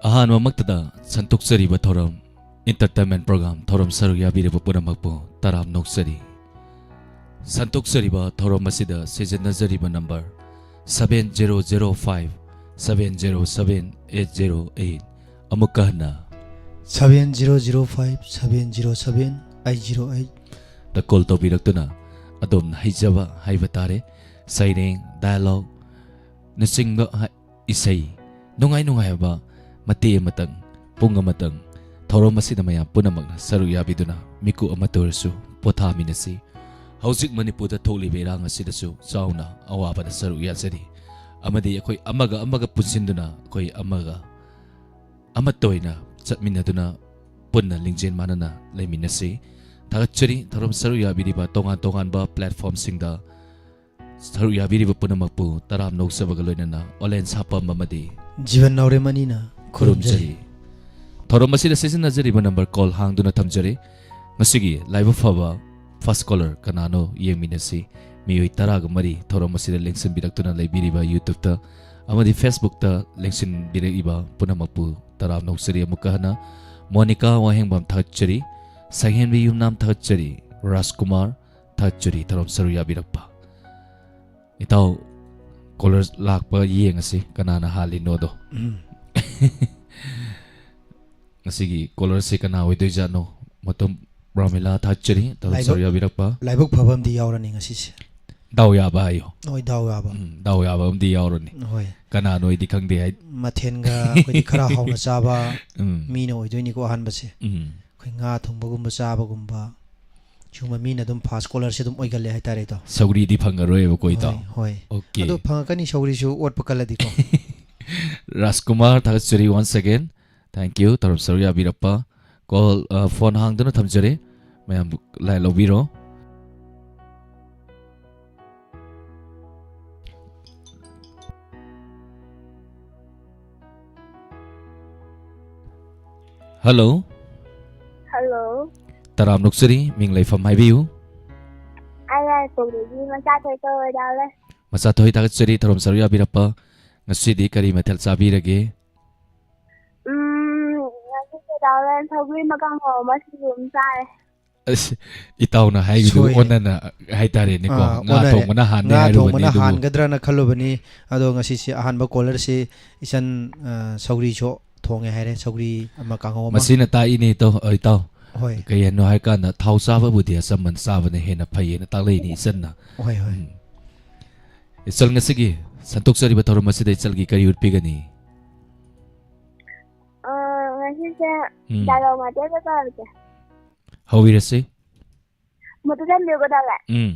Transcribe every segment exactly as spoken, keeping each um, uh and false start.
ꯑꯍꯥꯟꯕꯃꯛꯇꯗ ꯁꯟꯗꯣꯛꯆꯔꯤꯕ ꯊꯧꯔꯝ, entertainment program ꯊꯧꯔꯝ ꯁꯔꯨꯛ ꯌꯥꯕꯤꯔꯕ ꯄꯨꯝꯅꯃꯛꯄꯨ ꯇꯔꯥꯝꯅ ꯑꯣꯛꯆꯔꯤ꯫ ꯁꯟꯗꯣꯛꯆꯔꯤꯕ ꯊꯧꯔꯝ ꯑꯁꯤꯗ ꯁꯤꯖꯤꯟꯅꯖꯔꯤꯕ number seven zero zero five seven zero seven eight zero eight꯫ ꯑꯃꯨꯛꯀ ꯍꯟꯅ seven zero zero five seven zero seven eight zero eight꯫ ꯗ call ꯇꯧꯕꯤꯔꯛꯇꯨꯅ ꯑꯗꯣꯝꯅ ꯍꯩꯖꯕ ꯍꯥꯏꯕ ꯇꯥꯔꯦ, ꯁꯩꯔꯦꯡ, dialogue ꯅꯆꯤꯡꯕ ꯍꯥꯏ-, ꯏꯁꯩ, ꯅꯨꯡꯉꯥꯏ ꯅꯨꯡꯉꯥꯏꯕ ꯃꯇꯦꯛ ꯑꯃꯇꯪ, ꯄꯨꯡ ꯑꯃꯇꯪ ꯊꯧꯔꯝ ꯑꯁꯤꯗ ꯃꯌꯥꯝ ꯄꯨꯝꯅꯃꯛꯅ ꯁꯔꯨꯛ ꯌꯥꯕꯤꯗꯨꯅ ꯃꯤꯀꯨꯞ ꯑꯃꯇ ꯑꯣꯏꯔꯁꯨ ꯄꯣꯊꯥꯃꯤꯟꯅꯁꯤ꯫ ꯍꯧꯖꯤꯛ ꯃꯅꯤꯄꯨꯔꯗ ꯊꯣꯛꯂꯤꯕ ꯏꯔꯥꯡ ꯑꯁꯤꯗꯁꯨ ꯆꯥꯎꯅ ꯑꯋꯥꯕꯗ ꯁꯔꯨꯛ ꯌꯥꯖꯔꯤ꯫ ꯑꯃꯗꯤ ꯑꯩꯈꯣꯏ ꯑꯃꯒ ꯑꯃꯒ ꯄꯨꯟꯁꯤꯟꯗꯨꯅ, ꯑꯩꯈꯣꯏ ꯑꯃꯒ ꯑꯃꯠꯇ ꯑꯣꯏꯅ ꯆꯠꯃꯤꯟꯅꯗꯨꯅ ꯄꯨꯟꯅ ꯂꯤꯡꯖꯦꯜ ꯃꯥꯟꯅꯅ ꯂꯩꯃꯤꯟꯅꯁꯤ꯫ ꯊꯥꯒꯠꯆꯔꯤ ꯊꯧꯔꯝ ꯁꯔꯨꯛ ꯌꯥꯕꯤꯔꯤꯕ ꯇꯣꯉꯥꯟ ꯇꯣꯉꯥꯟꯕ platformꯁꯤꯡꯗ ꯁꯔꯨꯛ ꯌꯥꯕꯤꯔꯤꯕ ꯄꯨꯝꯅꯃꯛꯄꯨ ꯇꯔꯥꯝꯅ ꯑꯣꯛꯆꯕꯒ ꯂꯣꯏꯅꯅ ꯑꯣꯂꯦꯟ ꯁꯥꯄꯝ ꯑꯃꯗꯤ ꯖꯤꯕꯟ ꯅꯥꯎꯔꯦꯝ ꯑꯅꯤꯅ ꯈꯨꯔꯨꯝꯖꯔꯤ꯫ ꯈꯨꯔꯨꯝꯖꯔꯤ꯫ ꯊꯧꯔꯝ ꯑꯁꯤꯗ ꯁꯤꯖꯤꯟꯅꯖꯔꯤꯕ number call ꯍꯥꯡꯗꯨꯅ ꯊꯝꯖꯔꯤ꯫ ꯉꯁꯤꯒꯤ ꯂꯥꯏꯕꯛ ꯐꯕ first caller ꯀꯅꯥꯅꯣ ꯌꯦꯡꯃꯤꯟꯅꯁꯤ꯫ ꯃꯤꯑꯣꯏ ꯇꯔꯥꯒ ꯃꯔꯤ ꯊꯧꯔꯝ ꯑꯁꯤꯗ ꯂꯦꯡꯁꯤꯟꯕꯤꯔꯛꯇꯨꯅ ꯂꯩꯕꯤꯔꯤꯕ YouTubeꯇ ꯑꯃꯗꯤ Facebookꯇ ꯂꯦꯡꯁꯤꯟꯕꯤꯔꯛꯏꯕ ꯄꯨꯝꯅꯃꯛꯄꯨ ꯇꯔꯥꯝꯅ ꯑꯣꯛꯆꯔꯤ꯫ ꯑꯃꯨꯛꯀ ꯍꯟꯅ ꯃꯣꯅꯤꯀꯥ ꯋꯥꯍꯦꯡꯕꯝ ꯊꯥꯒꯠꯆꯔꯤ, ꯁꯛꯍꯦꯟꯕꯤ ꯌꯨꯝꯅꯥꯝ ꯊꯥꯒꯠꯆꯔꯤ, ꯔꯥꯖꯀꯨꯃꯥꯔ ꯊꯥꯒꯠꯆꯔꯤ ꯊꯧꯔꯝ ꯁꯔꯨꯛ ꯌꯥꯕꯤꯔꯛꯄ꯫ ꯏꯇꯥꯎ, caller ꯂꯥꯛꯄ ꯌꯦꯡꯉꯁꯤ ꯀꯅꯥꯅ ꯍꯥꯜꯂꯤꯅꯣꯗꯣ꯫ ꯎꯝ꯫ ꯉꯁꯤꯒꯤ callerꯁꯦ ꯀꯅꯥ ꯑꯣꯏꯗꯣꯏꯖꯥꯠꯅꯣ? ꯃꯇꯝ ꯔꯥꯃꯤꯂꯥ ꯊꯥꯒꯠꯆꯔꯤ ꯊꯧꯔꯝ ꯂꯥꯏꯕꯛ ꯁꯔꯨꯛ ꯌꯥꯕꯤꯔꯛꯄ꯫ ꯂꯥꯏꯕꯛ ꯐꯕ ꯑꯃꯗꯤ ꯌꯥꯎꯔꯅꯤ ꯉꯁꯤꯁꯦ꯫ ꯗꯥꯎ ꯌꯥꯕ ꯍꯥꯏꯌꯣ꯫ ꯍꯣꯏ, ꯗꯥꯎ ꯌꯥꯕ꯫ ꯎꯝ, ꯗꯥꯎ ꯌꯥꯕ ꯑꯃꯗꯤ ꯌꯥꯎꯔꯅꯤ꯫ ꯍꯣꯏ꯫ ꯀꯅꯥꯅꯣ ꯑꯩꯗꯤ ꯈꯪꯗꯦ ꯍꯥꯏ-, ꯃꯊꯦꯜꯒ ꯑꯩꯈꯣꯏꯗꯤ ꯈꯔ ꯍꯥꯎꯅ ꯆꯥꯕ ꯎꯝ꯫ ꯃꯤꯅ ꯑꯣꯏꯗꯣꯏꯅꯤꯀꯣ ꯑꯍꯥꯟꯕꯁꯦ꯫ ꯎꯝ꯫ ꯑꯩꯈꯣꯏ ꯉꯥ ꯊꯣꯡꯕꯒꯨꯝꯕ ꯆꯥꯕꯒꯨꯝꯕ, ꯁꯤꯒꯨꯝꯕ ꯃꯤꯅ ꯑꯗꯨꯝ first callerꯁꯦ ꯑꯗꯨꯝ ꯑꯣꯏꯒꯜꯂꯦ ꯍꯥꯏꯇꯥꯔꯦ, ꯏꯇꯥꯎ꯫ ꯁꯧꯒ꯭ꯔꯤꯗꯤ ꯐꯪꯉꯔꯣꯏꯕꯀꯣ, ꯏꯇꯥꯎ꯫ ꯍꯣꯏ, ꯍꯣꯏ꯫ Okay꯫ ꯑꯗꯣ ꯐꯪꯉꯛꯀꯅꯤ, ꯁꯧꯒ꯭ꯔꯤꯁꯨ ꯑꯣꯠꯄ ꯀꯜꯂꯗꯤꯀꯣ꯫ ꯔꯥꯖꯀꯨꯃꯥꯔ ꯊꯥꯒꯠꯆꯔꯤ once again꯫ Thank you, ꯊꯧꯔꯝ ꯁꯔꯨꯛ ꯌꯥꯕꯤꯔꯛꯄ꯫ Call, ꯑ, phone ꯍꯥꯡꯗꯨꯅ ꯊꯝꯖꯔꯤ꯫ ꯃꯌꯥꯝ line ꯂꯧꯕꯤꯔꯣ꯫ Hello꯫ Hello꯫ ꯇꯔꯥꯝ ꯅꯣꯛꯆꯔꯤ, ꯃꯤꯡ ꯂꯩꯐꯝ ꯍꯥꯏꯕꯤꯌꯨ꯫ ꯑꯩ ꯌꯥꯏꯔꯤꯄꯣꯛꯇꯒꯤ ꯃꯆꯥꯊꯣꯏ ꯀꯧꯋꯦ, ꯗꯥ ꯂꯩ꯫ ꯃꯆꯥꯊꯣꯏ ꯊꯥꯒꯠꯆꯔꯤ, ꯊꯧꯔꯝ ꯁꯔꯨꯛ ꯌꯥꯕꯤꯔꯛꯄ꯫ ꯉꯁꯤꯗꯤ ꯀꯔꯤ ꯃꯊꯦꯜ ꯆꯥꯕꯤꯔꯒꯦ? ꯇꯥꯎꯔꯦ, ꯁꯧꯒ꯭ꯔꯤ ꯑꯃ ꯀꯥꯡꯍꯧ ꯑꯃ ꯁꯤꯡꯖꯨ ꯑꯃ ꯆꯥꯔꯦ꯫ ꯑꯁ, ꯏꯇꯥꯎꯅ ꯍꯥꯏꯔꯤꯗꯨ ꯁꯣꯏꯔꯦ꯫ ꯑꯣꯟꯅꯅ ꯍꯥꯏꯇꯥꯔꯦꯅꯦꯀꯣ꯫ ꯑꯥ, ꯉꯥ ꯑꯣꯟꯅꯔꯦ꯫ ꯊꯣꯡꯕꯅ ꯍꯥꯟꯅꯤ ꯉꯥ ꯍꯥꯏꯔꯨꯕꯅꯤ ꯊꯣꯡꯕꯅ ꯑꯗꯨꯕꯨ꯫ ꯍꯥꯟꯒꯗ꯭ꯔꯅ ꯈꯜꯂꯨꯕꯅꯤ꯫ ꯑꯗꯣ ꯉꯁꯤꯁꯦ ꯑꯍꯥꯟꯕ callerꯁꯤ ꯏꯆꯟ, ꯑ, ꯁꯧꯒ꯭ꯔꯤꯁꯨ ꯊꯣꯡꯉꯦ ꯍꯥꯏꯔꯦ, ꯁꯧꯒ꯭ꯔꯤ ꯑꯃ, ꯀꯥꯡꯍꯧ ꯑꯃ꯫ ꯃꯁꯤꯅ ꯇꯥꯛꯏꯅꯦ ꯏꯇꯥꯎ, ꯏꯇꯥꯎ꯫ ꯍꯣꯏ꯫ ꯀꯩ ꯍꯥꯏꯅꯣ ꯍꯥꯏꯔꯀꯥꯟꯗ, ꯊꯥꯎ ꯆꯥꯕꯕꯨꯗꯤ ꯑꯆꯝꯕꯅ ꯆꯥꯕꯅ ꯍꯦꯟꯅ ꯐꯩꯌꯦꯅ ꯇꯥꯛꯂꯛꯏꯅꯤ ꯏꯆꯟꯅ꯫ ꯍꯣꯏ, ꯍꯣꯏ꯫ ꯎꯝ꯫ ꯏꯆꯜ, ꯉꯁꯤꯒꯤ ꯁꯟꯗꯣꯛꯆꯔꯤꯕ ꯊꯧꯔꯝ ꯑꯁꯤꯗ ꯏꯆꯜꯒꯤ ꯀꯔꯤ ꯎꯠꯄꯤꯒꯅꯤ? ꯑ, ꯉꯁꯤꯁꯦ ꯎꯝ꯫ Dialogue ꯃꯇꯦꯛ ꯑꯃ ꯇꯧꯔꯛꯀꯦ꯫ ꯍꯧꯕꯤꯔꯁꯤ꯫ ꯃꯨꯠꯇ ꯊꯝꯕꯤꯌꯨ ꯀꯩꯗꯧꯔꯦ? ꯎꯝ꯫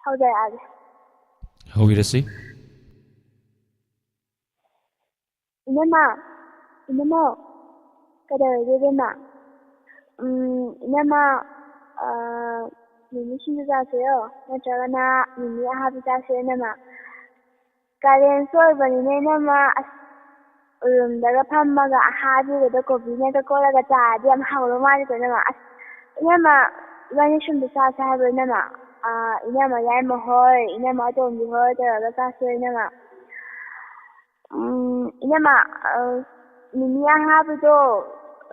ꯍꯧꯖꯔꯛꯑꯒꯦ꯫ ꯍꯧꯕꯤꯔꯁꯤ꯫ ꯏꯅꯝꯃ, ꯏꯅꯝꯃ, ꯀꯩꯗꯧꯔꯒꯦ ꯏꯕꯦꯝꯃ? ꯎꯝ, ꯏꯅꯝꯃ, ꯑ, ꯃꯤꯃꯤ ꯁꯤꯡꯖꯨ ꯆꯥꯁꯤꯔꯣ? ꯅꯠꯇ꯭ꯔꯒꯅ ꯃꯤꯃꯤ ꯑꯍꯥꯕꯤ ꯆꯥꯁꯤꯔꯣ ꯏꯅꯝꯃ? ꯀꯥꯂꯦꯟꯁꯨ ꯑꯣꯏꯕꯅꯤꯅ ꯏꯅꯝꯃ, ꯑꯁ, ꯎꯔꯨꯝꯗꯒ ꯐꯝꯃꯒ ꯑꯍꯥꯕꯤꯒꯗꯣ ꯀꯣꯕꯤꯅꯒ ꯀꯣꯠꯂꯒ ꯆꯥꯔꯗꯤ ꯌꯥꯝ ꯍꯥꯎꯗꯧ ꯃꯥꯜꯂꯤꯀꯣ ꯏꯅꯝꯃ꯫ ꯑꯁ, ꯏꯅꯝꯃ, ꯏꯕꯥꯅꯤ ꯁꯨꯝꯗ ꯆꯥꯁꯦ ꯍꯥꯏꯕ꯭ꯔꯣ ꯏꯅꯝꯃ? ꯑ, ꯏꯅꯝꯃ ꯌꯥꯏꯃ ꯍꯣꯏ, ꯏꯅꯝꯃ ꯑꯇꯣꯝꯕꯤ ꯍꯣꯏ ꯇꯧꯔꯒ ꯆꯥꯁꯦ ꯏꯅꯝꯃ꯫ ꯎꯝ, ꯏꯅꯝꯃ, ꯑ, ꯃꯤꯃꯤ ꯑꯍꯥꯕꯤꯗꯣ,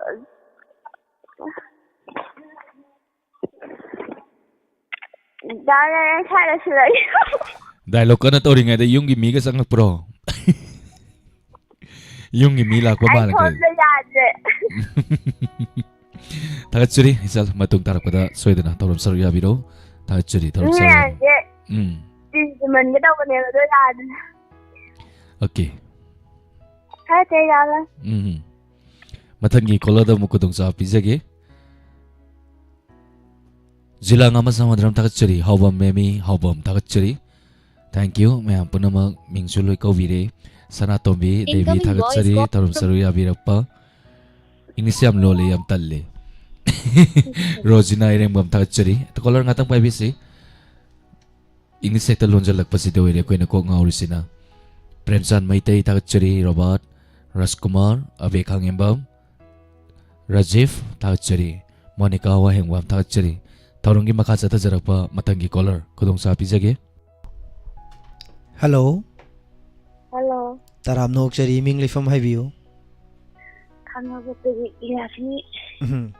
ꯑ, ꯗꯥ ꯅꯥꯔꯥꯌꯟ ꯁꯥꯏꯗ ꯁꯤꯜꯂꯒꯦ꯫ Dialogue ꯀꯟꯅ ꯇꯧꯔꯤꯉꯩꯗ ꯌꯨꯝꯒꯤ ꯃꯤꯒ ꯆꯪꯉꯛꯄ꯭ꯔꯣ? ꯌꯨꯝꯒꯤ ꯃꯤ ꯂꯥꯛꯄ ꯑꯩ ꯃꯥꯜꯂꯦ꯫ ꯁꯣꯝꯗ ꯌꯥꯗ꯭ꯔꯦ꯫ ꯊꯥꯒꯠꯆꯔꯤ, ꯏꯆꯜ, ꯃꯇꯨꯡ ꯇꯥꯔꯛꯄꯗ ꯁꯣꯏꯗꯅ ꯊꯧꯔꯝ ꯁꯔꯨꯛ ꯌꯥꯕꯤꯔꯣ꯫ ꯊꯥꯒꯠꯆꯔꯤ, ꯊꯧꯔꯝ ꯁꯔꯨꯛ ꯌꯥꯕꯤꯔꯣ꯫ ꯃꯌꯥꯝꯁꯦ ꯎꯝ꯫ ꯇꯤꯟ ꯆꯨꯝꯍꯟꯒꯦ ꯇꯧꯕꯅꯦꯕ, ꯑꯗꯣ ꯌꯥꯗ꯭ꯔꯦ꯫ Okay꯫ ꯊꯥꯒꯠꯆꯔꯤ, ꯌꯥꯝꯅ꯫ ꯎꯝ꯫ ꯃꯊꯪꯒꯤ callerꯗ ꯑꯃꯨꯛ ꯈꯨꯗꯣꯡꯆꯥꯕ ꯄꯤꯖꯒꯦ꯫ ꯖꯤꯂꯥ ꯉꯥꯃ ꯁꯃꯨꯗ꯭ꯔꯝ ꯊꯥꯒꯠꯆꯔꯤ, ꯍꯥꯎꯕꯝ ꯃꯦꯃꯤ, ꯍꯥꯎꯕꯝ ꯊꯥꯒꯠꯆꯔꯤ꯫ Thank you, ꯃꯌꯥꯝ ꯄꯨꯝꯅꯃꯛ ꯃꯤꯡꯁꯨ ꯂꯣꯏ ꯀꯧꯕꯤꯔꯦ꯫ ꯁꯅꯥꯇꯣꯝꯕꯤ ꯗꯦꯕꯤ Incoming ꯊꯥꯒꯠꯆꯔꯤ, voice call ꯊꯧꯔꯝ from ꯁꯔꯨꯛ ꯌꯥꯕꯤꯔꯛꯄ꯫ English ꯌꯥꯝ ꯂꯣꯜꯂꯦ, ꯌꯥꯝ ꯇꯜꯂꯦ꯫ ꯔꯣꯖꯤꯅꯥ ꯏꯔꯦꯡꯕꯝ ꯊꯥꯒꯠꯆꯔꯤ꯫ Caller ꯉꯥꯛꯇꯪ ꯄꯥꯏꯕꯤꯁꯤ꯫ English ꯍꯦꯛꯇ ꯂꯣꯟꯖꯜꯂꯛꯄꯁꯤꯗ ꯑꯣꯏꯔꯦ ꯑꯩꯈꯣꯏꯅ ꯀꯣꯛ ꯉꯥꯎꯔꯤꯁꯤꯅ꯫ ꯄ꯭ꯔꯦꯝꯆꯥꯟ ꯃꯩꯇꯩ ꯊꯥꯒꯠꯆꯔꯤ, ꯔꯣꯕꯥꯔꯠ, ꯔꯥꯖꯀꯨꯃꯥꯔ, ꯑꯕꯦ ꯈꯥꯉꯦꯝꯕꯝ, ꯔꯥꯖꯤꯐ ꯊꯥꯒꯠꯆꯔꯤ, ꯃꯣꯅꯤꯀꯥ ꯋꯥꯍꯦꯡꯕꯝ ꯊꯥꯒꯠꯆꯔꯤ꯫ ꯊꯧꯔꯝꯒꯤ ꯃꯈꯥ ꯆꯠꯊꯖꯔꯛꯄ ꯃꯊꯪꯒꯤ caller ꯈꯨꯗꯣꯡꯆꯥꯕ ꯄꯤꯖꯒꯦ꯫ ꯍꯜꯂꯣ꯫ ꯍꯜꯂꯣ꯫ ꯇꯔꯥꯝꯅ ꯑꯣꯛꯆꯔꯤ, ꯃꯤꯡ ꯂꯩꯐꯝ ꯍꯥꯏꯕꯤꯌꯨ꯫ ꯈꯪꯉꯕꯗꯒꯤ ꯏꯌꯥꯁꯤ ꯎꯝ꯫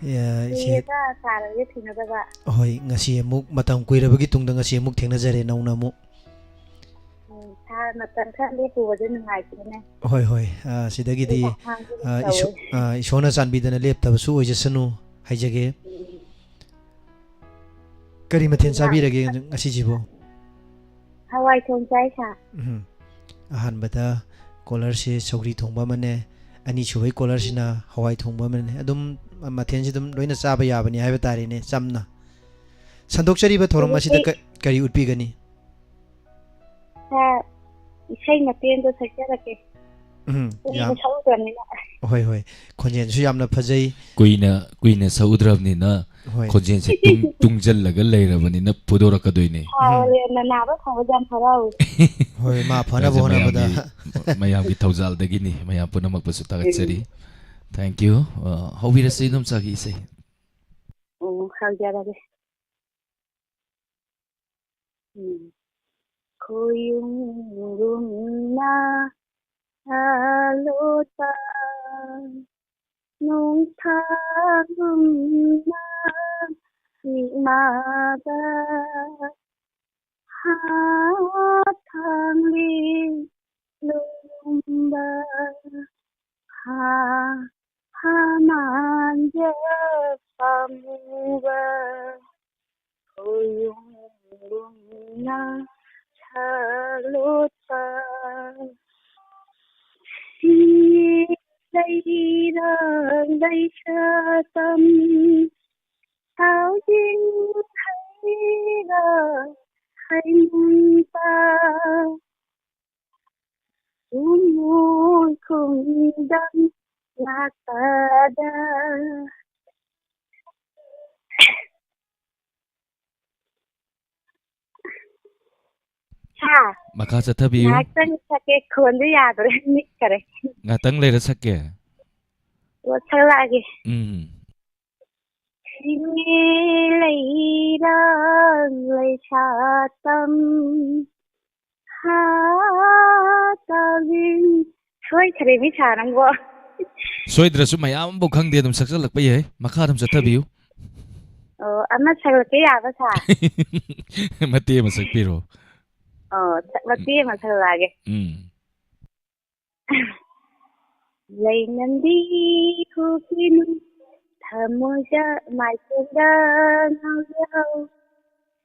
ꯑꯦ, ꯏꯆꯦ, ꯀꯨꯏꯔꯦꯗ ꯁꯥꯔꯒ ꯊꯦꯡꯅꯗꯕ꯫ ꯍꯣꯏ, ꯉꯁꯤ ꯑꯃꯨꯛ ꯃꯇꯝ ꯀꯨꯏꯔꯕꯒꯤ ꯇꯨꯡꯗ ꯉꯁꯤ ꯑꯃꯨꯛ ꯊꯦꯡꯅꯖꯔꯦ ꯅꯧꯅ ꯑꯃꯨꯛ꯫ ꯎꯝ, ꯁꯥꯔ ꯃꯇꯝ ꯈꯔ ꯂꯦꯞꯄꯨꯕꯗꯤ ꯅꯨꯡꯉꯥꯏꯇꯦꯅꯦ꯫ ꯍꯣꯏ, ꯍꯣꯏ, ꯑ, ꯁꯤꯗꯒꯤꯗꯤ, ꯑꯩ ꯍꯥꯡꯒꯦ ꯑ, ꯏꯁꯣ-, ꯇꯧꯋꯦ꯫ ꯑ, ꯏꯁꯣꯔꯅ ꯆꯥꯟꯕꯤꯗꯅ ꯂꯦꯞꯇꯕꯁꯨ ꯑꯣꯏꯖꯁꯅꯨ ꯍꯥꯏꯖꯒꯦ꯫ ꯎꯝ꯫ ꯀꯔꯤ ꯃꯊꯦꯜ ꯏꯃꯥ꯫ ꯆꯥꯕꯤꯔꯒꯦ ꯉꯁꯤꯁꯤꯕꯨ? ꯍꯋꯥꯏ ꯊꯣꯡ ꯆꯥꯏ ꯁꯥꯔ꯫ ꯎꯝ꯫ ꯑꯍꯥꯟꯕꯗ ꯀꯣꯂꯔꯁꯦ ꯁꯧꯒ꯭ꯔꯤ ꯊꯣꯡꯕ ꯑꯃꯅꯦ, ꯑꯅꯤꯁꯨꯕꯩ ꯀꯣꯂꯔꯁꯤꯅ ꯍꯋꯥꯏ ꯊꯣꯡꯕ ꯑꯃꯅꯦ꯫ ꯑꯗꯨꯝ ꯃꯊꯦꯜꯁꯤ ꯑꯗꯨꯝ ꯂꯣꯏꯅ ꯆꯥꯕ ꯌꯥꯕꯅꯤ ꯍꯥꯏꯕ ꯇꯥꯔꯦꯅꯦ, ꯆꯝꯅ꯫ ꯁꯟꯗꯣꯛꯆꯔꯤꯕ ꯊꯧꯔꯝ ꯑꯁꯤꯗ ꯑꯗꯨꯗꯤ ꯀ-, ꯀꯔꯤ ꯎꯠꯄꯤꯒꯅꯤ? ꯁꯥꯔ, ꯏꯁꯩ ꯃꯇꯦꯛ ꯑꯃ ꯁꯛꯆꯔꯛꯀꯦ꯫ ꯎꯝ, ꯀꯨꯏꯅ ꯌꯥꯝ, ꯁꯛꯎꯗ꯭ꯔꯕꯅꯤꯅ꯫ ꯍꯣꯏ, ꯍꯣꯏ, ꯈꯣꯟꯖꯦꯜꯁꯨ ꯌꯥꯝꯅ ꯐꯖꯩ꯫ ꯀꯨꯏꯅ ꯀꯨꯏꯅ ꯁꯛꯎꯗ꯭ꯔꯕꯅꯤꯅ ꯍꯣꯏ꯫ ꯈꯣꯟꯖꯦꯜꯁꯦ ꯇꯨꯡ ꯇꯨꯡꯖꯜꯂꯒ ꯂꯩꯔꯕꯅꯤꯅ ꯐꯨꯗꯣꯔꯛꯀꯗꯣꯏꯅꯦ꯫ ꯁꯥꯔ ꯅꯅꯥꯕ ꯐꯕꯁꯦ ꯌꯥꯝ ꯍꯔꯥꯎꯋꯤ꯫ ꯍꯣꯏ, ꯃꯥ ꯐꯅꯕ ꯌꯥꯏꯁꯦ, ꯍꯣꯠꯅꯕꯗ꯫ ꯃꯌꯥꯝꯒꯤ ꯃꯌꯥꯝꯒꯤ ꯊꯧꯖꯥꯜꯗꯒꯤꯅꯤ, ꯃꯌꯥꯝ ꯄꯨꯝꯅꯃꯛꯄꯨꯁꯨ ꯊꯥꯒꯠꯆꯔꯤ꯫ Thank you꯫ ꯑ, ꯍꯧꯕꯤꯔꯁꯤ ꯏꯗꯣꯝꯆꯥꯒꯤ ꯏꯁꯩ꯫ ꯑꯣ, ꯍꯧꯖꯔꯒꯦ꯫ ꯎꯝ꯫ ꯈꯣꯏꯌꯨꯝꯒꯨꯝꯅ ꯂꯣꯠꯄ ꯅꯣꯡꯊꯥꯒꯨꯝꯅ ꯃꯤꯠꯃꯥꯗ ꯍꯥꯊꯥꯡꯂꯤ ꯂꯨꯝꯕ ꯍꯥ ꯍꯥ ꯃꯥꯟꯖ ꯄꯥꯝꯃꯨꯕ ꯈꯣꯏꯌꯨꯝꯒꯨꯝꯅ ꯁꯥꯂꯣꯠꯄ ꯂꯩꯔꯥꯡ ꯂꯩꯁꯥ ꯇꯝ ꯊꯥꯎꯖꯤꯡ ꯍꯩꯔꯥ ꯍꯩꯃꯨꯟꯄꯥ ꯎꯃꯣꯏ ꯈꯣꯡꯗꯝ ꯂꯥꯛꯄꯗ꯫ ꯍꯥ? ꯃꯈꯥ ꯆꯠꯊꯕꯤꯌꯨ꯫ ꯉꯥꯏꯍꯥꯛꯇꯪ ꯁꯛꯀꯦ, ꯈꯣꯟꯗꯨ ꯌꯥꯗ꯭ꯔꯦ, ꯅꯤꯛꯈꯔꯦ꯫ ꯉꯥꯛꯇꯪ ꯂꯩꯔ ꯁꯛꯀꯦ꯫ ꯑꯣ, ꯁꯛꯂꯛꯑꯒꯦ꯫ ꯎꯝ꯫ ꯁꯤꯡꯉꯦ ꯂꯩꯔꯥꯡ ꯂꯩꯁꯥ ꯇꯝ ꯍꯥ, ꯇꯥꯕꯤꯟ꯫ ꯁꯣꯏꯈ꯭ꯔꯦ ꯃꯤ ꯁꯥ ꯅꯪꯕꯣ꯫ ꯁꯣꯏꯗ꯭ꯔꯁꯨ ꯃꯌꯥꯝ ꯑꯃꯕꯨ ꯈꯪꯗꯦ, ꯑꯗꯨꯝ ꯁꯛꯆꯜꯂꯛꯄ ꯌꯥꯏ꯫ ꯃꯈꯥ ꯑꯗꯨꯝ ꯆꯠꯊꯕꯤꯌꯨ꯫ ꯑꯣ, ꯑꯃ ꯁꯛꯂꯛꯀꯦ ꯌꯥꯕ ꯁꯥ? ꯃꯇꯦꯛ ꯑꯃ ꯁꯛꯄꯤꯔꯣ꯫ ꯑꯣ, ꯁꯛ-, ꯃꯇꯦꯛ ꯑꯃ ꯁꯛꯂꯛꯑꯒꯦ꯫ ꯎꯝ꯫ ꯂꯩꯉꯝꯕꯤ ꯍꯨꯈꯤꯅꯨ, ꯊꯃꯣꯏꯗ ꯃꯥꯏꯊꯣꯡꯗ ꯉꯥꯎꯖꯍꯧ꯫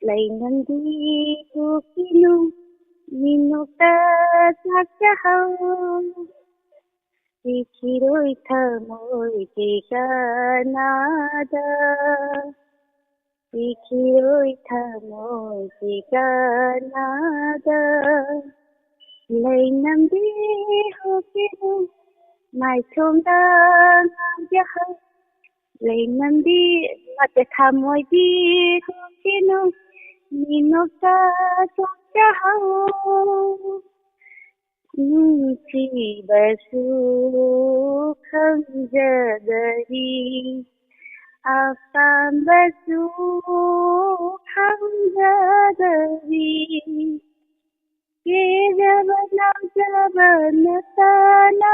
ꯂꯩꯉꯝꯕꯤ ꯍꯨꯈꯤꯅꯨ, ꯃꯤꯅꯣꯛꯇ ꯆꯥꯛꯆꯍꯧ꯫ ꯄꯤꯈꯤꯔꯣꯏ ꯊꯃꯣꯏꯒꯤ ꯀꯅꯥꯗ, ꯄꯤꯈꯤꯔꯣꯏ ꯊꯃꯣꯏꯒꯤ ꯀꯅꯥꯗ꯫ ꯂꯩꯉꯝꯕꯤ ꯍꯨꯈꯤꯅꯨ, ꯃꯥꯏꯊꯣꯡꯗ ꯉꯥꯎꯖꯍꯧ꯫ ꯂꯩꯉꯝꯕꯤ ꯅꯠꯇꯦ, ꯊꯃꯣꯏꯗꯤ ꯍꯨꯈꯤꯅꯨ, ꯃꯤꯅꯣꯛꯇ ꯆꯣꯛꯆꯍꯧ꯫ ꯅꯨꯡꯁꯤꯕꯁꯨ ꯈꯪꯖꯗꯔꯤ, ꯑꯄꯥꯝꯕꯁꯨ ꯈꯪꯖꯗꯔꯤ꯫ ꯀꯦꯖꯕ ꯅꯥꯎꯖꯕ ꯅꯠꯇꯅ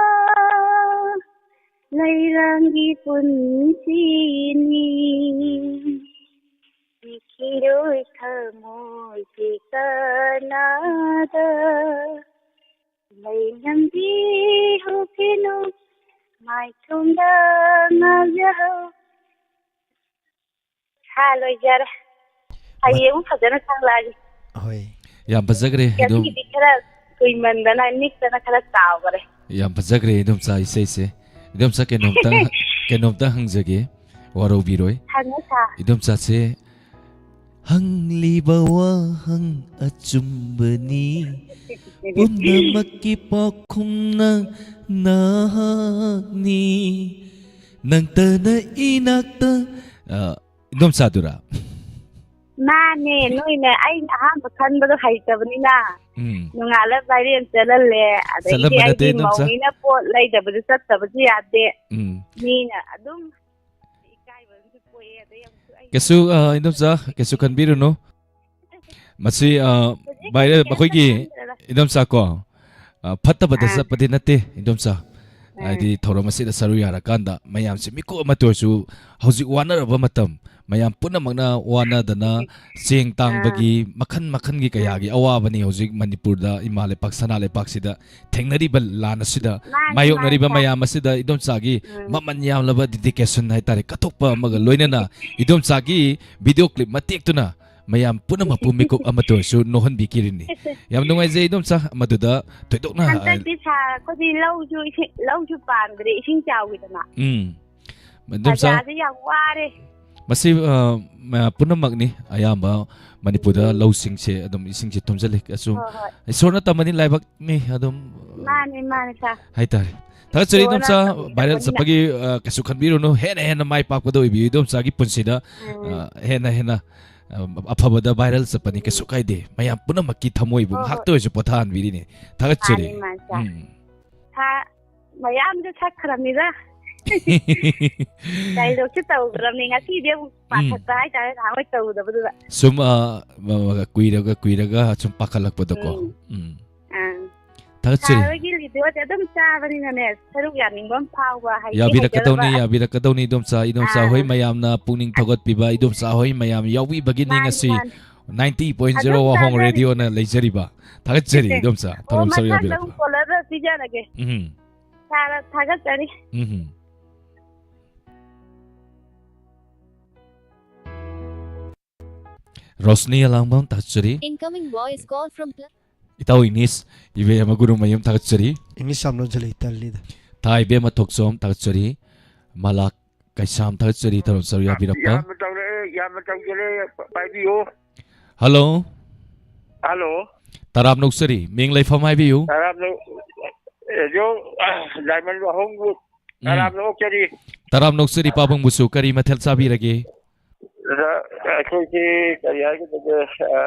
ꯂꯩꯔꯥꯡꯒꯤ ꯄꯨꯟꯁꯤꯅꯤ꯫ ꯄꯤꯈꯤꯔꯣꯏ ꯊꯃꯣꯏꯒꯤ ꯀꯅꯥꯗ꯫ ꯂꯩꯉꯝꯕꯤ ꯍꯨꯈꯤꯅꯨ, ꯃꯥꯏꯊꯣꯡꯗ ꯉꯥꯎꯖꯍꯧ꯫ ꯁꯥ ꯂꯣꯏꯖꯔꯦ꯫ ꯍꯌꯦꯡ ꯑꯃꯨꯛ ꯐꯖꯅ ꯁꯛꯂꯛꯑꯒꯦ꯫ ꯍꯣꯏ꯫ ꯌꯥꯝ ꯐꯖꯈ꯭ꯔꯦ, ꯑꯗꯨꯝ꯫ ꯉꯁꯤꯗꯤ ꯈꯔ ꯀꯨꯏꯃꯟꯗꯅ ꯅꯤꯛꯇꯅ ꯈꯔ ꯆꯥꯎꯈ꯭ꯔꯦ꯫ ꯌꯥꯝ ꯐꯖꯈ꯭ꯔꯦ, ꯏꯗꯣꯝꯆꯥ ꯏꯁꯩꯁꯦ꯫ ꯏꯗꯣꯝꯆꯥ, ꯀꯩꯅꯣꯝꯇ, ꯀꯩꯅꯣꯝꯇ ꯍꯪꯖꯒꯦ, ꯋꯥꯔꯧꯕꯤꯔꯣꯏ꯫ ꯍꯪꯉꯣ, ꯁꯥ꯫ ꯏꯗꯣꯝꯆꯥꯁꯦ ꯍꯪꯂꯤꯕ ꯋꯥꯍꯪ ꯑꯆꯨꯝꯕꯅꯤ, ꯄꯨꯝꯅꯃꯛꯀꯤ ꯄꯥꯎꯈꯨꯝꯅ ꯅꯍꯥꯛꯅꯤ, ꯅꯪꯇꯅ ꯏꯅꯥꯛꯇ, ꯑ, ꯏꯗꯣꯝꯆꯥꯗꯨꯔꯥ? ꯃꯥꯅꯦ, ꯅꯣꯏꯅ ꯑꯩꯅ ꯑꯍꯥꯟꯕ ꯈꯟꯕꯗꯣ ꯍꯩꯇꯕꯅꯤꯅ, ꯎꯝ꯫ ꯅꯣꯡꯉꯥꯜꯂ viral ꯆꯠꯍꯜꯂꯦ, ꯑꯗꯒꯤꯗꯤ ꯆꯠꯍꯟꯕ ꯅꯠꯇꯦ, ꯑꯩꯗꯤ ꯏꯗꯣꯝꯆꯥ꯫ ꯃꯧꯅꯤꯅ ꯄꯣꯠ ꯂꯩꯗꯕꯁꯨ ꯆꯠꯇꯕꯁꯨ ꯌꯥꯗꯦ꯫ ꯎꯝ꯫ ꯃꯤꯅ ꯑꯗꯨꯝ ꯏꯀꯥꯏꯕ ꯑꯃꯁꯨ ꯄꯣꯛꯑꯦ, ꯑꯗꯩ ꯑꯃꯨꯛꯁꯨ ꯑꯩ ꯀꯩꯁꯨ, ꯑ, ꯏꯗꯣꯝꯆꯥ, ꯀꯩꯁꯨ ꯈꯟꯕꯤꯔꯨꯅꯨ꯫ ꯃꯁꯤ, ꯑ, ꯍꯧꯖꯤꯛ viral ꯀꯩꯝꯇ ꯑꯩꯈꯣꯏꯒꯤ ꯈꯟꯗ꯭ꯔꯦꯗ꯫ ꯏꯗꯣꯝꯆꯥ ꯀꯣ, ꯑ, ꯐꯠꯇꯕꯗ ꯑꯥ꯫ ꯆꯠꯄꯗꯤ ꯅꯠꯇꯦ, ꯏꯗꯣꯝꯆꯥ꯫ ꯎꯝ꯫ ꯍꯥꯏꯗꯤ ꯊꯧꯔꯝ ꯑꯁꯤꯗ ꯁꯔꯨꯛ ꯌꯥꯔꯀꯥꯟꯗ ꯃꯌꯥꯝꯁꯦ ꯃꯤꯀꯨꯞ ꯑꯃꯠꯇ ꯑꯣꯏꯔꯁꯨ ꯍꯧꯖꯤꯛ ꯋꯥꯅꯔꯕ ꯃꯇꯝ, ꯃꯌꯥꯝ ꯄꯨꯝꯅꯃꯛꯅ ꯋꯥꯅꯗꯅ ꯎꯝ꯫ ꯆꯦꯡ ꯑꯥ꯫ ꯇꯥꯡꯕꯒꯤ ꯃꯈꯟ ꯃꯈꯟꯒꯤ ꯎꯝ꯫ ꯀꯌꯥꯒꯤ ꯑꯋꯥꯕꯅꯤ ꯍꯧꯖꯤꯛ ꯃꯅꯤꯄꯨꯔꯗ, ꯏꯃꯥ ꯂꯩꯄꯥꯛ, ꯁꯅꯥ ꯂꯩꯄꯥꯛꯁꯤꯗ ꯊꯦꯡꯅꯔꯤꯕ ꯂꯥꯟ ꯑꯁꯤꯗ, ꯃꯥꯅꯤ, ꯃꯥꯌꯣꯛꯅꯔꯤꯕ ꯃꯥꯅꯤ, ꯁꯥꯔ꯫ ꯃꯌꯥꯝ ꯑꯁꯤꯗ ꯏꯗꯣꯝꯆꯥꯒꯤ ꯎꯝ꯫ ꯃꯃꯜ ꯌꯥꯝꯂꯕ dedication ꯍꯥꯏꯇꯥꯔꯦ, ꯀꯠꯊꯣꯛꯄ ꯑꯃꯒ ꯂꯣꯏꯅꯅ ꯏꯗꯣꯝꯆꯥꯒꯤ video clip ꯃꯇꯦꯛꯇꯨꯅ ꯃꯌꯥꯝ ꯄꯨꯝꯅꯃꯛꯄꯨ ꯃꯤꯀꯨꯞ ꯑꯃꯠꯇ ꯑꯣꯏꯔꯁꯨ ꯅꯣꯛꯍꯟꯕꯤꯈꯤꯔꯤꯅꯤ꯫ ꯌꯥꯝ ꯅꯨꯡꯉꯥꯏꯖꯩ ꯏꯗꯣꯝꯆꯥ, ꯃꯗꯨꯗ ꯊꯣꯏꯗꯣꯛꯅ, ꯍꯟꯗꯛꯇꯤ ꯁꯥꯔ, ꯑꯩꯈꯣꯏꯗꯤ ꯂꯧꯁꯨ ꯏꯁꯤꯡ, ꯂꯧꯁꯨ ꯄꯥꯟꯗ꯭ꯔꯦ, ꯏꯁꯤꯡ ꯆꯥꯎꯈꯤꯗꯅ꯫ ꯎꯝ꯫ ꯏꯗꯣꯝꯆꯥ, ꯄ꯭ꯔꯖꯥꯁꯦ ꯌꯥꯝ ꯋꯥꯔꯦ꯫ ꯃꯁꯤ, ꯑ, ꯃ-, ꯄꯨꯝꯅꯃꯛꯅꯤ, ꯑꯌꯥꯝꯕ ꯃꯅꯤꯄꯨꯔꯗ ꯎꯝ꯫ ꯂꯧꯁꯤꯡꯁꯦ ꯑꯗꯨꯝ ꯏꯁꯤꯡꯁꯦ ꯊꯨꯝꯖꯤꯜꯂꯤ꯫ ꯑꯁꯨꯝ ꯍꯣꯏ, ꯍꯣꯏ꯫ ꯏꯁꯣꯔꯅ ꯇꯝꯕꯅꯤ, ꯂꯥꯏꯕꯛꯅꯤ ꯑꯗꯨꯝ꯫ ꯃꯥꯅꯤ, ꯃꯥꯅꯤ, ꯁꯥꯔ꯫ ꯍꯥꯏꯇꯥꯔꯦ꯫ ꯊꯥꯒꯠꯆꯔꯤ ꯏꯁꯣꯔꯅ ꯏꯗꯣꯝꯆꯥ, viral ꯇꯝꯕꯤꯔꯕꯅꯤꯅ꯫ ꯆꯠꯄꯒꯤ, ꯑ, ꯀꯩꯁꯨ ꯈꯟꯕꯤꯔꯨꯅꯨ꯫ ꯍꯦꯟꯅ ꯍꯦꯟꯅ ꯃꯥꯏ ꯄꯥꯛꯄꯗ ꯑꯣꯏꯕꯤꯌꯨ ꯏꯗꯣꯝꯆꯥꯒꯤ ꯄꯨꯟꯁꯤꯗ꯫ ꯎꯝ꯫ ꯑ, ꯍꯦꯟꯅ ꯍꯦꯟꯅ, ꯑ, ꯑꯐꯕꯗ viral ꯆꯠꯄꯅꯤ, ꯀꯩꯁꯨ ꯀꯥꯏꯗꯦ꯫ ꯃꯌꯥꯝ ꯄꯨꯝꯅꯃꯛꯀꯤ ꯊꯃꯣꯏꯕꯨ ꯍꯣꯏ, ꯍꯣꯏ꯫ ꯉꯥꯏꯍꯥꯛꯇ ꯑꯣꯏꯔꯁꯨ ꯄꯣꯊꯥꯍꯟꯕꯤꯔꯤꯅꯤ꯫ ꯊꯥꯒꯠꯆꯔꯤ꯫ ꯃꯥꯅꯤ, ꯃꯥꯅꯤ, ꯁꯥꯔ꯫ ꯎꯝ꯫ ꯁꯥꯔ, ꯃꯌꯥꯝꯁꯦ ꯁꯛꯈ꯭ꯔꯕꯅꯤꯗ꯫ Dialogue ꯁꯦ ꯇꯧꯈ꯭ꯔꯕꯅꯤ꯫ ꯉꯁꯤꯗꯤ ꯑꯃꯨꯛ ꯎꯝ꯫ ꯄꯥꯈꯠꯄ ꯍꯥꯏꯇꯥꯔꯦ, ꯅꯍꯥꯟꯋꯥꯏ ꯇꯧꯔꯨꯗꯕꯗꯨꯗ꯫ ꯁꯨꯝ, ꯑ, ꯃ-, ꯃ-, ꯀꯨꯏꯔꯒ, ꯀꯨꯏꯔꯒ ꯁꯨꯝ ꯄꯥꯈꯠꯂꯛꯄꯗꯣ ꯀꯣ꯫ ꯎꯝ꯫ ꯎꯝ꯫ ꯑꯥ꯫ ꯊꯥꯒꯠꯆꯔꯤ꯫ ꯁꯥꯔ ꯍꯣꯏꯒꯤ videoꯁꯦ ꯑꯗꯨꯝ ꯆꯥꯕꯅꯤꯅꯅꯦ, ꯁꯔꯨꯛ ꯌꯥꯅꯤꯡꯕ ꯑꯃ ꯐꯥꯎꯕ, ꯍꯩꯗꯤ ꯌꯥꯕꯤꯔꯛꯀꯗꯧꯅꯤ, ꯍꯩꯖꯗꯕ꯫ ꯌꯥꯕꯤꯔꯛꯀꯗꯧꯅꯤ, ꯏꯗꯣꯝꯆꯥ, ꯏꯗꯣꯝꯆꯥ ꯑꯥ꯫ ꯍꯣꯏ ꯃꯌꯥꯝꯅ ꯄꯨꯛꯅꯤꯡ ꯊꯧꯒꯠꯄꯤꯕ, ꯏꯗꯣꯝꯆꯥ ꯍꯣꯏ ꯃꯌꯥꯝ ꯌꯥꯎꯕꯤꯕꯒꯤꯅꯤ ꯃꯥꯅꯤ, ꯉꯁꯤ ꯃꯥꯅꯤ꯫ Ninety point zero ꯑꯗꯨꯝ ꯋꯥꯍꯣꯡ ꯆꯥꯖꯔꯤ꯫ Radioꯅ ꯂꯩꯖꯔꯤꯕ꯫ ꯊꯥꯒꯠꯆꯔꯤ, ꯏꯗꯣꯝꯆꯥ, ꯑꯣ, ꯊꯧꯔꯝ ꯁꯔꯨꯛ ꯃꯊꯪꯗ ꯌꯥꯕꯤꯔꯛꯄ꯫ ꯑꯃꯨꯛ caller ꯄꯤꯖꯔꯒꯦ꯫ ꯎꯝ꯫ ꯁꯥꯔ, ꯊꯥꯒꯠꯆꯔꯤ꯫ ꯎꯝ꯫ ꯔꯣꯁꯅꯤ ꯑꯂꯥꯡꯕꯝ, ꯊꯥꯒꯠꯆꯔꯤ꯫ Incoming voice call from pl- ꯏꯇꯥꯎ ꯏꯅꯤꯁ, ꯏꯕꯦꯝꯃ ꯒꯨꯔꯨꯃꯌꯨꯝ, ꯊꯥꯒꯠꯆꯔꯤ꯫ ꯏꯪꯂꯤꯁ ꯌꯥꯝ ꯂꯣꯟꯁꯤꯜꯂꯤ, ꯇꯜꯂꯤꯗ꯫ ꯊꯥ ꯏꯕꯦꯝꯃ ꯊꯣꯛꯆꯣꯝ, ꯊꯥꯒꯠꯆꯔꯤ꯫ ꯃꯂꯥ ꯀꯩꯁꯥꯝ, ꯊꯥꯒꯠꯆꯔꯤ, ꯊꯧꯔꯝ ꯁꯔꯨꯛ ꯌꯥꯕꯤꯔꯛꯄ꯫ ꯌꯥꯝꯅ ꯇꯧꯔꯛꯑꯦ, ꯌꯥꯝꯅ ꯇꯧꯖꯔꯦ, ꯄ-, ꯄꯥꯏꯕꯤꯌꯨ꯫ ꯍꯜꯂꯣ꯫ ꯍꯜꯂꯣ꯫ ꯇꯔꯥꯝ ꯅꯣꯛꯆꯔꯤ, ꯃꯤꯡ ꯂꯩꯐꯝ ꯍꯥꯏꯕꯤꯌꯨ꯫ ꯇꯔꯥꯝ ꯅꯣꯛ-, ꯑꯦ, ꯖꯣ-, ꯑ, ꯗꯥꯏꯃꯟ ꯋꯥꯍꯣꯡꯕꯨ ꯎꯝ꯫ ꯇꯔꯥꯝ ꯅꯣꯛꯆꯔꯤ꯫ ꯇꯔꯥꯝ ꯅꯣꯛꯆꯔꯤ, ꯄꯥꯕꯨꯡꯕꯨꯁꯨ ꯀꯔꯤ ꯃꯊꯦꯜ ꯆꯥꯕꯤꯔꯒꯦ? ꯑꯗ ꯑꯩꯈꯣꯏꯁꯤ ꯀꯔꯤ ꯍꯥꯏꯒꯗꯒꯦ, ꯑ,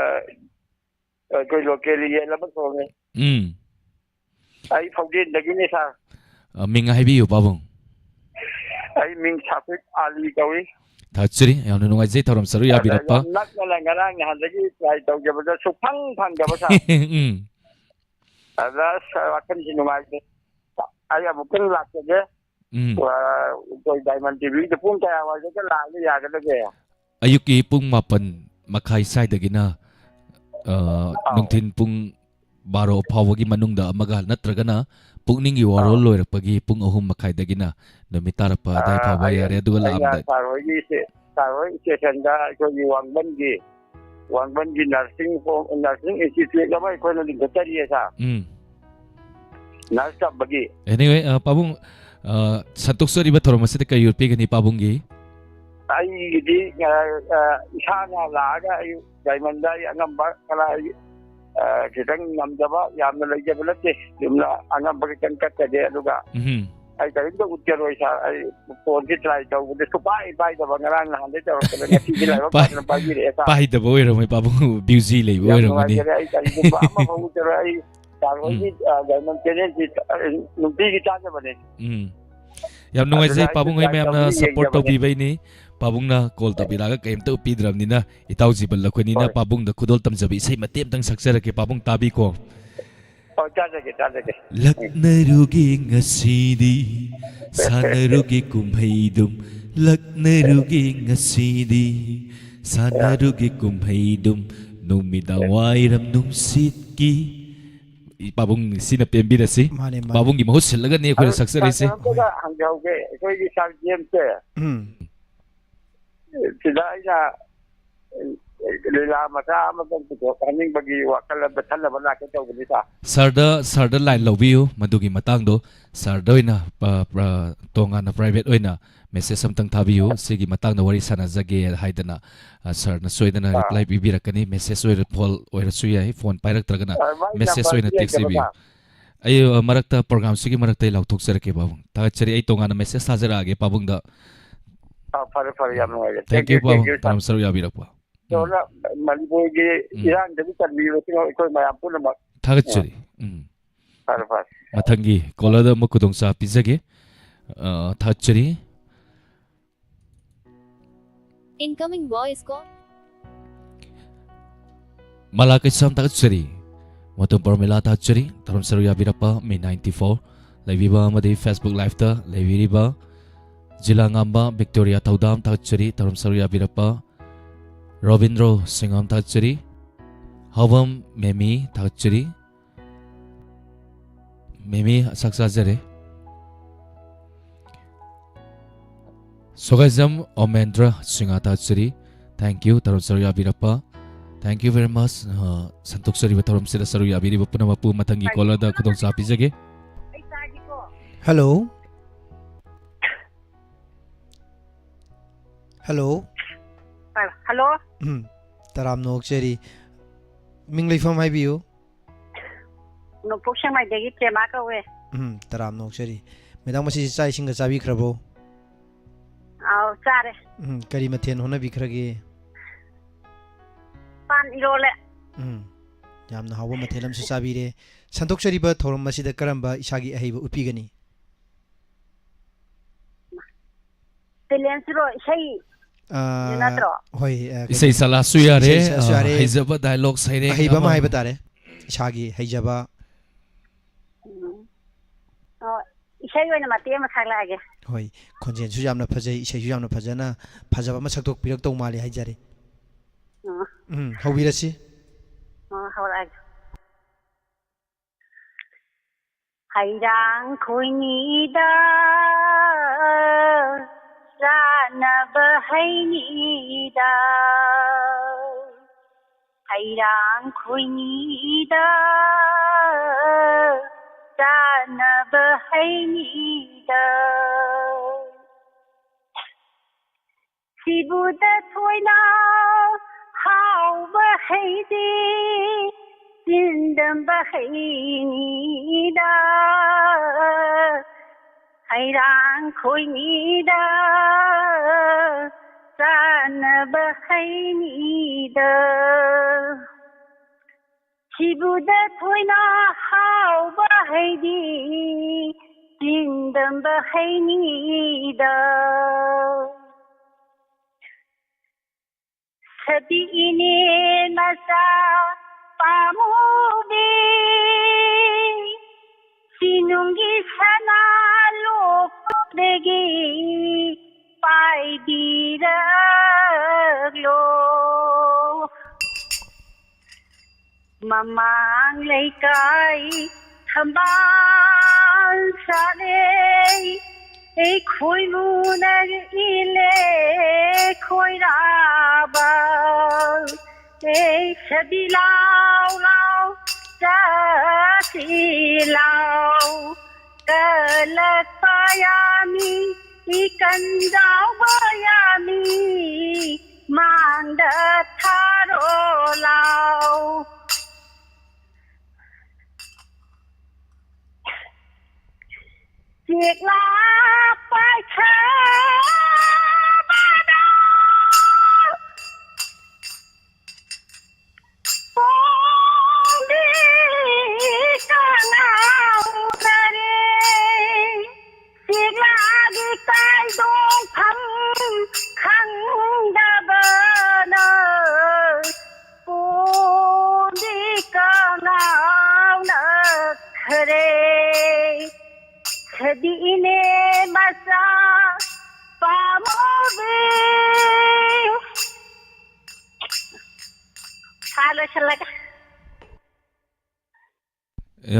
ꯑꯩꯈꯣꯏ local ꯌꯦꯟ ꯑꯃ ꯊꯣꯡꯉꯦ꯫ ꯎꯝ꯫ ꯑꯩ ꯐꯥꯎꯖꯤꯟꯗꯒꯤꯅꯦ, ꯁꯥꯔ꯫ ꯑ, ꯃꯤꯡ ꯍꯥꯏꯕꯤꯌꯨ, ꯄꯥꯕꯨꯡ꯫ ꯑꯩ ꯃꯤꯡ ꯁꯥꯐꯤꯠ ꯑꯥꯂꯤ ꯀꯧꯏ꯫ ꯊꯥꯒꯠꯆꯔꯤ꯫ ꯌꯥꯝꯅ ꯅꯨꯡꯉꯥꯏꯖꯩ ꯊꯧꯔꯝ ꯁꯔꯨꯛ ꯑꯗ ꯌꯥꯕꯤꯔꯛꯄ꯫ ꯌꯥꯝ ꯅꯛꯅ ꯉꯔꯥꯡ ꯅꯍꯥꯟꯗꯒꯤ try ꯇꯧꯖꯕꯗ ꯁꯨꯛꯐꯪ ꯐꯪꯗꯕ, ꯁꯥꯔ꯫ ꯎꯝ꯫ ꯑꯗ ꯑꯁ, ꯋꯥꯈꯜꯁꯤ ꯅꯨꯡꯉꯥꯏꯇꯦ꯫ ꯑꯩ ꯑꯃꯨꯛꯇꯪ ꯂꯥꯛꯆꯒꯦ꯫ ꯎꯝ꯫ ꯑ, ꯑꯩꯈꯣꯏ ꯗꯥꯏꯃꯟ ꯇꯤꯚꯤꯗ ꯄꯨꯡ ꯀꯌꯥ ꯋꯥꯏꯗꯒ ꯂꯥꯛꯑꯒ ꯌꯥꯒꯗꯒꯦ? ꯑꯌꯨꯛꯀꯤ ꯄꯨꯡ ꯃꯥꯄꯟ ꯃꯈꯥꯏ ꯁ꯭ꯋꯥꯏꯗꯒꯤꯅ, ꯑ, ꯑꯥꯎ꯫ ꯅꯨꯡꯊꯤꯟ ꯄꯨꯡ ꯕꯥꯔꯣ ꯐꯥꯎꯕꯒꯤ ꯃꯅꯨꯡꯗ ꯑꯃꯒ, ꯅꯠꯇ꯭ꯔꯒꯅ ꯄꯨꯛꯅꯤꯡꯒꯤ ꯋꯥꯔꯣꯜ ꯑꯥꯎ꯫ ꯂꯣꯏꯔꯛꯄꯒꯤ ꯄꯨꯡ ꯑꯍꯨꯝ ꯃꯈꯥꯏꯗꯒꯤꯅ ꯅꯨꯃꯤꯠ ꯇꯥꯔꯛꯄ ꯑꯗꯥꯏ ꯑ, ꯐꯥꯎꯕ ꯑꯩ, ꯌꯥꯔꯦ, ꯑꯗꯨꯒ ꯑꯩꯅ ꯂꯥꯛꯑꯝꯗꯥꯏ꯫ ꯁꯥꯔ ꯍꯣꯏꯒꯤ ꯁꯦ-, ꯁꯥꯔ ꯍꯣꯏ ꯁ꯭ꯇꯦꯁꯟꯗ ꯑꯩꯈꯣꯏꯒꯤ ꯋꯥꯡꯕꯟꯒꯤ, ꯋꯥꯡꯕꯟꯒꯤ ꯅꯔꯁꯤꯡ ꯍꯣꯝ, ꯅꯔꯁꯤꯡ ꯏꯟꯁꯇꯤꯇ꯭ꯌꯨꯠ ꯑꯃ ꯑꯩꯈꯣꯏꯅ ꯂꯤꯡꯈꯠꯆꯔꯤꯌꯦ, ꯁꯥꯔ꯫ ꯎꯝ꯫ ꯅꯔꯁ ꯇꯝꯕꯒꯤ꯫ Anyway, ꯑ, ꯄꯥꯕꯨꯡ, ꯑ, ꯁꯟꯇꯣꯛꯆꯔꯤꯕ ꯊꯧꯔꯝ ꯑꯁꯤꯗ ꯀꯔꯤ ꯎꯠꯄꯤꯒꯅꯤ ꯄꯥꯕꯨꯡꯒꯤ? ꯑꯩꯒꯤꯗꯤ, ꯑ, ꯑ, ꯏꯁꯥꯅ ꯂꯥꯛꯑꯒ ꯑꯩ ꯗꯥꯏꯃꯟꯗ ꯑꯩ ꯑꯉꯝꯕ ꯈꯔ ꯑꯩ, ꯑ, ꯈꯤꯇꯪ ꯉꯝꯖꯕ ꯌꯥꯝꯅ ꯂꯩꯖꯕ ꯅꯠꯇꯦ꯫ ꯌꯨꯝꯗ ꯑꯉꯝꯕ ꯈꯤꯇꯪ ꯀꯠꯆꯒꯦ, ꯑꯗꯨꯒ ꯎꯝ꯫ ꯑꯩ ꯀꯔꯤꯝꯇ ꯎꯠꯆꯔꯣꯏ ꯁꯥꯔ꯫ ꯑꯩ ꯐꯣꯟꯁꯤ ꯇ꯭ꯔꯥꯏ ꯇꯧꯕꯗ ꯁꯨꯄꯥꯏ ꯄꯥꯏꯗꯕ, ꯉꯔꯥꯡ ꯅꯍꯥꯟꯗꯩ ꯇꯧꯔꯛꯄꯗ ꯉꯁꯤꯗꯤ ꯂꯥꯏꯕꯛ ꯄꯥꯏ-, ꯐꯗꯅ ꯄꯥꯏꯕꯤꯔꯛꯑꯦ ꯁꯥꯔ꯫ ꯄꯥꯏꯗꯕ ꯑꯣꯏꯔꯝꯃꯣꯏ ꯄꯥꯕꯨꯡ, ꯕ꯭ꯌꯨꯖꯤ ꯂꯩꯕ ꯌꯥꯝ ꯑꯣꯏꯔꯝꯒꯅꯤ꯫ ꯅꯨꯡꯉꯥꯏꯖꯔꯦ꯫ ꯑꯩ ꯀꯔꯤꯒꯨꯝꯕ ꯑꯃꯐꯥꯎ ꯎꯠꯆꯔꯣꯏ꯫ ꯑꯩ ꯁꯥꯔ ꯍꯣꯏꯒꯤ, ꯎꯝ꯫ ꯑ, ꯗꯥꯏꯃꯟ ꯆꯦꯅꯦꯜꯁꯤ, ꯑ, ꯅꯨꯡꯇꯤꯒꯤ ꯇꯥꯖꯕꯅꯦ꯫ ꯎꯝ꯫ ꯌꯥꯝ ꯑꯗꯨꯅ ꯅꯨꯡꯉꯥꯏꯖꯩ ꯑꯩꯁꯨ ꯄꯥꯕꯨꯡ ꯍꯣꯏ ꯇ꯭ꯔꯥꯏ ꯃꯌꯥꯝꯅ ꯇꯧꯕꯗ ꯁꯄꯣꯔꯠ ꯌꯦꯡꯖꯕꯅꯦ꯫ ꯇꯧꯕꯤꯕꯩꯅꯤ꯫ ꯄꯥꯕꯨꯡꯅ ꯀꯣꯜ ꯑꯦ꯫ ꯇꯧꯕꯤꯔꯛꯑꯒ ꯀꯩꯝꯇ ꯎꯠꯄꯤꯗ꯭ꯔꯕꯅꯤꯅ ꯏꯇꯥꯎ ꯖꯤꯕꯟ ꯂꯈꯣꯏꯅꯤꯅ ꯍꯣꯏ꯫ ꯄꯥꯕꯨꯡꯗ ꯈꯨꯗꯣꯜ ꯇꯝꯖꯕ ꯏꯁꯩ ꯃꯇꯦꯛ ꯑꯝꯇꯪ ꯁꯛꯆꯔꯛꯀꯦ, ꯄꯥꯕꯨꯡ ꯇꯥꯕꯤꯀꯣ꯫ ꯍꯣꯏ, ꯇꯥꯖꯒꯦ, ꯇꯥꯖꯒꯦ꯫ ꯎꯝ꯫ ꯂꯛꯅꯔꯨꯒꯦ ꯉꯁꯤꯗꯤ, ꯁꯥꯟꯅꯔꯨꯒꯦ ꯀꯨꯝꯍꯩꯗꯨꯝ, ꯂꯛꯅꯔꯨꯒꯦ ꯉꯁꯤꯗꯤ, ꯁꯥꯟꯅꯔꯨꯒꯦ ꯀꯨꯝꯍꯩꯗꯨꯝ, ꯅꯨꯃꯤꯗꯥꯡ ꯋꯥꯏꯔꯝ ꯅꯨꯡꯁꯤꯠꯀꯤ꯫ ꯏ ꯄꯥꯕꯨꯡ ꯁꯤꯅ ꯄꯦꯟꯕꯤꯔꯁꯤ꯫ ꯃꯥꯅꯦ, ꯃꯥꯅꯦ꯫ ꯄꯥꯕꯨꯡꯒꯤ ꯃꯍꯨꯠ ꯁꯤꯜꯂꯒꯅꯤ ꯑꯩꯈꯣꯏꯅ ꯑꯗꯨ ꯁꯛꯆꯔꯤꯁꯦ꯫ ꯁꯥꯟꯅꯔꯛꯄꯗ ꯍꯪꯖꯍꯧꯒꯦ, ꯑꯩꯈꯣꯏꯒꯤ ꯁꯥꯔ ꯖꯦꯝꯁꯁꯦ꯫ ꯎꯝ꯫ ꯁꯤꯗ ꯑꯩꯅ ꯂꯤꯂꯥ ꯃꯆꯥ ꯑꯃꯇꯪ ꯄꯨꯊꯣꯛꯍꯟꯅꯤꯡꯕꯒꯤ ꯋꯥꯈꯜ ꯑꯃ ꯈꯜꯂꯕ ꯂꯥꯛꯀꯦ ꯇꯧꯕꯅꯤꯗ꯫ ꯁꯥꯔꯗ, ꯁꯥꯔꯗ ꯂꯥꯏꯟ ꯂꯧꯕꯤꯌꯨ, ꯃꯗꯨꯒꯤ ꯃꯇꯥꯡꯗꯣ ꯁꯥꯔꯗ ꯑꯣꯏꯅ, ꯄ-, ꯄ-, ꯇꯣꯉꯥꯟꯅ ꯄ꯭ꯔꯥꯏꯚꯦꯠ ꯑꯣꯏꯅ ꯃꯦꯁꯦꯖ ꯑꯝꯇꯪ ꯊꯥꯕꯤꯌꯨ, ꯁꯤꯒꯤ ꯃꯇꯥꯡꯗ ꯋꯥꯔꯤ ꯁꯥꯟꯅꯖꯒꯦ ꯍꯥꯏꯗꯅ, ꯑ, ꯁꯥꯔꯅ ꯁꯣꯏꯗꯅ ꯑꯥ꯫ ꯔꯤꯄ꯭ꯂꯥꯏ ꯄꯤꯕꯤꯔꯛꯀꯅꯤ꯫ ꯃꯦꯁꯦꯖ ꯑꯣꯏꯔ-, ꯐꯣꯟ ꯑꯣꯏꯔꯁꯨ ꯌꯥꯏ, ꯐꯣꯟ ꯄꯥꯏꯔꯛꯇ꯭ꯔꯒꯅ ꯑ, ꯃꯥꯏ ꯃꯦꯁꯦꯖ ꯑꯣꯏꯅ ꯅꯝꯕꯔꯗꯤ ꯇꯦꯛꯁ ꯂꯩꯇꯦꯕ, ꯄꯤꯕꯤꯌꯨ꯫ ꯁꯥꯔ꯫ ꯑꯩ, ꯑ, ꯃꯔꯛꯇ, ꯄ꯭ꯔꯣꯒ꯭ꯔꯥꯝꯁꯤꯒꯤ ꯃꯔꯛꯇ ꯑꯩ ꯂꯥꯎꯊꯣꯛꯆꯔꯛꯀꯦ, ꯄꯥꯕꯨꯡ꯫ ꯊꯥꯒꯠꯆꯔꯤ꯫ ꯑꯩ ꯇꯣꯉꯥꯟꯅ ꯃꯦꯁꯦꯖ ꯊꯥꯖꯔꯛꯑꯒꯦ ꯄꯥꯕꯨꯡꯗ꯫ ꯑꯥ, ꯐꯔꯦ, ꯐꯔꯦ, ꯌꯥꯝ ꯅꯨꯡꯉꯥꯏꯔꯦ꯫ Thank you, Thank you, ꯄꯥꯕꯨꯡ, thank you, ꯁꯥꯔ꯫ ꯄ꯭ꯔꯣꯒ꯭ꯔꯥꯝ ꯁꯔꯨꯛ ꯌꯥꯕꯤꯔꯛꯄ꯫ ꯎꯝ꯫ ꯁꯣꯝꯅ ꯃꯅꯤꯄꯨꯔꯒꯤ ꯎꯝ꯫ ꯏꯔꯥꯡꯗꯒꯤ ꯀꯟꯕꯤꯕꯁꯤꯡ ꯑꯩꯈꯣꯏ ꯃꯌꯥꯝ ꯄꯨꯝꯅꯃꯛ꯫ ꯊꯥꯒꯠꯆꯔꯤ꯫ ꯎꯝ꯫ ꯎꯝ꯫ ꯐꯔꯦ, ꯐꯔꯦ꯫ ꯃꯊꯪꯒꯤ ꯀꯣꯂꯔꯗ ꯑꯃꯨꯛ ꯈꯨꯗꯣꯡꯆꯥꯕ ꯄꯤꯖꯒꯦ꯫ ꯑ, ꯊꯥꯒꯠꯆꯔꯤ꯫ Incoming voice call. ꯃꯂꯥ ꯀꯩꯁꯥꯝ, ꯊꯥꯒꯠꯆꯔꯤ꯫ ꯃꯇꯨꯝ ꯄꯔꯃꯤꯂꯥ ꯊꯥꯒꯠꯆꯔꯤ, ꯊꯧꯔꯝ ꯁꯔꯨꯛ ꯌꯥꯕꯤꯔꯛꯄ꯫ ꯃꯤ ninety four ꯂꯩꯕꯤꯕ ꯑꯃꯗꯤ Facebook Live-ꯇ ꯂꯩꯕꯤꯔꯤꯕ ꯖꯤꯂꯥ ꯉꯥꯝꯕ ꯕꯤꯛꯇꯣꯔꯤꯌꯥ ꯊꯧꯗꯥꯝ ꯊꯥꯒꯠꯆꯔꯤ, ꯊꯧꯔꯝ ꯁꯔꯨꯛ ꯌꯥꯕꯤꯔꯛꯄ꯫ ꯔꯣꯕꯤꯟꯗ꯭ꯔꯣ ꯁꯤꯡꯉꯝ ꯊꯥꯒꯠꯆꯔꯤ, ꯍꯥꯎꯕꯝ ꯃꯦꯃꯤ ꯊꯥꯒꯠꯆꯔꯤ, ꯃꯦꯃꯤ ꯆꯥꯛ ꯆꯥꯖꯔꯦ꯫ ꯁꯣꯒꯥꯏꯖꯝ ꯑꯣꯃꯦꯟꯗ꯭ꯔ ꯁꯤꯡꯍ ꯊꯥꯒꯠꯆꯔꯤ, thank you ꯊꯧꯔꯝ ꯁꯔꯨꯛ ꯌꯥꯕꯤꯔꯛꯄ꯫ Thank you very much꯫ ꯑ, ꯁꯟꯗꯣꯛꯆꯔꯤꯕ ꯊꯧꯔꯝꯁꯤꯗ ꯁꯔꯨꯛ ꯌꯥꯕꯤꯔꯤꯕ ꯄꯨꯝꯅꯃꯛꯄꯨ ꯃꯊꯪꯒꯤ caller-ꯗ ꯈꯨꯗꯣꯡꯆꯥꯕ ꯄꯤꯖꯒꯦ꯫ Hello꯫ Hello꯫ Hello꯫ ꯎꯝ, ꯇꯔꯥꯝꯅ ꯑꯣꯛꯆꯔꯤ꯫ ꯃꯤꯡ ꯂꯩꯐꯝ ꯍꯥꯏꯕꯤꯌꯨ꯫ ꯅꯣꯡꯄꯣꯛ ꯁꯦꯛꯃꯥꯏꯗꯒꯤ ꯄ꯭ꯔꯦꯃꯥ ꯀꯧꯋꯦ꯫ ꯎꯝ, ꯇꯔꯥꯝꯅ ꯑꯣꯛꯆꯔꯤ꯫ Madam, ꯉꯁꯤꯁꯤ ꯆꯥꯛ ꯏꯁꯤꯡꯒ ꯆꯥꯕꯤꯈ꯭ꯔꯕꯣ? ꯑꯥꯎ, ꯆꯥꯔꯦ꯫ ꯎꯝ, ꯀꯔꯤ ꯃꯊꯦꯜ ꯍꯣꯠꯅꯕꯤꯈ꯭ꯔꯒꯦ? ꯄꯥꯟ ꯏꯔꯣꯜꯂꯦ꯫ ꯎꯝ, ꯌꯥꯝꯅ ꯍꯥꯎꯕ ꯃꯊꯦꯜ ꯑꯃꯁꯨ ꯆꯥꯕꯤꯔꯦ꯫ ꯁꯟꯗꯣꯛꯆꯔꯤꯕ ꯊꯧꯔꯝ ꯑꯁꯤꯗ ꯀꯔꯝꯕ ꯏꯁꯥꯒꯤ ꯑꯍꯩꯕ ꯎꯠꯄꯤꯒꯅꯤ? Talent-ꯁꯤꯔꯣ, ꯏꯁꯩ ꯑꯥ, ꯅꯠꯇ꯭ꯔꯣ? ꯍꯣꯏ, ꯑꯥ, ꯀꯩꯅꯣ, ꯏꯁꯩ ꯁꯛꯂꯛꯑꯁꯨ ꯌꯥꯔꯦ, ꯏꯁꯩ ꯁꯛꯂꯛꯑꯁꯨ ꯑꯥ, ꯌꯥꯔꯦ꯫ ꯍꯩꯖꯕ dialogue ꯁꯩꯔꯦꯡ ꯑꯍꯩꯕ ꯑꯃ ꯑꯃ꯫ ꯍꯥꯏꯕ ꯇꯥꯔꯦ, ꯏꯁꯥꯒꯤ ꯍꯩꯖꯕ꯫ ꯎꯝ꯫ ꯑꯣ, ꯏꯁꯩ ꯑꯣꯏꯅ ꯃꯇꯦꯛ ꯑꯃ ꯁꯛꯂꯛꯑꯒꯦ꯫ ꯍꯣꯏ, ꯈꯣꯟꯖꯦꯜꯁꯨ ꯌꯥꯝꯅ ꯐꯖꯩ, ꯏꯁꯩꯁꯨ ꯌꯥꯝꯅ ꯐꯖꯅ, ꯐꯖꯕ ꯑꯃ ꯁꯛꯇꯣꯛꯄꯤꯔꯛꯇꯧ ꯃꯥꯜꯂꯤ ꯍꯥꯏꯖꯔꯤ꯫ ꯑꯣ꯫ ꯎꯝ, ꯍꯧꯕꯤꯔꯁꯤ꯫ ꯑꯣ, ꯍꯧꯔꯛꯑꯒꯦ꯫ ꯍꯩꯔꯥꯡ ꯈꯣꯏꯅꯤꯗ ꯆꯥꯅꯕ ꯍꯩꯅꯤꯗ, ꯍꯩꯔꯥꯡ ꯈꯣꯏꯅꯤꯗ ꯆꯥꯅꯕ ꯍꯩꯅꯤꯗ꯫ ꯁꯤꯕꯨꯗ ꯊꯣꯏꯅ ꯍꯥꯎꯕ ꯍꯩꯗꯤ ꯆꯤꯟꯗꯝꯕ ꯍꯩꯅꯤꯗ, ꯍꯩꯔꯥꯡ ꯈꯣꯏꯅꯤꯗ ꯆꯥꯅꯕ ꯍꯩꯅꯤꯗ꯫ ꯁꯤꯕꯨꯗ ꯊꯣꯏꯅ ꯍꯥꯎꯕ ꯍꯩꯗꯤ ꯆꯤꯟꯗꯝꯕ ꯍꯩꯅꯤꯗ꯫ ꯁꯕꯤ ꯏꯅꯦ ꯃꯆꯥ ꯑꯃꯨꯕꯤ, ꯁꯤꯅꯨꯡꯒꯤ ꯁꯅꯥ ꯂꯣꯛꯄꯗꯒꯤ ꯄꯥꯏꯕꯤꯔꯛꯂꯣ꯫ ꯃꯃꯥꯡ ꯂꯩꯀꯥꯏ ꯊꯝꯕꯥꯜ ꯁꯥꯠꯂꯦ, ꯑꯩꯈꯣꯏ ꯃꯨꯅ ꯏꯜꯂꯦ ꯈꯣꯏꯔꯥꯕ꯫ ꯑꯦ ꯁꯕꯤ ꯂꯥꯎ ꯂꯥꯎ ꯆꯥꯁꯤ ꯂꯥꯎ, ꯀꯂꯛꯄ ꯌꯥꯃꯤ, ꯏꯀꯟꯖꯥꯎꯕ ꯌꯥꯃꯤ, ꯃꯥꯡꯗ ꯊꯥꯔꯣ ꯂꯥꯎ꯫ ꯆꯦꯛꯂꯥ ꯄꯥꯏꯈꯕꯗ ꯄꯣꯝꯕꯤ ꯀꯅꯥꯎ ꯀꯔꯤ? ꯆꯦꯛꯂꯥꯒꯤ ꯀꯥꯏꯗꯣꯡꯐꯝ ꯈꯪꯗꯕꯅ ꯄꯣꯝꯕꯤ ꯀꯅꯥꯎꯅꯈ꯭ꯔꯦ꯫ ꯁꯗꯤ ꯏꯅꯦ ꯃꯆꯥ ꯄꯥꯝꯃꯨꯕꯤ꯫ ꯁꯥ ꯂꯣꯏꯁꯜꯂꯒ꯫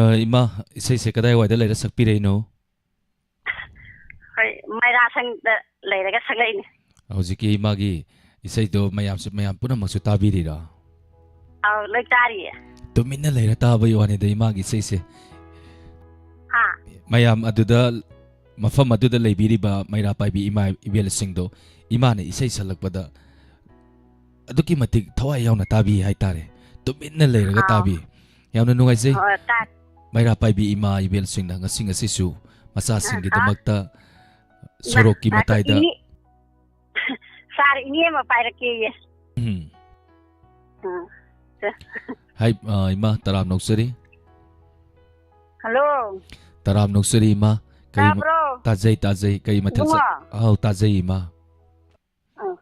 ꯑ, ꯏꯃꯥ, ꯏꯁꯩꯁꯦ ꯀꯗꯥꯏꯋꯥꯏꯗ ꯂꯩꯔ ꯁꯛꯄꯤꯔꯛꯏꯅꯣ? ꯍꯣꯏ, ꯃꯩꯔꯥ ꯁꯪꯗ ꯂꯩꯔꯒ ꯁꯛꯂꯛꯏꯅꯦ꯫ ꯍꯧꯖꯤꯛꯀꯤ ꯏꯃꯥꯒꯤ ꯏꯁꯩꯗꯣ ꯃꯌꯥꯝꯁꯨ, ꯃꯌꯥꯝ ꯄꯨꯝꯅꯃꯛꯁꯨ ꯇꯥꯕꯤꯔꯤꯔꯣ? ꯑꯧ, ꯂꯣꯏ ꯇꯥꯔꯤꯌꯦ꯫ ꯇꯨꯃꯤꯟꯅ ꯂꯩꯔ ꯇꯥꯕꯒꯤ ꯋꯥꯅꯤꯗ ꯏꯃꯥꯒꯤ ꯏꯁꯩꯁꯦ꯫ ꯍꯥ? ꯃꯌꯥꯝ ꯑꯗꯨꯗ, ꯃꯐꯝ ꯑꯗꯨꯗ ꯂꯩꯕꯤꯔꯤꯕ ꯃꯩꯔꯥ ꯄꯥꯏꯕꯤ ꯏꯃꯥ ꯏꯕꯦꯜꯁꯤꯡꯗꯣ ꯏꯃꯥꯅ ꯏꯁꯩ ꯁꯛꯂꯛꯄꯗ ꯑꯗꯨꯛꯀꯤ ꯃꯇꯤꯛ ꯊꯋꯥꯏ ꯌꯥꯎꯅ ꯇꯥꯕꯤ ꯍꯥꯏꯇꯥꯔꯦ꯫ ꯇꯨꯃꯤꯟꯅ ꯂꯩꯔꯒ ꯑꯥꯎ꯫ ꯇꯥꯕꯤ꯫ ꯌꯥꯝꯅ ꯅꯨꯡꯉꯥꯏꯖꯩ꯫ ꯍꯣꯏ, ꯇꯥ-, ꯃꯩꯔꯥ ꯄꯥꯏꯕꯤ ꯏꯃꯥ ꯏꯕꯦꯜꯁꯤꯡꯅ ꯉꯁꯤ ꯉꯁꯤꯁꯨ ꯃꯆꯥꯁꯤꯡꯒꯤꯗꯃꯛꯇ ꯑꯥ, ꯁꯣꯔꯣꯛꯀꯤ ꯏꯃꯥ, ꯃꯇꯥꯏꯗ ꯏꯅꯦ-, ꯁꯥꯔ, ꯏꯅꯦ ꯑꯃ ꯄꯥꯏꯔꯛꯀꯦꯌꯦ꯫ ꯎꯝ꯫ ꯎꯝ꯫ ꯍꯥꯏ, ꯑ, ꯏꯃꯥ, ꯇꯔꯥꯝꯅ ꯑꯣꯛꯆꯔꯤ꯫ ꯍꯜꯂꯣ꯫ ꯇꯔꯥꯝꯅ ꯑꯣꯛꯆꯔꯤ, ꯏꯃꯥ꯫ ꯀꯔꯤ ꯃ-, ꯇꯥꯕ꯭ꯔꯣ? ꯇꯥꯖꯩ, ꯇꯥꯖꯩ꯫ ꯀꯔꯤ ꯃꯊꯦꯜ ꯆꯥ-, ꯏꯕꯨꯡꯉꯣ? ꯑꯥꯎ, ꯇꯥꯖꯩ, ꯏꯃꯥ꯫ ꯑꯥ꯫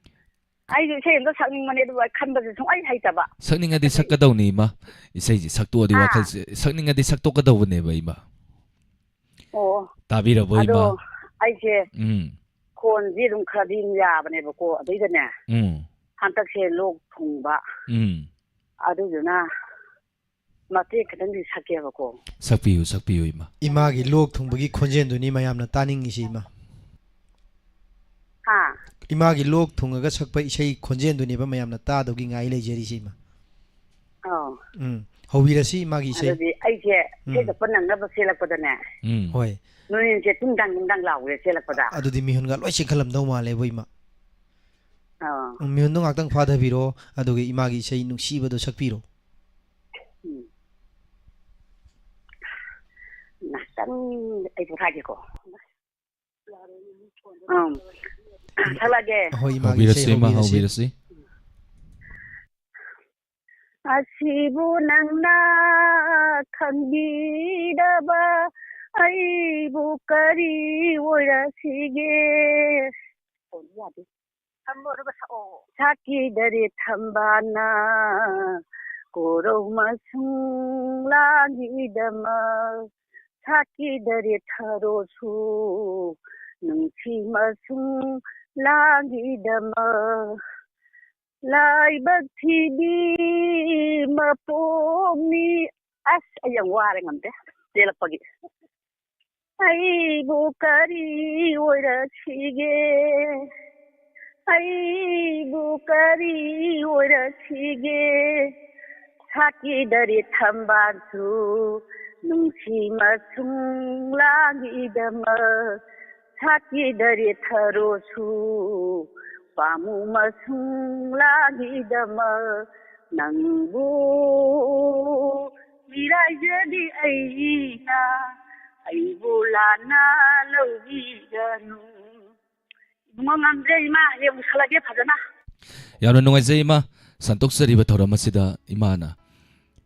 ꯑꯩꯁꯨ ꯏꯁꯩ ꯑꯝꯇ ꯁꯛꯅꯤꯡꯕꯅꯦ, ꯑꯗꯨꯕꯨ ꯑꯩ ꯈꯟꯕꯁꯦ ꯁꯨꯡꯍꯩ ꯍꯩꯇꯕ꯫ ꯁꯛꯅꯤꯡꯉꯗꯤ ꯁꯛꯀꯗꯧꯅꯤ, ꯏꯃꯥ꯫ ꯏꯁꯩꯁꯦ ꯁꯛꯇꯣꯛꯑꯗꯤ ꯍꯥ? ꯋꯥꯈꯜꯁꯦ, ꯁꯛꯅꯤꯡꯉꯗꯤ ꯁꯛꯇꯣꯛꯀꯗꯧꯕꯅꯦꯕ, ꯏꯃꯥ꯫ ꯑꯣ꯫ ꯇꯥꯕꯤꯔꯕꯣ, ꯑꯗꯣ ꯏꯃꯥ? ꯑꯩꯁꯦ ꯎꯝ꯫ ꯈꯣꯟꯁꯦ ꯑꯗꯨꯝ ꯈꯔꯗꯤ ꯑꯗꯨꯝ ꯌꯥꯕꯅꯦꯕꯀꯣ, ꯑꯗꯩꯗꯅꯦ, ꯎꯝ꯫ ꯍꯟꯗꯛꯁꯦ ꯂꯣꯛ ꯊꯨꯡꯕ꯫ ꯎꯝ꯫ ꯑꯗꯨꯗꯨꯅ ꯃꯇꯦꯛ ꯈꯤꯇꯪꯗꯤ ꯁꯛꯀꯦꯕꯀꯣ꯫ ꯁꯛꯄꯤꯌꯨ, ꯁꯛꯄꯤꯌꯨ, ꯏꯃꯥ꯫ ꯏꯃꯥꯒꯤ ꯂꯣꯛ ꯊꯨꯡꯕꯒꯤ ꯈꯣꯟꯖꯦꯜꯗꯨꯅꯤ ꯃꯌꯥꯝꯅ ꯇꯥꯅꯤꯡꯉꯤꯁꯤ, ꯏꯃꯥ꯫ ꯍꯥ? ꯏꯃꯥꯒꯤ ꯂꯣꯛ ꯊꯨꯡꯉꯒ ꯁꯛꯄ ꯏꯁꯩ ꯈꯣꯟꯖꯦꯜꯗꯨꯅꯦꯕ ꯃꯌꯥꯝꯅ ꯇꯥꯗꯧꯒꯤ ꯉꯥꯏ ꯂꯩꯖꯔꯤꯁꯤ, ꯏꯃꯥ꯫ ꯑꯧ꯫ ꯎꯝ꯫ ꯍꯧꯕꯤꯔꯁꯤ ꯏꯃꯥꯒꯤ ꯏꯁꯩ꯫ ꯑꯗꯨꯗꯤ ꯑꯩꯁꯦ ꯏꯁꯩ ꯎꯝ꯫ ꯁꯛꯄ ꯅꯪꯅꯕ ꯆꯦꯜꯂꯛꯄꯗꯅꯦ, ꯎꯝ꯫ ꯍꯣꯏ꯫ ꯅꯨꯡꯊꯤꯟꯁꯦ ꯇꯤꯡ ꯇꯥꯡ ꯇꯤꯡ ꯇꯥꯡ ꯂꯥꯎꯕꯁꯦ ꯆꯦꯜꯂꯛꯄꯗ꯫ ꯑꯗꯨꯗꯤ ꯃꯤꯍꯨꯟꯒ ꯂꯣꯏ ꯆꯦꯟꯈꯠꯂꯝꯗꯧ ꯃꯥꯜꯂꯦꯕꯣ, ꯏꯃꯥ꯫ ꯑꯥ꯫ ꯎꯝ, ꯃꯤꯍꯨꯟꯗꯣ ꯉꯥꯛꯇꯪ ꯐꯥꯊꯕꯤꯔꯣ, ꯑꯗꯨꯒ ꯏꯃꯥꯒꯤ ꯏꯁꯩ ꯅꯨꯡꯁꯤꯕꯗꯣ ꯁꯛꯄꯤꯔꯣ꯫ ꯎꯝ꯫ ꯉꯥꯛꯇꯪ ꯑꯩ ꯄꯣꯊꯥꯒꯦꯀꯣ꯫ ꯎꯝ꯫ ꯁꯛꯂꯛꯑꯒꯦ꯫ ꯍꯣꯏ, ꯏꯃꯥꯒꯤ ꯍꯧꯕꯤꯔꯁꯤ, ꯏꯁꯩ ꯏꯃꯥ, ꯍꯧꯕꯤꯔꯁꯤ꯫ ꯍꯧꯕꯤꯔꯁꯤ꯫ ꯑꯁꯤꯕꯨ ꯅꯪꯅ ꯈꯪꯕꯤꯗꯕ ꯑꯩꯕꯨ ꯀꯔꯤ ꯑꯣꯏꯔꯁꯤꯒꯦ? ꯁꯥꯀꯤꯗꯔꯦ ꯊꯝꯕꯥꯜꯅ ꯀꯣꯔꯧ ꯃꯁꯨꯡ ꯂꯥꯡꯒꯤꯗꯃꯛ, ꯁꯥꯀꯤꯗꯔꯦ ꯊꯔꯣꯁꯨ ꯅꯨꯡꯁꯤ ꯃꯁꯨꯡ ꯂꯥꯡꯒꯤꯗꯃꯛ꯫ ꯂꯥꯏꯕꯛ ꯊꯤꯕꯤ ꯃꯄꯣꯛꯅꯤ꯫ ꯑꯁ, ꯑꯩ ꯌꯥꯝ ꯋꯥꯔꯦ, ꯉꯝꯗꯦ ꯆꯦꯜꯂꯛꯄꯒꯤ꯫ ꯑꯩꯕꯨ ꯀꯔꯤ ꯑꯣꯏꯔꯛꯁꯤꯒꯦ? ꯑꯩꯕꯨ ꯀꯔꯤ ꯑꯣꯏꯔꯛꯁꯤꯒꯦ? ꯁꯥꯀꯤꯗꯔꯦ ꯊꯝꯕꯥꯜꯁꯨ ꯅꯨꯡꯁꯤ ꯃꯁꯨꯡ ꯂꯥꯡꯒꯤꯗꯃꯛ, ꯁꯥꯀꯤꯗꯔꯦ ꯊꯔꯣꯁꯨ ꯄꯥꯃꯨ ꯃꯁꯨꯡ ꯂꯥꯡꯒꯤꯗꯃꯛ, ꯅꯪꯕꯨ ꯃꯤꯔꯥꯏꯖꯗꯤ ꯑꯩꯅ, ꯑꯩꯕꯨ ꯂꯥꯟꯅ ꯂꯧꯕꯤꯒꯅꯨ꯫ ꯏꯕꯨꯡꯉꯣ, ꯉꯝꯗ꯭ꯔꯦ ꯏꯃꯥ, ꯍꯌꯦꯡ ꯁꯛꯂꯒꯦ ꯐꯖꯅ꯫ ꯌꯥꯝꯅ ꯅꯨꯡꯉꯥꯏꯖꯩ ꯏꯃꯥ, ꯁꯟꯇꯣꯛꯆꯔꯤꯕ ꯊꯧꯔꯝ ꯑꯁꯤꯗ ꯏꯃꯥꯅ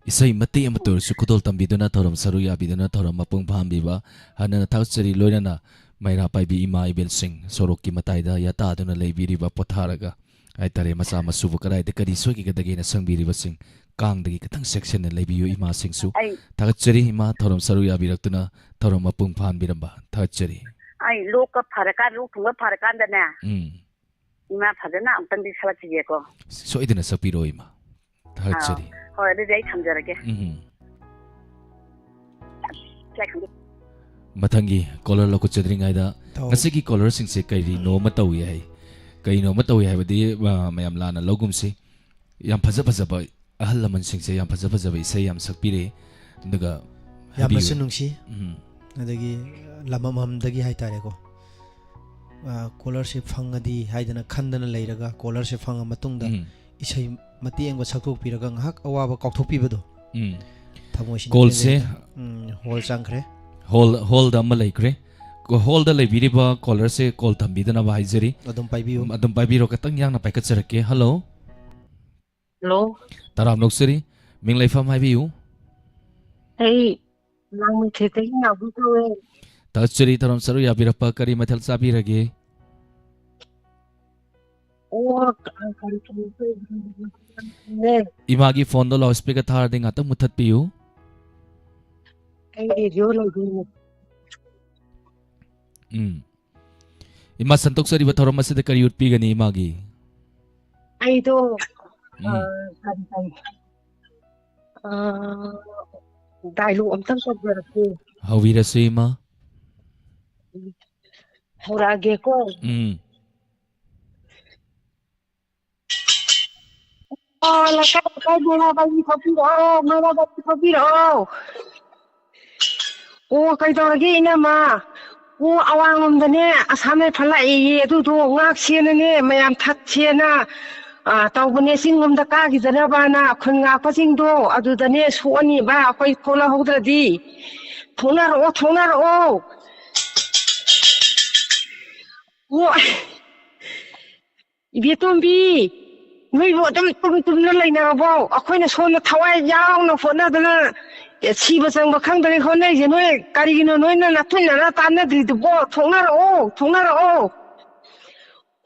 ꯏꯁꯩ ꯃꯇꯦꯛ ꯑꯃꯇ ꯑꯣꯏꯔꯁꯨ ꯈꯨꯗꯣꯜ ꯇꯝꯕꯤꯗꯨꯅ, ꯊꯧꯔꯝ ꯁꯔꯨꯛ ꯌꯥꯕꯤꯗꯨꯅ, ꯊꯧꯔꯝ ꯃꯄꯨꯡ ꯐꯥꯍꯟꯕꯤꯕ ꯍꯟꯅ ꯊꯥꯒꯠꯆꯔꯤ꯫ ꯂꯣꯏꯅꯅ ꯃꯩꯔꯥ ꯄꯥꯏꯕꯤ ꯏꯃꯥ ꯏꯕꯦꯜꯁꯤꯡ ꯁꯣꯔꯣꯛꯀꯤ ꯃꯇꯥꯏꯗ ꯌꯥꯇꯥꯗꯨꯅ ꯂꯩꯕꯤꯔꯤꯕ, ꯄꯣꯊꯥꯔꯒ ꯍꯥꯏꯇꯥꯔꯦ, ꯃꯆꯥ ꯃꯁꯨꯕꯨ ꯀꯗꯥꯏꯗ ꯀꯔꯤ ꯁꯣꯏꯈꯤꯒꯗꯒꯦꯅ ꯁꯪꯕꯤꯔꯤꯕꯁꯤꯡ, ꯀꯥꯡꯗꯒꯤ ꯈꯤꯇꯪ ꯆꯦꯛꯁꯤꯟꯅ ꯂꯩꯕꯤꯌꯨ ꯏꯃꯥꯁꯤꯡꯁꯨ꯫ ꯑꯩ ꯊꯥꯒꯠꯆꯔꯤ ꯏꯃꯥ, ꯊꯧꯔꯝ ꯁꯔꯨꯛ ꯌꯥꯕꯤꯔꯛꯇꯨꯅ ꯊꯧꯔꯝ ꯃꯄꯨꯡ ꯐꯥꯍꯟꯕꯤꯔꯝꯕ ꯊꯥꯒꯠꯆꯔꯤ꯫ ꯑꯩ ꯂꯣꯛꯀ ꯐꯔꯀꯥꯟ ꯂꯣꯛ ꯊꯨꯡꯕ ꯐꯔꯀꯥꯟꯗꯅꯦ ꯎꯝ꯫ ꯏꯃꯥ ꯐꯖꯅ ꯑꯃꯨꯛꯇꯪꯗꯤ ꯁꯛꯂꯛꯈꯤꯒꯦꯀꯣ꯫ ꯁꯣꯏꯗꯅ ꯁꯛꯄꯤꯔꯛꯑꯣ ꯏꯃꯥ꯫ ꯊꯥꯒꯠꯆꯔꯤ꯫ ꯍꯣꯏ, ꯑꯗꯨꯗꯤ ꯑꯩ ꯊꯝꯖꯔꯒꯦ꯫ ꯎꯝ꯫ ꯁꯦ ꯈꯪꯗꯦ꯫ ꯃꯊꯪꯒꯤ ꯀꯣꯂꯔ ꯂꯧꯈꯠꯆꯗ꯭ꯔꯤꯉꯩꯗ, ꯇꯧ꯫ ꯉꯁꯤꯒꯤ ꯀꯣꯂꯔꯁꯤꯡꯁꯦ ꯀꯔꯤꯅꯣ ꯑꯃ ꯇꯧꯏ ꯍꯥꯏ꯫ ꯀꯩꯅꯣ ꯑꯃ ꯇꯧꯏ ꯍꯥꯏꯕꯗꯤ, ꯑ, ꯃꯌꯥꯝ ꯂꯥꯟꯅ ꯂꯧꯒꯨꯝꯁꯤ꯫ ꯌꯥꯝ ꯐꯖ ꯐꯖꯕ ꯑꯍꯜ ꯂꯃꯟꯁꯤꯡꯁꯦ ꯌꯥꯝ ꯐꯖ ꯐꯖꯕ ꯏꯁꯩ ꯌꯥꯝ ꯁꯛꯄꯤꯔꯛꯑꯦ꯫ ꯑꯗꯨꯒ ꯌꯥꯝꯅꯁꯨ ꯍꯥꯏꯕꯤꯌꯨ꯫ ꯅꯨꯡꯁꯤ꯫ ꯎꯝ꯫ ꯑꯗꯒꯤ ꯂꯝꯗꯝ ꯑꯃꯗꯒꯤ ꯍꯥꯏꯇꯥꯔꯦꯀꯣ, ꯑ, ꯀꯣꯂꯔꯁꯤꯞ ꯐꯪꯉꯗꯤ ꯍꯥꯏꯗꯅ ꯈꯟꯗꯅ ꯂꯩꯔꯒ, ꯀꯣꯂꯔꯁꯤꯞ ꯐꯪꯉ ꯃꯇꯨꯡꯗ ꯎꯝ꯫ ꯏꯁꯩ ꯃꯇꯦꯛ ꯑꯃ ꯁꯛꯇꯣꯛꯄꯤꯔꯒ ꯉꯥꯏꯍꯥꯛ ꯑꯋꯥꯕ ꯀꯥꯎꯊꯣꯛꯄꯤꯕꯗꯣ ꯎꯝ꯫ ꯊꯃꯣꯏꯁꯤꯅ ꯀꯣꯜꯁꯦ ꯄꯦꯟꯖꯩ꯫ ꯎꯝ, ꯍꯣꯜ ꯆꯪꯈ꯭ꯔꯦ꯫ ꯍꯣꯜ, ꯍꯣꯜꯗ ꯑꯃ ꯂꯩꯈ꯭ꯔꯦ꯫ ꯀꯣ-, ꯍꯣꯜꯗ ꯂꯩꯕꯤꯔꯤꯕ ꯀꯣꯂꯔꯁꯦ ꯀꯣꯜ ꯊꯝꯕꯤꯗꯅꯕ ꯍꯥꯏꯖꯔꯤ꯫ ꯑꯗꯨꯝ ꯄꯥꯏꯕꯤꯌꯨ꯫ ꯑꯗꯨꯝ ꯄꯥꯏꯕꯤꯔꯣ, ꯈꯤꯇꯪ ꯌꯥꯡꯅ ꯄꯥꯏꯈꯠꯆꯔꯛꯀꯦ꯫ ꯍꯜꯂꯣ꯫ ꯍꯜꯂꯣ꯫ ꯇꯔꯥꯝ ꯂꯧꯆꯔꯤ꯫ ꯃꯤꯡ ꯂꯩꯐꯝ ꯍꯥꯏꯕꯤꯌꯨ꯫ ꯑꯩ ꯂꯥꯡꯃꯩꯊꯦꯠꯇꯒꯤ ꯅꯥꯎꯕꯤ ꯀꯧꯋꯦ꯫ ꯊꯥꯒꯠꯆꯔꯤ ꯊꯧꯔꯝ ꯁꯔꯨꯛ ꯌꯥꯕꯤꯔꯛꯄ꯫ ꯀꯔꯤ ꯃꯊꯦꯜ ꯆꯥꯕꯤꯔꯒꯦ? ꯑꯣ, ꯀ-, ꯀꯔꯤ ꯀꯔꯤ ꯀꯔꯤ ꯀꯔꯤ ꯀꯔꯤ ꯏꯃꯥꯒꯤ ꯐꯣꯟꯗꯣ ꯂꯥꯎꯠ ꯁ꯭ꯄꯤꯀꯔ ꯊꯥꯔꯗꯤ ꯉꯥꯛꯇꯪ ꯃꯨꯠꯊꯠꯄꯤꯌꯨ꯫ ꯑꯩ ꯔꯦꯗꯤꯑꯣ ꯂꯧꯗꯣꯏꯅꯦ꯫ ꯎꯝ꯫ ꯏꯃꯥ, ꯁꯟꯗꯣꯛꯆꯔꯤꯕ ꯊꯧꯔꯝ ꯑꯁꯤꯗ ꯀꯔꯤ ꯎꯠꯄꯤꯒꯅꯤ ꯏꯃꯥꯒꯤ? ꯑꯩꯗꯣ, ꯎꯝ꯫ ꯑ, ꯀꯔꯤ ꯀꯔꯤ, ꯑ, ꯗꯥꯏꯂꯣꯛ ꯑꯝꯇꯪ ꯇꯧꯖꯔꯛꯀꯦ꯫ ꯍꯧꯕꯤꯔꯁꯤ ꯏꯃꯥ꯫ ꯍꯧꯔꯛꯑꯒꯦꯀꯣ꯫ ꯎꯝ꯫ ꯑꯣ, ꯂꯩꯀꯥꯏ ꯂꯩꯀꯥꯏ ꯃꯩꯔꯥ ꯄꯥꯏꯕꯤ ꯊꯣꯛꯄꯤꯔꯛꯑꯣ, ꯃꯩꯔꯥ ꯄꯥꯏꯕꯤ ꯊꯣꯛꯄꯤꯔꯛꯑꯣ꯫ ꯑꯣ, ꯀꯩꯗꯧꯔꯒꯦ ꯏꯅꯝꯃ? ꯑꯣ, ꯑꯋꯥꯡꯂꯣꯝꯗꯅꯦ ꯑꯁꯥꯝ ꯔꯥꯏꯐꯜ ꯂꯥꯛꯑꯦꯌꯦ, ꯑꯗꯨꯗꯣ ꯉꯥꯛꯁꯦꯅꯅꯦ ꯃꯌꯥꯝ ꯊꯠꯁꯦꯅ, ꯑ, ꯇꯧꯕꯅꯦ, ꯆꯤꯡꯂꯣꯝꯗ ꯀꯥꯈꯤꯗꯅꯕꯅ ꯈꯨꯟ ꯉꯥꯛꯄꯁꯤꯡꯗꯣ ꯑꯗꯨꯗꯅꯦ ꯁꯣꯛꯑꯅꯤꯕ ꯑꯩꯈꯣꯏ ꯊꯣꯛꯂꯛꯍꯧꯗ꯭ꯔꯗꯤ꯫ ꯊꯣꯛꯅꯔꯛꯑꯣ, ꯊꯣꯛꯅꯔꯛꯑꯣ꯫ ꯑꯣ, ꯏꯕꯦꯇꯣꯝꯕꯤ, ꯅꯣꯏꯕꯨ ꯑꯗꯨꯝ ꯇꯨꯝ ꯇꯨꯝꯅ ꯂꯩꯅꯔꯕꯣ? ꯑꯩꯈꯣꯏꯅ ꯁꯣꯝꯗ ꯊꯋꯥꯏ ꯌꯥꯎꯅ ꯍꯣꯠꯅꯗꯅ, ꯑꯦ, ꯁꯤꯕ ꯆꯪꯕ ꯈꯪꯗ꯭ꯔꯦ ꯍꯣꯠꯅꯔꯤꯁꯦ꯫ ꯅꯣꯏ ꯀꯔꯤꯒꯤꯅꯣ ꯅꯣꯏꯅ ꯅꯥꯊꯨꯟꯅꯅ ꯇꯥꯟꯅꯗ꯭ꯔꯤꯗꯨꯕꯣ? ꯊꯣꯛꯅꯔꯛꯑꯣ, ꯊꯣꯛꯅꯔꯛꯑꯣ꯫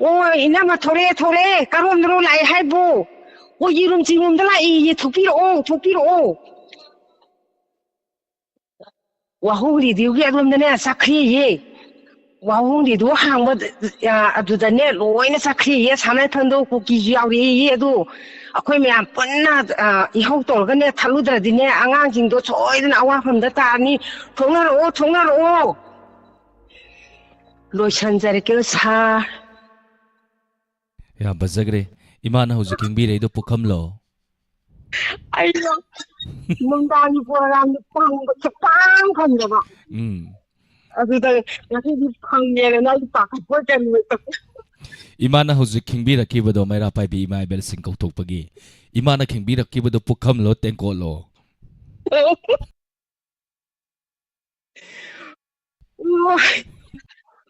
ꯑꯣ, ꯏꯅꯝꯃ, ꯊꯣꯛꯂꯛꯑꯦ, ꯊꯣꯛꯂꯛꯑꯦ꯫ ꯀꯔꯣꯝꯗꯅꯣ ꯂꯥꯛꯑꯦ ꯍꯥꯏꯕꯨ? ꯑꯣ, ꯌꯦꯔꯨꯝ ꯆꯤꯡꯉꯣꯝꯗ ꯂꯥꯛꯏꯌꯦ꯫ ꯊꯣꯛꯄꯤꯔꯛꯑꯣ, ꯊꯣꯛꯄꯤꯔꯛꯑꯣ꯫ ꯋꯥꯍꯣꯡ ꯔꯦꯗꯤꯑꯣꯒꯤ ꯑꯗꯣꯝꯗꯅꯦ ꯆꯠꯈ꯭ꯔꯦꯌꯦ꯫ ꯋꯥꯍꯣꯡ ꯔꯦꯗꯤꯑꯣ ꯍꯥꯡꯕ, ꯑ, ꯑꯗꯨꯗꯅꯦ ꯂꯣꯏꯅ ꯆꯠꯈ꯭ꯔꯦꯌꯦ꯫ ꯁꯅꯥ ꯊꯟꯗꯧ ꯀꯨꯀꯤꯁꯨ ꯌꯥꯎꯔꯛꯑꯦꯌꯦ꯫ ꯑꯗꯨ ꯑꯩꯈꯣꯏ ꯃꯌꯥꯝ ꯄꯨꯟꯅ, ꯑ, ꯏꯍꯧ ꯇꯧꯔꯒꯅꯦ ꯊꯠꯂꯨꯗ꯭ꯔꯗꯤꯅꯦ ꯑꯉꯥꯡꯁꯤꯡꯗꯣ ꯁꯣꯏꯗꯅ ꯑꯋꯥꯐꯝꯗ ꯇꯥꯔꯅꯤ꯫ ꯊꯣꯛꯅꯔꯛꯑꯣ, ꯊꯣꯛꯅꯔꯛꯑꯣ꯫ ꯂꯣꯏꯁꯟꯖꯔꯒꯦ, ꯁꯥꯔ꯫ ꯌꯥꯝ ꯐꯖꯈ꯭ꯔꯦ꯫ ꯏꯃꯥꯅ ꯍꯧꯖꯤꯛ ꯈꯤꯡꯕꯤꯔꯛꯏꯗꯣ ꯄꯨꯈꯝꯂꯣ? ꯑꯩꯗꯣ ꯅꯨꯡꯗꯥꯡꯒꯤ ꯄ꯭ꯔꯣꯒ꯭ꯔꯥꯝꯗꯣ ꯐꯪꯕ ꯁꯨꯛꯐꯪ ꯐꯪꯗꯕ꯫ ꯎꯝ꯫ ꯑꯗꯨꯗ ꯉꯁꯤꯗꯤ ꯐꯪꯉꯦꯅ ꯑꯩ ꯄꯥꯈꯠꯄꯣꯏ ꯀꯩꯕꯣꯏ ꯇꯧꯋꯦ꯫ ꯏꯃꯥꯅ ꯍꯧꯖꯤꯛ ꯈꯤꯡꯕꯤꯔꯛꯈꯤꯕꯗꯣ, ꯃꯩꯔꯥ ꯄꯥꯏꯕꯤ ꯏꯃꯥ ꯏꯕꯦꯜꯁꯤꯡ ꯀꯧꯊꯣꯛꯄꯒꯤ ꯏꯃꯥꯅ ꯈꯤꯡꯕꯤꯔꯛꯈꯤꯕꯗꯣ ꯄꯨꯈꯝꯂꯣ, ꯇꯦꯡꯀꯣꯠꯂꯣ? ꯑꯣ꯫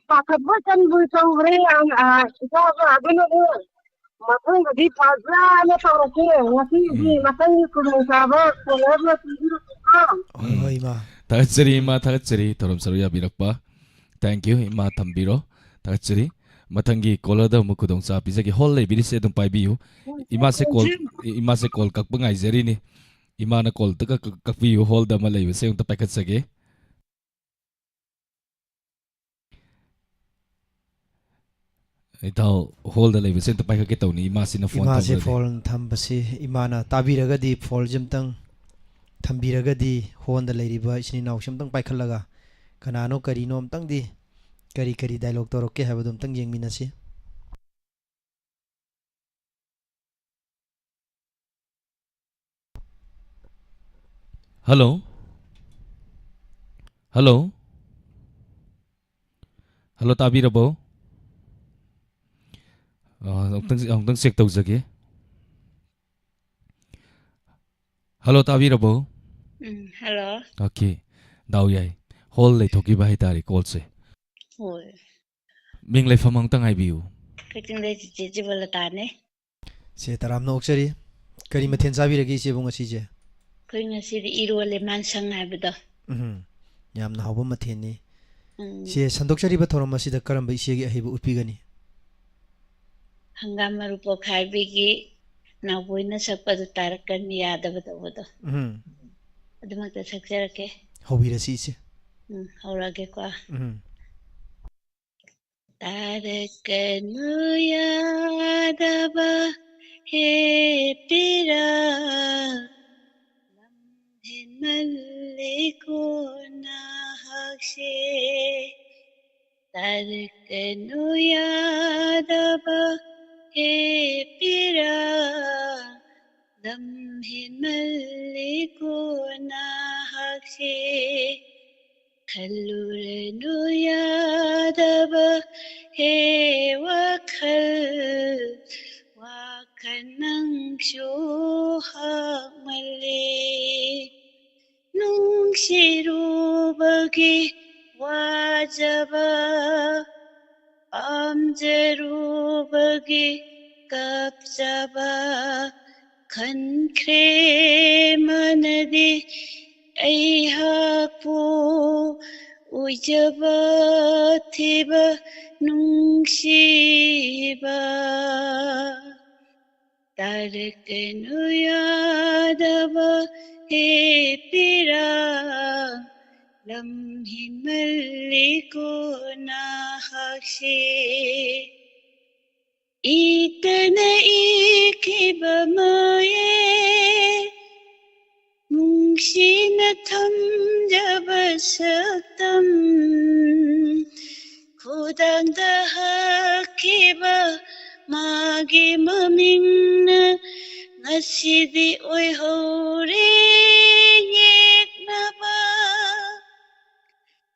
ꯄꯥꯈꯠꯄꯣꯏ ꯀꯟꯕꯣꯏ ꯇꯧꯈ꯭ꯔꯦ ꯌꯥꯝ, ꯑ, ꯏꯆꯥꯁꯨ꯫ ꯑꯗꯨꯅꯕꯨ ꯃꯊꯪꯗꯗꯤ ꯐꯖꯅ ꯇꯧꯔꯛꯀꯦ꯫ ꯉꯁꯤꯒꯤꯗꯤ ꯎꯝ꯫ ꯃꯊꯪꯒꯤ ꯈꯨꯗꯣꯡꯆꯥꯕ ꯀꯣꯂꯔꯗ ꯄꯤꯕꯤꯔꯛꯀꯦꯀꯣ꯫ ꯍꯣꯏ, ꯍꯣꯏ, ꯏꯃꯥ꯫ ꯊꯥꯒꯠꯆꯔꯤ, ꯏꯃꯥ, ꯊꯥꯒꯠꯆꯔꯤ, ꯊꯧꯔꯝ ꯁꯔꯨꯛ ꯌꯥꯕꯤꯔꯛꯄ꯫ Thank you, ꯏꯃꯥ, ꯊꯝꯕꯤꯔꯣ꯫ ꯊꯥꯒꯠꯆꯔꯤ꯫ ꯃꯊꯪꯒꯤ ꯀꯣꯂꯔꯗ ꯑꯃꯨꯛ ꯈꯨꯗꯣꯡꯆꯥꯕ ꯄꯤꯖꯒꯦ꯫ ꯍꯣꯜ ꯂꯩꯕꯤꯔꯤꯁꯦ ꯑꯗꯨꯝ ꯄꯥꯏꯕꯤꯌꯨ꯫ ꯏꯃꯥꯁꯦ ꯀꯣꯜ, ꯏꯃꯥꯁꯦ ꯀꯣꯜ ꯀꯛꯄ ꯉꯥꯏꯖꯔꯤꯅꯤ꯫ ꯏꯃꯥꯅ ꯀꯣꯜ ꯑꯝꯇ ꯀꯛ-, ꯀꯛ-, ꯀꯛꯄꯤꯌꯨ꯫ ꯍꯣꯜꯗ ꯑꯃ ꯂꯩꯕꯁꯦ ꯑꯝꯇ ꯄꯥꯏꯈꯠꯆꯒꯦ꯫ ꯏꯇꯥꯎ, ꯍꯣꯜꯗ ꯂꯩꯕꯁꯦ ꯑꯝꯇ ꯄꯥꯏꯈꯠꯀꯦ ꯇꯧꯅꯤ, ꯏꯃꯥꯁꯤꯅ ꯐꯣꯟ ꯏꯃꯥꯁꯦ ꯊꯝꯈ꯭ꯔꯗꯤ꯫ ꯐꯣꯟ ꯊꯝꯕꯁꯤ, ꯏꯃꯥꯅ ꯇꯥꯕꯤꯔꯒꯗꯤ ꯐꯣꯜꯁꯦ ꯑꯝꯇꯪ ꯊꯝꯕꯤꯔꯒꯗꯤ, ꯍꯣꯜꯗ ꯂꯩꯔꯤꯕ ꯏꯆꯤꯟ ꯏꯅꯥꯎꯁꯦ ꯑꯝꯇꯪ ꯄꯥꯏꯈꯠꯂꯒ ꯀꯅꯥꯅꯣ ꯀꯔꯤꯅꯣ ꯑꯝꯇꯪꯗꯤ, ꯀꯔꯤ ꯀꯔꯤ ꯗꯥꯏꯂꯣꯛ ꯇꯧꯔꯛꯀꯦ ꯍꯥꯏꯕꯗꯣ ꯑꯝꯇꯪ ꯌꯦꯡꯃꯤꯟꯅꯁꯤ꯫ ꯍꯜꯂꯣ? ꯍꯜꯂꯣ? ꯍꯜꯂꯣ, ꯇꯥꯕꯤꯔꯕꯣ? ꯑ, ꯑꯃꯨꯛꯇꯪ, ꯑꯃꯨꯛꯇꯪ ꯆꯦꯛ ꯇꯧꯖꯒꯦ꯫ ꯍꯜꯂꯣ, ꯇꯥꯕꯤꯔꯕꯣ? ꯎꯝ, ꯍꯜꯂꯣ꯫ ꯑꯣꯀꯦ꯫ ꯗꯥꯎ ꯌꯥꯏ꯫ ꯍꯣꯜ ꯂꯩꯊꯣꯛꯈꯤꯕ ꯍꯥꯏꯇꯥꯔꯦ, ꯀꯣꯜꯁꯦ꯫ ꯍꯣꯏ꯫ ꯃꯤꯡ ꯂꯩꯐꯝ ꯑꯃꯨꯛꯇꯪ ꯍꯥꯏꯕꯤꯌꯨ꯫ ꯀꯛꯆꯤꯡꯗꯩ ꯆꯤꯆꯦ ꯖꯤꯕꯂꯇꯥꯅꯦ꯫ ꯁꯦ, ꯇꯔꯥꯝꯅ ꯑꯣꯛꯆꯔꯤ꯫ ꯀꯔꯤ ꯎꯝ꯫ ꯃꯊꯦꯜ ꯆꯥꯕꯤꯔꯒꯦ ꯏꯆꯦꯕꯨ ꯉꯁꯤꯁꯦ? ꯑꯩꯈꯣꯏ ꯉꯁꯤꯗꯤ ꯏꯔꯣꯜꯂꯦ, ꯃꯥꯟꯁꯪ ꯍꯥꯏꯕꯗꯣ꯫ ꯎꯝ, ꯌꯥꯝꯅ ꯍꯥꯎꯕ ꯃꯊꯦꯜꯅꯤ꯫ ꯎꯝ꯫ ꯏꯆꯦ, ꯁꯟꯗꯣꯛꯆꯔꯤꯕ ꯊꯧꯔꯝ ꯑꯁꯤꯗ ꯀꯔꯝꯕ ꯏꯆꯦꯒꯤ ꯑꯍꯩꯕ ꯎꯠꯄꯤꯒꯅꯤ? ꯍꯪꯒꯥꯝ ꯃꯔꯨ ꯄꯣꯛꯈꯥꯏꯕꯤꯒꯤ ꯅꯥꯎꯕꯣꯏꯅ ꯁꯛꯄꯗꯨ ꯇꯥꯔꯛꯀꯅꯨ ꯌꯥꯗꯕ ꯇꯧꯕꯗꯣ꯫ ꯎꯝ꯫ ꯑꯗꯨꯃꯛꯇ ꯁꯛꯆꯔꯛꯀꯦ꯫ ꯍꯧꯕꯤꯔꯁꯤ, ꯏꯆꯦ꯫ ꯎꯝ, ꯍꯧꯔꯛꯑꯒꯦꯀꯣ꯫ ꯎꯝ꯫ ꯇꯥꯔꯛꯀꯅꯨ ꯌꯥꯗꯕ ꯍꯦ ꯄꯤꯔꯥ, ꯂꯝ ꯍꯦꯟꯃꯜꯂꯦꯀꯣ ꯅꯍꯥꯛꯁꯦ꯫ ꯇꯥꯔꯛꯀꯅꯨ ꯌꯥꯗꯕ ꯍꯦ ꯄꯤꯔꯥ, ꯂꯝ ꯍꯦꯟꯃꯜꯂꯦꯀꯣ ꯅꯍꯥꯛꯁꯦ꯫ ꯈꯜꯂꯨꯔꯅꯨ ꯌꯥꯗꯕ ꯍꯦ ꯋꯥꯈꯜ, ꯋꯥꯈꯜ ꯅꯪꯁꯨ ꯍꯥꯞꯃꯜꯂꯦ꯫ ꯅꯨꯡꯁꯤꯔꯨꯕꯒꯤ ꯋꯥꯖꯕ, ꯄꯥꯝꯖꯔꯨꯕꯒꯤ ꯀꯞꯆꯕ, ꯈꯟꯈ꯭ꯔꯦ ꯃꯥꯅꯗꯤ ꯑꯩꯍꯥꯛꯄꯨ ꯑꯣꯏꯖꯕ ꯊꯤꯕ ꯅꯨꯡꯁꯤꯕ꯫ ꯇꯥꯔꯛꯀꯅꯨ ꯌꯥꯗꯕ ꯍꯦ ꯄꯤꯔꯥ, ꯂꯝ ꯍꯦꯟꯃꯜꯂꯤꯀꯣ ꯅꯍꯥꯛꯁꯦ꯫ ꯏꯇꯅ ꯏꯈꯤꯕ ꯃꯌꯦꯛ, ꯅꯨꯡꯁꯤꯅ ꯊꯝꯖꯕ ꯁꯛꯇꯝ, ꯈꯨꯗꯥꯡꯗ ꯍꯛꯈꯤꯕ ꯃꯥꯒꯤ ꯃꯃꯤꯡꯅ ꯉꯁꯤꯗꯤ ꯑꯣꯏꯍꯧꯔꯦ ꯌꯦꯛꯅꯕ꯫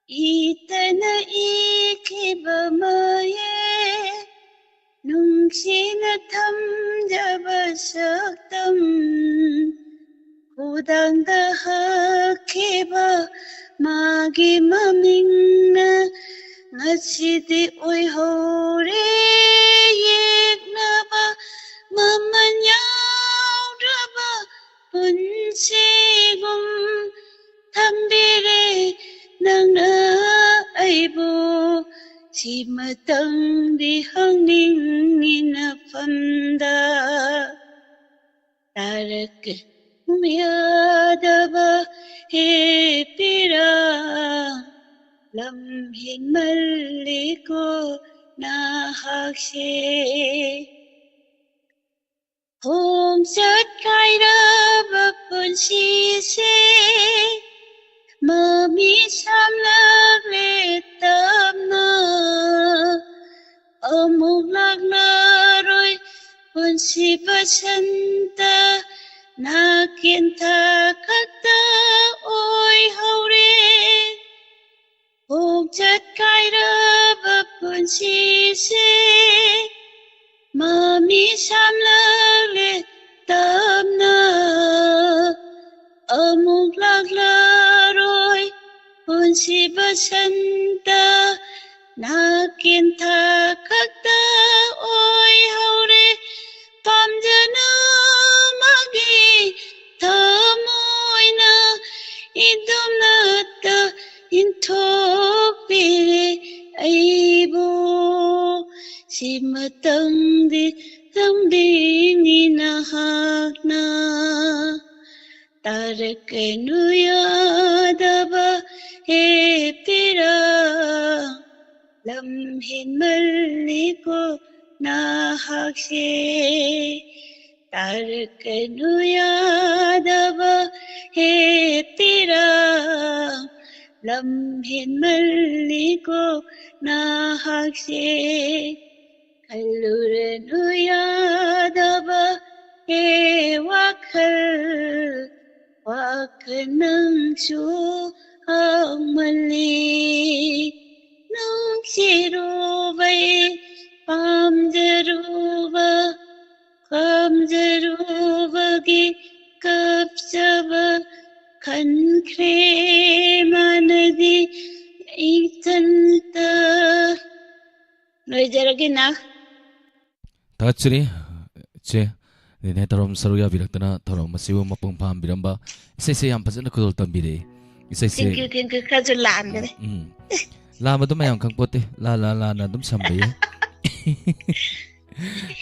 ꯏꯇꯅ ꯏꯈꯤꯕ ꯃꯌꯦꯛ, ꯅꯨꯡꯁꯤꯅ ꯊꯝꯖꯕ ꯁꯛꯇꯝ, ꯈꯨꯗꯥꯡꯗ ꯍꯛꯈꯤꯕ ꯃꯥꯒꯤ ꯃꯃꯤꯡꯅ ꯉꯁꯤꯗꯤ ꯑꯣꯏꯍꯧꯔꯦ ꯌꯦꯛꯅꯕ꯫ ꯃꯃꯜ ꯌꯥꯎꯗ꯭ꯔꯕ ꯄꯨꯟꯁꯤꯒꯨꯝ ꯊꯝꯕꯤꯔꯦ ꯅꯪꯅ ꯑꯩꯕꯨ꯫ ꯁꯤꯃꯇꯪꯗꯤ ꯍꯪꯅꯤꯡꯉꯤ ꯅꯐꯝꯗ, ꯇꯥꯔꯛꯀꯅꯨ ꯌꯥꯗꯕ ꯍꯦ ꯄꯤꯔꯥ, ꯂꯝ ꯍꯦꯟꯃꯜꯂꯤꯀꯣ ꯅꯍꯥꯛꯁꯦ꯫ ꯈꯣꯡꯆꯠ ꯀꯥꯏꯔꯕ ꯄꯨꯟꯁꯤꯁꯦ ꯃꯃꯤ ꯁꯥꯝꯂꯛꯂꯦ ꯇꯞꯅ, ꯑꯃꯨꯛ ꯂꯥꯛꯂꯔꯣꯏ ꯄꯨꯟꯁꯤ ꯕꯁꯟꯇ, ꯅꯥꯀꯦꯟꯊ ꯈꯛꯇ ꯑꯣꯏꯍꯧꯔꯦ꯫ ꯈꯣꯡꯆꯠ ꯀꯥꯏꯔꯕ ꯄꯨꯟꯁꯤꯁꯦ ꯃꯃꯤ ꯁꯥꯝꯂꯛꯂꯦ ꯇꯞꯅ, ꯑꯃꯨꯛ ꯂꯥꯛꯂꯔꯣꯏ ꯄꯨꯟꯁꯤ ꯕꯁꯟꯇ, ꯅꯥꯀꯦꯟꯊ ꯈꯛꯇ ꯑꯣꯏꯍꯧꯔꯦ꯫ ꯄꯥꯝꯖꯅ ꯃꯥꯒꯤ ꯊꯃꯣꯏꯅ ꯏꯗꯨꯝꯅꯇ ꯏꯟꯊꯣꯛꯄꯤꯔꯦ ꯑꯩꯕꯨ꯫ ꯁꯤꯃꯇꯪꯗꯤ ꯈꯪꯕꯤꯅꯤ ꯅꯍꯥꯛꯅ, ꯇꯥꯔꯛꯀꯅꯨ ꯌꯥꯗꯕ ꯍꯦ ꯄꯤꯔꯥ, ꯂꯝ ꯍꯦꯟꯃꯜꯂꯤꯀꯣ ꯅꯍꯥꯛꯁꯦ꯫ ꯇꯥꯔꯛꯀꯅꯨ ꯌꯥꯗꯕ ꯍꯦ ꯄꯤꯔꯥ, ꯂꯝ ꯍꯦꯟꯃꯜꯂꯤꯀꯣ ꯅꯍꯥꯛꯁꯦ꯫ ꯈꯜꯂꯨꯔꯅꯨ ꯌꯥꯗꯕ ꯍꯦ ꯋꯥꯈꯜ, ꯋꯥꯈꯜ ꯅꯪꯁꯨ ꯍꯥꯡꯃꯜꯂꯤ꯫ ꯅꯨꯡꯁꯤꯔꯨꯕꯩ ꯄꯥꯝꯖꯔꯨꯕ, ꯄꯥꯝꯖꯔꯨꯕꯒꯤ ꯀꯞꯆꯕ ꯈꯟꯈ꯭ꯔꯦ ꯃꯥꯅꯗꯤ ꯏꯊꯟꯇ꯫ ꯂꯣꯏꯖꯔꯒꯦ ꯅ꯫ ꯊꯥꯒꯠꯆꯔꯤ, ꯏꯆꯦ꯫ ꯅꯦꯅꯦ ꯊꯧꯔꯝ ꯁꯔꯨꯛ ꯌꯥꯕꯤꯔꯛꯇꯅ ꯊꯧꯔꯝ ꯑꯁꯤꯕꯨ ꯃꯄꯨꯡ ꯐꯥꯍꯟꯕꯤꯔꯝꯕ, ꯏꯁꯩꯁꯦ ꯌꯥꯝ ꯐꯖꯅ ꯈꯨꯗꯣꯜ ꯇꯝꯕꯤꯔꯛꯏ꯫ ꯏꯁꯩꯁꯦ Thank you, thank you. ꯈꯔꯁꯨ ꯂꯥꯟꯈ꯭ꯔꯦ꯫ ꯎꯝ꯫ ꯂꯥꯝꯕꯗꯣ ꯃꯌꯥꯝ ꯈꯪꯄꯣꯠꯇꯦ꯫ ꯂꯥ ꯂꯥ ꯂꯥꯅ ꯑꯗꯨꯝ ꯁꯝꯕ ꯌꯥꯏ꯫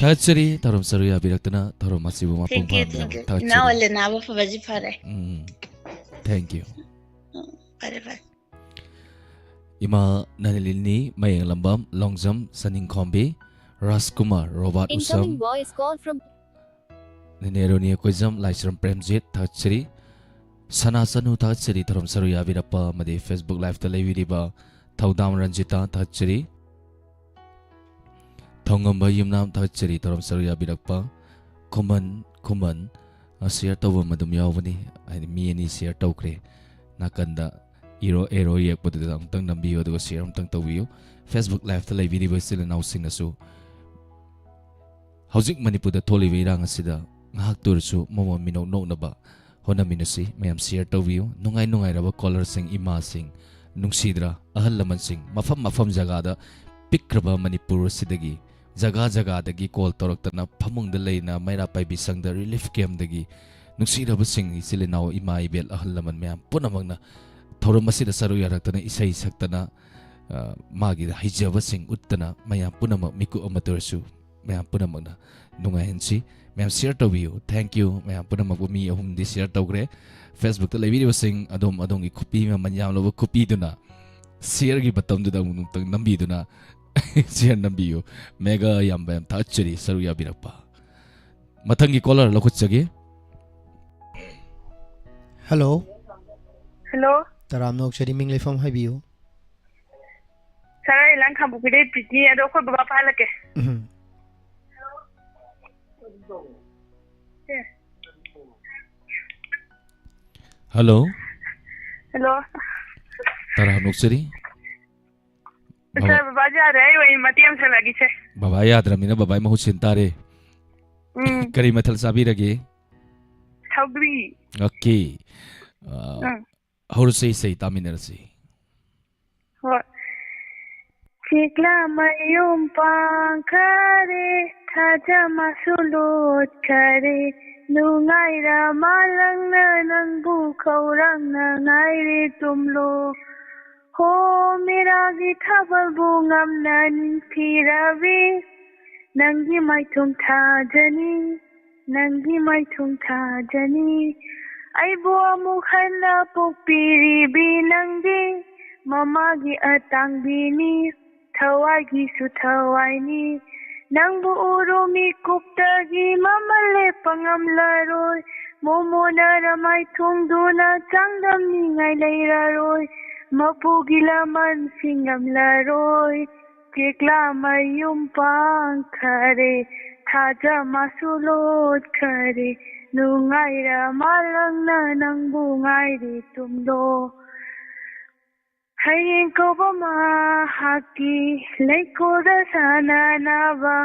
ꯊꯥꯒꯠꯆꯔꯤ, ꯊꯧꯔꯝ ꯁꯔꯨꯛ ꯌꯥꯕꯤꯔꯛꯇꯅ ꯊꯧꯔꯝ ꯑꯁꯤꯕꯨ ꯃꯄꯨꯡ Thank you, ꯐꯥꯍꯟꯕꯤꯔꯕ꯫ thank you. ꯊꯥꯒꯠꯆꯔꯤ꯫ ꯏꯅꯥꯎ ꯑꯦꯂꯦꯅꯥꯕꯨ ꯐꯕꯁꯤ ꯐꯔꯦ꯫ ꯎꯝ, thank you꯫ ꯎꯝ, ꯐꯔꯦ, ꯐꯔꯦ꯫ ꯏꯃꯥ ꯅꯅꯤꯂꯤꯅꯤ, ꯃꯌꯦꯡꯂꯝꯕꯝ, ꯂꯣꯡꯖꯝ, ꯁꯅꯤꯡꯈꯣꯝꯕꯤ, ꯔꯥꯖꯀꯨꯃꯥꯔ, Robert Usham, Incoming voice call from ꯅꯦꯅꯦ ꯔꯣꯅꯤ ꯀꯣꯏꯖꯝ, ꯂꯥꯏꯁ꯭ꯔꯝ ꯄ꯭ꯔꯦꯝꯖꯤꯠ, ꯊꯥꯒꯠꯆꯔꯤ꯫ ꯁꯅꯥ ꯆꯅꯨ, ꯊꯥꯒꯠꯆꯔꯤ꯫ ꯊꯧꯔꯝ ꯁꯔꯨꯛ ꯌꯥꯕꯤꯔꯛꯄ ꯑꯃꯗꯤ Facebook Live-ꯇ ꯂꯩꯕꯤꯔꯤꯕ ꯊꯧꯗꯥꯝ ꯔꯟꯖꯤꯇꯥ, ꯊꯥꯒꯠꯆꯔꯤ꯫ ꯊꯧꯉꯝꯕ ꯌꯨꯝꯅꯥꯝ, ꯊꯥꯒꯠꯆꯔꯤ꯫ ꯊꯧꯔꯝ ꯁꯔꯨꯛ ꯌꯥꯕꯤꯔꯛꯄ ꯈꯨꯃꯟ, ꯈꯨꯃꯟ, ꯑ, share ꯇꯧꯕ ꯑꯃ ꯑꯗꯨꯝ ꯌꯥꯎꯕꯅꯤ꯫ ꯍꯥꯏꯗꯤ ꯃꯤ ꯑꯅꯤ share ꯇꯧꯈ꯭ꯔꯦ꯫ ꯅꯥꯀꯟꯗ ꯏꯔꯣ, arrow ꯌꯦꯛꯄꯗꯨꯗ ꯑꯃꯨꯛꯇꯪ ꯅꯝꯕꯤꯌꯨ, ꯑꯗꯨꯒ share ꯑꯃꯨꯛꯇꯪ ꯇꯧꯕꯤꯌꯨ꯫ Facebook Live-ꯇ ꯂꯩꯕꯤꯔꯤꯕ ꯏꯆꯤꯜ ꯏꯅꯥꯎꯁꯤꯡꯅꯁꯨ ꯍꯧꯖꯤꯛ ꯃꯅꯤꯄꯨꯔꯗ ꯊꯣꯛꯂꯤꯕ ꯏꯔꯥꯡ ꯑꯁꯤꯗ ꯉꯥꯏꯍꯥꯛꯇ ꯑꯣꯏꯔꯁꯨ ꯃꯃꯣꯟ ꯃꯤꯅꯣꯛ ꯅꯣꯛꯅꯕ ꯍꯣꯠꯅꯃꯤꯟꯅꯁꯤ꯫ ꯃꯌꯥꯝ share ꯇꯧꯕꯤꯌꯨ꯫ ꯅꯨꯡꯉꯥꯏ ꯅꯨꯡꯉꯥꯏꯔꯕ caller-ꯁꯤꯡ, ꯏꯃꯥꯁꯤꯡ, ꯅꯨꯡꯁꯤꯗ꯭ꯔꯥ? ꯑꯍꯜ ꯂꯃꯟꯁꯤꯡ, ꯃꯐꯝ ꯃꯐꯝ ꯖꯒꯥꯗ ꯄꯤꯛꯈ꯭ꯔꯕ ꯃꯅꯤꯄꯨꯔ ꯑꯁꯤꯗꯒꯤ ꯖꯒꯥ ꯖꯒꯥꯗꯒꯤ call ꯇꯧꯔꯛꯇꯅ, ꯐꯃꯨꯡꯗ ꯂꯩꯅ ꯃꯩꯔꯥ ꯄꯥꯏꯕꯤ ꯁꯪꯗ relief camp-ꯗꯒꯤ ꯅꯨꯡꯁꯤꯔꯕꯁꯤꯡ, ꯏꯆꯤꯜ ꯏꯅꯥꯎ, ꯏꯃꯥ ꯏꯕꯦꯜ, ꯑꯍꯜ ꯂꯃꯟ ꯃꯌꯥꯝ ꯄꯨꯝꯅꯃꯛꯅ ꯊꯧꯔꯝ ꯑꯁꯤꯗ ꯁꯔꯨꯛ ꯌꯥꯔꯛꯇꯅ, ꯏꯁꯩ ꯁꯛꯇꯅ, ꯑ, ꯃꯥꯒꯤ ꯍꯩꯖꯕꯁꯤꯡ ꯎꯠꯇꯅ, ꯃꯌꯥꯝ ꯄꯨꯝꯅꯃꯛ ꯃꯤꯀꯨꯞ ꯑꯃꯠꯇ ꯑꯣꯏꯔꯁꯨ ꯃꯌꯥꯝ ꯄꯨꯝꯅꯃꯛꯅ ꯅꯨꯡꯉꯥꯏꯍꯟꯁꯤ꯫ ꯃꯌꯥꯝ share ꯇꯧꯕꯤꯌꯨ꯫ Thank you꯫ ꯃꯌꯥꯝ ꯄꯨꯝꯅꯃꯛꯄꯨ ꯃꯤ ꯑꯍꯨꯝꯗꯤ share ꯇꯧꯈ꯭ꯔꯦ꯫ Facebook-ꯇ ꯂꯩꯕꯤꯔꯤꯕꯁꯤꯡ, ꯑꯗꯣꯝ ꯑꯗꯣꯝꯒꯤ ꯈꯨꯄꯤ ꯃꯃꯜ ꯌꯥꯝꯂꯕ ꯈꯨꯄꯤꯗꯨꯅ share-ꯒꯤ ꯕꯇꯝꯗꯨꯗ ꯑꯃꯨꯛꯇꯪ ꯅꯝꯕꯤꯗꯨꯅ share ꯅꯝꯕꯤꯌꯨ꯫ ꯃꯦꯒꯥ ꯌꯥꯝꯕ, ꯌꯥꯝ ꯊꯥꯒꯠꯆꯔꯤ ꯁꯔꯨꯛ ꯌꯥꯕꯤꯔꯛꯄ꯫ ꯃꯊꯪꯒꯤ caller ꯂꯧꯈꯠꯆꯒꯦ꯫ Hello꯫ Hello꯫ ꯇꯔꯥꯝꯅ ꯑꯣꯛꯆꯔꯤ, ꯃꯤꯡ ꯂꯩꯐꯝ ꯍꯥꯏꯕꯤꯌꯨ꯫ Sir, ꯑꯩ ꯂꯥꯡ ꯈꯥꯡꯄꯣꯛꯄꯤꯗꯩ ꯄ꯭ꯔꯤꯇꯤ, ꯑꯗꯣ ꯑꯩꯈꯣꯏ ꯕꯕꯥ ꯄꯥꯏꯍꯜꯂꯛꯀꯦ꯫ ꯎꯝ꯫ ꯁꯦ꯫ Hello꯫ Hello꯫ ꯇꯔꯥꯝꯅ ꯑꯣꯛꯆꯔꯤ꯫ Sir, ꯕꯕꯥꯁꯦ ꯌꯥꯗ꯭ꯔꯦ, ꯑꯩ ꯑꯣꯏꯅ ꯃꯇꯦꯛ ꯑꯃ ꯁꯥꯟꯅꯈꯤꯁꯦ꯫ ꯕꯕꯥ ꯌꯥꯗ꯭ꯔꯃꯤꯅ ꯕꯕꯥꯒꯤ ꯃꯍꯨꯠ ꯁꯤꯟ ꯇꯥꯔꯦ꯫ ꯎꯝ꯫ ꯀꯔꯤ ꯃꯊꯦꯜ ꯆꯥꯕꯤꯔꯒꯦ? ꯁꯧꯒ꯭ꯔꯤ꯫ Okay꯫ ꯑ, ꯎꯝ꯫ ꯍꯧꯔꯁꯦ, ꯏꯁꯩ ꯇꯥꯃꯤꯟꯅꯔꯁꯤ꯫ ꯍꯣꯏ꯫ ꯆꯤꯛꯂꯥ ꯃꯌꯨꯝ ꯄꯥꯟꯈꯔꯦ, ꯊꯥꯖ ꯃꯥꯁꯨ ꯂꯣꯠꯈꯔꯦ, ꯅꯨꯡꯉꯥꯏꯔ ꯃꯥꯂꯪꯅ ꯅꯪꯕꯨ ꯈꯧꯔꯥꯡꯅ ꯉꯥꯏꯔꯦ ꯇꯨꯝꯂꯣ꯫ ꯍꯣ, ꯃꯦꯔꯥꯒꯤ ꯊꯥꯕꯜꯕꯨ ꯉꯝꯅ ꯅꯤꯡꯊꯤꯔꯕꯤ, ꯅꯪꯒꯤ ꯃꯥꯏꯊꯣꯡ ꯊꯥꯖꯅꯤ, ꯅꯪꯒꯤ ꯃꯥꯏꯊꯣꯡ ꯊꯥꯖꯅꯤ꯫ ꯑꯩꯕꯨ ꯑꯃꯨꯛ ꯍꯟꯅ ꯄꯣꯛꯄꯤꯔꯤꯕꯤ ꯅꯪꯗꯤ ꯃꯃꯥꯒꯤ ꯑꯇꯥꯡꯕꯤꯅꯤ, ꯊꯋꯥꯏꯒꯤꯁꯨ ꯊꯋꯥꯏꯅꯤ꯫ ꯅꯪꯕꯨ ꯎꯔꯨ ꯃꯤꯀꯨꯞꯇꯒꯤ ꯃꯃꯜ ꯂꯦꯞꯄ ꯉꯝꯂꯔꯣꯏ꯫ ꯃꯣꯃꯣꯅ ꯔꯃꯥꯏ ꯊꯣꯡꯗꯨꯅ ꯆꯥꯡꯗꯝꯅꯤꯡꯉꯥꯏ ꯂꯩꯔꯔꯣꯏ꯫ ꯃꯄꯨꯒꯤ ꯂꯃꯟ ꯁꯤꯡꯉꯝꯂꯔꯣꯏ꯫ ꯆꯦꯛꯂꯥ ꯃꯌꯨꯝ ꯄꯥꯟꯈꯔꯦ, ꯊꯥꯖ ꯃꯥꯁꯨ ꯂꯣꯠꯈꯔꯦ꯫ ꯅꯨꯡꯉꯥꯏꯔ ꯃꯥꯂꯪꯅ ꯅꯪꯕꯨ ꯉꯥꯏꯔꯦ ꯇꯨꯝꯂꯣ꯫ ꯍꯌꯦꯡ ꯀꯧꯕ ꯃꯍꯥꯛꯀꯤ ꯂꯩꯀꯣꯜꯗ ꯁꯥꯟꯅꯅꯕ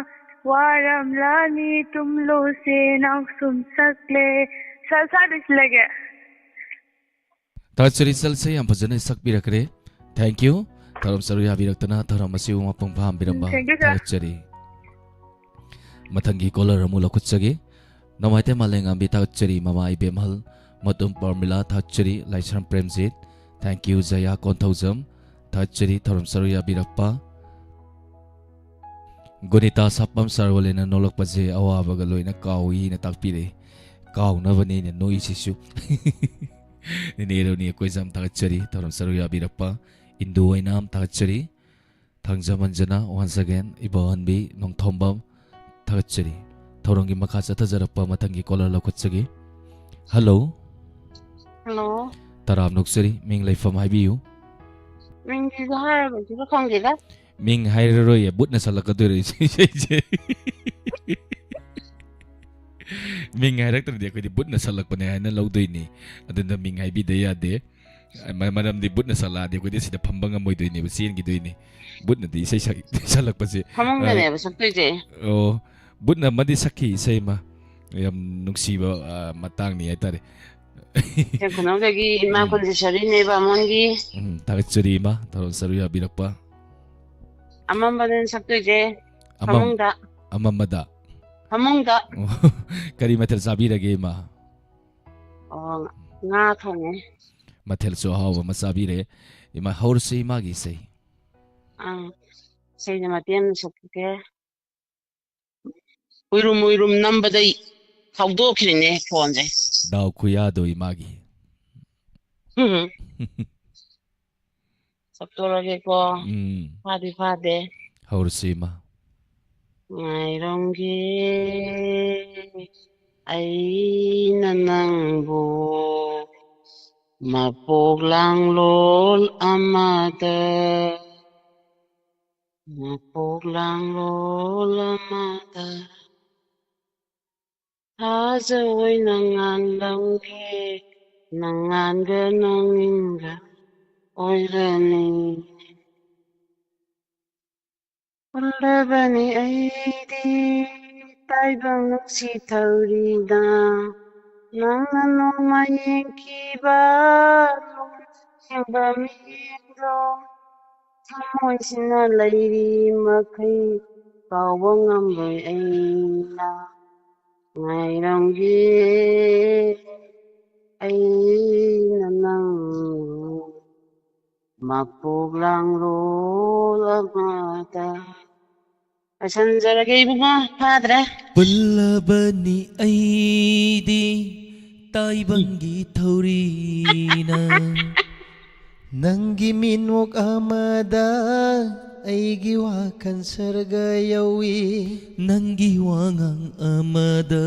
ꯋꯥꯔꯝꯂꯅꯤ ꯇꯨꯝꯂꯣꯁꯦ ꯅꯥꯎꯁꯨꯝ ꯁꯛꯂꯦ꯫ ꯁ-, ꯁ꯭ꯋꯥꯏꯗ ꯂꯣꯏꯁꯤꯜꯂꯒꯦ꯫ ꯊꯥꯒꯠꯆꯔꯤ, ꯁꯜꯁꯦ ꯌꯥꯝ ꯐꯖꯅ ꯁꯛꯄꯤꯔꯛꯈ꯭ꯔꯦ꯫ Thank you꯫ ꯊꯧꯔꯝ ꯁꯔꯨꯛ ꯌꯥꯕꯤꯔꯛꯇꯅ ꯊꯧꯔꯝ ꯑꯁꯤꯕꯨ ꯃꯄꯨꯡ ꯐꯥꯍꯟꯕꯤꯔꯝꯕ ꯎꯝ, thank you, sir꯫ ꯊꯥꯒꯠꯆꯔꯤ꯫ ꯃꯊꯪꯒꯤ caller ꯑꯃꯨꯛ ꯂꯧꯈꯠꯆꯒꯦ꯫ ꯅꯣꯡꯃꯥꯏꯊꯦꯝ ꯃꯥꯂꯦꯝꯉꯥꯝꯕꯤ, ꯊꯥꯒꯠꯆꯔꯤ꯫ ꯃꯃꯥ ꯏꯕꯦꯝꯍꯜ ꯃꯇꯨꯝ ꯄꯔꯃꯤꯂꯥ, ꯊꯥꯒꯠꯆꯔꯤ꯫ ꯂꯥꯏꯁ꯭ꯔꯝ ꯄ꯭ꯔꯦꯝꯖꯤꯠ, thank you꯫ ꯖꯌꯥ ꯀꯣꯟꯊꯧꯖꯝ, ꯊꯥꯒꯠꯆꯔꯤ ꯊꯧꯔꯝ ꯁꯔꯨꯛ ꯌꯥꯕꯤꯔꯛꯄ꯫ ꯒꯨꯅꯤꯇꯥ ꯁꯥꯄꯝ ꯁꯥꯔꯣꯂꯦꯅ ꯅꯣꯛꯂꯛꯄꯁꯦ ꯑꯋꯥꯕꯒ ꯂꯣꯏꯅ ꯀꯥꯎꯏꯅ ꯇꯥꯛꯄꯤꯔꯛꯏ꯫ ꯀꯥꯎꯅꯕꯅꯤꯅꯦ ꯅꯣꯛꯏꯁꯤꯁꯨ꯫ ꯅꯤꯅꯦ ꯔꯣꯅꯤ ꯑꯩꯈꯣꯏꯁꯨ ꯌꯥꯝ ꯊꯥꯒꯠꯆꯔꯤ ꯊꯧꯔꯝ ꯁꯔꯨꯛ ꯌꯥꯕꯤꯔꯛꯄ꯫ ꯏꯟꯗꯨ ꯑꯣꯏꯅꯥꯝ, ꯊꯥꯒꯠꯆꯔꯤ꯫ ꯊꯥꯡꯖꯃꯟꯖꯅ, once again, ꯏꯕꯣꯍꯟꯕꯤ ꯅꯣꯡꯊꯣꯝꯕꯝ, ꯊꯥꯒꯠꯆꯔꯤ꯫ ꯊꯧꯔꯝꯒꯤ ꯃꯈꯥ ꯆꯠꯊꯖꯔꯛꯄ ꯃꯊꯪꯒꯤ caller ꯂꯧꯈꯠꯆꯒꯦ꯫ Hello꯫ Hello꯫ ꯇꯔꯥꯝ ꯅꯣꯛꯆꯔꯤ, ꯃꯤꯡ ꯂꯩꯐꯝ ꯍꯥꯏꯕꯤꯌꯨ꯫ ꯃꯤꯡꯁꯤꯁꯨ ꯍꯥꯏꯔꯔꯣꯏꯁꯤꯔ ꯈꯪꯗꯦꯗ꯫ ꯃꯤꯡ ꯍꯥꯏꯔꯔꯣꯏꯌꯦ, ꯕꯨꯠꯅ ꯁꯜꯂꯛꯀꯗꯣꯏꯔꯣ ꯏꯁꯩ-, ꯏꯁꯩꯁꯦ? ꯃꯤꯡ ꯍꯥꯏꯔꯛꯇ꯭ꯔꯗꯤ ꯑꯩꯈꯣꯏꯗꯤ ꯕꯨꯠꯅ ꯁꯜꯂꯛꯄꯅꯦ ꯍꯥꯏꯅ ꯂꯧꯗꯣꯏꯅꯤ꯫ ꯑꯗꯨꯅ ꯃꯤꯡ ꯍꯥꯏꯕꯤꯗ ꯌꯥꯗꯦ꯫ ꯃ-, ꯃꯔꯝꯗꯤ ꯕꯨꯠꯅ ꯁꯜꯂꯛꯑꯗꯤ ꯑꯩꯈꯣꯏꯗꯤ ꯁꯤꯗ ꯐꯝꯕ ꯉꯝꯃꯣꯏꯗꯣꯏꯅꯦꯕ, ꯆꯦꯟꯈꯤꯗꯣꯏꯅꯤ꯫ ꯕꯨꯠꯅꯗꯤ ꯏꯁꯩ ꯁꯛ-, ꯁꯜꯂꯛꯄꯁꯦ꯫ ꯐꯃꯨꯡꯗꯅꯦꯕ ꯑ, ꯁꯛꯇꯣꯏꯁꯦ꯫ ꯑꯣ, ꯕꯨꯠꯅ ꯑꯃꯗꯤ ꯁꯛꯈꯤ ꯏꯁꯩ ꯑꯃ꯫ ꯌꯥꯝ ꯅꯨꯡꯁꯤꯕ, ꯑ, ꯃꯇꯥꯡꯅꯤ ꯍꯥꯏꯇꯥꯔꯦ꯫ ꯏꯆꯦ ꯈꯨꯅꯧꯗꯒꯤ ꯏꯃꯥ ꯎꯝ꯫ ꯀꯨꯟꯖꯦꯁꯣꯔꯤꯅꯦ ꯕꯥꯃꯣꯟꯒꯤ꯫ ꯎꯝ, ꯊꯥꯒꯠꯆꯔꯤ ꯏꯃꯥ, ꯊꯧꯔꯝ ꯁꯔꯨꯛ ꯌꯥꯕꯤꯔꯛꯄ꯫ ꯑꯃꯝꯕꯗꯅ ꯁꯛꯇꯣꯏꯁꯦ ꯑꯃꯝ-, ꯐꯃꯨꯡꯗ꯫ ꯑꯃꯝꯕꯗ꯫ ꯐꯃꯨꯡꯗ꯫ ꯑꯣ, ꯀꯔꯤ ꯃꯊꯦꯜ ꯆꯥꯕꯤꯔꯒꯦ ꯏꯃꯥ? ꯑꯣ, ꯉꯥ ꯊꯣꯡꯉꯦ꯫ ꯃꯊꯦꯜꯁꯨ ꯑꯍꯥꯎꯕ ꯑꯃ ꯆꯥꯕꯤꯔꯦ꯫ ꯏꯃꯥ, ꯍꯧꯔꯁꯤ ꯏꯃꯥꯒꯤ ꯏꯁꯩ꯫ ꯑꯥ, ꯏꯁꯩꯁꯦ ꯃꯇꯦꯛ ꯑꯃ ꯁꯛꯀꯦ꯫ ꯎꯏꯔꯨꯝ ꯎꯏꯔꯨꯝ ꯅꯝꯕꯗꯩ ꯍꯧꯗꯣꯛꯈ꯭ꯔꯤꯅꯦ ꯐꯣꯟꯁꯦ꯫ ꯗꯥꯎ ꯈꯨꯌꯥꯗꯣ ꯏꯃꯥꯒꯤ꯫ ꯎꯝ꯫ ꯁꯛꯇꯣꯔꯒꯦꯀꯣ꯫ ꯎꯝ꯫ ꯐꯥꯗꯤ ꯐꯥꯗꯦ꯫ ꯍꯧꯔꯁꯤ ꯏꯃꯥ꯫ ꯉꯥꯏꯔꯝꯒꯦ ꯑꯩꯅ ꯅꯪꯕꯨ ꯃꯄꯣꯛ ꯂꯥꯡꯂꯣꯜ ꯑꯃꯗ, ꯃꯄꯣꯛ ꯂꯥꯡꯂꯣꯜ ꯑꯃꯗ꯫ ꯊꯥꯖ ꯑꯣꯏꯅ ꯉꯥꯟꯂꯝꯒꯦ, ꯅꯉꯥꯟꯒ ꯅꯪꯒ ꯑꯣꯏꯔꯅꯤ꯫ ꯎꯜꯂꯕꯅꯤ ꯑꯩꯗꯤ ꯇꯥꯏꯕꯪ ꯅꯨꯡꯁꯤ ꯊꯧꯔꯤꯗ, ꯅꯪꯅ ꯅꯣꯡꯃ ꯌꯦꯡꯈꯤꯕ ꯂꯣꯟ ꯌꯦꯡꯕ ꯃꯤꯠꯌꯦꯡꯗꯣ꯫ ꯊꯃꯣꯏꯁꯤꯅ ꯂꯩꯔꯤ ꯃꯈꯩ ꯀꯥꯎꯕ ꯉꯝꯂꯣꯏ ꯑꯩꯅ ꯉꯥꯏꯔꯝꯒꯦ꯫ ꯑꯩꯅ ꯅꯪꯕꯨ ꯃꯄꯣꯛ ꯂꯥꯡꯂꯣꯜ ꯑꯃꯗ꯫ ꯂꯣꯏꯁꯟꯖꯔꯒꯦ ꯏꯕꯨꯡꯉꯣ, ꯐꯥꯗ꯭ꯔꯦ꯫ ꯄꯨꯜꯂꯕꯅꯤ ꯑꯩꯗꯤ ꯇꯥꯏꯕꯪꯒꯤ ꯊꯧꯔꯤꯅ, ꯅꯪꯒꯤ ꯃꯤꯠꯅꯣꯛ ꯑꯃꯗ ꯑꯩꯒꯤ ꯋꯥꯈꯜ ꯁꯔꯒ ꯌꯧꯏ, ꯅꯪꯒꯤ ꯋꯥꯉꯥꯡ ꯑꯃꯗ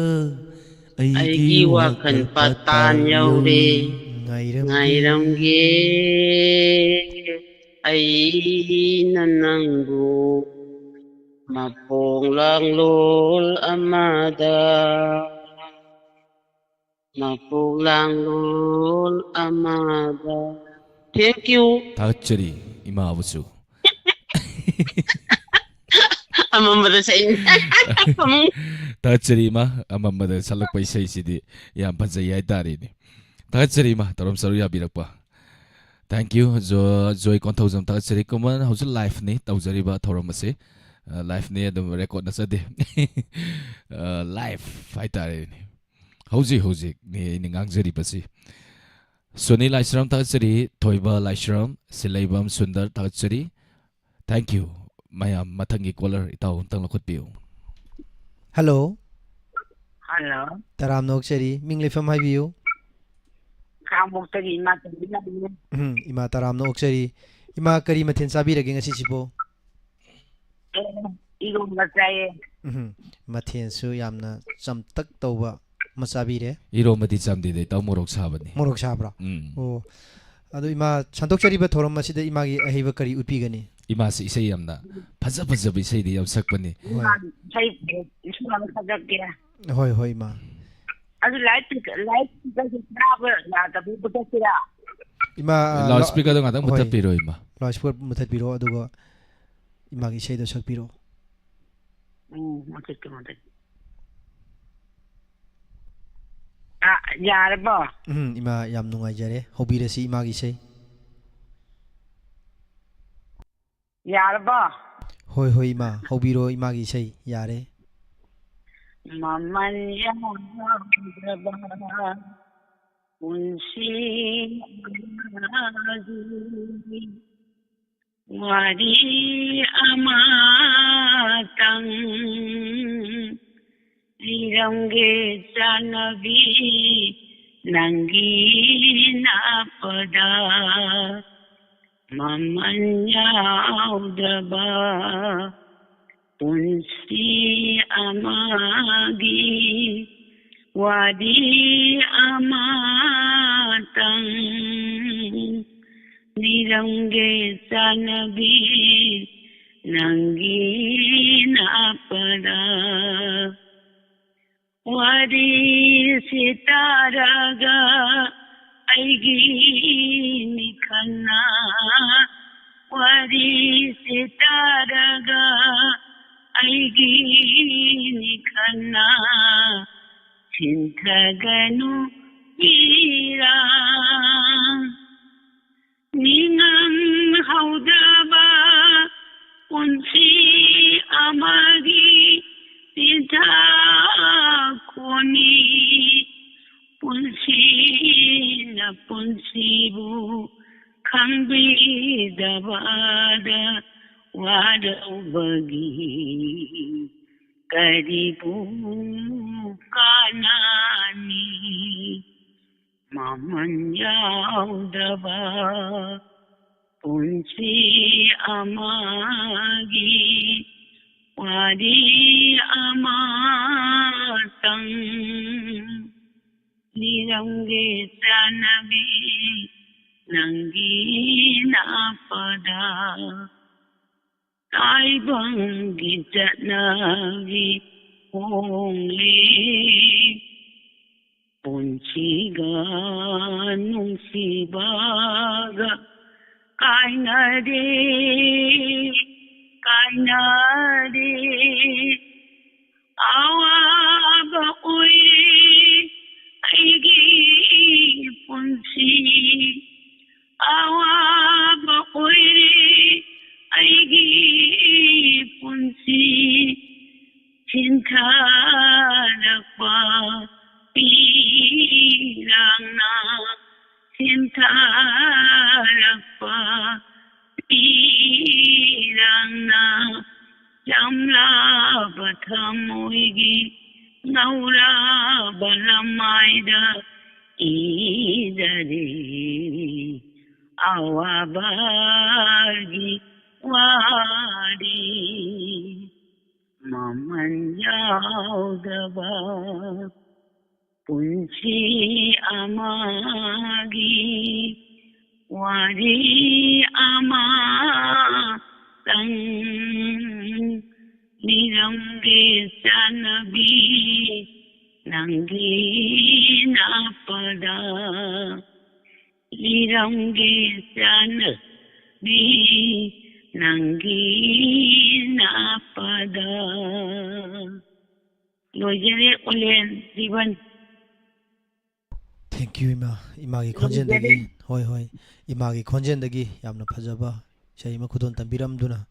ꯑꯩꯒꯤ ꯋꯥꯈꯜ ꯄꯇꯥꯟ ꯌꯧꯔꯦ꯫ ꯉꯥꯏꯔꯝꯒꯦ꯫ ꯉꯥꯏꯔꯝꯒꯦ ꯑꯩꯅ ꯅꯪꯕꯨ ꯃꯄꯣꯛ ꯂꯥꯡꯂꯣꯜ ꯑꯃꯗ, ꯃꯄꯣꯛ ꯂꯥꯡꯂꯣꯜ ꯑꯃꯗ꯫ Thank you꯫ ꯊꯥꯒꯠꯆꯔꯤ ꯏꯃꯥꯕꯨꯁꯨ꯫ ꯑꯃꯝꯕꯗ ꯁꯛꯏꯅꯦ꯫ ꯐꯃꯨꯡ꯫ ꯊꯥꯒꯠꯆꯔꯤ ꯏꯃꯥ, ꯑꯃꯝꯕꯗ ꯁꯛꯂꯛꯄ ꯏꯁꯩꯁꯤꯗꯤ ꯌꯥꯝ ꯐꯖꯩ ꯍꯥꯏꯇꯥꯔꯦꯅꯦ꯫ ꯊꯥꯒꯠꯆꯔꯤ ꯏꯃꯥ, ꯊꯧꯔꯝ ꯁꯔꯨꯛ ꯌꯥꯕꯤꯔꯛꯄ꯫ Thank you꯫ ꯖꯣ-, ꯖꯣꯏ ꯀꯣꯟꯊꯧꯖꯝ ꯊꯥꯒꯠꯆꯔꯤ꯫ ꯀꯃꯟ ꯍꯧꯖꯤꯛ live ꯅꯤ ꯇꯧꯖꯔꯤꯕ ꯊꯧꯔꯝ ꯑꯁꯤ꯫ ꯑ, live ꯅꯤ, ꯑꯗꯨꯝ record ꯅꯠꯆꯗꯦ꯫ ꯑ, live ꯍꯥꯏꯇꯥꯔꯦꯅꯦ꯫ ꯍꯧꯖꯤꯛ ꯍꯧꯖꯤꯛꯅꯤ ꯑꯩꯅ ꯉꯥꯡꯖꯔꯤꯕꯁꯤ꯫ ꯁꯣꯅꯤ ꯂꯥꯏꯁ꯭ꯔꯝ ꯊꯥꯒꯠꯆꯔꯤ, ꯊꯣꯏꯕ ꯂꯥꯏꯁ꯭ꯔꯝ, ꯁꯤꯂꯩꯕꯝ ꯁꯨꯟꯗꯔ ꯊꯥꯒꯠꯆꯔꯤ꯫ Thank you꯫ ꯃꯌꯥꯝ, ꯃꯊꯪꯒꯤ caller ꯏꯇꯥꯎ ꯑꯝꯇꯪ ꯂꯧꯈꯠꯄꯤꯌꯨ꯫ Hello꯫ Hello꯫ ꯇꯔꯥꯝꯅ ꯑꯣꯛꯆꯔꯤ꯫ ꯃꯤꯡ ꯂꯩꯐꯝ ꯍꯥꯏꯕꯤꯌꯨ꯫ ꯈꯥꯡꯉꯕꯣꯛꯇꯒꯤ ꯏꯃꯥ ꯆꯟꯕꯤꯅꯕꯅꯦ꯫ ꯎꯝ, ꯏꯃꯥ ꯇꯔꯥꯝꯅ ꯑꯣꯛꯆꯔꯤ꯫ ꯏꯃꯥ, ꯀꯔꯤ ꯃꯊꯦꯜ ꯆꯥꯕꯤꯔꯒꯦ ꯉꯁꯤꯁꯤꯕꯨ? ꯑꯦ, ꯏꯔꯣꯝꯕ ꯆꯥꯏꯌꯦ꯫ ꯎꯝ, ꯃꯊꯦꯜꯁꯨ ꯌꯥꯝꯅ ꯆꯝꯇꯛ ꯇꯧꯕ ꯑꯃ ꯆꯥꯕꯤꯔꯦ꯫ ꯏꯔꯣꯝꯕꯗꯤ ꯆꯝꯗꯦꯗ, ꯏꯇꯥꯎ, ꯃꯣꯔꯣꯛ ꯁꯥꯕꯅꯤ꯫ ꯃꯣꯔꯣꯛ ꯁꯥꯕ꯭ꯔꯥ? ꯎꯝ꯫ ꯑꯣ꯫ ꯑꯗꯣ ꯏꯃꯥ, ꯁꯟꯗꯣꯛꯆꯔꯤꯕ ꯊꯧꯔꯝ ꯑꯁꯤꯗ ꯏꯃꯥꯒꯤ ꯑꯍꯩꯕ ꯀꯔꯤ ꯎꯠꯄꯤꯒꯅꯤ? ꯏꯃꯥꯁꯤ ꯏꯁꯩ ꯌꯥꯝꯅ ꯐꯖ ꯐꯖꯕ ꯏꯁꯩꯗꯤ ꯌꯥꯝ ꯁꯛꯄꯅꯤ꯫ ꯍꯣꯏ꯫ ꯏꯃꯥ, ꯏꯁꯩ ꯏꯁꯩ ꯑꯃ ꯁꯛꯂꯛꯀꯦ꯫ ꯍꯣꯏ, ꯍꯣꯏ, ꯏꯃꯥ꯫ ꯑꯗꯨ ꯂꯥꯏꯠ ꯁ꯭ꯄꯤꯀꯔ, ꯂꯥꯏꯠ ꯁ꯭ꯄꯤꯀꯔꯁꯦ ꯇꯥꯕ ꯌꯥꯗꯕ ꯃꯨꯊꯠꯁꯤꯔꯥ? ꯏꯃꯥ, ꯂꯥꯎꯠ ꯂꯥꯎ-, ꯁ꯭ꯄꯤꯀꯔꯗꯣ ꯉꯥꯛꯇꯪ ꯍꯣꯏ꯫ ꯃꯨꯊꯠꯄꯤꯔꯣ, ꯏꯃꯥ꯫ ꯂꯥꯎꯠ ꯁ꯭ꯄꯤꯀꯔ ꯃꯨꯊꯠꯄꯤꯔꯣ, ꯑꯗꯨꯒ ꯏꯃꯥꯒꯤ ꯏꯁꯩꯗꯣ ꯁꯛꯄꯤꯔꯣ꯫ ꯎꯝ, ꯃꯨꯊꯠꯀꯦ, ꯃꯨꯊꯠꯀꯦ꯫ ꯑ, ꯌꯥꯔꯕꯣ? ꯎꯝ, ꯏꯃꯥ, ꯌꯥꯝ ꯅꯨꯡꯉꯥꯏꯖꯔꯦ꯫ ꯍꯧꯕꯤꯔꯁꯤ ꯏꯃꯥꯒꯤ ꯏꯁꯩ꯫ ꯌꯥꯔꯕꯣ? ꯍꯣꯏ, ꯍꯣꯏ, ꯏꯃꯥ, ꯍꯧꯕꯤꯔꯣ ꯏꯃꯥꯒꯤ ꯏꯁꯩ꯫ ꯌꯥꯔꯦ꯫ ꯃꯃꯜ ꯌꯥꯝꯂꯕ ꯄꯨꯟꯁꯤ ꯑꯃꯒꯤ ꯋꯥꯔꯤ ꯑꯃꯇꯪ ꯂꯤꯔꯝꯒꯦ ꯆꯥꯟꯅꯕꯤ, ꯅꯪꯒꯤ ꯅꯥꯞꯄꯗ ꯃꯃꯜ ꯌꯥꯎꯗ꯭ꯔꯕ ꯄꯨꯟꯁꯤ ꯑꯃꯒꯤ ꯋꯥꯔꯤ ꯑꯃꯇꯪ ꯂꯤꯔꯝꯒꯦ ꯆꯥꯟꯅꯕꯤ, ꯅꯪꯒꯤ ꯅꯥꯞꯄꯗ꯫ ꯋꯥꯔꯤꯁꯤ ꯇꯥꯔꯒ ꯑꯩꯒꯤ ꯃꯤꯈꯜꯅ, ꯋꯥꯔꯤꯁꯤ ꯇꯥꯔꯒ ꯑꯩꯒꯤ ꯃꯤꯈꯜꯅ ꯁꯤꯟꯊꯒꯅꯨ ꯄꯤꯔꯥꯡ꯫ ꯅꯤꯡꯉꯝ ꯍꯧꯗꯕ ꯄꯨꯟꯁꯤ ꯑꯃꯒꯤ ꯆꯤꯟꯊꯥꯛ ꯈꯣꯟꯅꯤ꯫ ꯄꯨꯟꯁꯤꯅ ꯄꯨꯟꯁꯤꯕꯨ ꯈꯪꯕꯤꯗꯕꯗ ꯋꯥꯔꯧꯕꯒꯤ ꯀꯔꯤꯕꯨ ꯀꯥꯟꯅꯅꯤ? ꯃꯃꯜ ꯌꯥꯎꯗꯕ ꯄꯨꯟꯁꯤ ꯑꯃꯒꯤ ꯋꯥꯔꯤ ꯑꯃꯇꯪ ꯂꯤꯔꯝꯒꯦ ꯆꯠꯅꯕꯤ, ꯅꯪꯒꯤ ꯅꯥꯄꯗ꯫ ꯇꯥꯏꯕꯪꯒꯤ ꯆꯠꯅꯕꯤ ꯍꯣꯡꯂꯦ, ꯄꯨꯟꯁꯤꯒ ꯅꯨꯡꯁꯤꯕꯒ ꯀꯥꯏꯅꯔꯦ, ꯀꯥꯏꯅꯔꯦ꯫ ꯑꯋꯥꯕ ꯑꯣꯏꯔꯦ ꯑꯩꯒꯤ ꯄꯨꯟꯁꯤ, ꯑꯋꯥꯕ ꯑꯣꯏꯔꯦ ꯑꯩꯒꯤ ꯄꯨꯟꯁꯤ꯫ ꯆꯤꯟꯊꯔꯛꯄ ꯄꯤꯔꯥꯡꯅ, ꯆꯤꯟꯊꯔꯛꯄ ꯄꯤꯔꯥꯡꯅ, ꯆꯝꯂꯕ ꯊꯃꯣꯏꯒꯤ ꯉꯧꯔꯕ ꯂꯃꯥꯏꯗ ꯏꯔꯔꯦ ꯑꯋꯥꯕꯒꯤ ꯋꯥꯔꯤ꯫ ꯃꯃꯜ ꯌꯥꯎꯗꯕ ꯄꯨꯟꯁꯤ ꯑꯃꯒꯤ ꯋꯥꯔꯤ ꯑꯃꯇꯪ ꯂꯤꯔꯝꯒꯦ ꯆꯠꯅꯕꯤ, ꯅꯪꯒꯤ ꯅꯥꯄꯗ꯫ ꯂꯤꯔꯝꯒꯦ ꯆꯠꯅꯕꯤ, ꯅꯪꯒꯤ ꯅꯥꯄꯗ꯫ ꯂꯣꯏꯖꯔꯦ, ꯑꯣꯂꯦꯟ ꯔꯤꯕꯟ꯫ Thank you, ꯏꯃꯥ꯫ ꯏꯃꯥꯒꯤ ꯈꯣꯟꯖꯦꯜꯗꯒꯤ, ꯍꯣꯏ, ꯍꯣꯏ, ꯏꯃꯥꯒꯤ ꯈꯣꯟꯖꯦꯜꯗꯒꯤ ꯌꯥꯝꯅ ꯐꯖꯕ ꯏꯁꯩ ꯑꯃ ꯈꯨꯗꯣꯜ ꯇꯝꯕꯤꯔꯝꯗꯨꯅ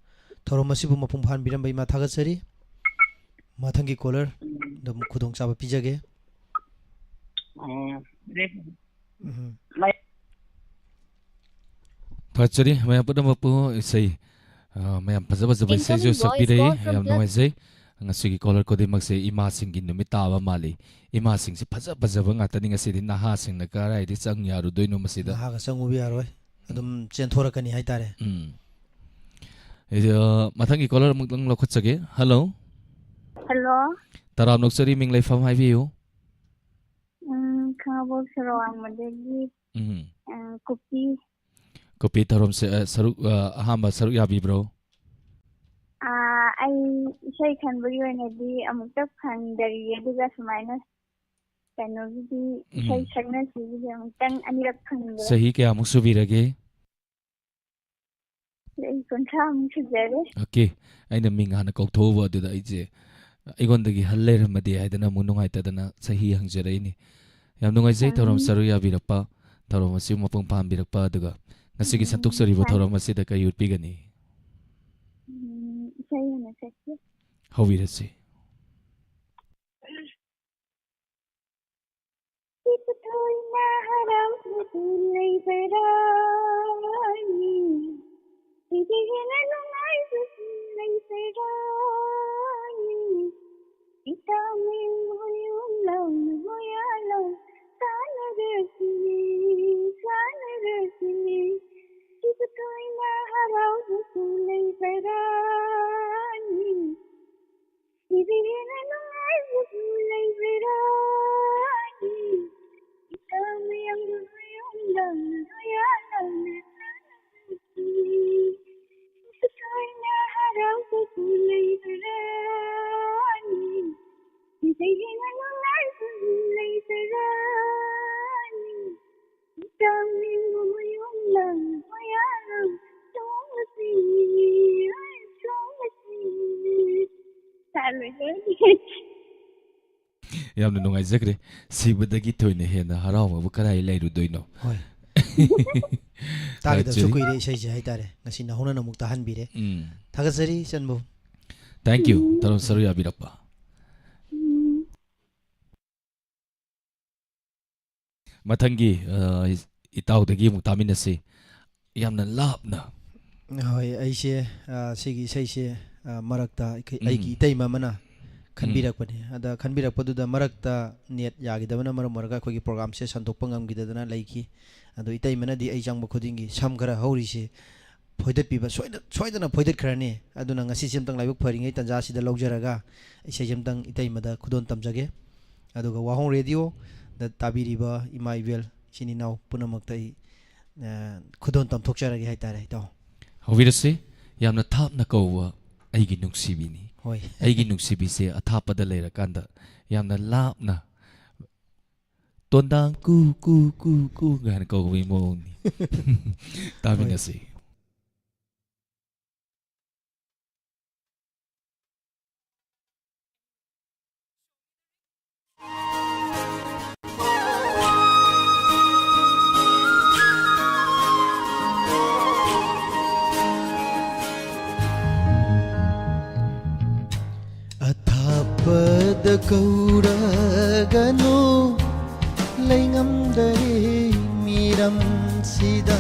ꯊꯧꯔꯝ ꯑꯁꯤꯕꯨ ꯃꯄꯨꯡ ꯐꯥꯍꯟꯕꯤꯔꯝꯕ ꯏꯃꯥ ꯊꯥꯒꯠꯆꯔꯤ꯫ ꯃꯊꯪꯒꯤ caller ꯗ ꯑꯃꯨꯛ ꯈꯨꯗꯣꯡꯆꯥꯕ ꯄꯤꯖꯒꯦ꯫ ꯑꯣ, ꯔꯦ-, ꯎꯝ꯫ ꯃꯌꯥꯝ ꯐꯖꯔꯤ ꯃꯌꯥꯝ ꯄꯨꯝꯅꯃꯛꯄꯨ ꯏꯁꯩ, ꯑ, ꯃꯌꯥꯝ ꯐꯖ ꯐꯖꯕ ꯏꯁꯩꯁꯨ Incoming voice ꯁꯛꯄꯤꯔꯛꯏ꯫ Call from ꯌꯥꯝ ꯅꯨꯡꯉꯥꯏꯖꯩ꯫ ꯉꯁꯤꯒꯤ caller ꯈꯨꯗꯤꯡꯃꯛꯁꯦ ꯏꯃꯥꯁꯤꯡꯒꯤ ꯅꯨꯃꯤꯠ ꯇꯥꯕ ꯃꯥꯜꯂꯤ꯫ ꯏꯃꯥꯁꯤꯡꯁꯦ ꯐꯖ ꯐꯖꯕ ꯉꯥꯛꯇꯅꯤ ꯉꯁꯤꯗꯤ꯫ ꯅꯍꯥꯁꯤꯡꯅ ꯀꯗꯥꯏꯗ ꯆꯪ ꯌꯥꯔꯨꯗꯣꯏꯅꯣ ꯃꯁꯤꯗ? ꯅꯍꯥꯒ ꯆꯪꯉꯨꯕ ꯌꯥꯔꯣꯏ꯫ ꯑꯗꯨꯝ ꯆꯦꯟꯊꯣꯔꯛꯀꯅꯤ ꯍꯥꯏꯇꯥꯔꯦ꯫ ꯎꯝ꯫ ꯑꯩꯗꯤ, ꯑ, ꯃꯊꯪꯒꯤ caller ꯑꯃꯨꯛꯇꯪ ꯂꯧꯈꯠꯆꯒꯦ꯫ Hello꯫ Hello꯫ ꯇꯔꯥꯝ ꯅꯣꯛꯆꯔꯤ, ꯃꯤꯡ ꯂꯩꯐꯝ ꯍꯥꯏꯕꯤꯌꯨ꯫ ꯎꯝ, ꯈꯥꯉꯕꯣꯛ ꯁꯣꯔꯣꯛ ꯋꯥꯡꯃꯗꯒꯤ, ꯎꯝ꯫ ꯑ, ꯀꯨꯞꯄꯤ꯫ ꯀꯨꯞꯄꯤ ꯊꯧꯔꯝꯁꯦ, ꯑ, ꯁꯔꯨꯛ, ꯑ, ꯑꯍꯥꯟꯕ ꯁꯔꯨꯛ ꯌꯥꯕꯤꯕ꯭ꯔꯣ? ꯑ, ꯑꯩ ꯏꯁꯩ ꯈꯟꯕꯒꯤ ꯑꯣꯏꯅꯗꯤ ꯑꯃꯨꯛꯇ ꯐꯪꯗꯔꯤꯌꯦ, ꯑꯗꯨꯒ ꯁꯨꯃꯥꯏꯅ ꯀꯩꯅꯣꯒꯤꯗꯤ, ꯏꯁꯩ ꯎꯝ꯫ ꯁꯛꯅꯁꯤꯒꯤꯗꯤ ꯑꯃꯨꯛꯇꯪ ꯑꯅꯤꯔꯛ ꯐꯪꯈ꯭ꯔꯦ꯫ ꯆꯍꯤ ꯀꯌꯥꯃꯨꯛ ꯁꯨꯕꯤꯔꯒꯦ? ꯆꯍꯤ ꯀꯨꯟꯊ꯭ꯔꯥꯃꯨꯛ ꯁꯨꯖꯔꯦ꯫ Okay, ꯑꯩꯅ ꯃꯤꯡ ꯍꯥꯟꯅ ꯀꯧꯊꯣꯛꯎꯕ ꯑꯗꯨꯗ ꯑꯩꯁꯦ ꯑꯩꯉꯣꯟꯗꯒꯤ ꯍꯜ ꯂꯩꯔꯝꯃꯗꯤ ꯍꯥꯏꯗꯅ ꯑꯃꯨꯛ ꯅꯨꯡꯉꯥꯏꯇꯗꯅ ꯆꯍꯤ ꯍꯪꯖꯔꯛꯏꯅꯤ꯫ ꯌꯥꯝ ꯅꯨꯡꯉꯥꯏꯖꯩ ꯊꯧꯔꯝ ꯎꯝ꯫ ꯁꯔꯨꯛ ꯌꯥꯕꯤꯔꯛꯄ, ꯊꯧꯔꯝ ꯑꯁꯤ ꯃꯄꯨꯡ ꯐꯥꯍꯟꯕꯤꯔꯛꯄ, ꯑꯗꯨꯒ ꯉꯁꯤꯒꯤ ꯎꯝ, ꯁꯟꯗꯣꯛꯆꯔꯤꯕ ꯐꯅꯤ꯫ ꯊꯧꯔꯝ ꯑꯁꯤꯗ ꯀꯩ ꯎꯠꯄꯤꯒꯅꯤ? ꯎꯝ, ꯏꯁꯩ ꯑꯣꯏꯅ ꯁꯛꯀꯦ꯫ ꯍꯧꯕꯤꯔꯁꯤ꯫ ꯏꯄꯨꯊꯣꯏꯅ ꯍꯔꯥꯎꯕꯗꯨ ꯂꯩꯕꯔꯥꯅꯤ? ꯏꯕꯦꯝꯅ ꯅꯨꯡꯉꯥꯏꯕꯗꯨ ꯂꯩꯕꯔꯥꯅꯤ? ꯏꯇꯥꯎ ꯃꯌꯨꯝ ꯃꯌꯨꯝ ꯂꯥꯎꯅ ꯃꯣꯌꯥ ꯂꯥꯎ ꯁꯥꯟꯅꯔꯁꯤꯅꯦ, ꯁꯥꯟꯅꯔꯁꯤꯅꯦ꯫ ꯏꯕꯨꯊꯣꯏꯅ ꯍꯔꯥꯎꯕꯁꯨ ꯂꯩꯕꯔꯥꯅꯤ? ꯏꯕꯦꯝꯅ ꯅꯨꯡꯉꯥꯏꯕꯁꯨ ꯂꯩꯕꯔꯥꯅꯤ? ꯏꯇꯥꯎ ꯃꯌꯥꯝ ꯃꯌꯨꯝ ꯂꯥꯎꯅ ꯃꯣꯌꯥ ꯂꯥꯎꯅ ꯁꯥꯟꯅꯔꯁꯤꯅꯦ꯫ ꯏꯕꯨꯊꯣꯏꯅ ꯍꯔꯥꯎꯕꯁꯨ ꯂꯩꯕꯔꯥꯅꯤ? ꯏꯕꯦꯝꯅ ꯅꯨꯡꯉꯥꯏꯕꯁꯨ ꯂꯩꯕꯔꯥꯅꯤ? ꯌꯥꯝꯅ ꯅꯨꯡꯉꯥꯏꯖꯈ꯭ꯔꯦ꯫ ꯁꯤꯕꯗꯒꯤ ꯊꯣꯏꯅ ꯍꯦꯟꯅ ꯍꯔꯥꯎꯕꯕꯨ ꯀꯗꯥꯏ ꯂꯩꯔꯨꯗꯣꯏꯅꯣ? ꯍꯣꯏ꯫ ꯇꯥꯈꯤꯗꯕꯁꯨ ꯊꯥꯒꯠꯆꯔꯤ꯫ ꯀꯨꯏꯔꯦ ꯏꯁꯩꯁꯦ ꯍꯥꯏꯇꯥꯔꯦ꯫ ꯉꯁꯤ ꯅꯧꯍꯧꯅꯅ ꯑꯃꯨꯛ ꯇꯥꯍꯟꯕꯤꯔꯦ꯫ ꯎꯝ꯫ ꯊꯥꯒꯠꯆꯔꯤ ꯏꯆꯟꯕꯨ꯫ Thank you꯫ ꯊꯧꯔꯝ ꯁꯔꯨꯛ ꯌꯥꯕꯤꯔꯛꯄ꯫ ꯎꯝ꯫ ꯃꯊꯪꯒꯤ, ꯑ, ꯏꯇꯥꯎꯗꯒꯤ ꯑꯃꯨꯛ ꯇꯥꯃꯤꯟꯅꯁꯤ꯫ ꯌꯥꯝꯅ ꯂꯥꯞꯅ꯫ ꯍꯣꯏ, ꯑꯩꯁꯦ, ꯑ, ꯁꯤꯒꯤ ꯏꯁꯩꯁꯦ, ꯑ, ꯃꯔꯛꯇ ꯑꯩꯈꯣꯏ, ꯎꯝ꯫ ꯑꯩꯒꯤ ꯏꯇꯩꯃ ꯑꯃꯅ ꯎꯝ꯫ ꯈꯟꯕꯤꯔꯛꯄꯅꯦ꯫ ꯑꯗ ꯈꯟꯕꯤꯔꯛꯄꯗꯨꯗ ꯃꯔꯛꯇ ꯅꯦꯠ ꯌꯥꯈꯤꯗꯕꯅ ꯃꯔꯝ ꯑꯣꯏꯔꯒ ꯑꯩꯈꯣꯏꯒꯤ ꯄ꯭ꯔꯣꯒ꯭ꯔꯥꯝꯁꯦ ꯁꯟꯗꯣꯛꯄ ꯉꯝꯈꯤꯗꯗꯅ ꯂꯩꯈꯤ꯫ ꯑꯗꯣ ꯏꯇꯩꯃꯅꯗꯤ ꯑꯩ ꯆꯪꯕ ꯈꯨꯗꯤꯡꯒꯤ ꯁꯝ ꯈꯔ ꯍꯧꯔꯤꯁꯦ ꯐꯣꯏꯗꯠꯄꯤꯕ ꯁꯣꯏꯗ-, ꯁꯣꯏꯗꯅ ꯐꯣꯏꯗꯠꯈ꯭ꯔꯅꯤ꯫ ꯑꯗꯨꯅ ꯉꯁꯤꯁꯦ ꯑꯝꯇꯪ ꯂꯥꯏꯕꯛ ꯐꯔꯤꯉꯩ ꯇꯥꯟꯖꯥꯁꯤꯗ ꯂꯧꯖꯔꯒ ꯏꯁꯩꯁꯦ ꯑꯝꯇꯪ ꯏꯇꯩꯃꯗ ꯈꯨꯗꯣꯜ ꯇꯝꯖꯒꯦ꯫ ꯑꯗꯨꯒ ꯋꯥꯍꯣꯡ ꯔꯦꯗꯤꯑꯣꯗ ꯇꯥꯕꯤꯔꯤꯕ ꯏꯃꯥ ꯏꯕꯦꯜ ꯏꯆꯤꯟ ꯏꯅꯥꯎ ꯄꯨꯝꯅꯃꯛꯇ ꯑꯩ, ꯑ, ꯈꯨꯗꯣꯜ ꯇꯝꯊꯣꯛꯆꯔꯒꯦ ꯍꯥꯏꯇꯥꯔꯦ, ꯏꯇꯥꯎ꯫ ꯍꯧꯕꯤꯔꯁꯤ, ꯌꯥꯝꯅ ꯊꯥꯞꯅ ꯀꯧꯕ ꯑꯩꯒꯤ ꯅꯨꯡꯁꯤꯕꯤꯅꯤ꯫ ꯍꯣꯏ꯫ ꯑꯩꯒꯤ ꯅꯨꯡꯁꯤꯕꯤꯁꯦ ꯑꯊꯥꯞꯄꯗ ꯂꯩꯔꯀꯥꯟꯗ ꯌꯥꯝꯅ ꯂꯥꯞꯅ "ꯇꯣꯟꯗꯥꯡ ꯀꯨ, ꯀꯨ, ꯀꯨ, ꯀꯨ" ꯀꯥꯏꯅ ꯀꯧꯕꯒꯤ ꯃꯑꯣꯡꯅꯤ꯫ ꯇꯥꯃꯤꯟꯅꯁꯤ꯫ ꯑꯊꯥꯞꯄꯗ ꯀꯧꯔꯒꯅꯨ, ꯂꯩꯉꯝꯗꯔꯦ ꯃꯤꯔꯝꯁꯤꯗ꯫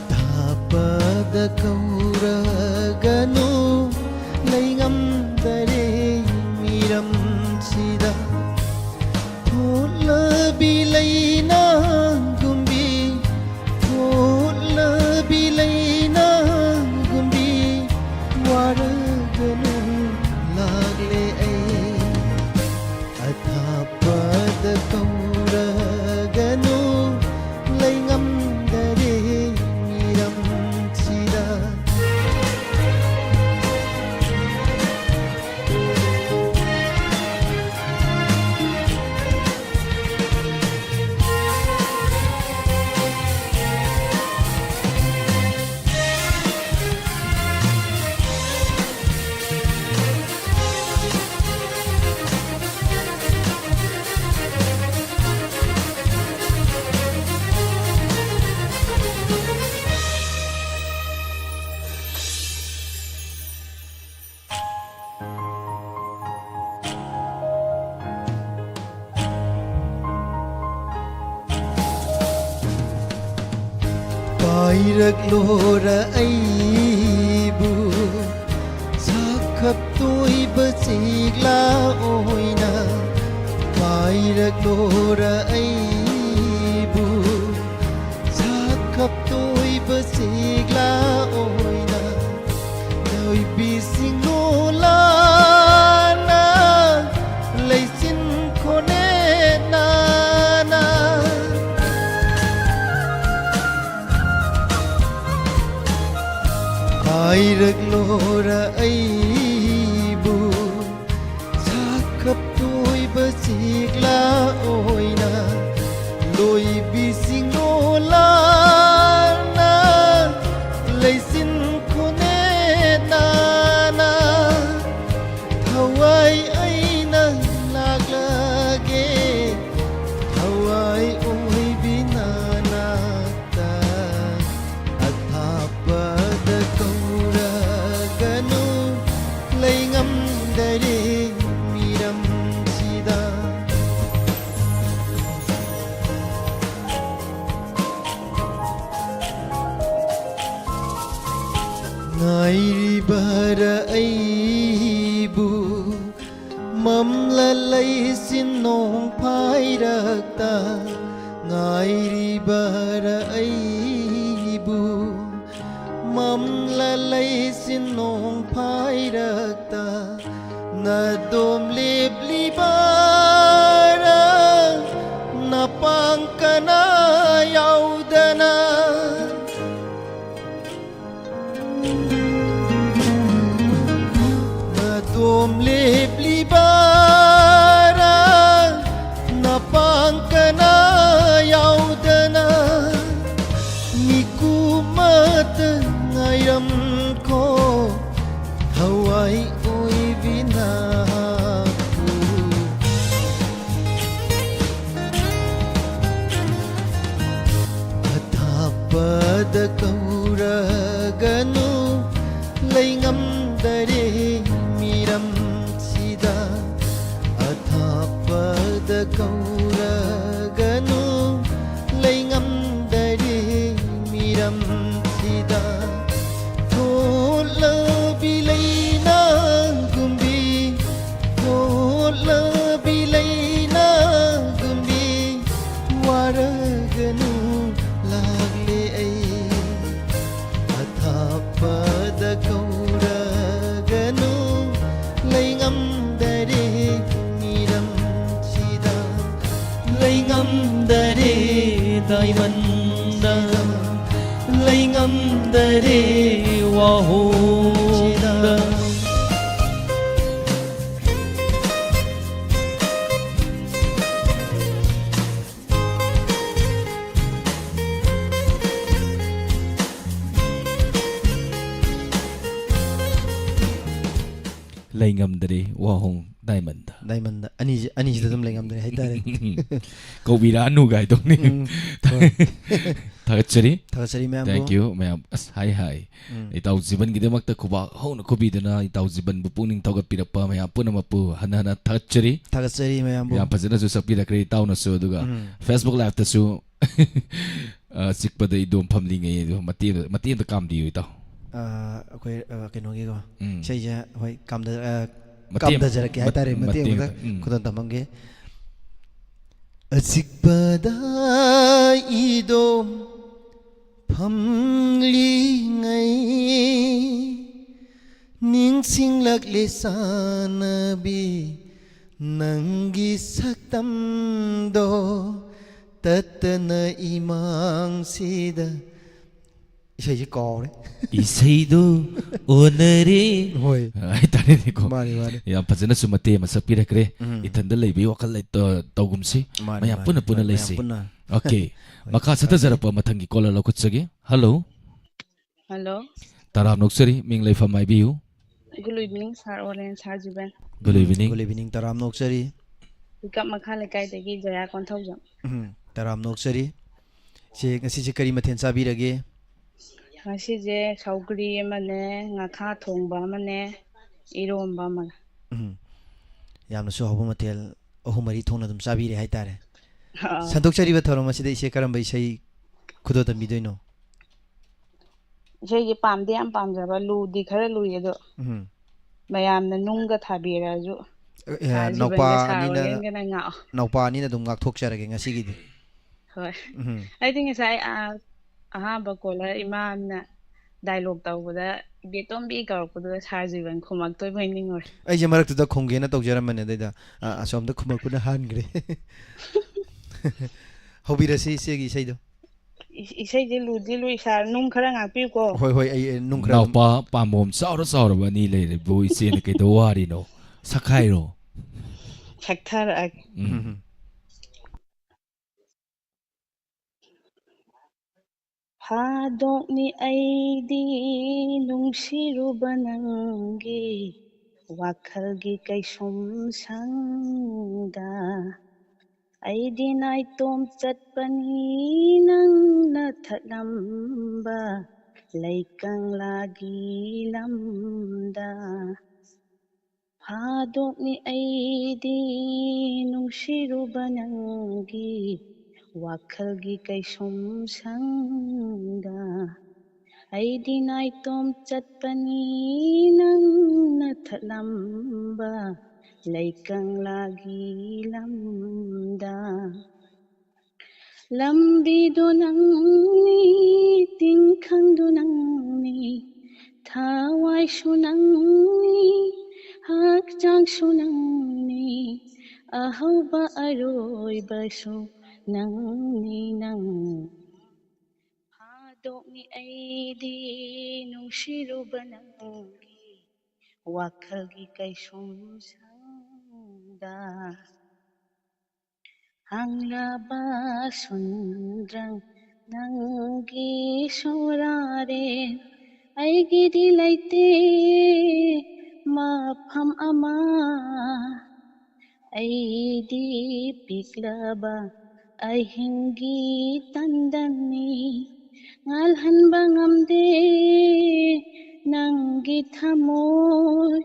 ꯑꯊꯥꯞꯄꯗ ꯀꯧꯔꯒꯅꯨ, ꯂꯩꯉꯝꯗꯔꯦ ꯃꯤꯔꯝꯁꯤꯗ꯫ ꯊꯣꯛꯂꯕꯤ ꯂꯩꯅꯥꯒꯨꯝꯕꯤ, ꯊꯣꯛꯂꯕꯤ ꯂꯩꯅꯥꯒꯨꯝꯕꯤ, ꯋꯥꯔꯒꯅꯨ ꯂꯥꯛꯂꯦ ꯑꯩ꯫ ꯑꯊꯥꯞꯄꯗ ꯀꯧꯔꯒꯅꯨ, ꯂꯩꯉꯝꯗꯔꯦ ꯃꯤꯔꯝꯁꯤꯗ꯫ ꯄꯥꯏꯔꯛꯂꯣꯔ ꯑꯩꯕꯨ ꯁꯥꯈꯞꯇꯣꯏꯕ ꯆꯦꯛꯂꯥ ꯑꯣꯏꯅ, ꯄꯥꯏꯔꯛꯂꯣꯔ ꯑꯩꯕꯨ ꯁꯥꯈꯞꯇꯣꯏꯕ ꯆꯦꯛꯂꯥ ꯑꯣꯏꯅ, ꯂꯣꯏꯕꯤꯁꯤꯡ ꯂꯣꯂꯥꯅ ꯂꯩꯆꯤꯟ ꯈꯣꯅꯦ ꯅꯥꯅ꯫ ꯄꯥꯏꯔꯛꯂꯣꯔ ꯑꯩꯕꯨ ꯁꯥꯈꯞꯇꯣꯏꯕ ꯆꯦꯛꯂꯥ ꯑꯣꯏꯅ, ꯂꯣꯏꯕꯤꯁꯤꯡ ꯂꯣꯂꯥꯅ ꯂꯩꯆꯤꯟ ꯈꯣꯅꯦ ꯅꯥꯅ꯫ ꯊꯋꯥꯏ ꯑꯩꯅ ꯂꯥꯛꯂꯒꯦ, ꯊꯋꯥꯏ ꯑꯣꯏꯕꯤ ꯅꯥꯅꯥꯛꯇ꯫ ꯑꯊꯥꯞꯄꯗ ꯀꯧꯔꯒꯅꯨ, ꯂꯩ ꯉꯝꯗꯔꯦ ꯃꯤꯔꯝꯁꯤꯗ꯫ ꯉꯥꯏꯔꯤꯕꯔ ꯑꯩꯕꯨ ꯃꯝꯂ ꯂꯩꯆꯤꯟ ꯅꯣꯡ ꯐꯥꯏꯔꯛꯇ? ꯉꯥꯏꯔꯤꯕꯔ ꯑꯩꯕꯨ ꯃꯝꯂ ꯂꯩꯆꯤꯟ ꯅꯣꯡ ꯐꯥꯏꯔꯛꯇ? ꯅꯗꯣꯝ ꯂꯦꯞꯂꯤꯕꯔ ꯅꯄꯥꯡ ꯀꯅꯥ ꯌꯥꯎꯗꯅ? ꯅꯗꯣꯝ ꯂꯦꯞꯂꯤꯕꯔ ꯅꯄꯥꯡ ꯀꯅꯥ ꯌꯥꯎꯗꯅ? ꯃꯤꯀꯨꯞ ꯑꯃꯇ ꯉꯥꯏꯔꯝꯈꯣ, ꯊꯋꯥꯏ ꯑꯣꯏꯕꯤ ꯅꯥꯛꯄꯨ꯫ ꯑꯊꯥꯞꯄꯗ ꯀꯧꯔꯒꯅꯨ, ꯂꯩ ꯉꯝꯗꯔꯦ ꯃꯤꯔꯝꯁꯤꯗ꯫ ꯑꯍꯨꯝꯗ꯫ ꯂꯩ ꯉꯝꯗ꯭ꯔꯦ ꯋꯥꯍꯣꯡ ꯗꯥꯏꯃꯟꯗ꯫ ꯗꯥꯏꯃꯟꯗ ꯑꯅꯤꯁꯤ, ꯑꯅꯤꯁꯤꯗ ꯑꯗꯨꯝ ꯂꯩ ꯉꯝꯗ꯭ꯔꯦ ꯍꯥꯏꯇꯥꯔꯦ꯫ ꯀꯧꯕꯤꯔꯛꯑꯅꯨ ꯀꯥꯏꯗꯧꯅꯤ꯫ ꯎꯝ, ꯍꯣꯏ꯫ ꯊꯥꯒꯠꯆꯔꯤ꯫ ꯊꯥꯒꯠꯆꯔꯤ ꯃꯌꯥꯝꯕꯨ꯫ Thank you ꯃꯌꯥꯝ꯫ ꯑꯁ, ꯍꯥꯏ, ꯍꯥꯏ꯫ ꯎꯝ꯫ ꯏꯇꯥꯎ ꯖꯤꯕꯟꯒꯤꯗꯃꯛꯇ ꯈꯨꯕꯥꯛ ꯍꯧꯅ ꯈꯨꯕꯤꯗꯨꯅ ꯏꯇꯥꯎ ꯖꯤꯕꯟꯕꯨ ꯄꯨꯛꯅꯤꯡ ꯊꯧꯒꯠꯄꯤꯔꯛꯄ ꯃꯌꯥꯝ ꯄꯨꯝꯅꯃꯛꯄꯨ ꯍꯟꯅ ꯍꯟꯅ ꯊꯥꯒꯠꯆꯔꯤ꯫ ꯊꯥꯒꯠꯆꯔꯤ ꯃꯌꯥꯝꯕꯨ꯫ ꯌꯥꯝ ꯐꯖꯅꯁꯨ ꯁꯛꯄꯤꯔꯛꯈ꯭ꯔꯦ ꯏꯇꯥꯎꯅꯁꯨ꯫ ꯑꯗꯨꯒ ꯎꯝ꯫ Facebook Liveꯇꯁꯨ ꯑ, ꯆꯤꯛꯄꯗ ꯏꯗꯣꯝ ꯐꯝꯂꯤꯉꯩ ꯑꯗꯣ ꯃꯇꯦꯛ ꯑꯃ, ꯃꯇꯦꯛ ꯑꯃꯇ ꯀꯥꯝꯕꯤꯌꯨ, ꯏꯇꯥꯎ꯫ ꯑ, ꯑꯩꯈꯣꯏ, ꯑ, ꯀꯩꯅꯣꯒꯤꯀꯣ, ꯎꯝ꯫ ꯏꯁꯩꯁꯦ, ꯍꯣꯏ, ꯀꯥꯝꯗ-, ꯑ, ꯃꯇꯦꯛ ꯑꯃ, ꯀꯥꯝꯊꯖꯔꯛꯀꯦ ꯃꯠ-, ꯍꯥꯏꯇꯥꯔꯦ, ꯃꯇꯦꯛ ꯃꯇꯦꯛ ꯑꯃꯇ, ꯑꯃꯇ ꯎꯝ꯫ ꯈꯨꯗꯣꯜ ꯇꯝꯃꯝꯒꯦ꯫ ꯑꯆꯤꯛꯄꯗ ꯏꯗꯣꯝ ꯐꯝꯂꯤꯉꯩ ꯅꯤꯡꯁꯤꯡꯂꯛꯂꯦ ꯆꯥꯟꯅꯕꯤ ꯅꯪꯒꯤ ꯁꯛꯇꯝꯗꯣ꯫ ꯇꯠꯇꯅ ꯏꯃꯥꯡꯁꯤꯗ꯫ ꯏꯁꯩꯁꯤ ꯀꯥꯎꯔꯦ꯫ ꯏꯁꯩꯗꯨ ꯑꯣꯟꯅꯔꯦ꯫ ꯍꯣꯏ꯫ ꯍꯥꯏꯇꯥꯔꯦꯅꯦꯀꯣ꯫ ꯃꯥꯅꯤ, ꯃꯥꯅꯤ꯫ ꯌꯥꯝ ꯐꯖꯅꯁꯨ ꯃꯇꯦꯛ ꯑꯃ ꯁꯛꯄꯤꯔꯛꯈ꯭ꯔꯦ꯫ ꯎꯝ꯫ ꯏꯊꯟꯗ ꯂꯩꯕꯒꯤ ꯋꯥꯈꯜ ꯂꯩ-, ꯇ-, ꯇꯧꯒꯨꯝꯁꯤ꯫ ꯃꯥꯅꯤ, ꯃꯌꯥꯝ ꯃꯥꯅꯤ꯫ ꯄꯨꯟꯅ, ꯄꯨꯟꯅ ꯍꯣꯏ, ꯃꯌꯥꯝ ꯂꯩꯁꯤ꯫ ꯄꯨꯟꯅ꯫ OK꯫ ꯍꯣꯏ, ꯃꯈꯥ ꯐꯖꯩ꯫ ꯁꯠꯊꯖꯔꯛꯄ ꯃꯊꯪꯒꯤ caller ꯂꯧꯈꯠꯆꯒꯦ꯫ Hello꯫ Hello꯫ ꯇꯔꯥꯝꯅ ꯑꯣꯛꯆꯔꯤ, ꯃꯤꯡ ꯂꯩꯐꯝ ꯍꯥꯏꯕꯤꯌꯨ꯫ Good evening, sir ꯑꯣꯂꯦꯟ, sir ꯖꯤꯕꯟ꯫ Good evening꯫ Good evening, ꯇꯔꯥꯝꯅ ꯑꯣꯛꯆꯔꯤ꯫ ꯏꯀꯞ ꯃꯈꯥ ꯂꯩꯀꯥꯏꯗꯒꯤ ꯖꯌꯥ ꯀꯣꯟꯊꯧꯖꯝ꯫ ꯎꯝ, ꯇꯔꯥꯝꯅ ꯑꯣꯛꯆꯔꯤ꯫ ꯁꯦ, ꯉꯁꯤꯁꯦ ꯀꯔꯤ ꯃꯊꯦꯜ ꯆꯥꯕꯤꯔꯒꯦ? ꯉꯁꯤꯁꯦ ꯁꯧꯒ꯭ꯔꯤ ꯑꯃꯅꯦ, ꯉꯥꯈꯥ ꯊꯣꯡꯕ ꯑꯃꯅꯦ, ꯏꯔꯣꯝꯕ ꯑꯃꯒ꯫ ꯎꯝ, ꯌꯥꯝꯅꯁꯨ ꯍꯥꯎꯕ ꯃꯊꯦꯜ ꯑꯍꯨꯝ ꯃꯔꯤ ꯊꯣꯡꯅ ꯑꯗꯨꯝ ꯆꯥꯕꯤꯔꯦ ꯍꯥꯏꯇꯥꯔꯦ꯫ ꯑꯥ꯫ ꯁꯟꯗꯣꯛꯆꯔꯤꯕ ꯊꯧꯔꯝ ꯑꯁꯤꯗ ꯏꯆꯦ ꯀꯔꯝꯕ ꯏꯁꯩ ꯈꯨꯗꯣꯜ ꯇꯝꯕꯤꯗꯣꯏꯅꯣ? ꯏꯁꯩꯁꯦ ꯄꯥꯝꯗꯤ ꯌꯥꯝ ꯄꯥꯝꯖꯕ, ꯂꯨꯗꯤ ꯈꯔ ꯂꯨꯏ, ꯑꯗꯣ ꯎꯝ꯫ ꯃꯌꯥꯝꯅ ꯅꯨꯡꯒ ꯊꯥꯕꯤꯔꯛꯑꯁꯨ ꯑꯦ, ꯁꯥꯔ ꯖꯤꯕꯟꯒ ꯅꯧꯄꯥ ꯁꯥꯔ ꯑꯅꯤꯅ, ꯑꯣꯂꯦꯟꯒꯅ ꯉꯥꯛꯑꯣ꯫ ꯅꯧꯄꯥ ꯑꯅꯤꯅ ꯑꯗꯨꯝ ꯉꯥꯛꯊꯣꯛꯆꯔꯒꯦ ꯉꯁꯤꯒꯤꯗꯤ꯫ ꯍꯣꯏ꯫ ꯎꯝ꯫ ꯑꯩꯗꯤ ꯉꯁꯥꯏ, ꯑ, ꯑꯍꯥꯟꯕ caller ꯏꯃꯥꯅ dialogue ꯇꯧꯕꯗ, "ꯏꯕꯦꯇꯣꯝꯕꯤ" ꯀꯧꯔꯛꯄꯗꯨꯗ ꯁꯥꯔ ꯖꯤꯕꯟ ꯈꯨꯝꯃꯛꯇꯣꯏꯕꯣꯏ ꯅꯤꯡꯉꯨꯔꯦ꯫ ꯑꯩꯁꯦ ꯃꯔꯛꯇꯨꯗ ꯈꯨꯝꯒꯦꯅ ꯇꯧꯖꯔꯝꯕꯅꯦ, ꯑꯗꯩꯗ, ꯑ, ꯑꯁꯣꯝꯗ ꯈꯨꯝꯃꯛꯄꯅ ꯍꯥꯟꯈ꯭ꯔꯦ꯫ ꯍꯧꯕꯤꯔꯁꯤ ꯏꯆꯦꯒꯤ ꯏꯁꯩꯗꯣ꯫ ꯏ- ꯏꯁꯩꯁꯦ ꯂꯨꯗꯤ ꯂꯨꯏ ꯁꯥꯔ, ꯅꯨꯡ ꯈꯔ ꯉꯥꯛꯄꯤꯌꯨꯀꯣ꯫ ꯍꯣꯏ ꯍꯣꯏ, ꯑꯩ ꯑꯩ ꯅꯨꯡ ꯈꯔ ꯑꯗꯨꯝ ꯏꯅꯥꯎꯄꯥ ꯄꯥꯝꯕꯣꯝ ꯆꯥꯎꯔ ꯆꯥꯎꯔꯕ ꯑꯅꯤ ꯂꯩꯔꯦꯕꯨ, ꯏꯆꯦꯅ ꯀꯩꯗꯧ ꯋꯥꯔꯤꯅꯣ? ꯁꯛꯈꯥꯏꯔꯣ꯫ ꯁꯛꯊꯔꯛꯑꯒꯦ꯫ ꯎꯝ꯫ ꯐꯥꯗꯣꯛꯅꯤ ꯑꯩꯗꯤ ꯅꯨꯡꯁꯤꯔꯨꯕ ꯅꯪꯒꯤ ꯋꯥꯈꯜꯒꯤ ꯀꯩꯁꯨꯝ ꯁꯪꯗ꯫ ꯑꯩꯗꯤ ꯅꯥꯏꯇꯣꯝ ꯆꯠꯄꯅꯤ ꯅꯪꯅ ꯊꯠꯂꯝꯕ ꯂꯩꯀꯪꯂꯥꯒꯤ ꯂꯝꯗ꯫ ꯐꯥꯗꯣꯛꯅꯤ ꯑꯩꯗꯤ ꯅꯨꯡꯁꯤꯔꯨꯕ ꯅꯪꯒꯤ ꯋꯥꯈꯜꯒꯤ ꯀꯩꯁꯨꯝ ꯁꯪꯗ꯫ ꯑꯩꯗꯤ ꯅꯥꯏꯇꯣꯝ ꯆꯠꯄꯅꯤ ꯅꯪꯅ ꯊꯠꯂꯝꯕ ꯂꯩꯀꯪꯂꯥꯒꯤ ꯂꯝꯗ꯫ ꯂꯝꯕꯤꯗꯣ ꯅꯪꯅꯤ, ꯇꯤꯟꯈꯪꯗꯣ ꯅꯪꯅꯤ, ꯊꯋꯥꯏꯁꯨ ꯅꯪꯅꯤ, ꯍꯛꯆꯥꯡꯁꯨ ꯅꯪꯅꯤ, ꯑꯍꯧꯕ ꯑꯔꯣꯏꯕꯁꯨ ꯅꯪꯅꯤ ꯅꯪ꯫ ꯐꯥꯗꯣꯛꯅꯤ ꯑꯩꯗꯤ ꯅꯨꯡꯁꯤꯔꯨꯕ ꯅꯪꯒꯤ ꯋꯥꯈꯜꯒꯤ ꯀꯩꯁꯨꯝ ꯁꯪꯗ꯫ ꯍꯥꯡꯂꯕ ꯁꯨꯟꯗ꯭ꯔꯪ ꯅꯪꯒꯤ ꯁꯣꯔꯥꯔꯦ, ꯑꯩꯒꯤꯗꯤ ꯂꯩꯇꯦ ꯃꯐꯝ ꯑꯃ꯫ ꯑꯩꯗꯤ ꯄꯤꯛꯂꯕ ꯑꯍꯤꯡꯒꯤ ꯇꯟꯗꯟꯅꯤ, ꯉꯥꯜꯍꯟꯕ ꯉꯝꯗꯦ ꯅꯪꯒꯤ ꯊꯃꯣꯏ꯫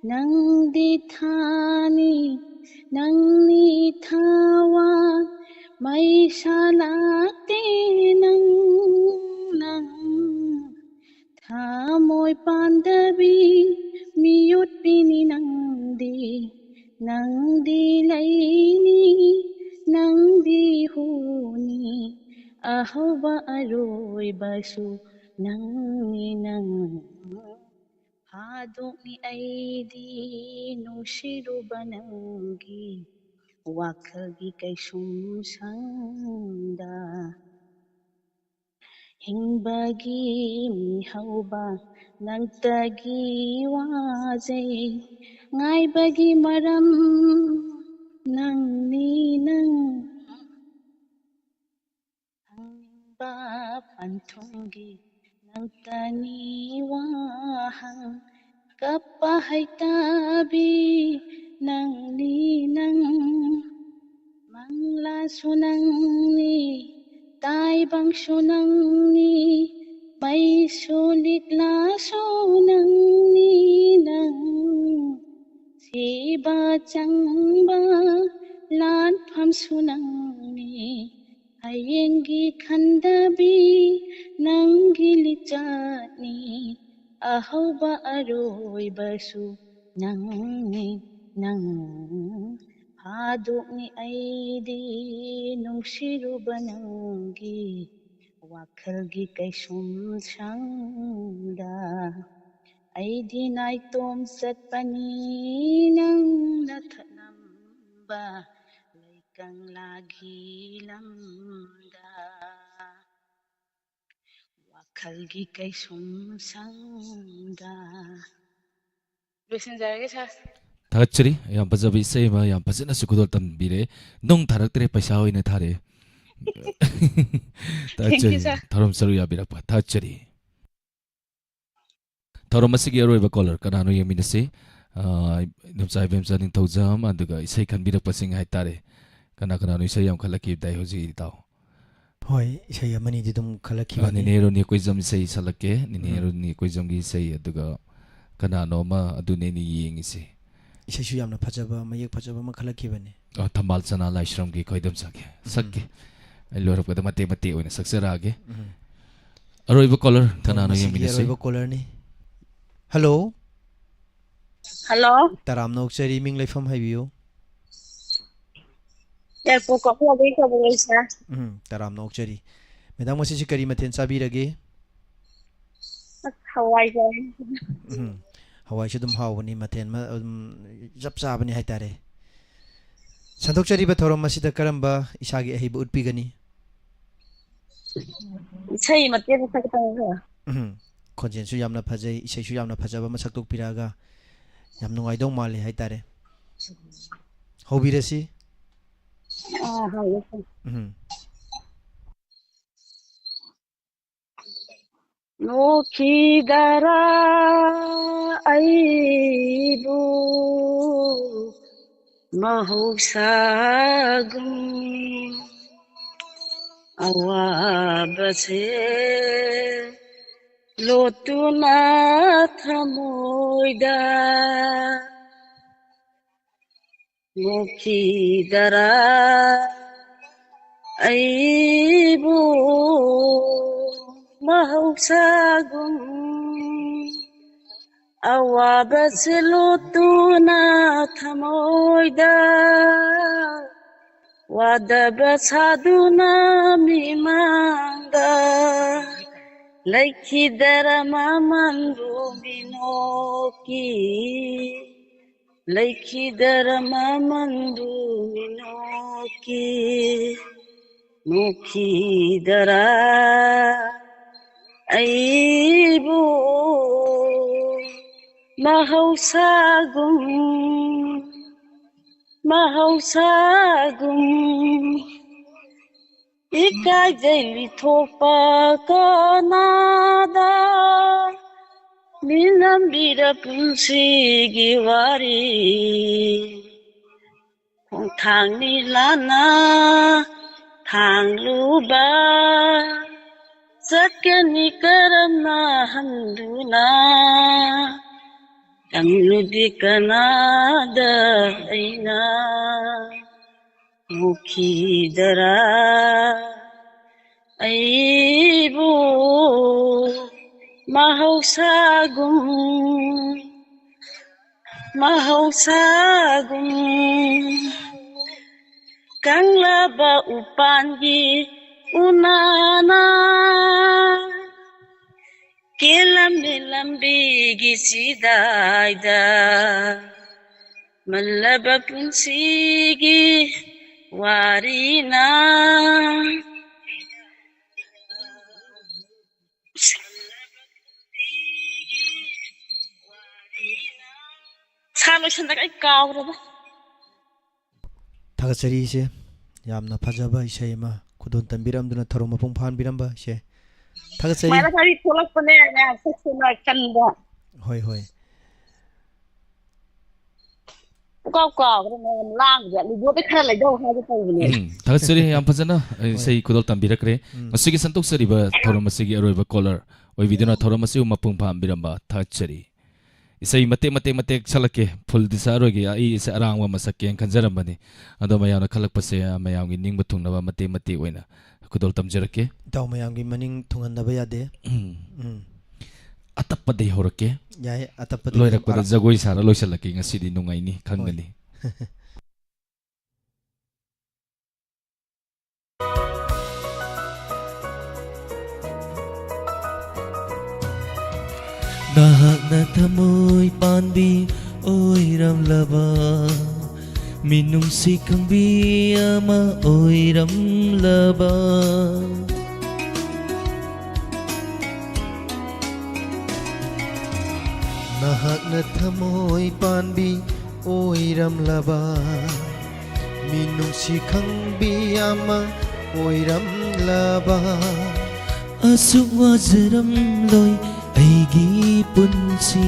ꯅꯪꯗꯤ ꯊꯥꯅꯤ, ꯅꯪꯅꯤ ꯊꯋꯥꯟ, ꯃꯩꯁꯥ ꯂꯥꯛꯇꯦ ꯅꯪ, ꯅꯪ꯫ ꯊꯃꯣꯏ ꯄꯥꯟꯗꯕꯤ ꯃꯤꯑꯣꯠꯄꯤꯅꯤ ꯅꯪꯗꯤ, ꯅꯪꯗꯤ ꯂꯩꯅꯤ, ꯅꯪꯗꯤ ꯍꯨꯅꯤ, ꯑꯍꯧꯕ ꯑꯔꯣꯏꯕꯁꯨ ꯅꯪꯅꯤ ꯅꯪ꯫ ꯐꯥꯗꯣꯛꯅꯤ ꯑꯩꯗꯤ ꯅꯨꯡꯁꯤꯔꯨꯕ ꯅꯪꯒꯤ ꯋꯥꯈꯜꯒꯤ ꯀꯩꯁꯨꯝ ꯁꯪꯗ꯫ ꯍꯤꯡꯕꯒꯤ ꯃꯤꯍꯧꯕ ꯅꯪꯇꯒꯤ ꯋꯥꯖꯩ, ꯉꯥꯏꯕꯒꯤ ꯃꯔꯝ ꯅꯪꯅꯤ ꯅꯪ, ꯍꯪꯅꯤꯡꯕ ꯄꯟꯊꯨꯡꯒꯤ ꯅꯪꯇꯅꯤ ꯋꯥꯍꯪ, ꯀꯞꯄ ꯍꯩꯇꯕꯤ ꯅꯪꯅꯤ ꯅꯪ, ꯃꯪꯂꯥꯁꯨ ꯅꯪꯅꯤ, ꯇꯥꯏꯕꯪꯁꯨ ꯅꯪꯅꯤ, ꯃꯩꯁꯨ ꯂꯤꯛꯂꯥꯁꯨ ꯅꯪꯅꯤ ꯅꯪ, ꯁꯤꯕ ꯆꯪꯕ ꯂꯥꯟꯐꯝꯁꯨ ꯅꯪꯅꯤ, ꯍꯌꯦꯡꯒꯤ ꯈꯟꯗꯕꯤ ꯅꯪꯒꯤ ꯂꯤꯆꯠꯅꯤ, ꯑꯍꯧꯕ ꯑꯔꯣꯏꯕꯁꯨ ꯅꯪꯅꯤ ꯅꯪ, ꯐꯥꯗꯣꯛꯅꯤ ꯑꯩꯗꯤ ꯅꯨꯡꯁꯤꯔꯨꯕ ꯅꯪꯒꯤ ꯋꯥꯈꯜꯒꯤ ꯀꯩꯁꯨꯝ ꯁꯪꯗ꯫ ꯑꯩꯗꯤ ꯅꯥꯏꯇꯣꯝ ꯆꯠꯄꯅꯤ ꯅꯪꯅ ꯊꯛꯂꯝꯕ ꯂꯩꯀꯪꯂꯥꯒꯤ ꯂꯝꯗ, ꯋꯥꯈꯜꯒꯤ ꯀꯩꯁꯨꯝ ꯁꯪꯗ꯫ ꯂꯣꯏꯁꯤꯟꯖꯔꯒꯦ, ꯁꯥꯔ꯫ ꯊꯥꯒꯠꯆꯔꯤ꯫ ꯌꯥꯝ ꯐꯖꯕ ꯏꯁꯩ ꯑꯃ ꯌꯥꯝ ꯐꯖꯅꯁꯨ ꯈꯨꯗꯣꯜ ꯇꯝꯕꯤꯔꯦ꯫ ꯅꯨꯡ ꯊꯥꯔꯛꯇ꯭ꯔꯦ, ꯄꯩꯁꯥ ꯑꯣꯏꯅ ꯊꯥꯔꯛꯑꯦ꯫ ꯊꯥꯒꯠꯆꯔꯤ꯫ Thank you, sir. ꯊꯧꯔꯝ ꯁꯔꯨꯛ ꯌꯥꯕꯤꯔꯛꯄ ꯊꯥꯒꯠꯆꯔꯤ꯫ ꯊꯧꯔꯝ ꯑꯁꯤꯒꯤ ꯑꯔꯣꯏꯕ ꯀꯣꯂꯔ ꯀꯅꯥꯅꯣ ꯌꯦꯡꯃꯤꯟꯅꯁꯤ꯫ ꯑ, ꯏꯗꯣꯝꯆꯥ ꯏꯕꯦꯝꯆꯥ ꯅꯤꯡꯊꯧꯖꯝ, ꯑꯗꯨꯒ ꯏꯁꯩ ꯈꯟꯕꯤꯔꯛꯄꯁꯤꯡ ꯍꯥꯏꯇꯥꯔꯦ꯫ ꯀꯅꯥ ꯀꯅꯥꯅꯣ ꯏꯁꯩ ꯌꯥꯝ ꯈꯜꯂꯛꯈꯤꯕꯗꯥꯏ ꯍꯧꯖꯤꯛ ꯏꯇꯥꯎ? ꯍꯣꯏ, ꯏꯁꯩ ꯑꯃꯅꯤꯗꯤ ꯑꯗꯨꯝ ꯑ, ꯈꯜꯂꯛꯈꯤꯕꯅꯤ꯫ ꯅꯦꯅꯦ ꯔꯣꯅꯤ ꯀꯣꯏꯖꯝ ꯏꯁꯩ ꯁꯛꯂꯛꯀꯦ꯫ ꯅꯦꯅꯦ ꯎꯝ꯫ ꯔꯣꯅꯤ ꯀꯣꯏꯖꯝꯒꯤ ꯏꯁꯩ, ꯑꯗꯨꯒ ꯀꯅꯥꯅꯣ ꯑꯃ, ꯑꯗꯨꯅꯦ ꯑꯩꯅ ꯌꯦꯡꯉꯤꯁꯦ꯫ ꯏꯁꯩꯁꯨ ꯌꯥꯝꯅ ꯐꯖꯕ, ꯃꯌꯦꯛ ꯐꯖꯕ ꯑꯃ ꯈꯜꯂꯛꯈꯤꯕꯅꯤ꯫ ꯑ, ꯊꯝꯕꯥꯜ ꯆꯅꯥ ꯂꯥꯏꯁ꯭ꯔꯝꯒꯤ ꯈꯣꯏꯗꯝ ꯁꯛꯀꯦ꯫ ꯎꯝ꯫ ꯁꯛꯀꯦ꯫ ꯑꯩ ꯂꯣꯏꯔꯛꯄꯗ ꯃꯇꯦꯛ ꯃꯇꯦꯛ ꯑꯣꯏꯅ ꯁꯛꯆꯔꯛꯑꯒꯦ꯫ ꯎꯝ꯫ ꯑꯔꯣꯏꯕ ꯀꯣꯂꯔ ꯀꯅꯥꯅꯣ ꯃꯁꯤꯒꯤ ꯌꯦꯡꯃꯤꯟꯅꯁꯤ? ꯑꯔꯣꯏꯕ ꯀꯣꯂꯔꯅꯤ꯫ ꯍꯜꯂꯣ꯫ ꯍꯜꯂꯣ꯫ ꯇꯔꯥꯝꯅ ꯑꯣꯛꯆꯔꯤ, ꯃꯤꯡ ꯂꯩꯐꯝ ꯍꯥꯏꯕꯤꯌꯨ꯫ ꯌꯥꯏꯔꯤꯄꯣꯛ ꯀ꯭ꯋꯥꯀꯩꯊꯦꯜꯗꯒꯤ ꯀꯕꯨꯏ ꯁꯥꯔ꯫ ꯎꯝ, ꯇꯔꯥꯝꯅ ꯑꯣꯛꯆꯔꯤ꯫ ꯃꯦꯗꯥꯝ, ꯉꯁꯤꯁꯤ ꯀꯔꯤ ꯃꯊꯦꯜ ꯆꯥꯕꯤꯔꯒꯦ? ꯑꯁ, ꯍꯋꯥꯏ ꯆꯥꯏ꯫ ꯎꯝ, ꯍꯋꯥꯏꯁꯨ ꯑꯗꯨꯝ ꯍꯥꯎꯕꯅꯤ, ꯃꯊꯦꯜ ꯃ-, ꯑꯗꯨꯝ ꯆꯞ ꯆꯥꯕꯅꯤ ꯍꯥꯏꯇꯥꯔꯦ꯫ ꯁꯟꯗꯣꯛꯆꯔꯤꯕ ꯊꯧꯔꯝ ꯑꯁꯤꯗ ꯀꯔꯝꯕ ꯏꯁꯥꯒꯤ ꯑꯍꯩꯕ ꯎꯠꯄꯤꯒꯅꯤ? ꯏꯁꯩ ꯃꯇꯦꯛ ꯑꯃ ꯁꯛꯀꯦ ꯇꯧꯕ꯫ ꯎꯝ, ꯈꯣꯟꯖꯦꯜꯁꯨ ꯌꯥꯝꯅ ꯐꯖꯩ, ꯏꯁꯩꯁꯨ ꯌꯥꯝꯅ ꯐꯖꯕ ꯑꯃ ꯁꯛꯇꯣꯛꯄꯤꯔꯛꯑꯒ ꯌꯥꯝ ꯅꯨꯡꯉꯥꯏꯗꯧ ꯃꯥꯜꯂꯤ ꯍꯥꯏꯇꯥꯔꯦ꯫ ꯍꯧꯕꯤꯔꯁꯤ꯫ ꯑꯥ, ꯍꯧꯔꯁꯤ꯫ ꯎꯝ꯫ ꯅꯣꯛꯈꯤꯗꯔꯥ ꯑꯩꯕꯨ ꯃꯍꯧꯁꯥꯒꯨꯝ ꯑꯋꯥꯕꯁꯦ ꯂꯣꯠꯇꯨꯅ ꯊꯃꯣꯏꯗ ꯅꯣꯛꯈꯤꯗꯔꯥ ꯑꯩꯕꯨ ꯃꯍꯧꯁꯥꯒꯨꯝ ꯑꯋꯥꯕꯁꯦ ꯂꯣꯠꯇꯨꯅ ꯊꯃꯣꯏꯗ ꯋꯥꯗꯕ ꯁꯥꯗꯨꯅ ꯃꯤꯃꯥꯡꯗ ꯂꯩꯈꯤꯗꯔ ꯃꯃꯜꯕꯨ ꯃꯤꯅꯣꯛꯀꯤ ꯂꯩꯈꯤꯗꯔ ꯃꯃꯜꯕꯨ ꯃꯤꯅꯣꯛꯀꯤ ꯅꯣꯛꯈꯤꯗꯔ ꯑꯩꯕꯨ ꯃꯍꯧꯁꯥꯒꯨꯝ ꯃꯍꯧꯁꯥꯒꯨꯝ ꯏꯀꯥꯏꯖꯩ ꯂꯤꯊꯣꯛꯄ ꯀꯅꯥꯗ ꯃꯤꯅꯝꯕꯤꯔ ꯄꯨꯟꯁꯤꯒꯤ ꯋꯥꯔꯤ ꯈꯣꯡꯊꯥꯡꯅꯤ ꯂꯥꯟꯅ ꯊꯥꯡꯂꯨꯕ ꯆꯠꯀꯅꯤ ꯀꯔꯝꯅ ꯍꯟꯗꯨꯅ ꯇꯝꯂꯨꯗꯤ ꯀꯅꯥꯗ ꯑꯩꯅ ꯅꯣꯛꯈꯤꯗꯔ ꯑꯩꯕꯨ ꯃꯍꯧꯁꯥꯒꯨꯝ ꯃꯍꯧꯁꯥꯒꯨꯝ ꯀꯪꯂꯕ ꯎꯄꯥꯟꯒꯤ ꯎꯅꯥꯅ ꯀꯦꯜꯂꯝꯃꯤ ꯂꯝꯕꯤꯒꯤ ꯆꯤꯗꯥꯏꯗ ꯃꯜꯂꯕ ꯄꯨꯟꯁꯤꯒꯤ ꯋꯥꯔꯤꯅ ꯂꯣꯏꯁꯟꯗꯒ ꯑꯩ ꯀꯥꯎꯈ꯭ꯔꯦꯗ꯫ ꯊꯥꯒꯠꯆꯔꯤ ꯏꯆꯦ, ꯌꯥꯝꯅ ꯐꯖꯕ ꯏꯁꯩ ꯑꯃ ꯈꯨꯗꯣꯜ ꯇꯝꯕꯤꯔꯝꯗꯨꯅ ꯊꯧꯔꯝ ꯃꯄꯨꯡ ꯐꯥꯍꯟꯕꯤꯔꯝꯕ ꯏꯆꯦ꯫ ꯊꯥꯒꯠꯆꯔꯤ꯫ ꯃꯥꯏꯅ ꯊꯥꯒꯠ ꯊꯣꯛꯂꯛꯄꯅꯦ, ꯃꯌꯥꯝ ꯁꯛ ꯁꯦꯡꯅ ꯀꯟꯕ꯫ ꯍꯣꯏ, ꯍꯣꯏ꯫ ꯄꯨꯀꯥꯎ ꯀꯥꯎꯈ꯭ꯔꯦ, ꯃꯌꯥꯝ ꯂꯥꯡꯕꯗ꯫ ꯂꯨꯗꯣꯗ ꯈꯔ ꯂꯩꯗꯧ ꯍꯥꯏꯒꯦ ꯇꯧꯕꯅꯦ꯫ ꯎꯝ, ꯊꯥꯒꯠꯆꯔꯤ, ꯌꯥꯝ ꯐꯖꯅ, ꯑ, ꯍꯣꯏ꯫ ꯏꯁꯩ ꯈꯨꯗꯣꯜ ꯇꯝꯕꯤꯔꯛꯈ꯭ꯔꯦ꯫ ꯎꯝ꯫ ꯉꯁꯤꯒꯤ ꯁꯟꯇꯣꯛꯆꯔꯤꯕ ꯊꯧꯔꯝ ꯑꯁꯤꯒꯤ ꯑꯔꯣꯏꯕ caller ꯑꯣꯏꯕꯤꯗꯨꯅ ꯊꯧꯔꯝ ꯑꯁꯤꯕꯨ ꯃꯄꯨꯡ ꯐꯥꯍꯟꯕꯤꯔꯝꯕ ꯊꯥꯒꯠꯆꯔꯤ꯫ ꯏꯁꯩ ꯃꯇꯦꯛ ꯃꯇꯦꯛ ꯃꯇꯦꯛ ꯁꯛꯂꯛꯀꯦ꯫ ꯐꯨꯜꯗꯤ ꯁꯛꯑꯔꯣꯏꯒꯦ꯫ ꯑꯩ ꯏꯁꯩ ꯑꯔꯥꯡꯕ ꯑꯃ ꯁꯛꯀꯦꯅ ꯈꯟꯖꯔꯝꯕꯅꯤ꯫ ꯑꯗꯣ ꯃꯌꯥꯝꯅ ꯈꯜꯂꯛꯄꯁꯦ, ꯃꯌꯥꯝꯒꯤ ꯅꯤꯡꯕ ꯊꯨꯡꯅꯕ ꯃꯇꯦꯛ ꯃꯇꯦꯛ ꯑꯣꯏꯅ ꯈꯨꯗꯣꯜ ꯇꯝꯖꯔꯛꯀꯦ꯫ ꯏꯇꯥꯎ ꯃꯌꯥꯝꯒꯤ ꯃꯅꯤꯡ ꯊꯨꯡꯍꯟꯗꯕ ꯌꯥꯗꯦ꯫ ꯎꯝ꯫ ꯎꯝ꯫ ꯑꯇꯞꯄꯗꯩ ꯍꯧꯔꯛꯀꯦ꯫ ꯌꯥꯏ, ꯑꯇꯞꯄꯗꯒꯤ ꯂꯣꯏꯔꯛꯄꯗ ꯑꯔꯥ- ꯖꯒꯣꯏ ꯁꯥꯔ ꯂꯣꯏꯁꯤꯜꯂꯛꯀꯦ꯫ ꯉꯁꯤꯗꯤ ꯅꯨꯡꯉꯥꯏꯅꯤ, ꯈꯪꯒꯅꯤ꯫ ꯍꯣꯏ꯫ ꯅꯍꯥꯛꯅ ꯊꯃꯣꯏ ꯄꯥꯟꯕꯤ ꯑꯣꯏꯔꯝꯂꯕ, ꯃꯤꯅꯨꯡꯁꯤ ꯈꯪꯕꯤ ꯑꯃ ꯑꯣꯏꯔꯝꯂꯕ꯫ ꯅꯍꯥꯛꯅ ꯊꯃꯣꯏ ꯄꯥꯟꯕꯤ ꯑꯣꯏꯔꯝꯂꯕ, ꯃꯤꯅꯨꯡꯁꯤ ꯈꯪꯕꯤ ꯑꯃ ꯑꯣꯏꯔꯝꯂꯕ꯫ ꯑꯁꯨꯛ ꯋꯥꯖꯔꯝꯂꯣꯏ ꯑꯩꯒꯤ ꯄꯨꯟꯁꯤ꯫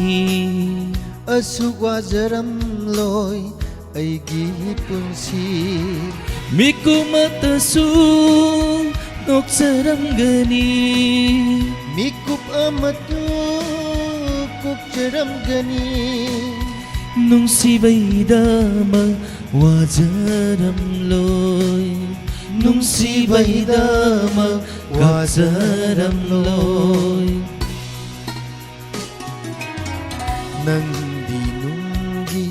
ꯑꯁꯨꯛ ꯋꯥꯖꯔꯝꯂꯣꯏ ꯑꯩꯒꯤ ꯄꯨꯟꯁꯤ꯫ ꯃꯤꯀꯨꯞ ꯑꯃꯠꯇꯁꯨ ꯅꯣꯛꯆꯔꯝꯒꯅꯤ꯫ ꯃꯤꯀꯨꯞ ꯑꯃꯠꯇ ꯀꯨꯞꯆꯔꯝꯒꯅꯤ꯫ ꯅꯨꯡꯁꯤꯕꯩꯗꯃꯛ ꯋꯥꯖꯔꯝꯂꯣꯏ꯫ ꯅꯨꯡꯁꯤꯕꯩꯗꯃꯛ ꯋꯥꯖꯔꯝꯂꯣꯏ꯫ ꯅꯪꯗꯤ ꯅꯨꯡꯒꯤ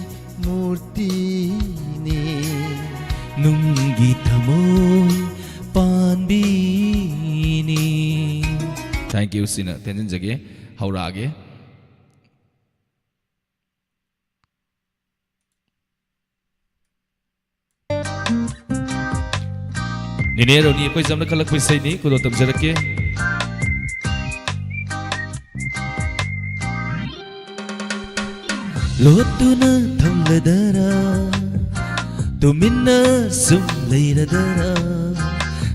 ꯃꯨꯔꯇꯤꯅꯤ꯫ ꯅꯨꯡꯒꯤ ꯊꯃꯣꯏ ꯄꯥꯟꯕꯤꯅꯤ꯫ Thank you, ꯁꯤꯅ ꯇꯦꯟꯁꯤꯟꯖꯒꯦ꯫ ꯍꯧꯔꯛꯑꯒꯦ꯫ ꯅꯦꯅꯦ ꯔꯣꯅꯤ ꯑꯩꯈꯣꯏ ꯖꯝꯅ ꯈꯜꯂꯛꯄ ꯏꯁꯩꯅꯤ, ꯈꯨꯗꯣꯜ ꯇꯝꯖꯔꯛꯀꯦ꯫ ꯂꯣꯠꯇꯨꯅ ꯊꯝꯂꯗꯔꯥ, ꯇꯨꯃꯤꯟꯅ ꯁꯨꯝ ꯂꯩꯔꯗꯔꯥ?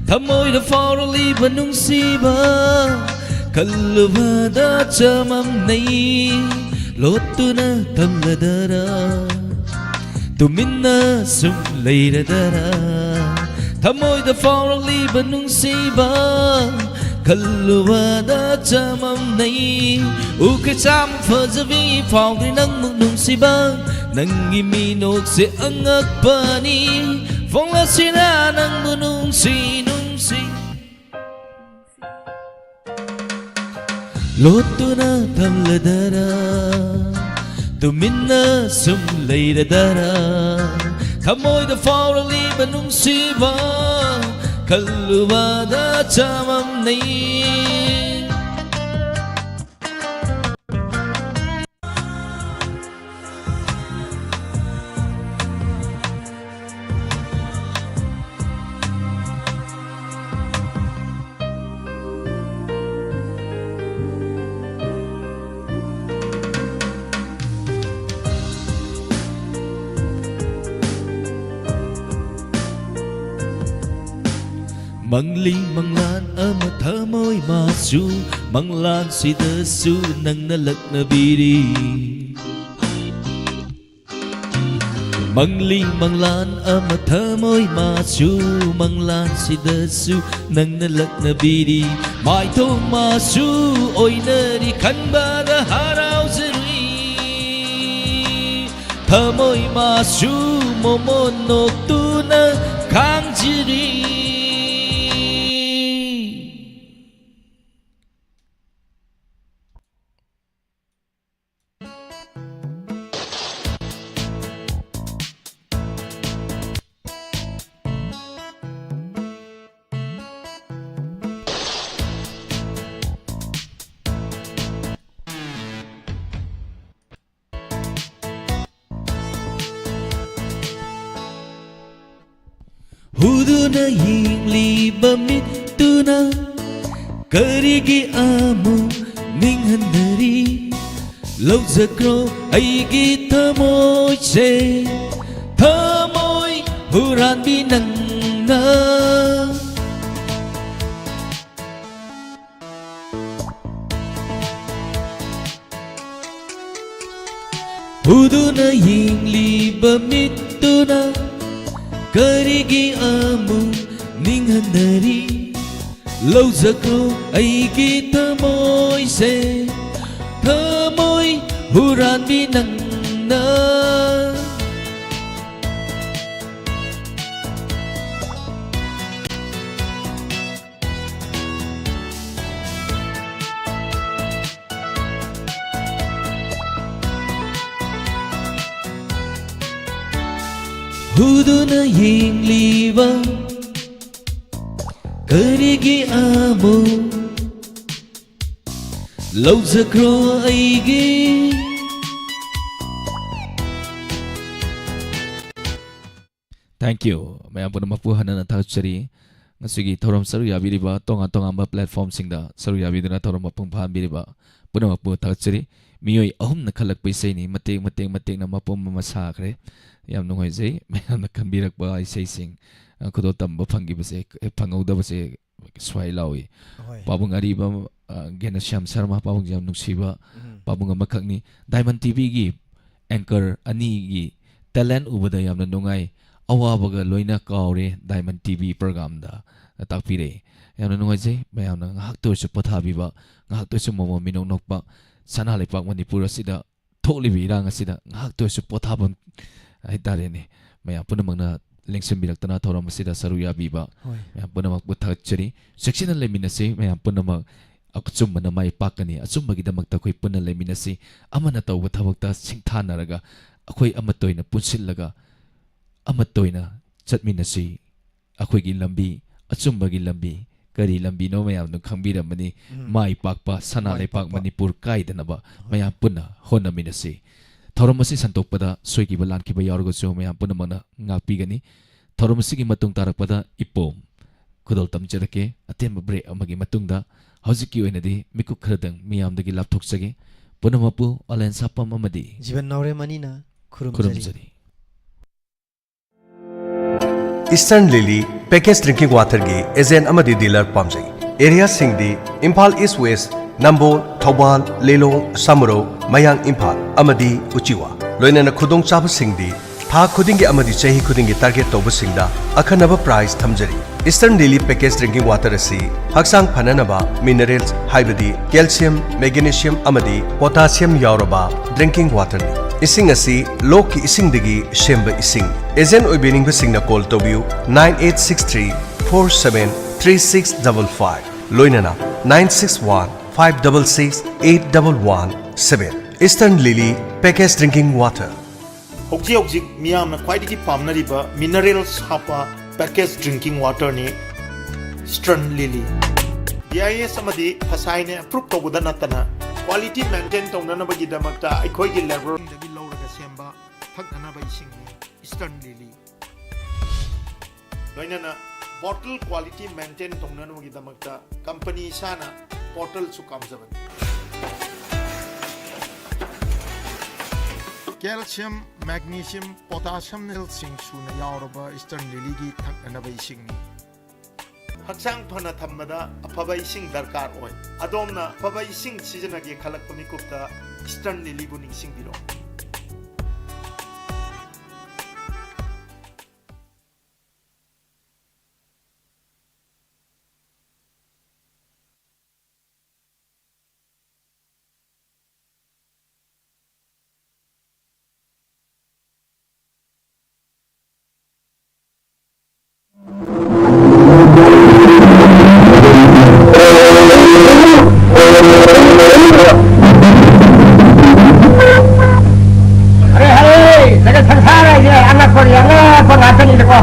ꯊꯃꯣꯏꯗ ꯐꯥꯎꯔꯛꯂꯤꯕ ꯅꯨꯡꯁꯤꯕ ꯈꯜꯂꯨꯕꯗ ꯆꯃꯝꯅꯩ꯫ ꯂꯣꯠꯇꯨꯅ ꯊꯝꯂꯗꯔꯥ, ꯇꯨꯃꯤꯟꯅ ꯁꯨꯝ ꯂꯩꯔꯗꯔꯥ? ꯊꯃꯣꯏꯗ ꯐꯥꯎꯔꯛꯂꯤꯕ ꯅꯨꯡꯁꯤꯕ ꯈꯜꯂꯨꯕꯗ ꯆꯃꯝꯅꯩ꯫ ꯎꯈ꯭ꯔꯦ ꯆꯥꯝ ꯐꯖꯕꯤ ꯐꯥꯎꯈ꯭ꯔꯦ ꯅꯪꯃꯨꯛ ꯅꯨꯡꯁꯤꯕ꯫ ꯅꯪꯒꯤ ꯃꯤꯅꯣꯛꯁꯦ ꯑꯉꯛꯄꯅꯤ꯫ ꯐꯣꯡꯂꯁꯤꯔꯥ ꯅꯪꯕꯨ ꯅꯨꯡꯁꯤ ꯅꯨꯡꯁꯤ꯫ ꯂꯣꯠꯇꯨꯅ ꯊꯝꯂꯗꯔꯥ, ꯇꯨꯃꯤꯟꯅ ꯁꯨꯝ ꯂꯩꯔꯗꯔꯥ? ꯊꯃꯣꯏꯗ ꯐꯥꯎꯔꯛꯂꯤꯕ ꯅꯨꯡꯁꯤꯕ ꯈꯜꯂꯨꯕꯗ ꯆꯃꯝꯅꯩ꯫ ꯃꯪꯂꯤ ꯃꯪꯂꯥꯟ ꯑꯃ ꯊꯃꯣꯏ ꯃꯥꯁꯨ, ꯃꯪꯂꯥꯟꯁꯤꯗꯁꯨ ꯅꯪꯅ ꯂꯛꯅꯕꯤꯔꯤ꯫ ꯃꯪꯂꯤ ꯃꯪꯂꯥꯟ ꯑꯃ ꯊꯃꯣꯏ ꯃꯥꯁꯨ, ꯃꯪꯂꯥꯟꯁꯤꯗꯁꯨ ꯅꯪꯅ ꯂꯛꯅꯕꯤꯔꯤ꯫ ꯃꯥꯏꯊꯣꯡ ꯃꯥꯁꯨ ꯑꯣꯏꯅꯔꯤ ꯈꯟꯕꯗ ꯍꯔꯥꯎꯖꯔꯤ꯫ ꯊꯃꯣꯏ ꯃꯥꯁꯨ ꯃꯣꯃꯣꯟ ꯅꯣꯛꯇꯨꯅ ꯈꯥꯡꯖꯔꯤ꯫ ꯍꯨꯗꯨꯅ ꯌꯦꯡꯂꯤꯕ ꯃꯤꯠꯇꯨꯅ ꯀꯔꯤꯒꯤ ꯑꯃꯨꯛ ꯅꯤꯡꯍꯟꯅꯔꯤ? ꯂꯧꯖꯈ꯭ꯔꯣ ꯑꯩꯒꯤ ꯊꯃꯣꯏꯁꯦ, ꯊꯃꯣꯏ ꯍꯨꯔꯥꯟꯕꯤ ꯅꯪꯅ꯫ ꯍꯨꯗꯨꯅ ꯌꯦꯡꯂꯤꯕ ꯃꯤꯠꯇꯨꯅ ꯀꯔꯤꯒꯤ ꯑꯃꯨꯛ ꯅꯤꯡꯍꯟꯅꯔꯤ? ꯂꯧꯖꯈ꯭ꯔꯣ ꯑꯩꯒꯤ ꯊꯃꯣꯏꯁꯦ, ꯊꯃꯣꯏ ꯍꯨꯔꯥꯟꯕꯤ ꯅꯪꯅ꯫ ꯍꯨꯗꯨꯅ ꯌꯦꯡꯂꯤꯕ ꯀꯔꯤꯒꯤ ꯑꯃꯨꯛ ꯂꯧꯖꯈ꯭ꯔꯣ ꯑꯩꯒꯤ꯫ Thank you꯫ ꯃꯌꯥꯝ ꯄꯨꯝꯅꯃꯛꯄꯨ ꯍꯟꯅ ꯍꯟꯅ ꯊꯥꯒꯠꯆꯔꯤ꯫ ꯉꯁꯤꯒꯤ ꯊꯧꯔꯝ ꯁꯔꯨꯛ ꯌꯥꯕꯤꯔꯤꯕ, ꯇꯣꯉꯥꯟ ꯇꯣꯉꯥꯟꯕ platformꯁꯤꯡꯗ ꯁꯔꯨꯛ ꯌꯥꯕꯤꯗꯨꯅ ꯊꯧꯔꯝ ꯃꯄꯨꯡ ꯐꯥꯍꯟꯕꯤꯔꯤꯕ ꯄꯨꯝꯅꯃꯛꯄꯨ ꯊꯥꯒꯠꯆꯔꯤ꯫ ꯃꯤꯑꯣꯏ ꯑꯍꯨꯝꯅ ꯈꯜꯂꯛꯄ ꯏꯁꯩꯅꯤ, ꯃꯇꯦꯛ ꯃꯇꯦꯛ ꯃꯇꯦꯛꯅ ꯃꯄꯨꯝ ꯑꯃ ꯁꯥꯈ꯭ꯔꯦ꯫ ꯌꯥꯝ ꯅꯨꯡꯉꯥꯏꯖꯩ ꯃꯌꯥꯝꯅ ꯈꯟꯕꯤꯔꯛꯄ ꯏꯁꯩꯁꯤꯡ, ꯑ, ꯈꯨꯗꯣꯜ ꯇꯝꯕ ꯐꯪꯈꯤꯕꯁꯦ, ꯑꯦ, ꯐꯪꯍꯧꯗꯕꯁꯦ ꯁ꯭ꯋꯥꯏ ꯂꯥꯎꯏ꯫ ꯍꯣꯏ꯫ ꯄꯥꯕꯨꯡ ꯑꯔꯤꯕ, ꯑ, ꯘꯅꯁ꯭ꯌꯥꯝ ꯁꯔꯃ ꯄꯥꯕꯨꯡꯁꯦ ꯌꯥꯝ ꯅꯨꯡꯁꯤꯕ ꯎꯝ꯫ ꯄꯥꯕꯨꯡ ꯑꯃꯈꯛꯅꯤ꯫ Diamond TVꯒꯤ anchor ꯑꯅꯤꯒꯤ talent ꯎꯕꯗ ꯌꯥꯝꯅ ꯅꯨꯡꯉꯥꯏ꯫ ꯑꯋꯥꯕꯒ ꯂꯣꯏꯅ ꯀꯥꯎꯔꯦ Diamond TV programꯗ ꯇꯥꯛꯄꯤꯔꯛꯏ꯫ ꯌꯥꯝꯅ ꯅꯨꯡꯉꯥꯏꯖꯩ꯫ ꯃꯌꯥꯝꯅ ꯉꯥꯏꯍꯥꯛꯇ ꯑꯣꯏꯔꯁꯨ ꯄꯣꯊꯥꯕꯤꯕ, ꯉꯥꯏꯍꯥꯛꯇ ꯑꯣꯏꯔꯁꯨ ꯃꯣꯃꯣꯟ ꯃꯤꯅꯣꯛ ꯅꯣꯛꯄ, ꯁꯅꯥ ꯂꯩꯄꯥꯛ ꯃꯅꯤꯄꯨꯔ ꯑꯁꯤꯗ ꯊꯣꯛꯂꯤꯕ ꯏꯔꯥꯡ ꯑꯁꯤꯗ ꯉꯥꯏꯍꯥꯛꯇ ꯑꯣꯏꯔꯁꯨ ꯄꯣꯊꯥꯐꯝ ꯍꯥꯏꯇꯥꯔꯦꯅꯦ꯫ ꯃꯌꯥꯝ ꯄꯨꯝꯅꯃꯛꯅ ꯂꯦꯡꯁꯤꯟꯕꯤꯔꯛꯇꯅ ꯊꯧꯔꯝ ꯑꯁꯤꯗ ꯁꯔꯨꯛ ꯌꯥꯕꯤꯕ ꯍꯣꯏ꯫ ꯃꯌꯥꯝ ꯄꯨꯝꯅꯃꯛꯄꯨ ꯊꯥꯒꯠꯆꯔꯤ꯫ ꯆꯦꯛꯁꯤꯟꯅ ꯂꯩꯃꯤꯟꯅꯁꯤ꯫ ꯃꯌꯥꯝ ꯄꯨꯝꯅꯃꯛ ꯑꯆꯨꯝꯕꯅ ꯃꯥꯏ ꯄꯥꯛꯀꯅꯤ꯫ ꯑꯆꯨꯝꯕꯒꯤꯗꯃꯛꯇ ꯑꯩꯈꯣꯏ ꯄꯨꯟꯅ ꯂꯩꯃꯤꯟꯅꯁꯤ꯫ ꯑꯃꯅ ꯇꯧꯕ ꯊꯕꯛꯇ ꯁꯤꯡꯊꯥꯅꯔꯒ ꯑꯩꯈꯣꯏ ꯑꯃꯠꯇ ꯑꯣꯏꯅ ꯄꯨꯟꯁꯤꯜꯂꯒ ꯑꯃꯠꯇ ꯑꯣꯏꯅ ꯆꯠꯃꯤꯟꯅꯁꯤ꯫ ꯑꯩꯈꯣꯏꯒꯤ ꯂꯝꯕꯤ, ꯑꯆꯨꯝꯕꯒꯤ ꯂꯝꯕꯤ, ꯀꯔꯤ ꯂꯝꯕꯤꯅꯣ ꯃꯌꯥꯝꯅ ꯈꯪꯕꯤꯔꯝꯃꯅꯤ꯫ ꯎꯝ꯫ ꯃꯥꯏ ꯄꯥꯛꯄ, ꯁꯅꯥ ꯃꯥꯏ ꯂꯩꯄꯥꯛ ꯄꯥꯛꯄ꯫ ꯃꯅꯤꯄꯨꯔ ꯀꯥꯏꯗꯅꯕ ꯍꯣꯏ꯫ ꯃꯌꯥꯝ ꯄꯨꯟꯅ ꯍꯣꯠꯅꯃꯤꯟꯅꯁꯤ꯫ ꯊꯧꯔꯝ ꯑꯁꯤ ꯁꯟꯗꯣꯛꯄꯗ ꯁꯣꯏꯈꯤꯕ ꯂꯥꯟꯈꯤꯕ ꯌꯥꯎꯔꯒꯁꯨ ꯃꯌꯥꯝ ꯄꯨꯝꯅꯃꯛꯅ ꯉꯥꯛꯄꯤꯒꯅꯤ꯫ ꯊꯧꯔꯝ ꯑꯁꯤꯒꯤ ꯃꯇꯨꯡ ꯇꯥꯔꯛꯄꯗ ꯏꯄꯣꯝ ꯈꯨꯗꯣꯜ ꯇꯝꯖꯔꯛꯀꯦ꯫ ꯑꯇꯦꯟꯕ break ꯑꯃꯒꯤ ꯃꯇꯨꯡꯗ ꯍꯧꯖꯤꯛꯀꯤ ꯑꯣꯏꯅꯗꯤ ꯃꯤꯀꯨꯞ ꯈꯔꯗꯪ ꯃꯤꯌꯥꯝꯗꯒꯤ ꯂꯥꯞꯊꯣꯛꯆꯒꯦ꯫ ꯄꯨꯝꯅꯃꯛꯄꯨ ꯑꯂꯦꯟ ꯁꯥꯄꯝ ꯑꯃꯗꯤ ꯖꯤꯕꯟ ꯅꯥꯎꯔꯦꯝ ꯑꯅꯤꯅ ꯈꯨꯔꯨꯝꯖꯔꯤ꯫ ꯈꯨꯔꯨꯝꯖꯔꯤ꯫ Eastern Lily Package Drinking Waterꯒꯤ agent ꯑꯃꯗꯤ dealer ꯄꯥꯝꯖꯩ꯫ Areaꯁꯤꯡꯗꯤ ꯏꯝꯐꯥꯜ East West, ꯅꯝꯕꯣꯜ, ꯊꯧꯕꯥꯜ, ꯂꯤꯂꯣꯡ, ꯁꯃꯨꯔꯧ, ꯃꯌꯥꯡ ꯏꯝꯐꯥꯜ ꯑꯃꯗꯤ ꯎꯆꯤꯋꯥ꯫ ꯂꯣꯏꯅꯅ ꯈꯨꯗꯣꯡꯆꯥꯕꯁꯤꯡꯗꯤ ꯊꯥ ꯈꯨꯗꯤꯡꯒꯤ ꯑꯃꯗꯤ ꯆꯍꯤ ꯈꯨꯗꯤꯡꯒꯤ target ꯇꯧꯕꯁꯤꯡꯗ ꯑꯈꯟꯅꯕ prize ꯊꯝꯖꯔꯤ꯫ Eastern Lily Package Drinking Water ꯑꯁꯤ ꯍꯛꯆꯥꯡ ꯐꯅꯅꯕ minerals ꯍꯥꯏꯕꯗꯤ calcium, magnesium ꯑꯃꯗꯤ potassium ꯌꯥꯎꯔꯕ drinking waterꯅꯤ꯫ ꯏꯁꯤꯡ ꯑꯁꯤ ꯂꯣꯛꯀꯤ ꯏꯁꯤꯡꯗꯒꯤ ꯁꯦꯝꯕ ꯏꯁꯤꯡ꯫ Agent ꯑꯣꯏꯕꯤꯅꯤꯡꯕꯁꯤꯡꯅ call ꯇꯧꯕꯤꯌꯨ nine eight six three four seven three six double five, ꯂꯣꯏꯅꯅ nine six one five double six eight double one seven꯫ Eastern Lily Package Drinking Water꯫ ꯍꯧꯖꯤꯛ ꯍꯧꯖꯤꯛ ꯃꯤꯌꯥꯝꯅ ꯈ꯭ꯋꯥꯏꯗꯒꯤ ꯄꯥꯝꯅꯔꯤꯕ minerals ꯍꯥꯞꯄ package drinking waterꯅꯤ Eastern Lily꯫ B I S ꯑꯃꯗꯤ ꯐꯁꯥꯏꯅ approve ꯇꯧꯕꯗ ꯅꯠꯇꯅ quality maintain ꯇꯧꯅꯅꯕꯒꯤꯗꯃꯛꯇ ꯑꯩꯈꯣꯏꯒꯤ laboratoryꯗꯒꯤ ꯂꯧꯔꯒ ꯁꯦꯝꯕ ꯊꯛꯅꯅꯕ ꯏꯁꯤꯡꯅꯤ Eastern Lily꯫ ꯂꯣꯏꯅꯅ bottle quality maintain ꯇꯧꯅꯅꯕꯒꯤꯗꯃꯛꯇ company ꯏꯁꯥꯅ bottle ꯁꯨ ꯀꯥꯝꯖꯕꯅꯤ꯫ Calcium, magnesium, potassium ꯁꯤꯡ ꯁꯨꯅ ꯌꯥꯎꯔꯕ Eastern Lilyꯒꯤ ꯊꯛꯅꯅꯕ ꯏꯁꯤꯡꯅꯤ꯫ ꯍꯛꯆꯥꯡ ꯐꯅ ꯊꯝꯕꯗ ꯑꯐꯕ ꯏꯁꯤꯡ ꯗꯔꯀꯥꯔ ꯑꯣꯏ꯫ ꯑꯗꯣꯝꯅ ꯑꯐꯕ ꯏꯁꯤꯡ ꯁꯤꯖꯤꯟꯅꯒꯦ ꯈꯜꯂꯛꯄ ꯃꯤꯀꯨꯞꯇ Eastern Lilyꯕꯨ ꯅꯤꯡꯁꯤꯡꯕꯤꯔꯣ꯫ ꯑꯔꯦ, ꯍꯔꯦ, ꯖꯒꯠ ꯁꯪꯁꯥꯔ ꯍꯥꯏꯁꯦ ꯑꯉꯛꯄꯒꯤ ꯑꯉꯛꯄ ꯉꯥꯛꯇꯅꯤꯗꯀꯣ꯫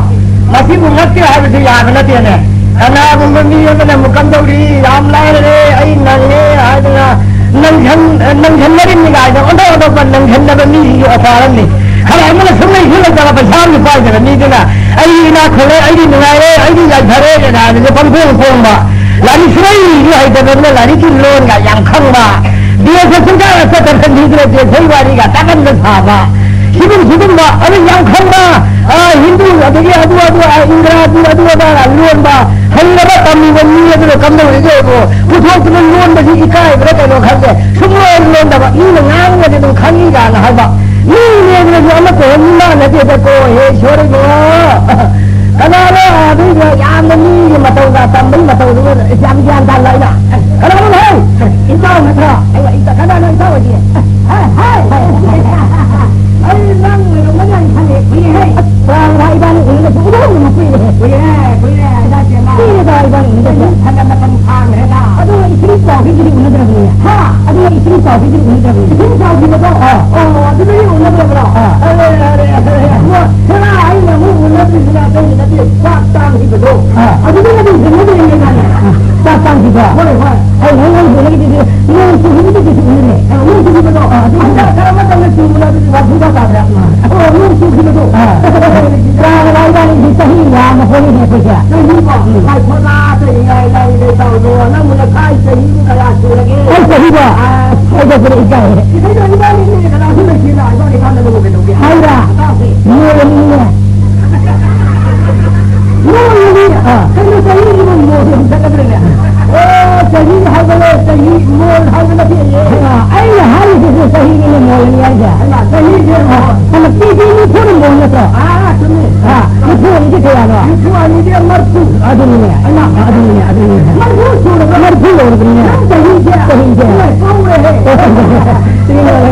ꯃꯁꯤꯕꯨ ꯉꯛꯇꯦ ꯍꯥꯏꯕꯁꯤ ꯌꯥꯕ ꯅꯠꯇꯦꯅꯦ꯫ ꯀꯅꯥꯒꯨꯝꯕ ꯃꯤ ꯑꯃꯅ ꯑꯃꯨꯛ ꯀꯝꯗꯧꯔꯤ, ꯌꯥꯝ ꯂꯥꯏꯔꯔꯦ, ꯑꯩ ꯅꯪꯉꯦ ꯍꯥꯏꯗꯅ ꯅꯪꯁꯟ-, ꯅꯪꯁꯟꯅꯔꯤꯕꯅꯤ ꯀꯥꯏꯅ ꯑꯣꯟꯊꯣꯛ ꯑꯣꯟꯊꯣꯛꯄ ꯅꯪꯁꯟꯅꯕ ꯃꯤꯁꯤꯡꯁꯨ ꯑꯆꯥꯔ ꯑꯃꯅꯤ꯫ ꯈꯔ ꯑꯃꯅ ꯁꯨꯡꯂꯩ ꯁꯨꯡꯂꯩꯇꯕ ꯄꯩꯁꯥ ꯑꯃꯁꯨ ꯄꯥꯏꯗꯕ ꯃꯤꯗꯨꯅ ꯑꯩꯗꯤ ꯏꯅꯥꯛ ꯈꯨꯜꯂꯦ, ꯑꯩꯗꯤ ꯅꯨꯡꯉꯥꯏꯔꯦ, ꯑꯩꯗꯤ ꯌꯥꯏꯐꯔꯦ ꯀꯥꯏꯅ ꯍꯥꯏꯕꯁꯦ ꯄꯪꯐꯣꯡ ꯐꯣꯡꯕ꯫ ꯂꯥꯏꯔꯤꯛ ꯁꯨꯡꯍꯩꯁꯨ ꯍꯩꯇꯕꯅꯤꯅ ꯂꯥꯏꯔꯤꯛꯀꯤ ꯂꯣꯟꯒ ꯌꯥꯝ ꯈꯪꯕ꯫ ꯗꯦꯁꯇ ꯁꯨꯡꯆꯠ ꯆꯠꯇꯕ ꯃꯤꯗꯨꯅ ꯗꯦꯁꯩ ꯋꯥꯔꯤꯒ ꯇꯥꯀꯟꯗ ꯁꯥꯕ, ꯁꯤꯒꯨꯝ ꯁꯤꯒꯨꯝꯕ ꯑꯗꯨ ꯌꯥꯝ ꯈꯪꯕ, ꯑ, ꯍꯤꯟꯗꯨ ꯑꯗꯒꯤ ꯑꯗꯨ ꯑꯗꯨ, ꯑ, ꯏꯪꯒ꯭ꯔꯥꯖꯤ ꯑꯗꯨ ꯑꯗꯥꯒ ꯂꯣꯟꯕ ꯍꯩꯔꯕ ꯇꯝꯃꯤꯕ ꯃꯤ ꯑꯗꯨꯅ ꯀꯝꯗꯧꯔꯤꯒꯦꯕꯨ ꯄꯨꯊꯣꯛꯇꯨꯅ ꯂꯣꯟꯕꯁꯤ ꯏꯀꯥꯏꯕ꯭ꯔꯥ ꯀꯩꯅꯣ ꯈꯪꯗꯦ꯫ ꯁꯨꯝ ꯂꯣꯟ ꯂꯣꯟꯗꯕ ꯃꯤꯅ ꯉꯥꯡꯉꯒꯗꯤ ꯑꯗꯨꯝ ꯈꯪꯉꯤ ꯀꯥꯏꯅ ꯍꯥꯏꯕ꯫ ꯃꯤ ꯅꯦꯝꯅꯁꯨ ꯑꯃꯠꯇ ꯍꯦꯛ ꯃꯤ ꯃꯥꯟꯅꯗꯦꯗꯀꯣ꯫ ꯍꯦ ꯏꯁꯣꯔ ꯏꯕꯨꯡꯉꯣ, ꯀꯅꯥꯅꯣ ꯑꯗꯨꯏꯗꯣ ꯌꯥꯝꯅ ꯃꯤꯒꯤ ꯃꯇꯧꯒ ꯇꯝꯕꯒꯤ ꯃꯇꯧꯗꯨꯒ ꯌꯥꯝ ꯒ꯭ꯌꯥꯟ ꯇꯥꯅ ꯂꯥꯛꯏꯅ? ꯀꯅꯥꯅꯣ ꯍꯦ? ꯏꯇꯥꯎ ꯅꯠꯇ꯭ꯔꯣ? ꯑꯩ ꯏꯇꯥ-, ꯀꯅꯥꯅꯣ ꯏꯇꯥꯎ ꯑꯣꯏꯗꯤ? ꯍꯥꯏ, ꯍꯥꯏ꯫ ꯑꯩ ꯅꯪ ꯑꯣꯏꯔꯝꯒꯅꯤ ꯍꯥꯏꯅ ꯈꯜꯂꯦ꯫ ꯀꯨꯏꯔꯦꯍꯦ꯫ ꯄ꯭ꯔꯥꯟꯒ ꯏꯕꯥꯅꯤ ꯎꯅꯗꯕ ꯎꯅꯗꯕ ꯀꯨꯏꯔꯦ꯫ ꯀꯨꯏꯔꯦ, ꯀꯨꯏꯔꯦ, ꯏꯇꯥ ꯆꯦꯃ꯫ ꯀꯨꯏꯔꯦꯗ ꯏꯕꯥꯅꯤ ꯎꯅꯗꯕ꯫ ꯆꯍꯤ ꯐꯅ ꯃꯇꯝ ꯁꯥꯡꯈ꯭ꯔꯦꯗ꯫ ꯑꯗꯨꯒ ꯏꯁꯤꯡ ꯆꯥꯎꯈꯤꯕꯗꯒꯤ ꯎꯅꯗ꯭ꯔꯕꯅꯤꯅꯦ꯫ ꯍꯥ? ꯑꯗꯨꯒ ꯏꯁꯤꯡ ꯆꯥꯎꯈꯤꯕꯗꯒꯤ ꯎꯅꯗ꯭ꯔꯕꯅꯤꯅꯦ꯫ ꯏꯁꯤꯡ ꯆꯥꯎꯈꯤꯕꯗꯣ? ꯑꯥ꯫ ꯑꯣ, ꯑꯗꯨꯗꯒꯤ ꯎꯅꯗ꯭ꯔꯕ꯭ꯔꯣ? ꯑꯥ꯫ ꯑꯔꯦ, ꯑꯔꯦ, ꯑꯔꯦ, ꯑꯔꯦ꯫ ꯑꯃ ꯈꯔ ꯑꯩꯅ ꯑꯃꯨꯛ ꯎꯅꯗ꯭ꯔꯤꯁꯤꯅ ꯑꯇꯩꯒꯤ ꯅꯠꯇꯦ, ꯆꯥꯛ ꯇꯥꯡꯈꯤꯕꯗꯣ꯫ ꯑꯥ꯫ ꯑꯗꯨꯗꯒꯤ ꯑꯗꯨꯝ ꯎꯅꯗ꯭ꯔꯦꯅꯦ ꯏꯕꯥꯅꯤ꯫ ꯑꯥ, ꯆꯥꯛ ꯇꯥꯡꯈꯤꯕ? ꯍꯣꯏ, ꯍꯣꯏ꯫ ꯑꯩ ꯅꯪ ꯅꯪ ꯎꯅꯈꯤꯗꯨꯗꯤ ꯅꯣꯡ ꯆꯨꯈꯤꯕꯗꯒꯤꯁꯨ ꯎꯅꯔꯦ꯫ ꯑ, ꯅꯣꯡ ꯆꯨꯈꯤꯕꯗꯣ? ꯑ, ꯑꯗꯨ ꯍꯟꯗꯛ ꯈꯔ ꯃꯇꯝꯗ ꯆꯨꯕꯗꯣ ꯑꯗꯨꯗꯤ ꯋꯥꯊꯤ ꯋꯥ ꯇꯥꯗ꯭ꯔꯦ꯫ ꯑ꯫ ꯑꯣ, ꯅꯣꯡ ꯆꯨꯈꯤꯕꯗꯣ? ꯑ꯫ ꯌꯥꯔꯕ ꯏꯕꯥꯅꯤꯗꯤ ꯆꯍꯤ ꯌꯥꯝꯃꯕꯅꯤꯅꯦ ꯑꯩꯈꯣꯏꯁꯦ꯫ ꯆꯍꯤꯀꯣ? ꯎꯝ꯫ ꯉꯥꯏꯈꯣꯗ, ꯀꯩ ꯉꯥꯏ ꯂꯩꯔꯦ ꯇꯧꯗꯣ? ꯅꯪꯕꯨ ꯅꯈꯥꯏ ꯆꯍꯤꯕꯨ ꯀꯌꯥ ꯁꯨꯔꯒꯦ? ꯑꯩ ꯆꯍꯤꯔꯣ? ꯑ꯫ ꯑꯩ ꯆꯍꯤꯔꯣ ꯏꯀꯥꯏ꯫ ꯏꯁꯩꯗꯣ ꯏꯕꯥꯅꯤꯗꯤ ꯀꯅꯥꯁꯨ ꯂꯩꯇꯦꯅ, ꯏꯕꯥꯅꯤ ꯀꯥꯟꯅꯕꯕꯨ ꯀꯩꯗꯧꯒꯦ? ꯍꯥꯏꯔ? ꯇꯥꯁꯦ꯫ ꯃꯣꯏ ꯑꯅꯤꯅꯦ꯫ ꯃꯣꯜꯂꯗꯤ, ꯑꯥ꯫ ꯀꯩꯅꯣ ꯆꯍꯤꯁꯤꯕꯨ ꯃꯣꯜ ꯍꯦꯟꯒꯠꯂꯕ꯭ꯔꯅꯦ? ꯑꯣ, ꯆꯍꯤ ꯍꯥꯏꯕꯅꯦ, ꯆꯍꯤ ꯃꯣꯜ ꯍꯥꯏꯕ ꯅꯠꯇꯦ꯫ ꯑꯥ, ꯑꯩꯅ ꯍꯥꯏꯔꯤꯁꯤꯁꯨ ꯆꯍꯤꯅꯤꯅꯦ ꯃꯣꯜꯂꯅꯤ ꯍꯥꯏꯁꯦ꯫ ꯑꯩꯅ ꯆꯍꯤꯁꯦ ꯑꯥ, ꯍꯟꯗꯛ ꯄꯤ ꯄꯤ ꯅꯤꯐꯨꯅ ꯃꯣꯜ ꯅꯠꯇ꯭ꯔꯣ? ꯑꯥ, ꯆꯨꯝꯃꯤ꯫ ꯑꯥ, ꯅꯤꯐꯨ ꯑꯅꯤꯗꯤ ꯀꯌꯥꯅꯣ? ꯅꯤꯐꯨ ꯑꯅꯤꯗꯤ ꯃꯔꯐꯨ꯫ ꯑꯗꯨꯅꯤꯅꯦ꯫ ꯑꯩꯃ, ꯑꯗꯨꯅꯤꯅꯦ, ꯑꯗꯨꯅꯤꯅꯦ꯫ ꯃꯔꯐꯨ ꯁꯨꯔꯕ? ꯃꯔꯐꯨ ꯌꯧꯔꯕꯅꯤꯅꯦ꯫ ꯅꯪ ꯆꯍꯤꯁꯦ? ꯆꯍꯤꯁꯦ꯫ ꯏꯃꯥꯏ, ꯀꯧꯔꯦꯍꯦ꯫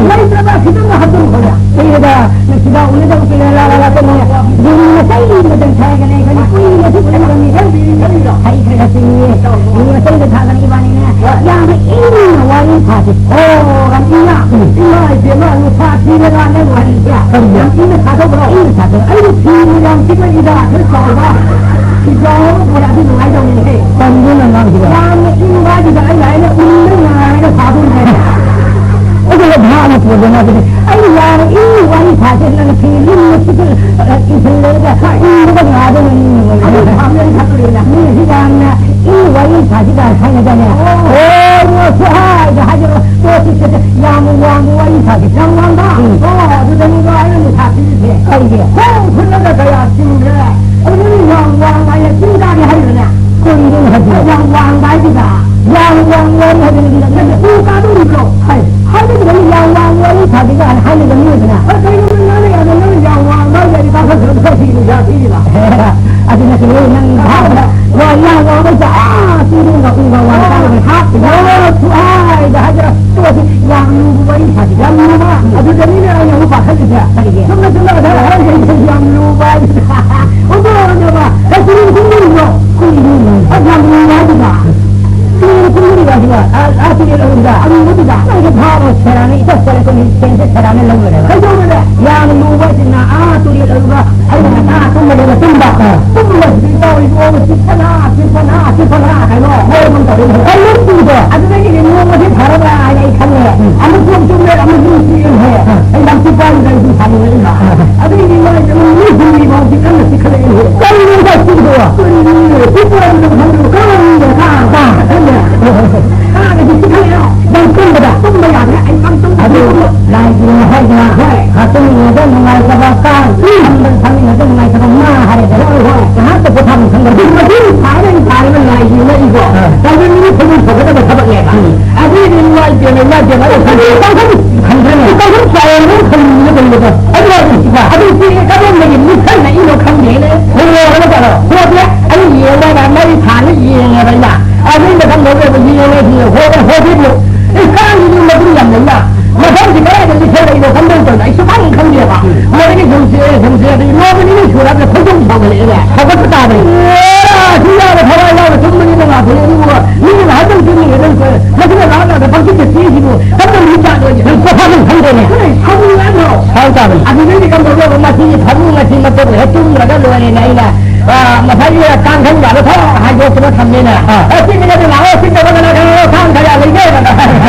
ꯂꯩꯇ꯭ꯔꯕ ꯈꯤꯇꯪ ꯍꯟꯊꯔꯛꯑꯣꯅꯦ꯫ ꯀꯨꯏꯔꯦꯗ, ꯅꯨꯡꯁꯤꯕ ꯎꯅꯗꯕ ꯀꯨꯏꯔꯦ, ꯂꯥ, ꯂꯥ, ꯂꯥ, ꯆꯠꯂꯤꯅꯦ꯫ ꯌꯨꯝ ꯃꯆꯩ ꯑꯃꯗꯪ ꯁꯥꯏꯒꯅꯤ, ꯑꯩꯈꯣꯏꯅ ꯀꯨꯏꯅꯁꯨ ꯎꯅꯗꯕꯅꯤ꯫ ꯍꯩ ꯈꯔ ꯈꯔ ꯆꯤꯡꯉꯤ꯫ ꯌꯨꯝ ꯃꯆꯩꯗ ꯊꯥꯒꯅꯤ ꯏꯕꯥꯅꯤꯅꯦ꯫ ꯌꯥꯝꯅ ꯏꯪꯅ ꯋꯥꯔꯤ ꯁꯥꯁꯤ꯫ ꯑꯣ, ꯌꯥꯝ ꯏꯪꯅ? ꯎꯝ꯫ ꯏꯃꯥ ꯏꯕꯦꯝꯃ, ꯅꯨꯄꯥ ꯊꯤꯔꯦꯗ ꯅꯪ ꯋꯥꯔꯤꯁꯦ꯫ ꯀꯔꯤꯅꯣ? ꯌꯥꯝ ꯏꯪꯅ ꯁꯥꯗꯧꯕ꯭ꯔꯣ? ꯏꯪꯅ ꯁꯥꯗꯧ꯫ ꯑꯩꯕꯨ ꯐꯤꯕꯨ ꯌꯥꯝ ꯆꯤꯛꯄ ꯏꯗ, ꯈꯔ ꯆꯥꯎꯕ꯫ ꯐꯤꯖꯥꯎ ꯑꯃ ꯄꯨꯔꯛꯑꯗꯤ ꯅꯨꯡꯉꯥꯏꯗꯧꯅꯤꯅꯦ꯫ ꯀꯔꯤꯅꯣ ꯅꯪ ꯉꯥꯡꯉꯤꯗꯣ? ꯌꯥꯝꯅ ꯏꯪꯕ ꯍꯥꯏꯗꯨꯗ ꯑꯩꯅ, ꯑꯩꯅ ꯎꯔꯨꯝꯗ ꯉꯥꯏꯔꯒ ꯁꯥꯗꯣꯏꯅꯦ꯫ ꯑꯗꯨꯒ ꯚꯥꯞꯅ ꯄꯨꯗꯅ ꯑꯗꯨꯗꯤ ꯑꯩꯅ ꯌꯥꯔꯦ, ꯏꯪꯅ ꯋꯥꯔꯤ ꯁꯥꯁꯦ, ꯅꯪꯅ ꯐꯤ ꯂꯨꯝꯅ ꯆꯤꯛꯇꯅ, ꯑ, ꯏꯟꯁꯤꯜꯂꯒ ꯏꯪꯕꯗ ꯉꯥꯏꯗꯧꯅ ꯏꯪꯅ ꯋꯥꯔꯤ ꯑꯗꯨ ꯁꯥꯁꯦ꯫ ꯊꯥꯡꯗ ꯑꯩ ꯊꯥꯗꯣꯛꯑꯦꯅ꯫ ꯃꯤꯁꯤ ꯌꯥꯝꯅ ꯏꯪꯅ ꯋꯥꯔꯤ ꯁꯥꯁꯤ ꯀꯥꯏꯅ ꯍꯥꯏꯅꯗꯥꯏꯅꯦ? ꯑꯣ꯫ ꯑꯣ, ꯄꯣꯠꯁꯨ ꯍꯥꯏꯗ ꯍꯥꯏꯖꯔꯣ, ꯄꯣꯠꯁꯤ ꯁꯤꯗ ꯌꯥꯝ ꯋꯥꯡꯕ ꯋꯥꯔꯤ ꯁꯥꯁꯤ꯫ ꯌꯥꯝ ꯋꯥꯡꯕ? ꯎꯝ꯫ ꯑꯣ, ꯑꯗꯨꯗꯅꯤꯕ ꯑꯩꯅ ꯅꯤꯁꯥ ꯄꯤꯔꯤꯁꯦ꯫ ꯀꯩꯒꯤ? ꯈꯣꯡ ꯈꯨꯠꯂꯒ ꯀꯌꯥ ꯆꯤꯡꯈ꯭ꯔꯦ꯫ ꯑꯗꯨ ꯅꯪ ꯌꯥꯝ ꯋꯥꯡꯕ ꯍꯥꯏꯅ ꯆꯤꯡ ꯀꯥꯒꯦ ꯍꯥꯏꯔꯤꯕꯅꯦ? ꯀꯔꯤꯅꯣ ꯍꯥꯏꯁꯤꯕꯣ? ꯌꯥꯝ ꯋꯥꯡꯕ ꯍꯥꯏꯁꯤꯗ꯫ ꯌꯥꯝ ꯋꯥꯡꯕ ꯋꯥꯔꯤ ꯍꯥꯏꯕꯅꯤ꯫ ꯅꯪ ꯎ ꯀꯥꯕ ꯎꯗ꯭ꯔꯣ? ꯍꯥꯏ꯫ ꯍꯥꯏꯕꯗꯨꯗꯅꯤ ꯌꯥꯝ ꯋꯥꯡꯕ ꯋꯥꯔꯤ ꯁꯥꯁꯤꯒ ꯍꯥꯏꯅ ꯂꯧꯅꯕꯅ꯫ ꯑ, ꯀꯩꯅꯣ ꯅꯪ ꯉꯥꯡꯅ ꯌꯥꯗ ꯅꯪ ꯌꯥꯝ ꯋꯥꯡꯕ ꯍꯥꯏꯁꯦ ꯑꯩ ꯀꯥꯈꯠꯈ꯭ꯔ ꯈꯔ ꯁꯤꯒꯤ ꯅꯤꯁꯥ ꯄꯤꯔꯤꯕ꯫ ꯑꯗꯨ ꯅꯠꯇꯦ, ꯅꯪ ꯍꯥꯏꯕꯗ ꯋꯥ ꯌꯥꯝ ꯋꯥꯡꯕ ꯍꯥꯏꯁꯦ ꯑꯥ ꯆꯤꯡꯗꯒ ꯎꯒ ꯋꯥꯡ ꯀꯥꯔꯒ ꯍꯥꯞ-، ꯌꯥꯝ ꯈꯨꯍꯥꯏꯗ ꯍꯥꯏꯗꯣꯏꯔꯥ? ꯇꯣꯛꯑꯁꯤ, ꯌꯥꯝ ꯂꯨꯕ ꯋꯥꯔꯤ ꯁꯥꯁꯤ꯫ ꯌꯥꯝ ꯂꯨꯕ? ꯑꯗꯨꯗꯅꯤꯅꯦ ꯑꯩꯅ ꯑꯃꯨꯛ ꯄꯥꯈꯠꯂꯤꯁꯦ꯫ ꯀꯔꯤꯒꯤ? ꯆꯨꯝꯅ ꯆꯨꯝꯅ ꯑꯗ ꯍꯥꯏꯔꯒ ꯌꯥꯝ ꯂꯨꯕ ꯍꯥꯏꯁꯦ꯫ ꯑꯣꯟꯊꯣꯛꯑꯗꯕ꯫ ꯑꯦ, ꯁꯤꯔꯨꯝ ꯈꯨꯝꯖꯤꯟꯕ꯭ꯔꯣ? ꯈꯨꯝꯖꯤꯟꯕ꯫ ꯑꯁ, ꯌꯥꯝ ꯂꯨꯕ ꯍꯥꯏꯗꯨꯗ꯫ ꯁꯤꯔꯨꯝ ꯈꯨꯝꯖꯤꯟꯕ ꯍꯥꯏꯗꯨꯗ꯫ ꯑ, ꯑ, ꯇꯨꯔꯦꯜ ꯑꯔꯨꯕꯗ꯫ ꯑꯔꯨꯕꯗꯨꯗ꯫ ꯅꯪꯁꯦ ꯐꯥꯕ ꯁꯦꯔꯥꯅ ꯏꯆꯠ ꯆꯠꯂꯦ, ꯁꯦꯟꯁꯦ ꯁꯦꯔꯥꯅ ꯂꯧꯔꯦꯕ꯫ ꯀꯩꯗꯧꯔꯒꯦ? ꯌꯥꯝ ꯂꯨꯕ ꯍꯥꯏꯁꯤꯅ, ꯑꯥ, ꯇꯨꯔꯦꯜ ꯑꯔꯨꯕ ꯑꯩꯅ ꯉꯟꯇꯥ ꯇꯨꯝꯕꯅꯦꯕ, ꯇꯨꯝꯕ꯫ ꯑꯥ꯫ ꯇꯨꯝꯕꯁꯤꯗꯤ ꯇꯧꯔꯤ ꯃꯑꯣꯡꯁꯦ ꯆꯤꯛꯄꯅ, ꯆꯤꯛꯄꯅ, ꯆꯤꯛꯄꯅ ꯀꯩꯅꯣ ꯃꯑꯣꯡ ꯑꯃ ꯇꯧꯔꯤ꯫ ꯀꯩꯅꯣ ꯇꯧꯔꯤꯗꯣ? ꯑꯗꯨꯗꯒꯤꯗꯤ ꯃꯑꯣꯡ ꯑꯁꯤ ꯐꯔꯕ꯭ꯔꯥ ꯍꯥꯏꯅ ꯑꯩ ꯈꯜꯂꯦ꯫ ꯑꯥ꯫ ꯑꯃꯨꯛꯁꯨ ꯑꯃꯨꯛ ꯇꯨꯝꯃꯦ, ꯑꯃꯨꯛꯁꯨ ꯑꯃꯨꯛ ꯆꯤꯛꯑꯦ꯫ ꯑꯥ꯫ ꯑꯩ ꯌꯥꯝ ꯆꯤꯛꯄ ꯍꯥꯏꯗꯨꯗ ꯑꯩ ꯁꯨꯝ ꯁꯥꯅꯤꯡꯉꯛꯏꯕ꯫ ꯑꯥ꯫ ꯑꯗꯨꯒꯤꯗꯤ ꯃꯣꯏꯁꯦ ꯑꯗꯨꯝ ꯃꯤ ꯍꯨꯝꯔꯤ ꯐꯥꯎꯗꯤ ꯀꯟꯅ ꯆꯤꯛꯈꯠꯂꯛꯑꯦ꯫ ꯀꯔꯤꯅꯣ ꯉꯁꯥꯏ ꯆꯤꯛꯏꯗꯨꯕꯣ? ꯀꯔꯤꯅꯣ? ꯆꯤꯛꯄ ꯍꯥꯏꯕꯗꯨ ꯈꯪꯗ꯭ꯔꯣ? ꯀꯔꯝꯕ ꯃꯤꯅꯣ? ꯀꯥ-, ꯀꯥ-, ꯀꯥ-, ꯀꯥꯒꯗꯤ ꯆꯤꯛꯈꯠꯂꯛꯑꯦ꯫ ꯅꯪ ꯇꯨꯝꯕꯗ? ꯇꯨꯝꯕ ꯌꯥꯗ꯭ꯔꯦ꯫ ꯑꯩ ꯄꯪꯇꯨꯝ ꯑꯗꯨ ꯇꯨꯝꯕ꯫ ꯂꯥꯏꯒꯤ ꯍꯥꯏꯗꯅ ꯍꯣꯏ꯫ ꯇꯨꯝꯃꯤꯉꯩꯗ ꯅꯨꯡꯉꯥꯏꯇꯕ ꯀꯥꯡ, ꯎꯝ꯫ ꯐꯝꯕ-, ꯐꯝꯃꯤꯉꯩꯗ ꯅꯨꯡꯉꯥꯏꯇꯕ ꯉꯥ ꯍꯥꯏꯔꯦꯗꯅ꯫ ꯍꯣꯏ, ꯍꯣꯏ꯫ ꯉꯥꯏꯍꯥꯛꯇ ꯄꯣꯊꯥꯐꯝ ꯈꯪꯗꯕ꯫ ꯑꯗꯨ ꯃꯗꯨ ꯐꯥꯔꯒ ꯐꯥꯔꯒ ꯂꯥꯏꯒꯤ ꯌꯦꯛꯂꯛꯏꯀꯣ꯫ ꯑꯥ꯫ ꯇꯧꯕ ꯃꯤꯅ ꯈꯣꯏꯗꯧ ꯁꯥꯎꯒꯗꯕ ꯊꯕꯛꯅꯦꯕ꯫ ꯎꯝ꯫ ꯑꯗꯨꯏꯗꯤ ꯏꯃꯥ ꯏꯕꯦꯝꯃ, ꯏꯃꯥ ꯏꯕꯦꯝꯃ, ꯑꯩ ꯈꯪꯗꯦ꯫ ꯀꯥꯡꯈꯟ ꯈꯪꯗ꯭ꯔꯦꯅꯦ꯫ ꯀꯥꯡꯈꯟ ꯆꯥꯏꯔꯒ ꯈꯜꯂꯤꯅꯦ ꯀꯩꯅꯣꯗ꯫ ꯑꯗꯨ ꯍꯥꯏꯗꯤ ꯑꯗꯨ ꯁꯤ ꯀꯗꯣꯝꯗꯒꯤ ꯃꯨꯠꯊꯠꯂꯛꯏꯅꯣ ꯈꯪꯗꯦꯅꯦ꯫ ꯍꯣꯔꯕ ꯖꯥꯠꯂꯣ? ꯍꯣꯔꯦ꯫ ꯑꯩ ꯌꯦꯡꯉꯒ ꯃꯩ ꯊꯥꯜꯂ ꯌꯦꯡꯉꯦꯕ ꯑꯩꯅ꯫ ꯑꯗꯨꯒꯤ ꯃꯊꯪꯗ ꯑꯣꯏꯕ ꯌꯦꯡꯉꯦ ꯁꯤ ꯍꯣꯔꯦ ꯍꯣꯔꯦꯕꯨ꯫ ꯑꯦ, ꯀꯥꯡꯁꯤꯗꯤ ꯃꯒꯨꯟ ꯌꯥꯝ ꯂꯩꯅ꯫ ꯃꯐꯝꯁꯤ ꯀꯗꯥꯏꯗ ꯂꯤꯊꯣꯔꯛꯏꯅꯣ ꯈꯪꯗꯧ ꯇꯧꯅ ꯑꯩ ꯁꯨꯈꯪ ꯈꯪꯗꯦꯕ꯫ ꯃꯗꯒꯤ ꯁꯨꯝ ꯆꯦꯛꯑꯦ, ꯁꯨꯝ ꯆꯦꯛꯑꯦ, ꯑꯗꯒꯤ ꯅꯣꯡꯃ ꯅꯤꯅꯤ ꯁꯨꯔꯕꯅ ꯈꯣꯏꯗꯧ ꯁꯥꯎꯒꯠꯂꯛꯑꯦꯅꯦ꯫ ꯍꯧꯒꯠꯄ ꯇꯥꯕꯅꯤ꯫ ꯑꯦ, ꯑꯁꯤ ꯌꯥꯕ ꯊꯋꯥꯏ ꯌꯥꯎꯕ ꯇꯨꯝꯕꯅꯤ ꯅꯨꯡꯉꯥꯏꯕꯅꯤ ꯑꯗꯨꯕꯨ ꯃꯤꯅ ꯉꯥꯏꯍꯥꯛꯇꯪ ꯇꯨꯝꯅꯤꯡꯉꯦ ꯑꯗꯨꯝ ꯀꯣꯏ꯫ ꯃꯁꯤꯅ ꯂꯥꯛꯑꯀꯥꯟꯗ ꯄꯪꯆꯤꯛꯇ ꯆꯤꯛꯏꯁꯤꯕꯨ ꯀꯔꯝꯕ ꯃꯤꯖꯥꯠꯅꯣ ꯑꯩꯁꯦ? ꯅꯪ ꯄꯣꯊꯥꯐꯝ ꯈꯪꯗꯦꯅꯦ꯫ ꯍꯣꯏ, ꯁꯥꯎꯅꯤꯡꯉꯛꯑꯗ꯭ꯔꯣ? ꯁꯥꯎ ꯇꯥꯕꯅꯤ꯫ ꯑꯗꯨꯗꯩꯗꯤ ꯀꯝꯗꯧꯔꯕ ꯃꯁꯤꯒꯤ ꯐꯃꯨꯡ ꯑꯁꯤ ꯃꯇꯣꯟ ꯍꯦꯛ ꯇꯨꯝꯈ꯭ꯔꯒ ꯂꯣꯏꯔꯦꯅꯦ ꯑꯩꯅ꯫ ꯑ, ꯉꯁꯥꯏꯒꯤ ꯀꯥꯡꯈꯟꯒꯗꯣ ꯊꯣꯛ ꯍꯥꯏꯗꯣꯛꯇꯅ ꯊꯝꯃꯦꯅꯦ꯫ ꯑꯥ꯫ ꯑꯦ, ꯁꯤ ꯃꯤꯅꯗꯤ ꯂꯥꯛꯑꯣ, ꯁꯤ ꯇꯧꯕ ꯀꯅꯥ ꯀꯅꯥꯅꯣ, ꯀꯥꯡ ꯀꯌꯥ ꯂꯩꯒꯦ?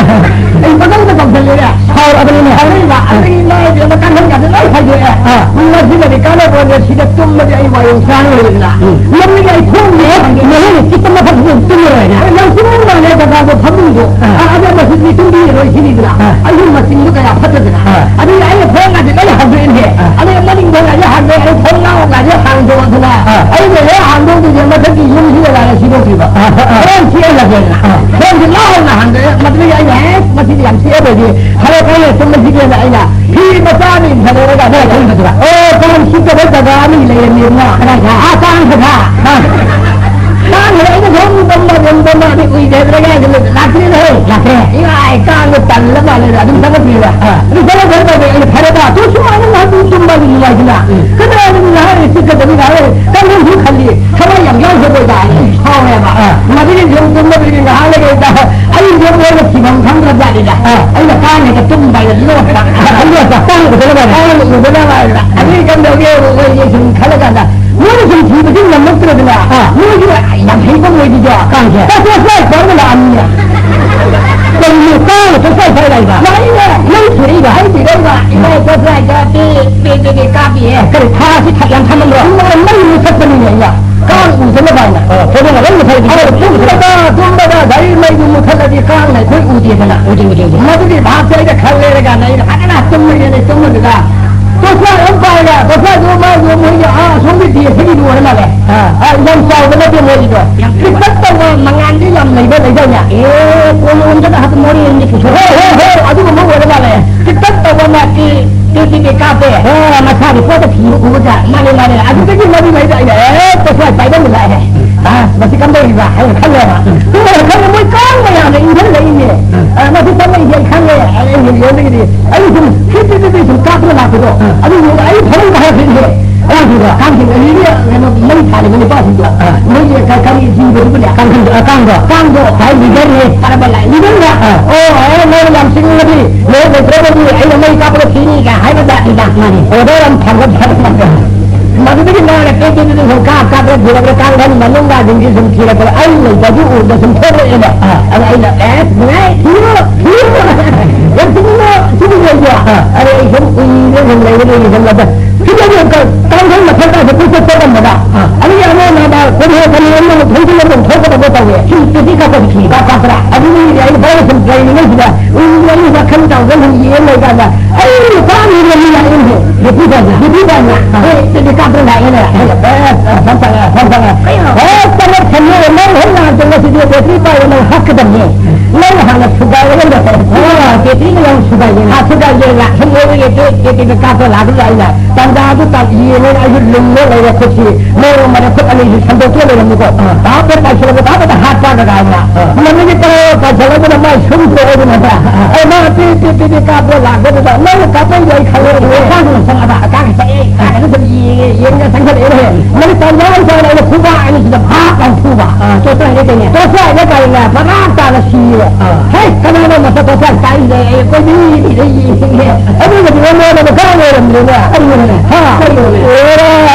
ꯑꯩ ꯄꯪꯇꯧꯗ ꯇꯧꯁꯜꯂꯦꯅꯦ꯫ ꯁꯥꯎꯔꯛꯑꯕꯅꯤꯅꯦ꯫ ꯁꯥꯎꯔꯛꯏꯕ꯫ ꯑꯗꯒꯤ ꯏꯃꯥ ꯏꯕꯦꯝꯃ, ꯀꯥꯡꯈꯟꯒꯗꯣ ꯂꯣꯏ ꯍꯥꯏꯗꯣꯛꯑꯦ꯫ ꯑꯥ꯫ ꯃꯁꯤꯃꯗꯤ ꯀꯥꯟꯅꯕ ꯄꯣꯠꯅꯦ, ꯁꯤꯗ ꯇꯨꯝꯃꯗꯤ ꯑꯩ ꯋꯥꯌꯦꯜ ꯆꯥꯔꯣꯏꯗꯅ꯫ ꯎꯝ꯫ ꯅꯪꯒꯤ ꯑꯩ ꯊꯣꯡꯅꯦ, ꯅꯪꯒꯤ ꯆꯤꯛꯄ ꯃꯐꯝꯗꯨ ꯇꯨꯝꯃꯔꯣꯏꯅꯦ꯫ ꯑꯦ, ꯅꯪ ꯇꯨꯝꯃꯨ ꯃꯥꯜꯂꯦ, ꯖꯒꯥꯗꯣ, ꯐꯃꯨꯡꯗꯣ꯫ ꯑꯥ꯫ ꯑꯥ, ꯑꯗꯣ ꯃꯁꯤꯗꯤ ꯇꯨꯝꯕꯤꯔꯔꯣꯏ ꯁꯤꯅꯤꯗꯅ꯫ ꯑꯥ꯫ ꯑꯩꯒꯤ ꯃꯆꯤꯟꯗꯣ ꯀꯌꯥ ꯐꯠꯇꯗꯅ꯫ ꯑꯥ꯫ ꯑꯗꯨꯒꯤ ꯑꯩꯅ ꯊꯣꯡꯒꯁꯦ ꯂꯣꯏ ꯍꯥꯡꯗꯣꯛꯑꯦꯅꯦ꯫ ꯑꯥ꯫ ꯑꯗꯩ ꯃꯅꯤꯡ ꯊꯣꯡꯒꯁꯦ ꯍꯥꯡꯗꯣꯛꯑꯦ, ꯑꯩ ꯊꯣꯡꯅꯥꯎꯒꯁꯦ ꯍꯥꯡꯗꯣꯛꯑꯗꯅ꯫ ꯑꯥ꯫ ꯑꯩꯅ ꯍꯦꯛ ꯍꯥꯡꯗꯣꯛꯇꯣꯏꯁꯦ ꯃꯊꯛꯀꯤ ꯌꯨꯝꯁꯤꯗ ꯂꯥꯛꯑꯦ ꯁꯤꯗꯣꯛꯇ꯭ꯔꯤꯕ꯫ ꯑꯥ, ꯑꯥ, ꯑꯥ꯫ ꯍꯣꯔꯦꯟ ꯆꯦꯜꯂꯒꯦꯅ꯫ ꯑꯥ꯫ ꯊꯣꯡꯁꯦ ꯂꯥꯎꯅ ꯍꯥꯡꯗꯣꯛꯑꯦ꯫ ꯃꯗꯨꯗꯒꯤ ꯑꯩꯅ, "ꯑꯦ, ꯃꯁꯤꯗꯤ ꯌꯥꯝ ꯆꯦꯜꯂꯣꯏꯗꯤ, ꯐꯔꯦ, ꯐꯔꯦ, ꯇꯨꯝꯃꯁꯤꯒꯦꯅ" ꯑꯩꯅ ꯐꯤ ꯃꯆꯥ ꯑꯃ ꯏꯟꯊꯔꯒ ꯑꯗꯨꯒ ꯇꯨꯝꯕꯗꯨꯔꯥ? ꯑꯣ, ꯀꯥꯡ ꯆꯤꯛꯇꯕ ꯖꯒꯥ ꯑꯃ ꯂꯩꯔꯝꯃꯦꯕ꯫ ꯀꯗꯥꯏꯗ? ꯑꯥ, ꯀꯥꯡ ꯈꯔ꯫ ꯑꯥ꯫ ꯀꯥꯡ ꯈꯔ ꯑꯩꯅ ꯁꯨꯝ ꯇꯨꯝꯕ, ꯇꯨꯝꯕ, ꯇꯨꯝꯕ, ꯑꯗꯩ ꯎꯏꯊꯗ꯭ꯔꯒ ꯂꯥꯛꯇ꯭ꯔꯦꯅꯦ꯫ ꯂꯥꯛꯇ꯭ꯔꯦ? ꯏꯃꯥꯏ, ꯀꯥꯡꯗꯣ ꯇꯜꯂ ꯃꯥꯜꯂꯦ, ꯑꯗꯨꯝ ꯆꯪꯉꯛꯇ꯭ꯔꯤꯕ꯫ ꯑꯥ꯫ ꯑꯗꯨ ꯆꯪꯉꯛꯇ꯭ꯔꯦ ꯇꯧꯔꯦ, ꯑꯩꯅ ꯐꯔꯦꯗ, ꯇꯨ ꯁꯨꯃꯥꯏꯅ ꯉꯥꯏꯍꯥꯛ ꯇꯨꯝꯕ ꯑꯗꯨꯝ ꯅꯨꯡꯉꯥꯏꯗꯅ꯫ ꯎꯝ꯫ ꯀꯗꯥꯏꯗꯅꯣ ꯍꯥꯏꯔꯦ, ꯆꯤꯛꯀꯗꯕꯅꯤ ꯍꯥꯏꯔꯦ, ꯀꯥꯡꯈꯟꯁꯨ ꯈꯜꯂꯤ, ꯊꯋꯥꯏ ꯌꯥꯝ ꯌꯥꯎꯗꯕ ꯑꯣꯏꯇꯥꯔꯦ, ꯁꯥꯎꯔꯦꯕ꯫ ꯑꯥ꯫ ꯃꯗꯨꯒꯤ ꯁꯨꯝ ꯇꯨꯝꯕꯗꯨꯒꯤ ꯉꯥꯏꯍꯥꯛ ꯂꯩꯔꯦ, ꯑꯩ ꯌꯨꯝ ꯂꯣꯏꯅ ꯊꯤꯐꯝ ꯈꯪꯗ꯭ꯔꯕ ꯖꯥꯠꯅꯤꯗ꯫ ꯑꯥ꯫ ꯑꯩꯅ ꯀꯥꯡ ꯍꯦꯛꯇ ꯇꯨꯝꯕ ꯍꯥꯏꯅ ꯂꯣꯠꯄ꯫ ꯂꯣꯠꯄ? ꯀꯥꯡ ꯎꯗꯅꯕ ꯍꯥꯏꯅ? ꯀꯥꯡ ꯎꯗꯅꯕ ꯍꯥꯏꯅ꯫ ꯑꯗꯨꯗꯤ ꯀꯝꯗꯧꯒꯦ? ꯑꯩꯈꯣꯏꯁꯦ ꯁꯨꯝ ꯈꯜꯂꯀꯥꯟꯗ, ꯃꯣꯏꯅ ꯁꯨꯝ ꯊꯤꯕꯁꯤ ꯉꯝꯃꯛꯇ꯭ꯔꯗꯅ, ꯑꯥ꯫ ꯃꯣꯏꯁꯨ ꯌꯥꯝ ꯍꯩꯕ ꯑꯣꯏꯗꯤꯗꯣ꯫ ꯀꯥꯡꯁꯦ? ꯇꯣꯔꯆ ꯂꯥꯏꯠ ꯄꯥꯏꯔꯒ ꯂꯥꯛꯑꯝꯃꯤꯅꯦ꯫ ꯀꯔꯤꯅꯣ ꯀꯥꯡꯅ ꯇꯣꯔꯆ ꯂꯥꯏꯠ ꯄꯥꯏꯔ ꯂꯥꯛꯏꯕ? ꯂꯥꯛꯏꯅꯦ꯫ ꯅꯪ ꯊꯤꯔꯛꯏꯕ? ꯑꯩ ꯊꯤꯔꯛꯏꯕ꯫ ꯏꯃꯥ ꯇꯣꯔꯆ ꯂꯥꯏꯠꯇ ꯄꯤ, ꯄꯤ, ꯄꯤ, ꯄꯤ ꯀꯥꯞꯄꯤꯌꯦ꯫ ꯀꯔꯤ ꯊꯥꯁꯤ ꯊꯛ ꯌꯥꯝ ꯊꯝꯃꯝꯕ꯭ꯔꯣ? ꯏꯃꯥ ꯃꯩ ꯃꯨꯊꯠꯄꯅꯤꯅꯦ ꯑꯩꯅ꯫ ꯀꯥꯡ ꯎꯗꯅꯕ ꯍꯥꯏꯅ꯫ ꯑꯣ, ꯊꯣꯡꯅꯥꯎ ꯂꯣꯏ ꯃꯨꯊꯠꯂꯗꯤ ꯑꯗꯣ ꯇꯨꯝꯕꯗ, ꯇꯨꯝꯕꯗ ꯒꯥꯔꯤ ꯃꯩꯗꯨ ꯃꯨꯊꯠꯂꯗꯤ ꯀꯥꯡꯅ ꯑꯩꯈꯣꯏ ꯎꯗꯦꯗꯅ꯫ ꯎꯗꯦ, ꯎꯗꯦ, ꯎꯗꯦ꯫ ꯃꯗꯨꯒꯤ ꯚꯥꯞꯁꯦ ꯑꯩꯅ ꯈꯜꯂꯦ ꯀꯥꯟꯗ ꯑꯩꯅ ꯐꯖꯅ ꯇꯨꯝꯃꯒꯦꯅ ꯇꯨꯝꯕꯗꯨꯗ ꯇꯣꯁꯂꯥꯏꯠ ꯑꯃ ꯄꯥꯏꯔꯒ, ꯇꯣꯁꯂꯥꯏꯠꯇꯨ ꯃꯥꯏꯗꯨ ꯃꯣꯏꯒꯤ, ꯑꯥ, ꯑꯁꯣꯝꯒꯤ ꯗꯦꯁꯇꯒꯤ ꯂꯣꯏꯔ ꯃꯥꯜꯂꯦ꯫ ꯑꯥ꯫ ꯑꯥ, ꯌꯥꯝ ꯆꯥꯎꯕ ꯅꯠꯇꯦ ꯃꯣꯏꯒꯤꯗꯣ꯫ ꯌꯥꯝ ꯄꯤꯛꯇꯛ ꯇꯧꯕ ꯃꯉꯥꯜꯗꯤ ꯌꯥꯝ ꯂꯩꯕ ꯂꯩꯗꯥꯏꯅꯦ? ꯑꯦ, ꯀꯣꯂꯣꯝꯗꯒ ꯍꯥꯞꯄ ꯃꯣꯔꯦ ꯑꯃꯗꯤ ꯄꯨꯊꯣꯛ ꯍꯣꯏ, ꯍꯣꯏ, ꯍꯣꯏ, ꯑꯗꯨꯒꯨꯝꯕ ꯑꯣꯏꯔ ꯃꯥꯜꯂꯦ꯫ ꯄꯤꯛꯇꯛ ꯇꯧꯕ ꯃꯥꯒꯤ ꯇꯦꯛ ꯇꯦꯛ ꯇꯦꯛ ꯀꯥꯞꯄꯦ꯫ ꯑꯣ, ꯃꯁꯥꯒꯤ ꯄꯣꯠꯇ ꯊꯤꯕ ꯎꯕꯗ꯫ ꯃꯥꯅꯦ, ꯃꯥꯅꯦ꯫ ꯑꯗꯨꯗꯒꯤ ꯃꯗꯨ ꯂꯩꯗ ꯑꯩꯅ, ꯑꯦ, ꯇꯣꯁꯂꯥꯏꯠ ꯄꯥꯏꯕ ꯑꯃ ꯂꯥꯛꯑꯦ꯫ ꯑ, ꯃꯁꯤ ꯀꯝꯗꯧꯔꯤꯕ ꯍꯥꯏꯅ ꯈꯜꯂꯦꯕ꯫ ꯎꯝ꯫ ꯑꯗꯨꯒ ꯈꯜꯂꯦ, ꯃꯣꯏ ꯀꯥꯡ ꯃꯌꯥꯝꯅ ꯏꯟꯁꯤꯜꯂꯛꯏꯅꯦ꯫ ꯎꯝ꯫ ꯑ, ꯃꯁꯤ ꯆꯪꯉꯛꯏꯁꯦ ꯑꯩ ꯈꯪꯉꯦ꯫ ꯑꯩ ꯌꯣꯟꯕꯒꯤꯗꯤ ꯑꯩ ꯁꯨꯝ ꯐꯤꯠ ꯐꯤꯠ ꯐꯤꯠ ꯐꯤꯠ ꯁꯨꯝ ꯀꯥꯞꯇꯅ ꯂꯥꯛꯄꯗꯣ꯫ ꯎꯝ꯫ ꯑꯗꯨ ꯌꯦꯡꯉꯒ ꯑꯩ ꯐꯃꯨꯡ ꯀꯥꯈꯠꯂꯛꯏꯅꯦ꯫ ꯀꯥꯡꯁꯤꯡꯗꯣ? ꯀꯥꯡꯁꯤꯡ ꯑꯗꯨꯗꯒꯤ ꯀꯩꯅꯣ ꯃꯩ ꯊꯥꯜꯂꯤꯕ ꯅꯨꯄꯥꯁꯤꯡꯗꯣ꯫ ꯑ꯫ ꯃꯣꯏꯒꯤ ꯀ-, ꯀꯔꯤ ꯖꯤꯕꯗꯨꯕꯨꯅꯦ? ꯀꯥꯡꯈꯟꯗꯣ, ꯑ, ꯀꯥꯡꯗꯣ? ꯀꯥꯡꯗꯣ꯫ ꯍꯥꯏ ꯂꯤꯗꯔꯅꯦ꯫ ꯀꯔꯝꯕ ꯂꯥꯏ? ꯂꯤꯗꯔꯅ? ꯑ꯫ ꯑꯣ, ꯑꯦ, ꯅꯣꯏꯅ ꯌꯥꯝ ꯁꯤꯡꯉꯒꯗꯤ ꯂꯣꯏ ꯂꯩꯇ꯭ꯔꯒꯗꯤ ꯑꯩꯅ ꯃꯩ ꯀꯥꯞꯄꯒ ꯊꯤꯅꯤ ꯀꯥꯏ ꯍꯥꯏꯕ ꯖꯥꯠꯅꯤꯗ꯫ ꯃꯥꯅꯤ꯫ ꯑꯣꯔꯗꯔ ꯑꯃ ꯐꯪꯒꯗ꯭ꯔꯥ? ꯃꯗꯨꯗꯒꯤ ꯃꯥꯅ ꯑꯗꯨꯗꯤ ꯁꯨꯝ ꯀꯥꯞ ꯀꯥꯞꯇꯅ ꯊꯤꯔꯛꯄꯗ ꯀꯥꯡꯈꯟ ꯃꯅꯨꯡꯒ ꯁꯤꯡꯁꯤ ꯁꯨꯝ ꯊꯤꯔꯛꯄꯗ ꯑꯩ ꯂꯩꯇꯕꯗꯨ ꯎꯕꯗ ꯁꯨꯝ ꯊꯣꯛꯂꯛꯑꯦꯕ꯫ ꯑꯥ꯫ ꯑꯗ ꯑꯩꯅ, "ꯑꯦ, ꯅꯨꯡꯉꯥꯏ, ꯊꯤꯔꯣ, ꯊꯤꯔꯣ꯫ ꯌꯥꯝ ꯊꯤꯅ ꯊꯤꯅ ꯂꯩꯕ?" ꯑꯥ꯫ ꯑꯗ ꯑꯩ ꯁꯨꯝ ꯎꯏꯔ ꯁꯨꯝ ꯂꯩꯕꯗꯒꯤ ꯁꯨꯝ ꯑꯗ ꯁꯤꯗꯗꯤ ꯑꯃꯨꯛꯀ ꯀꯥꯡꯈꯟ ꯃꯊꯛꯇ ꯀꯣꯏꯆꯠ ꯆꯠꯂꯝꯕꯗ, ꯑꯥ꯫ ꯑꯗꯨꯒꯤ ꯑꯃ ꯑꯃ ꯀꯣꯟꯊꯣꯛ ꯀꯅꯤ ꯑꯃ ꯊꯣꯡꯖꯤꯜꯂ ꯑꯗꯨꯝ ꯊꯣꯛꯀꯗꯕ ꯇꯧꯋꯦ꯫ ꯁꯤ ꯇꯦꯇꯤ ꯀꯥꯞꯄ ꯊꯤ꯫ ꯀꯥꯞ ꯀꯥꯞꯄ꯭ꯔꯥ? ꯑꯗꯨꯗꯤ ꯑꯩꯅ ꯐꯖꯅ ꯁꯨꯝ ꯂꯩꯔꯤꯉꯩꯁꯤꯗ ꯎꯏꯔ ꯑꯩ ꯋꯥꯈꯜ ꯇꯧꯔꯒ ꯁꯨꯝ ꯌꯦꯡ ꯂꯩꯀꯥꯟꯗ ꯑꯩ ꯅꯨꯄꯥ ꯑꯃ ꯃꯤ ꯂꯥꯛꯑꯦꯅꯦ꯫ ꯅꯨꯄꯤ ꯐꯖ-, ꯅꯨꯄꯤ ꯐꯖ꯫ ꯑꯥ꯫ ꯍꯣꯏ, ꯑꯗꯨꯗꯤ ꯀꯥꯞꯄ ꯂꯥꯛꯑꯦꯅꯦ꯫ ꯑꯦ, ꯑꯦ, ꯐꯝ ꯐꯝ ꯐꯝ ꯐꯝ꯫ ꯀꯩꯅꯣ? ꯍꯣꯏ, ꯆꯠꯂꯣ, ꯊꯝꯃꯣ, ꯅꯪ ꯍꯦꯛ ꯂꯥꯛꯄ ꯉꯁꯤꯗꯤ ꯕꯦꯇ꯭ꯔꯤ ꯄꯥꯏꯕ ꯅꯪ ꯍꯥꯠꯀꯗꯕꯅꯦ꯫ ꯅꯪ ꯍꯥꯟꯅ ꯁꯨꯒꯥꯏꯔꯒ ꯂꯣꯏꯔꯦ꯫ ꯑꯣ, ꯕꯦꯇ꯭ꯔꯤꯅ ꯌꯥꯝ ꯁꯨꯒꯥꯏꯌꯦꯅꯦ꯫ ꯑꯥ, ꯁꯨꯒꯥꯏꯌꯦꯅ꯫ ꯁꯨꯝ ꯑꯣꯏꯔꯒ ꯕꯦꯇ꯭ꯔꯤ, ꯕꯦꯇ꯭ꯔꯤꯗ ꯀꯥꯞꯄ ꯂꯥꯛꯄ ꯂꯥꯛꯏꯅ꯫ ꯇꯥꯟꯖꯥꯗꯨ ꯇꯥꯟ ꯌꯦꯡꯉꯦꯅ ꯑꯩꯁꯨ ꯂꯨꯝꯃ ꯂꯩꯔꯦ ꯈꯨꯠꯁꯤ꯫ ꯃꯣꯔꯣꯛ ꯃꯔꯦ ꯈꯨꯠ ꯑꯅꯤꯁꯤ ꯁꯟꯗꯣꯛꯇꯨꯅ ꯂꯩꯔꯝꯃꯤꯀꯣ꯫ ꯑꯥ꯫ ꯇꯥꯞꯇ ꯄꯥꯏꯁꯤꯜꯂꯒ ꯇꯥꯞꯇ ꯍꯥꯠ ꯆꯥꯗ ꯀꯥꯏꯅ꯫ ꯑꯥ꯫ ꯃꯗꯨꯒꯤ ꯇꯔꯥ ꯄꯥꯏꯁꯤꯜꯂꯗꯨꯅ ꯃꯥꯏ ꯁꯨꯝ ꯇꯣꯛꯑꯗꯨꯅ꯫ ꯑꯥ꯫ ꯑꯩ ꯃꯥ ꯄꯤ ꯄꯤ ꯄꯤ ꯄꯤ ꯀꯥꯞꯄ ꯂꯥꯛꯄꯗꯨꯗ ꯅꯪꯅ ꯀꯥꯞꯄꯩꯗꯣ ꯑꯩ ꯈꯪꯉꯦ꯫ ꯑꯉꯥꯡꯗꯨꯅ ꯆꯪꯉꯛꯑꯕ꯫ ꯑꯉꯥꯡ ꯆꯪꯉꯛꯑꯦ ꯀꯥꯏꯅ ꯁꯨꯝ ꯌꯦꯡꯉꯦ, ꯌꯦꯡꯉꯦ ꯆꯪꯁꯤꯜꯂꯛꯑꯦꯅꯦ꯫ ꯃꯗꯨ ꯇꯥꯟꯖꯥ ꯑꯃ ꯆꯥꯅ ꯑꯩꯅ ꯈꯨꯕꯥꯛ ꯑꯅꯤꯁꯤꯗ ꯐꯥꯛ ꯂꯥꯎ ꯐꯨꯕ꯫ ꯑꯥ, ꯇꯣꯁ ꯂꯥꯏꯠ ꯀꯩꯅꯦ? ꯇꯣꯁ ꯂꯥꯏꯠꯅ ꯀꯔꯤꯅ ꯐꯔꯥꯛ ꯇꯥꯅ ꯁꯤꯕ꯫ ꯑꯥ꯫ ꯍꯦ, ꯀꯅꯥꯅꯣ ꯃꯁꯛ ꯇꯣꯁ ꯂꯥꯏꯠ ꯀꯥꯏꯁꯦ? ꯑꯩ ꯑꯩꯈꯣꯏ ꯃꯤ ꯃꯤꯗ ꯌꯦꯡꯉꯦ꯫ ꯑꯗꯨꯒꯗꯤ ꯑꯣꯟꯅꯕ ꯀꯔꯝ ꯑꯣꯏꯔꯝꯗ꯭ꯔꯦꯅꯦ? ꯀꯔꯤꯅꯣꯅꯦ? ꯍꯥ? ꯀꯔꯤꯅꯣꯅꯦ? ꯑꯦꯔꯥ,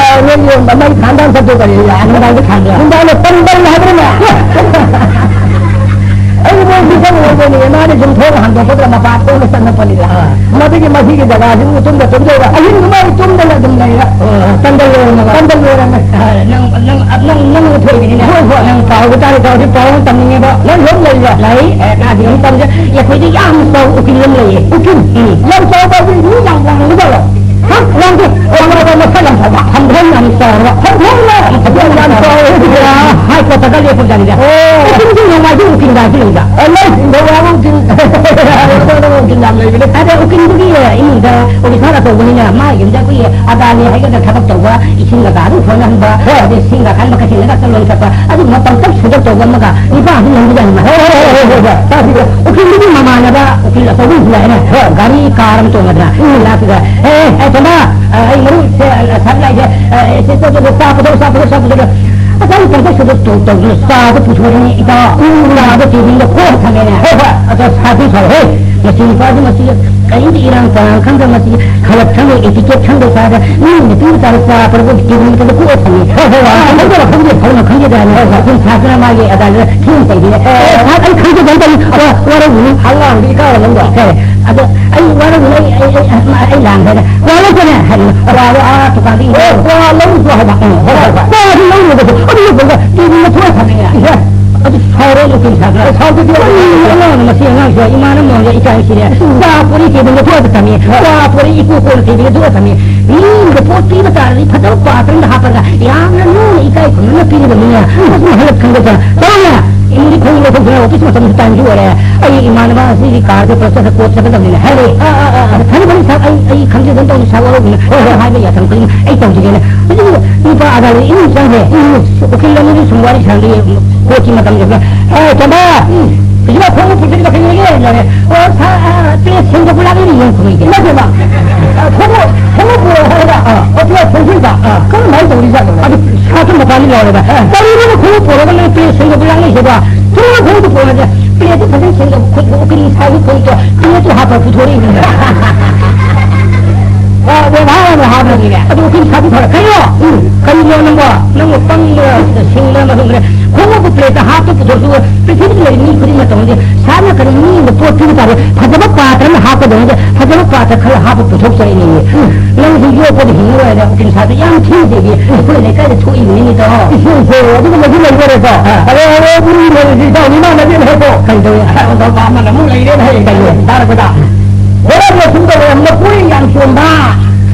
ꯅꯪꯒꯤ ꯃꯩ ꯊꯥꯟꯗ ꯆꯠꯇꯣꯏ ꯀꯔꯤ? ꯅꯨꯡꯗꯥꯡꯗ ꯊꯥꯟꯕ꯭ꯔꯥ? ꯅꯨꯡꯗꯥꯡꯗ ꯇꯟꯕꯜ ꯍꯥꯏꯕ꯭ꯔꯅꯦ? ꯑꯩ ꯃꯣꯏ ꯃꯤꯆꯪ ꯑꯣꯏꯗꯣꯏꯅꯦ꯫ ꯃꯥꯗꯤ ꯁꯨꯝ ꯊꯣꯡ ꯍꯥꯡꯗꯣꯛꯄꯗ ꯃꯄꯥꯟ ꯊꯣꯡꯗ ꯆꯪꯉꯛꯄꯅꯤꯗ꯫ ꯑꯥ꯫ ꯃꯗꯨꯒꯤ ꯃꯁꯤꯒꯤ ꯖꯒꯥꯁꯤꯕꯨ ꯇꯨꯝꯗ ꯇꯨꯝꯗꯣꯏꯔ? ꯑꯍꯤꯡꯗꯨꯃ ꯑꯩ ꯇꯨꯝꯗꯅ ꯑꯗꯨꯝ ꯂꯩꯔꯦ꯫ ꯑꯣ, ꯇꯟꯗꯜ ꯂꯣꯏꯔꯝꯃꯒ꯫ ꯇꯟꯗꯜ ꯂꯣꯏꯔꯝꯃꯦ꯫ ꯑꯥ, ꯅꯪ, ꯅꯪ, ꯅꯪ, ꯅꯪ ꯊꯣꯏꯕꯤꯅꯤꯅꯦ꯫ ꯍꯣꯏ, ꯍꯣꯏ꯫ ꯅꯪ ꯄꯥꯎꯒ ꯇꯥꯔꯦ, ꯇꯥꯔꯦ, ꯄꯥꯎ ꯑꯃ ꯇꯝꯅꯤꯡꯉꯦꯕ꯫ ꯅꯪ ꯌꯨꯝ ꯂꯩꯕ꯭ꯔꯥ? ꯂꯩ꯫ ꯑꯦ, ꯀꯥꯗꯤ ꯑꯃ ꯇꯝꯁꯦ꯫ ꯑꯩꯈꯣꯏꯗꯤ ꯌꯥꯝ ꯆꯥꯎꯕ ꯎꯀꯤꯜ ꯑꯃ ꯂꯩꯌꯦ꯫ ꯎꯀꯤꯜ? ꯎꯝ꯫ ꯌꯥꯝ ꯆꯥꯎꯕ ꯍꯥꯏꯗꯤ ꯃꯤ ꯌꯥꯝ ꯋꯥꯡꯕ ꯖꯥꯠꯂꯣ? ꯍꯥ? ꯋꯥꯡꯗꯦ꯫ ꯋꯥꯡꯕ ꯃꯁꯛ ꯌꯥꯝ ꯐꯕ꯫ ꯍꯝꯗꯣꯡ ꯌꯥꯝ ꯆꯥꯎꯔꯕ꯫ ꯍꯝꯗꯣꯡꯂꯣ? ꯌꯥꯝ ꯆꯥꯎꯔꯦ꯫ ꯍꯥꯏ ꯀꯣꯔꯠꯇꯒ ꯂꯦꯞꯄ ꯖꯥꯠꯅꯤꯗ꯫ ꯑꯣ꯫ ꯎꯀꯤꯜꯗꯤ ꯅꯣꯡꯃꯥꯏꯖꯤꯡ ꯎꯀꯤꯜ ꯒꯥꯏꯁꯨ ꯂꯩꯕ꯭ꯔꯥ? ꯑ, ꯂꯩ꯫ ꯅꯣꯡꯃꯥꯏꯖꯤꯡ ꯎꯀꯤꯜ꯫ ꯅꯣꯡꯃꯥꯏꯖꯤꯡ ꯎꯀꯤꯜ ꯌꯥꯝ ꯂꯩꯕꯅꯦ꯫ ꯑꯗ ꯎꯀꯤꯜꯗꯨꯒꯤ ꯏꯃꯨꯡꯗ ꯑꯣꯐꯤꯁꯥꯔ ꯑꯆꯧꯕꯅꯤꯅ ꯃꯥꯒꯤ ꯌꯨꯝꯗ ꯑꯩꯈꯣꯏꯒꯤ ꯑꯗꯥꯅꯤ ꯍꯥꯏꯒꯗ꯭ꯔꯥ ꯊꯕꯛ ꯇꯧꯕ ꯏꯁꯤꯡ ꯀꯀꯥ ꯑꯗꯨꯝ ꯁꯣꯟꯅꯍꯟꯕ, ꯍꯣꯏ꯫ ꯑꯗꯩ ꯁꯤꯡ ꯀꯀꯥ ꯃꯈꯩ ꯁꯤꯡꯗ ꯆꯠꯂꯣꯏ ꯆꯠꯄ ꯑꯗꯨꯒꯨꯝꯕ ꯄꯪꯇꯧ ꯁꯨꯗꯧ ꯇꯧꯕ ꯑꯃꯒ ꯅꯤꯄꯥ ꯑꯗꯨꯝ ꯂꯩꯕ ꯖꯥꯠꯅꯤ꯫ ꯍꯣꯏ, ꯍꯣꯏ, ꯍꯣꯏ, ꯍꯣꯏ, ꯍꯣꯏ꯫ ꯇꯥꯕꯤꯌꯨ꯫ ꯎꯀꯤꯜꯗꯨꯒꯤ ꯃꯃꯥꯟꯅꯕ ꯎꯀꯤꯜ ꯑꯆꯧꯕ ꯑꯃꯁꯨ ꯂꯥꯛꯑꯦꯅꯦ꯫ ꯍꯣꯏ꯫ ꯒꯥꯔꯤ ꯀꯥꯔ ꯑꯃ ꯇꯣꯡꯉꯗ꯭ꯔꯥ? ꯎꯝ꯫ ꯂꯥꯛꯄꯗ, "ꯑꯦ, ꯑꯦ, ꯑꯦ, ꯇꯣꯝꯕ, ꯑ, ꯑꯩ ꯃꯔꯨꯞ, ꯁꯦ, ꯑ, ꯁꯥꯕ ꯂꯥꯛꯏꯁꯦ, ꯑ, ꯑꯦ, ꯁꯦ, ꯆꯥ ꯄꯨꯊꯣꯛ, ꯆꯥ ꯄꯨꯊꯣꯛ, ꯆꯥ ꯄꯨꯊꯣꯛ, ꯆꯥ ꯄꯨꯊꯣꯛ"꯫ ꯑꯁ, ꯑꯩ ꯄꯪꯇꯧ ꯁꯨꯗꯧ ꯇꯧ-, ꯇꯧꯗꯅ ꯆꯥꯗꯣ ꯄꯨꯊꯣꯔꯛꯏꯅꯦ, ꯏꯇꯥꯎ꯫ ꯎꯝ꯫ ꯆꯥꯗꯣ ꯇꯦꯕꯜꯗ ꯀꯣꯛ ꯊꯝꯃꯦꯅꯦ꯫ ꯍꯣꯏ, ꯍꯣꯏ꯫ ꯑꯗꯣ ꯁꯥꯗꯤ ꯁꯥꯎ, "ꯍꯦ, ꯃꯁꯤ ꯅꯨꯄꯥꯁꯤ ꯃꯁꯤ ꯀꯔꯤꯝꯇ ꯏꯔꯥꯡ ꯄꯔꯥꯡ ꯈꯪꯗꯕ, ꯃꯁꯤ ꯈꯂꯛ ꯈꯪꯗꯦ, ꯏꯇꯤꯀꯦꯠ ꯈꯪꯗꯦ, ꯁꯥꯗ ꯃꯤ ꯅꯨꯄꯤ ꯃꯆꯥꯗ ꯆꯥ ꯄꯨꯔꯛꯄ ꯇꯦꯕꯜ ꯃꯊꯛꯇ ꯀꯣꯛꯑ ꯊꯝꯃꯤ꯫ ꯍꯣꯏ, ꯍꯣꯏ, ꯍꯣꯏ꯫ ꯈꯪꯗꯕ ꯈꯪꯗꯦ, ꯐꯥꯎꯅ ꯈꯪꯗꯦ ꯀꯥꯏꯅ꯫ ꯍꯣꯏ, ꯍꯣꯏ꯫ ꯑꯩꯈꯣꯏ ꯁꯥꯇ꯭ꯔꯅ ꯃꯥꯒꯤ ꯑꯗꯥꯏꯗꯨꯗ ꯊꯤꯅ ꯆꯩꯕꯤꯔꯦ꯫ ꯑꯦ, "ꯑꯦ, ꯁꯥꯔ, ꯑꯩ ꯈꯪꯖꯗꯕ ꯇꯧꯏ꯫ ꯋꯥ-, ꯋꯥꯔꯧꯕꯤꯅꯨ꯫" ꯑꯉꯥꯡꯗꯤ ꯏꯀꯥꯏ ꯂꯪꯗꯣ꯫ ꯍꯦ, ꯑꯗꯣ ꯑꯩ ꯋꯥꯔꯧꯕꯤꯅꯨ, ꯑꯩ, ꯑꯩ, ꯑꯩ, ꯑꯩ ꯂꯥꯟꯈ꯭ꯔꯦꯅ꯫ ꯋꯥꯔꯧꯕꯅꯦ ꯍꯥꯏꯕꯅꯤ꯫ ꯋꯥꯗꯣ ꯑꯥ ꯗꯨꯀꯥꯟꯗ ꯑꯣ, ꯏꯟꯁꯥꯡ ꯋꯥ ꯂꯧꯔꯨꯆꯣ ꯍꯥꯏꯕ꯫ ꯎꯝ, ꯍꯣꯏ, ꯍꯣꯏ, ꯍꯣꯏ꯫ ꯋꯥꯗꯤ ꯂꯧꯔꯨꯕꯗꯣ, ꯑꯗꯨ ꯂꯧꯕꯒ ꯇꯦꯕꯜ ꯃꯊꯛꯇ ꯊꯝꯃꯦ꯫ ꯏꯍꯦ꯫ ꯑꯗꯨ ꯁꯥꯎꯔꯦ ꯅꯨꯄꯤ ꯁꯥꯇ꯭ꯔ꯫ ꯑꯦ, ꯁꯥꯎꯗꯗꯤ ꯀꯔꯤ ꯑꯉꯥꯡꯅꯣ ꯃꯁꯤ ꯑꯉꯥꯡꯁꯦ, ꯏꯃꯥꯅ ꯃꯉꯣꯟꯗ ꯏꯀꯥꯏ ꯁꯤꯔꯦ꯫ ꯆꯥ ꯄꯣꯔꯤ ꯇꯦꯕꯜꯗ ꯊꯣꯛꯑꯒ ꯊꯝꯃꯤ꯫ ꯆꯥ ꯄꯣꯔꯤ ꯏꯀꯣ ꯀꯣꯟꯅ ꯇꯦꯕꯜꯗ ꯊꯣꯛꯑꯒ ꯊꯝꯃꯤ꯫ ꯃꯤ ꯑꯃꯗ ꯄꯣꯠ ꯄꯤꯕ ꯇꯥꯔꯗꯤ ꯐꯖꯕ ꯄꯥꯇ꯭ꯔ ꯑꯃꯗ ꯍꯥꯞꯄꯒ ꯌꯥꯝꯅ ꯂꯨꯅ ꯏꯀꯥꯏ ꯈꯨꯝꯅꯅ ꯄꯤꯒꯗꯕꯅꯤꯅ ꯃꯁꯤ ꯍꯜꯂꯛ ꯈꯪꯗ ꯇꯧꯔꯝꯃꯦ꯫ ꯏꯃꯨꯡꯗꯤ ꯈꯣꯡ ꯂꯧꯊꯣꯛꯇꯅ ꯑꯣꯐꯤꯁ ꯃꯇꯝꯁꯨ ꯇꯥꯏꯝꯁꯨ ꯑꯣꯏꯔꯦ꯫ ꯑꯩ ꯏꯃꯥꯟꯅꯕ ꯑꯁꯤꯒꯤ ꯀꯥꯔꯁꯦ ꯄꯨꯂꯞ ꯆꯠꯂ ꯀꯣꯠ ꯆꯠꯀꯗꯕꯅꯤꯅ ꯍꯥꯏꯔꯦ꯫ ꯑꯥ, ꯑꯥ, ꯑꯥ, ꯑꯥ꯫ ꯑꯗ ꯐꯅꯤ, ꯐꯅꯤ ꯁꯥꯔ, ꯑꯩ, ꯑꯩ ꯈꯪꯖꯗꯅ ꯇꯧꯅꯤ ꯁꯥꯔ, ꯋꯥꯔꯧꯕꯤꯅꯨ꯫ ꯍꯣꯏ, ꯍꯣꯏ꯫ ꯍꯥꯏꯕ ꯌꯥꯊꯪ ꯈꯨꯗꯤꯡ ꯑꯩ ꯇꯧꯖꯒꯦꯅ꯫ ꯍꯧꯖꯤꯛ ꯅꯨꯄꯥ ꯑꯗꯥꯗ ꯏꯃꯨꯡ ꯆꯪꯈ꯭ꯔꯦ꯫ ꯎꯝ꯫ ꯎꯀꯤꯜ ꯑꯅꯤꯗꯨ ꯁꯨꯝ ꯋꯥꯔꯤ ꯁꯥꯟꯅꯔꯤ꯫ ꯀꯣꯔꯠꯀꯤ ꯃꯇꯝꯗ, "ꯑꯦ, ꯇꯣꯝꯕ, ꯎꯝ꯫ ꯍꯧꯖꯤꯛ ꯈꯣꯡꯎꯞ ꯄꯨꯟꯁꯤꯟꯕ ꯀꯩꯗꯧꯔꯒꯦ?" ꯍꯥꯏꯔꯦ꯫ "ꯑꯣ, ꯁꯥꯔ, ꯑ, ꯄꯦꯔꯦꯠ ꯁꯦꯡꯗꯣꯛꯄ ꯂꯥꯛꯂꯤꯅꯦ", ꯌꯦꯡ ꯈꯨꯝꯃꯩꯁꯦ꯫ ꯏꯃꯥ ꯄꯦꯝꯃ, ꯑ, ꯈꯣꯡꯎꯞ, ꯈꯣꯡꯎꯞ ꯄꯨꯔꯛꯑꯣ ꯍꯥꯏꯔꯒ, ꯑ, ꯑ, ꯄꯦꯔꯦꯠ ꯁꯦꯡꯗꯣꯛꯏꯕ꯫ ꯑ꯫ ꯀꯔꯝꯍꯥꯏꯅ ꯇꯧꯔꯤꯖꯥꯠꯅꯣ? ꯑꯗꯨ ꯁꯥꯇ꯭ꯔ ꯃꯄꯥꯗꯤ ꯂꯥꯎꯔꯦꯕ꯫ ꯑ꯫ "ꯀꯔꯤꯅꯣꯅꯦ ꯈꯣꯡꯎꯞ ꯄꯨꯔꯒ ꯅꯣꯏ ꯄꯦꯔꯦꯠ ꯁꯦꯡꯗꯣꯛꯄ ꯂꯥꯛꯅꯩꯁꯤꯕꯣ? ꯊꯣꯡꯅ ꯈꯣꯡꯎꯞꯇꯨ ꯄꯨꯔꯛꯑꯣ꯫" ꯄꯦꯔꯦꯠꯇꯨ ꯐꯖꯅ ꯁꯦꯡꯗꯣꯛ ꯈꯣꯠꯇꯣꯛ ꯎꯀꯤꯜ ꯁꯥꯕꯒꯤ ꯈꯣꯡꯎꯞꯇꯣ ꯄꯦꯔꯦꯠꯇꯨ ꯍꯥꯞꯄ ꯄꯨꯊꯣꯔꯛꯏꯅꯤ꯫ ꯑ, ꯕꯦꯕꯥꯔ ꯑꯃ ꯍꯥꯞꯄꯅꯤꯅꯦ꯫ ꯑꯗꯨ ꯎꯀꯤꯜ ꯁꯥꯕꯤ ꯐꯔꯦ꯫ "ꯀꯩꯅꯣ? ꯎꯝ꯫ ꯀꯔꯤꯅꯣ ꯅꯪꯕꯣ? ꯅꯪꯕꯨ ꯄꯪꯕ꯭ꯔꯥ, ꯁꯤꯡꯕ꯭ꯔꯥ, ꯃꯊꯣꯡ ꯈꯪꯗ꯭ꯔꯦ꯫ ꯈꯣꯡꯎꯞꯄꯨ ꯄ꯭ꯂꯦꯠꯇ ꯍꯥꯞꯄ ꯄꯨꯊꯣꯛꯇꯨꯕꯨ ꯄ꯭ꯔꯤꯊꯤꯕꯤꯗ ꯂꯩꯔꯤꯕ ꯃꯤ ꯈꯨꯗꯤꯡꯃꯛꯇ ꯍꯧꯖꯤꯛ ꯁꯥꯔꯅ ꯀꯔꯤ ꯃꯤ ꯑꯃꯗ ꯄꯣꯠ ꯄꯤꯕ ꯇꯥꯔꯦ, ꯐꯖꯕ ꯄꯥꯇ꯭ꯔ ꯑꯃ ꯍꯥꯞꯀꯗꯧꯅꯤ, ꯐꯖꯕ ꯄꯥꯇ꯭ꯔ ꯈꯔ ꯍꯥꯞꯄ ꯄꯨꯊꯣꯛꯆꯔꯛꯏꯅꯦ꯫ ꯎꯝ꯫ ꯅꯪꯁꯨ ꯌꯣꯛꯄꯗ ꯍꯤꯡꯉꯔꯣꯏ ꯍꯥꯏꯅ ꯎꯀꯤꯜ ꯁꯥꯕꯤ ꯌꯥꯝ ꯊꯤꯅ ꯆꯩꯕꯤ ꯑꯩꯈꯣꯏ ꯂꯩꯀꯥꯏꯗ ꯊꯣꯛꯏꯕꯅꯤꯅꯦ ꯇꯥꯃꯣ꯫" ꯏꯁꯦ, ꯏꯁꯦ, ꯑꯗꯨꯒꯨꯝꯕꯁꯨ ꯂꯩꯗꯣꯔꯦꯀꯣ꯫ ꯑꯥ꯫ ꯑꯗꯣ, ꯑꯗꯣ, ꯃꯤ ꯂꯩꯔꯤꯁꯤ ꯏꯇꯥꯎ ꯃꯤꯃꯥꯟꯅꯗꯦꯅꯦ ꯍꯥꯏꯀꯣ꯫ ꯀꯩꯗꯧꯋꯦ? ꯑꯇꯥꯡꯕ ꯑꯃꯅ ꯑꯃꯨꯛ ꯂꯩꯔꯦꯅꯦ ꯍꯌꯦꯡ ꯀꯩꯅꯣ ꯇꯥꯔꯛꯄꯗ꯫ ꯍꯣꯔꯦꯟ ꯁꯨꯝ ꯇꯧꯔꯦ, ꯃꯀꯣꯏ ꯌꯥꯝ ꯆꯣꯝꯕ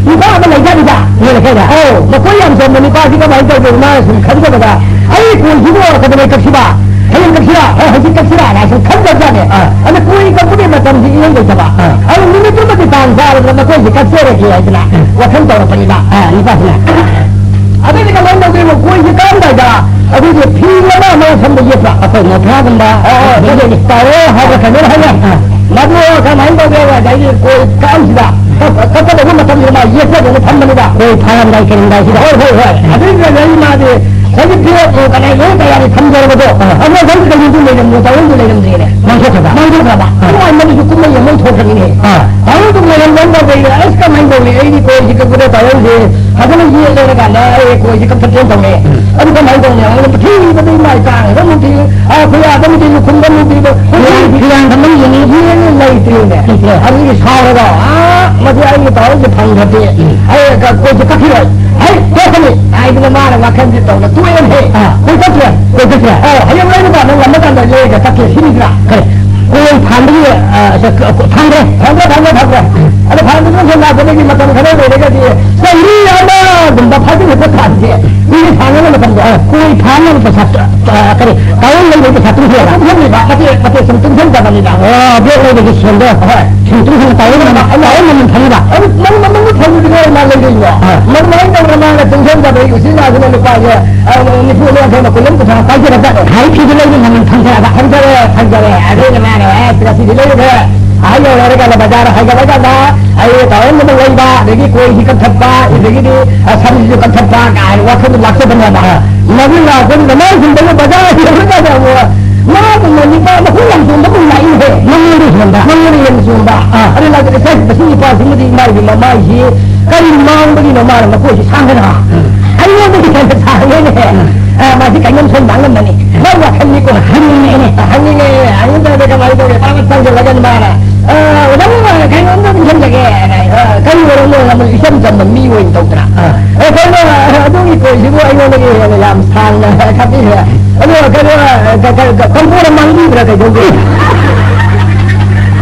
ꯅꯨꯄꯥ ꯑꯃ ꯂꯩꯖꯥꯠꯅꯤꯗ꯫ ꯅꯣꯏ ꯂꯩꯀꯥꯏꯗ? ꯑꯧ, ꯃꯀꯣꯏ ꯌꯥꯝ ꯆꯣꯝꯕ ꯅꯨꯄꯥꯁꯤ ꯀꯃꯥꯏꯅ ꯇꯧꯗꯣꯏꯅꯣ? ꯃꯥꯅ ꯁꯨꯝ ꯈꯟꯖꯕꯗ, "ꯑꯩ ꯀꯣꯏꯁꯤꯕꯨ ꯀꯩꯗꯧꯉꯩ ꯀꯛꯁꯤꯕ? ꯍꯌꯦꯡ ꯀꯛꯁꯤꯔꯥ? ꯍꯣꯏ, ꯍꯧꯖꯤꯛ ꯀꯛꯁꯤꯔꯥ?" ꯍꯥꯏꯅ ꯁꯨꯝ ꯈꯟꯖꯕꯖꯥꯠꯅꯦ꯫ ꯑꯥ꯫ ꯑꯗ ꯀꯣꯏ ꯀꯛꯄꯒꯤ ꯃꯇꯝꯁꯤ ꯏꯔꯩ ꯂꯩꯇꯕ꯫ ꯑꯥ꯫ ꯑꯗꯨ ꯅꯨꯃꯤꯠꯇꯨꯃꯗꯤ ꯇꯥꯟ ꯆꯥꯔꯗꯅ ꯃꯀꯣꯏꯁꯦ ꯀꯛꯆꯔꯒꯦ ꯍꯥꯏꯗꯅ ꯎꯝ꯫ ꯋꯥꯈꯜ ꯇꯧꯔꯛꯄꯅꯤꯗ꯫ ꯑꯥ, ꯅꯨꯄꯥꯁꯤꯅ꯫ ꯑꯗꯨꯗꯤ ꯀꯃꯥꯏꯅ ꯇꯧꯗꯣꯏꯅꯣ? ꯀꯣꯏꯁꯦ ꯀꯛꯑꯝꯗꯥꯏꯗ ꯑꯩꯈꯣꯏꯒꯤ ꯐꯤ ꯑꯃ ꯑꯃ ꯁꯝꯗ ꯌꯦꯠꯄ꯫ ꯑꯩꯈꯣꯏ ꯃꯣꯐ꯭ꯔꯥꯒꯨꯝꯕ꯫ ꯑ, ꯑ, ꯑꯗꯒꯤ ꯇꯥꯔꯣ ꯍꯥꯏꯕ꯭ꯔꯥ ꯀꯩꯅꯣ ꯍꯥꯏꯅ꯫ ꯑ꯫ ꯃꯗꯨ ꯀꯃꯥꯏꯅ ꯇꯧꯒꯦ? ꯑꯗꯒꯤ ꯀꯣꯏ ꯀꯛꯑꯝꯁꯤꯗ ꯀꯛ-, ꯀꯛꯀꯗꯧꯕ ꯃꯇꯝꯁꯤꯗ ꯃꯥ ꯌꯦꯠꯆꯗꯅ ꯊꯝꯕꯅꯤꯗ꯫ ꯀꯣꯏ ꯐꯥꯔꯝꯗꯥꯏ ꯀꯔꯤꯝꯗꯥꯏꯁꯤꯗ꯫ ꯍꯣꯏ, ꯍꯣꯏ, ꯍꯣꯏ꯫ ꯑꯗꯨꯒꯤ ꯂꯩ ꯃꯥꯗꯤ ꯍꯧꯖꯤꯛ ꯐꯤꯔꯦꯞ ꯀꯗꯥꯏ ꯂꯣꯏ ꯇꯌꯥꯔꯤ ꯊꯝꯖꯔꯕꯗꯣ꯫ ꯑ꯫ ꯑꯃ ꯍꯧꯖꯤꯛ ꯀꯩꯅꯣꯗꯨ ꯂꯩꯔꯝꯃꯣ, ꯇꯧꯔꯝꯗꯨ ꯂꯩꯔꯝꯗ꯭ꯔꯦꯅꯦ꯫ ꯃꯥꯡꯊꯣꯛꯈ꯭ꯔꯕ? ꯃꯥꯡꯊꯣꯛꯈ꯭ꯔꯕ꯫ ꯑꯥ꯫ ꯅꯨꯡꯉꯥꯏꯃꯟꯗꯁꯨ ꯀꯨꯝꯍꯩ ꯑꯃ ꯊꯣꯛꯈ꯭ꯔꯃꯤꯅꯦ꯫ ꯑꯥ꯫ ꯇꯥꯍꯧꯗꯨ ꯂꯩꯔꯝꯗꯅ ꯀꯩꯅꯣ, ꯑꯁ, ꯀꯃꯥꯏꯅ ꯇꯧꯅꯤ? ꯑꯩꯗꯤ ꯀꯣꯏꯁꯤ ꯀꯛꯄꯗ ꯇꯥꯍꯧꯁꯦ ꯐꯖꯅ ꯌꯦꯠ ꯂꯩꯔꯀꯥꯟꯗ ꯑꯩ ꯀꯣꯏꯁꯤ ꯀꯛꯊꯠꯀꯦꯅ ꯇꯧꯅꯦ꯫ ꯎꯝ꯫ ꯑꯗꯨ ꯀꯃꯥꯏꯅ ꯇꯧꯅꯤ? ꯑꯃꯨꯛ ꯊꯤꯕꯗꯩ ꯃꯥꯏ ꯇꯥꯡꯉꯒ ꯑꯃꯨꯛ ꯊꯤ, ꯑꯥ, ꯈꯨꯌꯥꯗ ꯑꯃꯨꯛ ꯊꯤ, ꯂꯨꯈꯨꯝꯗ ꯑꯃꯨꯛ ꯊꯤ, ꯐꯤꯔꯥꯟ-, ꯐꯤꯔꯥꯟꯗ ꯑꯃꯨꯛ ꯌꯦꯡꯉꯤ꯫ ꯌꯦꯡꯉꯤ ꯂꯩꯇ꯭ꯔꯦꯅꯦ꯫ ꯂꯩꯇ꯭ꯔꯦ꯫ ꯑꯗꯨꯒꯤ ꯁꯥꯎꯔꯒ, ꯑꯥ, ꯃꯁꯤ ꯑꯩꯒꯤ ꯇꯥꯍꯧꯁꯦ ꯐꯪꯗ꯭ꯔꯗꯤ ꯎꯝ꯫ ꯑꯩ ꯀ-, ꯀꯣꯏꯁꯤ ꯀꯛꯈꯤꯔꯣꯏ꯫ ꯍꯩ, ꯇꯣꯛꯀꯅꯤ ꯍꯥꯏꯗꯅ ꯃꯥꯅ ꯋꯥꯈꯜꯁꯦ ꯇꯧꯅ ꯇꯣꯛꯑꯦꯅꯦ꯫ ꯑꯥ꯫ ꯀꯣꯏ ꯆꯠꯇ꯭ꯔꯦ꯫ ꯀꯣꯏ ꯆꯠꯇ꯭ꯔꯦ꯫ ꯑꯧ, ꯍꯌꯦꯡ ꯂꯩꯔꯨꯀꯥꯟꯗ ꯉꯝꯃꯀꯥꯟꯗ ꯂꯩꯔꯒ ꯆꯠꯀꯦ ꯁꯤꯅꯤꯗ꯭ꯔꯥ? ꯀꯔꯤ? ꯀꯣꯏ ꯊꯥꯟꯕꯒꯤ, ꯑ, ꯁ-, ꯀ-, ꯀ-, ꯊꯥꯡꯈ꯭ꯔꯦ꯫ ꯊꯥꯡꯈ꯭ꯔꯦ, ꯊꯥꯡꯈ꯭ꯔꯦ, ꯊꯥꯡꯈ꯭ꯔꯦ꯫ ꯑꯗꯣ ꯐꯥꯟꯕꯗꯨꯅ ꯁꯣꯝ ꯂꯥꯛꯄꯗꯒꯤ ꯃꯇꯝ ꯈꯔ ꯂꯩꯔꯒꯗꯤ ꯆꯍꯤ ꯑꯃꯒꯨꯝꯕ ꯐꯥꯖꯤꯜꯂꯛꯄ ꯊꯥꯟꯁꯦ꯫ ꯃꯤꯅ ꯊꯥꯡꯅꯕ ꯃꯇꯝꯗ꯫ ꯑ, ꯀꯣꯏ ꯊꯥꯅꯕ ꯄꯩꯁꯥ, ꯑ, ꯀꯔꯤ? ꯇꯥꯋꯟ ꯂꯩꯕꯒꯤ ꯄꯩꯁꯥ ꯇꯨꯡꯁꯤꯜꯂꯒ꯫ ꯇꯨꯡꯁꯤꯜꯂꯤꯕ, ꯃꯇꯦꯛ, ꯃꯇꯦꯛ ꯁꯨꯝ ꯇꯨꯡꯁꯤꯟꯖꯕꯅꯤꯗ꯫ ꯑꯣ, ꯕ꯭ꯂꯦꯛ ꯂꯩꯕꯒꯤ ꯁꯦꯟꯗꯣ꯫ ꯍꯣꯏ꯫ ꯁꯨꯝ ꯇꯨꯡꯁꯤꯜꯂ ꯇꯥꯋꯟ ꯃꯃꯜ, ꯇꯥꯋꯟ ꯃꯃꯜ ꯈꯪꯉꯤꯕ? ꯑꯗꯨ ꯅꯪ ꯃꯃꯜꯗꯣ ꯐꯪꯗ꯭ꯔꯤꯉꯩ ꯃꯥ ꯂꯩꯔꯛꯏꯅꯣ? ꯑꯥ꯫ ꯃꯗꯨꯃꯥꯏꯅ ꯇꯧꯗꯅ ꯃꯥꯅ ꯇꯨꯡꯁꯤꯟꯖꯕ ꯑꯩ ꯎꯆꯤꯟ ꯅꯥꯆꯤꯟꯅ ꯂꯨꯄꯥꯁꯦ, ꯑ, ꯅꯤꯐꯨ ꯑꯃ ꯌꯥꯡꯈꯩ ꯑꯃ ꯀꯨꯟ ꯑꯃ ꯀꯨꯟꯊ꯭ꯔꯥ ꯄꯥꯏꯖꯔꯖꯥꯠꯅꯤ꯫ ꯍꯥꯏ ꯐꯤꯗꯨ ꯂꯩꯕ ꯃꯃꯜ ꯐꯪꯖꯔꯕ? ꯐꯪꯖꯔꯦ, ꯐꯪꯖꯔꯦ꯫ ꯑꯗꯩꯗꯤ ꯃꯥꯅ, ꯑꯦ, ꯉꯁꯤꯗꯤ ꯂꯩꯔꯨꯔꯦ꯫ ꯑꯍꯜ ꯌꯧꯔꯦ ꯍꯥꯏꯔꯀꯥꯟꯗ ꯕꯖꯥꯔ ꯍꯥꯏꯒꯠꯂꯀꯥꯟꯗ ꯑꯩ ꯇꯥꯋꯟ ꯑꯃ ꯂꯩꯕ, ꯑꯗꯒꯤ ꯀꯣꯏꯁꯤ ꯀꯛꯊꯠꯄ, ꯑꯗꯒꯤꯗꯤ, ꯑ, ꯁꯝꯁꯤꯁꯨ ꯀꯛꯊꯠꯄ ꯀꯥꯏꯅ ꯋꯥꯈꯜꯗꯣ ꯂꯥꯛꯆꯕꯅꯦꯕ꯫ ꯑꯥ꯫ ꯃꯗꯨ ꯂꯥꯛꯄꯗꯨꯗ ꯃꯥꯏ ꯍꯨꯟꯕꯒ ꯕꯖꯥꯔ ꯌꯧꯔꯀꯥꯟꯗ ꯑꯃꯨꯛ ꯃꯥꯒꯨꯝꯕ ꯅꯤꯄꯥ ꯃꯈꯨꯝ ꯌꯥꯝ ꯆꯣꯡꯕ ꯃꯤ ꯂꯥꯛꯏꯅꯦꯍꯦ꯫ ꯃꯉꯣꯟꯗ ꯍꯦꯟꯕ꯫ ꯃꯉꯣꯟꯗ ꯍꯦꯟꯅ ꯆꯣꯡꯕ꯫ ꯑꯥ꯫ ꯑꯗꯨ ꯂꯥꯛꯄꯗ, "ꯁꯦ, ꯃꯁꯤ ꯅꯤꯄꯥꯁꯤꯃꯗꯤ ꯃꯥꯒꯤ ꯃꯃꯥꯏꯁꯤ ꯀꯔꯤ ꯃꯥꯡꯕꯒꯤꯅꯣ ꯃꯥꯅ ꯃꯈꯣꯏꯁꯤ ꯁꯥꯡꯒꯅ?" ꯎꯝ꯫ ꯑꯩꯉꯣꯟꯗꯒꯤ ꯍꯦꯟꯅ ꯁꯥꯡꯉꯦꯅꯦ꯫ ꯎꯝ꯫ ꯑ, ꯃꯥꯁꯤ ꯀꯩꯅꯣꯝ ꯁꯣꯏ ꯃꯥꯡꯂꯝꯃꯅꯤ꯫ ꯃꯥꯒꯤ ꯋꯥꯈꯜꯅꯤꯀꯣ꯫ ꯍꯪꯅꯤꯡꯉꯦꯅꯦ꯫ ꯍꯪꯅꯤꯡꯉꯦ꯫ ꯍꯪꯅꯤꯡꯗ꯭ꯔꯗꯤ ꯀꯃꯥꯏꯅ ꯇꯧꯒꯦ? ꯇꯥꯕ ꯆꯪꯁꯤꯜꯂꯒ ꯃꯥꯅ, "ꯑ, ꯑꯣꯖꯥ, ꯀꯩꯅꯣꯝꯇ ꯅꯤꯡꯁꯤꯡꯖꯒꯦ꯫ ꯑ, ꯀꯔꯤ ꯑꯣꯏꯔꯝꯅꯣ?" ꯍꯥꯏꯅ ꯏꯆꯝ ꯆꯝꯕ ꯃꯤ ꯑꯣꯏꯅ ꯇꯧꯗ꯭ꯔꯥ? ꯑꯥ꯫ ꯑꯦ, ꯀꯩꯅꯣ, ꯑꯗꯨꯒꯤ ꯀꯣꯏꯁꯤꯕꯨ ꯑꯩꯉꯣꯟꯗꯒꯤ ꯍꯦꯟꯅ ꯌꯥꯝ ꯁꯥꯡꯅ ꯈꯥꯛꯄꯤꯈ꯭ꯔꯦ꯫ ꯑꯗꯣ ꯀꯩꯅꯣ, ꯀ-, ꯀ-, ꯀ-, ꯀꯝꯄꯣꯔ ꯃꯥꯡꯕꯤꯕ꯭ꯔꯥ ꯀꯩꯗꯧꯒꯦ?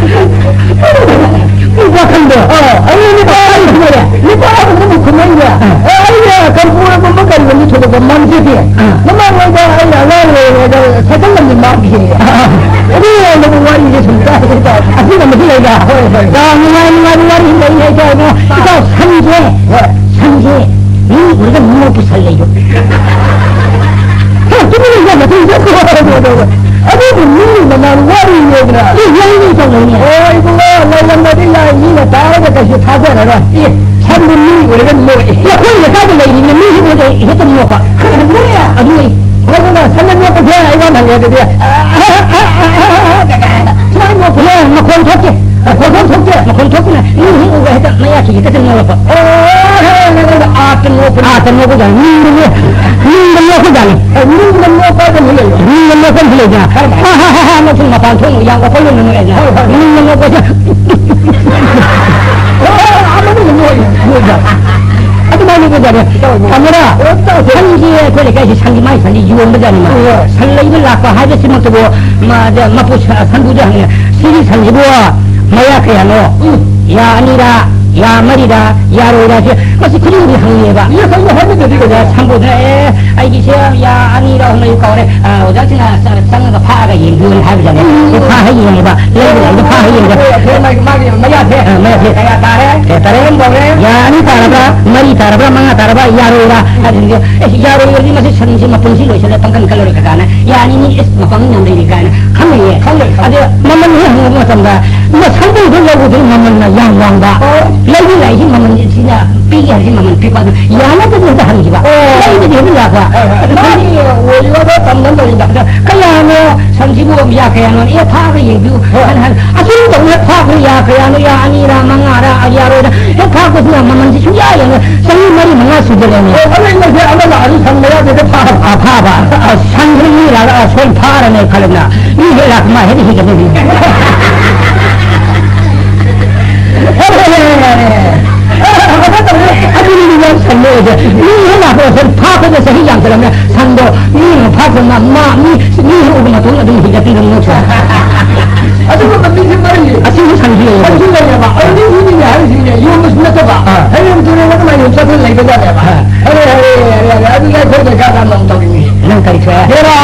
ꯋꯥꯈꯜꯗꯣ꯫ ꯑꯥ, ꯑꯩ ꯅꯨꯄꯥ ꯑꯃ ꯈꯨꯝꯃꯛꯑꯦ꯫ ꯅꯨꯄꯥ ꯑꯃ ꯈꯨꯝꯃꯛꯏꯅꯦ꯫ ꯑꯥ꯫ ꯑꯦ, ꯑꯩꯅ ꯀꯝꯄꯣꯔꯒꯨꯝꯕ ꯀꯔꯤꯒꯨꯝꯕ ꯊꯣꯛꯂꯛꯄ ꯃꯥꯡꯖꯗꯦ꯫ ꯑꯥ꯫ ꯃꯃꯥꯡꯉꯩꯗ ꯑꯩꯅ ꯑꯉꯥꯡ ꯑꯣꯏꯔꯤꯉꯩꯗ ꯁꯥꯏꯀꯜ ꯑꯃꯗꯤ ꯃꯥꯡꯈꯤ꯫ ꯑꯥ꯫ ꯑꯗꯨ ꯑꯣꯏꯔꯕ ꯋꯥꯔꯤꯁꯦ ꯁꯨꯝ ꯇꯥꯏ ꯍꯥꯏꯇꯥꯔꯦ꯫ ꯑꯁꯤꯅ ꯃꯁꯤ ꯂꯩꯕ꯫ ꯍꯣꯏ, ꯍꯣꯏ꯫ ꯌꯥꯝ ꯅꯨꯡꯉꯥꯏ, ꯅꯨꯡꯉꯥꯏꯕ ꯋꯥꯔꯤ ꯂꯩ ꯍꯥꯏꯇꯥꯔꯦ꯫ ꯍꯣꯏ꯫ ꯏꯇꯥꯎ, ꯁꯟꯁꯦ, ꯍꯣꯏ꯫ ꯁꯟꯁꯦ ꯃꯤ ꯎꯔꯒ ꯅꯣꯛꯄ ꯁꯟ ꯂꯩꯗꯣ꯫ ꯍꯦ, ꯇꯨꯃꯤꯟ ꯂꯩꯌꯨ, ꯃꯇꯨꯡ ꯆꯠꯈ꯭ꯔꯣ꯫ ꯑꯗꯨꯕꯨ ꯃꯤꯒꯤ ꯃꯃꯥꯡ ꯋꯥꯔꯤꯅꯦꯗꯅ꯫ ꯑꯦ, ꯌꯥꯏꯅꯦ, ꯏꯇꯥꯎ, ꯌꯥꯏꯅꯦ꯫ ꯍꯣꯏ, ꯏꯕꯨꯡꯉꯣ, ꯂꯩꯔꯝꯃꯗꯤ ꯌꯥꯏ, ꯃꯤꯅ ꯇꯥꯔꯒ ꯀꯩꯁꯨ ꯊꯥꯖꯔꯔꯣꯏ꯫ ꯑꯦ, ꯁꯟꯗꯨ ꯃꯤ ꯎꯔꯒ ꯅꯣꯛꯑꯦ꯫ ꯑꯩꯈꯣꯏ ꯂꯩꯀꯥꯏꯗ ꯂꯩꯔꯤꯅꯦ, ꯃꯤ ꯍꯦꯛ ꯎꯔꯗꯤ ꯍꯦꯛꯇ ꯅꯣꯛꯄ꯫ ꯑꯗꯨꯅꯦ꯫ ꯑꯗꯨꯅꯦ꯫ ꯍꯣꯏ, ꯑꯗꯨꯅ ꯁꯟꯗ ꯅꯣꯛꯄꯁꯦ ꯑꯩꯉꯣꯟꯗ ꯍꯪꯉꯦ ꯑꯗꯨꯗꯤ꯫ ꯃꯈꯣꯟ ꯊꯣꯛꯇꯦ꯫ ꯃꯈꯣꯟ ꯊꯣꯛꯇꯦ꯫ ꯃꯈꯣꯟ ꯊꯣꯛꯇꯅ ꯃꯤ ꯍꯦꯛ ꯎꯕ ꯍꯦꯛꯇ ꯃꯌꯥ ꯈꯤꯒꯦ ꯈꯛꯇ ꯅꯣꯛꯂꯛꯄ꯫ ꯑꯣ, ꯍꯦ, ꯍꯦ, ꯍꯦ, ꯍꯦ, ꯑꯥꯠꯇ ꯅꯣꯛꯄ꯫ ꯑꯥꯠꯇ ꯅꯣꯛꯄꯖꯥꯠꯅꯤ꯫ ꯅꯤꯡꯗ ꯅꯣꯛ-, ꯅꯤꯡꯗ ꯅꯣꯛꯄꯖꯥꯠꯅꯤ꯫ ꯑꯦ, ꯅꯤꯡꯗ ꯅꯣꯛꯄ ꯍꯥꯏꯕ ꯑꯃ ꯂꯩꯕ꯫ ꯅꯤꯡꯗ ꯅꯣꯛꯄ ꯑꯃ ꯂꯩꯗꯅ꯫ ꯀꯔꯝꯕ? ꯍꯥ, ꯍꯥ, ꯍꯥ, ꯍꯥ, ꯅꯣꯛꯁꯤꯟ ꯃꯄꯥꯟ ꯊꯣꯛꯅ ꯌꯥꯝ ꯑꯣꯐꯔ ꯌꯣꯟꯕ ꯅꯣꯛꯑꯦꯗꯅ꯫ ꯍꯣꯏ, ꯍꯣꯏ, ꯍꯣꯏ꯫ ꯅꯤꯡꯗ ꯅꯣꯛꯄꯁꯦ꯫ ꯑꯣ, ꯑꯃꯅ ꯅꯣꯛꯏ, ꯅꯣꯛꯏꯗ꯫ ꯑꯗꯨꯃꯥꯏꯅ ꯅꯣꯛꯄꯖꯥꯠꯅꯤ꯫ ꯇꯧꯕ꯫ ꯇꯥꯃꯣꯔꯥ, ꯑꯣ, ꯇꯧꯕ꯫ ꯁꯟꯁꯤ ꯑꯩꯈꯣꯏ ꯂꯩꯀꯥꯏꯁꯤ ꯁꯟꯒꯤ ꯃꯥꯏ ꯁꯟꯁꯤ ꯌꯣꯟꯕꯖꯥꯠꯅꯤ ꯃꯥ꯫ ꯍꯣꯏ꯫ ꯁꯟ ꯂꯩꯕ ꯂꯥꯛꯄ ꯍꯥꯏꯕꯁꯤꯃꯛꯇꯕꯨ ꯃꯥꯗ ꯃꯄꯨ ꯁ-, ꯁꯟꯗꯨꯗ ꯍꯪꯉꯦ꯫ "ꯁꯤꯒꯤ ꯁꯟꯁꯤꯕꯨ ꯃꯌꯥ ꯀꯌꯥꯅꯣ? ꯎꯝ꯫ ꯌꯥ ꯑꯅꯤꯔꯥ, ꯌꯥ ꯃꯔꯤꯔꯥ, ꯌꯥꯔꯣꯏꯔꯥ?" ꯁꯦ ꯃꯁꯤ ꯈꯨꯗꯤꯡꯒꯤ ꯍꯪꯉꯦꯕ꯫ ꯏꯌꯥ, ꯈꯪꯉꯦ ꯍꯥꯏꯕꯗꯗꯤ ꯀꯩꯅꯣ? ꯑꯗ ꯁꯟꯕꯨꯗꯨꯅ, "ꯑꯦ, ꯑꯩꯒꯤꯁꯦ ꯌꯥ ꯑꯅꯤꯔꯥ ꯑꯍꯨꯝꯂꯥ ꯀꯥꯎꯔꯦ꯫ ꯑ, ꯑꯣꯖꯥꯁꯤꯡꯅ ꯆ-, ꯆꯪꯉꯒ ꯐꯥꯛꯑꯒ ꯌꯦꯡꯕꯤꯌꯨ" ꯍꯥꯏꯕꯖꯥꯠꯅꯦ꯫ ꯎꯝ꯫ ꯑꯗꯨ ꯐꯥꯛꯑꯒ ꯌꯦꯡꯉꯦꯕ꯫ ꯂꯩꯕ ꯂꯩꯕ ꯐꯥꯛꯑꯒ ꯌꯦꯡꯕ꯫ ꯍꯣꯏ, ꯍꯣꯏ, ꯃꯥꯒꯤ, ꯃꯥꯒꯤ ꯃꯌꯥꯁꯦ꯫ ꯑ, ꯃꯌꯥꯁꯦ꯫ ꯀꯌꯥ ꯇꯥꯔꯦ? ꯀꯌꯥ ꯇꯥꯔꯦ? ꯀꯔꯝ ꯇꯧꯔꯦ? ꯌꯥ ꯑꯅꯤ ꯇꯥꯔꯕ꯭ꯔꯥ, ꯃꯔꯤ ꯇꯥꯔꯕ꯭ꯔꯥ, ꯃꯉꯥ ꯇꯥꯔꯕ꯭ꯔꯥ, ꯌꯥꯔꯣꯏꯔꯥ? ꯍꯥꯏꯕꯁꯤꯡꯁꯦ, "ꯑꯦ, ꯌꯥꯔꯣꯏꯔꯗꯤ ꯃꯁꯤ ꯁꯟꯁꯤ ꯃꯄꯨꯟꯁꯤ ꯂꯣꯏꯁꯤꯜꯂꯦ, ꯄꯪꯀꯟ ꯀꯜꯂꯔꯣꯏ" ꯀꯀꯥꯅ꯫ "ꯌꯥꯅꯤꯅꯤ, ꯑꯦꯁ, ꯃꯄꯪ ꯌꯥꯝ ꯂꯩꯔꯤ" ꯀꯥꯏꯅ ꯈꯪꯅꯩꯌꯦ꯫ ꯈꯪꯅꯩ, ꯈꯪꯅꯩ꯫ ꯑꯗ ꯃꯃꯜ ꯍꯦꯛ ꯍꯪꯕ ꯃꯇꯝꯗ, ꯃꯁꯥꯗ ꯍꯦꯛ ꯂꯧꯕꯗꯨꯅ ꯃꯃꯜꯅ ꯌꯥꯝ ꯋꯥꯡꯕ꯫ ꯑꯣ꯫ ꯂꯩꯕ ꯂꯥꯛꯏꯁꯤ ꯃꯃꯜ ꯁꯤꯅ ꯄꯤꯒꯦ ꯍꯥꯏꯔꯤꯁꯤ ꯃꯃꯜ ꯄꯤꯛꯄ꯫ ꯑꯗꯨ ꯌꯥꯅꯕꯗꯤ ꯍꯦꯛꯇ ꯍꯪꯈꯤꯕ꯫ ꯑꯣ꯫ ꯂꯩꯕꯗꯤ ꯍꯦꯛꯇ ꯂꯥꯛꯄ꯫ ꯍꯣꯏ, ꯍꯣꯏ꯫ ꯃꯥꯒꯤ ꯑꯣꯏꯔꯤꯕ ꯇꯝꯅꯕ ꯂꯩꯗ꯫ ꯑꯗ ꯀꯌꯥꯅꯣ ꯁꯟꯁꯤꯕꯨ ꯌꯥ ꯀꯌꯥꯅꯣ? ꯑꯦ, ꯐꯥꯈ꯭ꯔ ꯌꯦꯡꯕꯤꯌꯨ꯫ ꯍꯣꯏ꯫ ꯍꯥꯏꯅ ꯍꯥꯏ꯫ ꯑꯁꯨꯝ ꯇꯧꯅ ꯐꯥꯈ꯭ꯔ ꯌꯥ ꯀꯌꯥꯅꯣ? ꯌꯥ ꯑꯅꯤꯔꯥ, ꯃꯉꯥꯔꯥ, ꯌꯥꯔꯣꯏꯔꯥ? ꯍꯦꯛ ꯐꯥꯔꯛꯄꯁꯤꯅ ꯃꯃꯜꯁꯤ ꯁꯨꯡꯌꯥ ꯌꯥꯔꯣꯏ꯫ ꯆꯍꯤ ꯃꯔꯤ ꯃꯉꯥ ꯁꯨꯖꯜꯂꯛꯑꯦꯅꯦ꯫ ꯑꯣ, ꯑꯗꯨ ꯑꯩꯅ ꯍꯧꯖꯤꯛ ꯑꯃ ꯂꯥꯛꯑꯁꯨ ꯁꯟ ꯃꯌꯥꯗ ꯍꯦꯛꯇ ꯐꯥꯕ꯫ ꯑ, ꯐꯥꯕ꯫ ꯑ, ꯁꯟꯁꯤꯅ ꯃꯤ ꯂꯥꯛꯑꯒ, ꯑ, ꯁꯣꯝ ꯐꯥꯔꯅꯦ ꯈꯜꯂꯦꯗꯅ꯫ ꯃꯤ ꯍꯦꯛ ꯂꯥꯛꯄ ꯃꯥ ꯍꯦꯛꯇ ꯍꯤꯒꯠꯂꯦ꯫ ꯑꯗꯨꯅꯤ ꯃꯤ ꯌꯥꯝ ꯁꯟꯅꯦ ꯑꯩꯁꯦ꯫ ꯃꯤ ꯍꯦꯛ ꯂꯥꯛꯄ ꯁꯟ ꯐꯥꯕꯗ ꯆꯍꯤ ꯌꯥꯝꯁꯜꯂꯝꯃꯦ꯫ ꯁꯟꯗꯣ ꯃꯤ ꯑꯃ ꯐꯥꯈ꯭ꯔ ꯃꯥ, ꯃꯥ, ꯃꯤ, ꯃꯤ ꯍꯦꯛ ꯎꯕ ꯃꯇꯣꯟ ꯑꯗꯨꯝ ꯍꯤꯒꯠꯄꯤꯗꯣ ꯅꯣꯛꯁꯦ꯫ ꯑꯗꯨꯒꯨꯝꯕ ꯃꯤꯁꯦ ꯃꯔꯤ꯫ ꯑꯁꯤꯁꯨ ꯁꯟꯁꯨ ꯂꯩꯌꯦꯕ꯫ ꯁꯟꯁꯨ ꯂꯩꯌꯦꯕ꯫ ꯑꯗꯨ ꯃꯤ ꯃꯤꯅꯤ ꯍꯥꯏꯔꯤꯁꯤꯅꯦ, ꯌꯣꯟꯕꯁꯨ ꯅꯠꯇꯕ꯫ ꯑꯥ꯫ ꯍꯌꯦꯡ ꯇꯨꯔꯦꯜ ꯑꯗꯨꯃꯥꯏꯅ ꯌꯣꯟ ꯆꯠꯇꯅ ꯂꯩꯕꯖꯥꯠꯅꯦꯕ꯫ ꯑꯥ꯫ ꯑꯔꯦ, ꯑꯔꯦ, ꯑꯔꯦ, ꯑꯔꯦ, ꯑꯗꯨꯗꯤ ꯑꯩꯈꯣꯏ ꯂꯩꯀꯥꯏꯗ ꯅꯣꯡ ꯇꯧꯔꯤꯅꯤ꯫ ꯅꯪ ꯀꯔꯤ ꯁꯣꯏ? ꯍꯦꯔꯥ,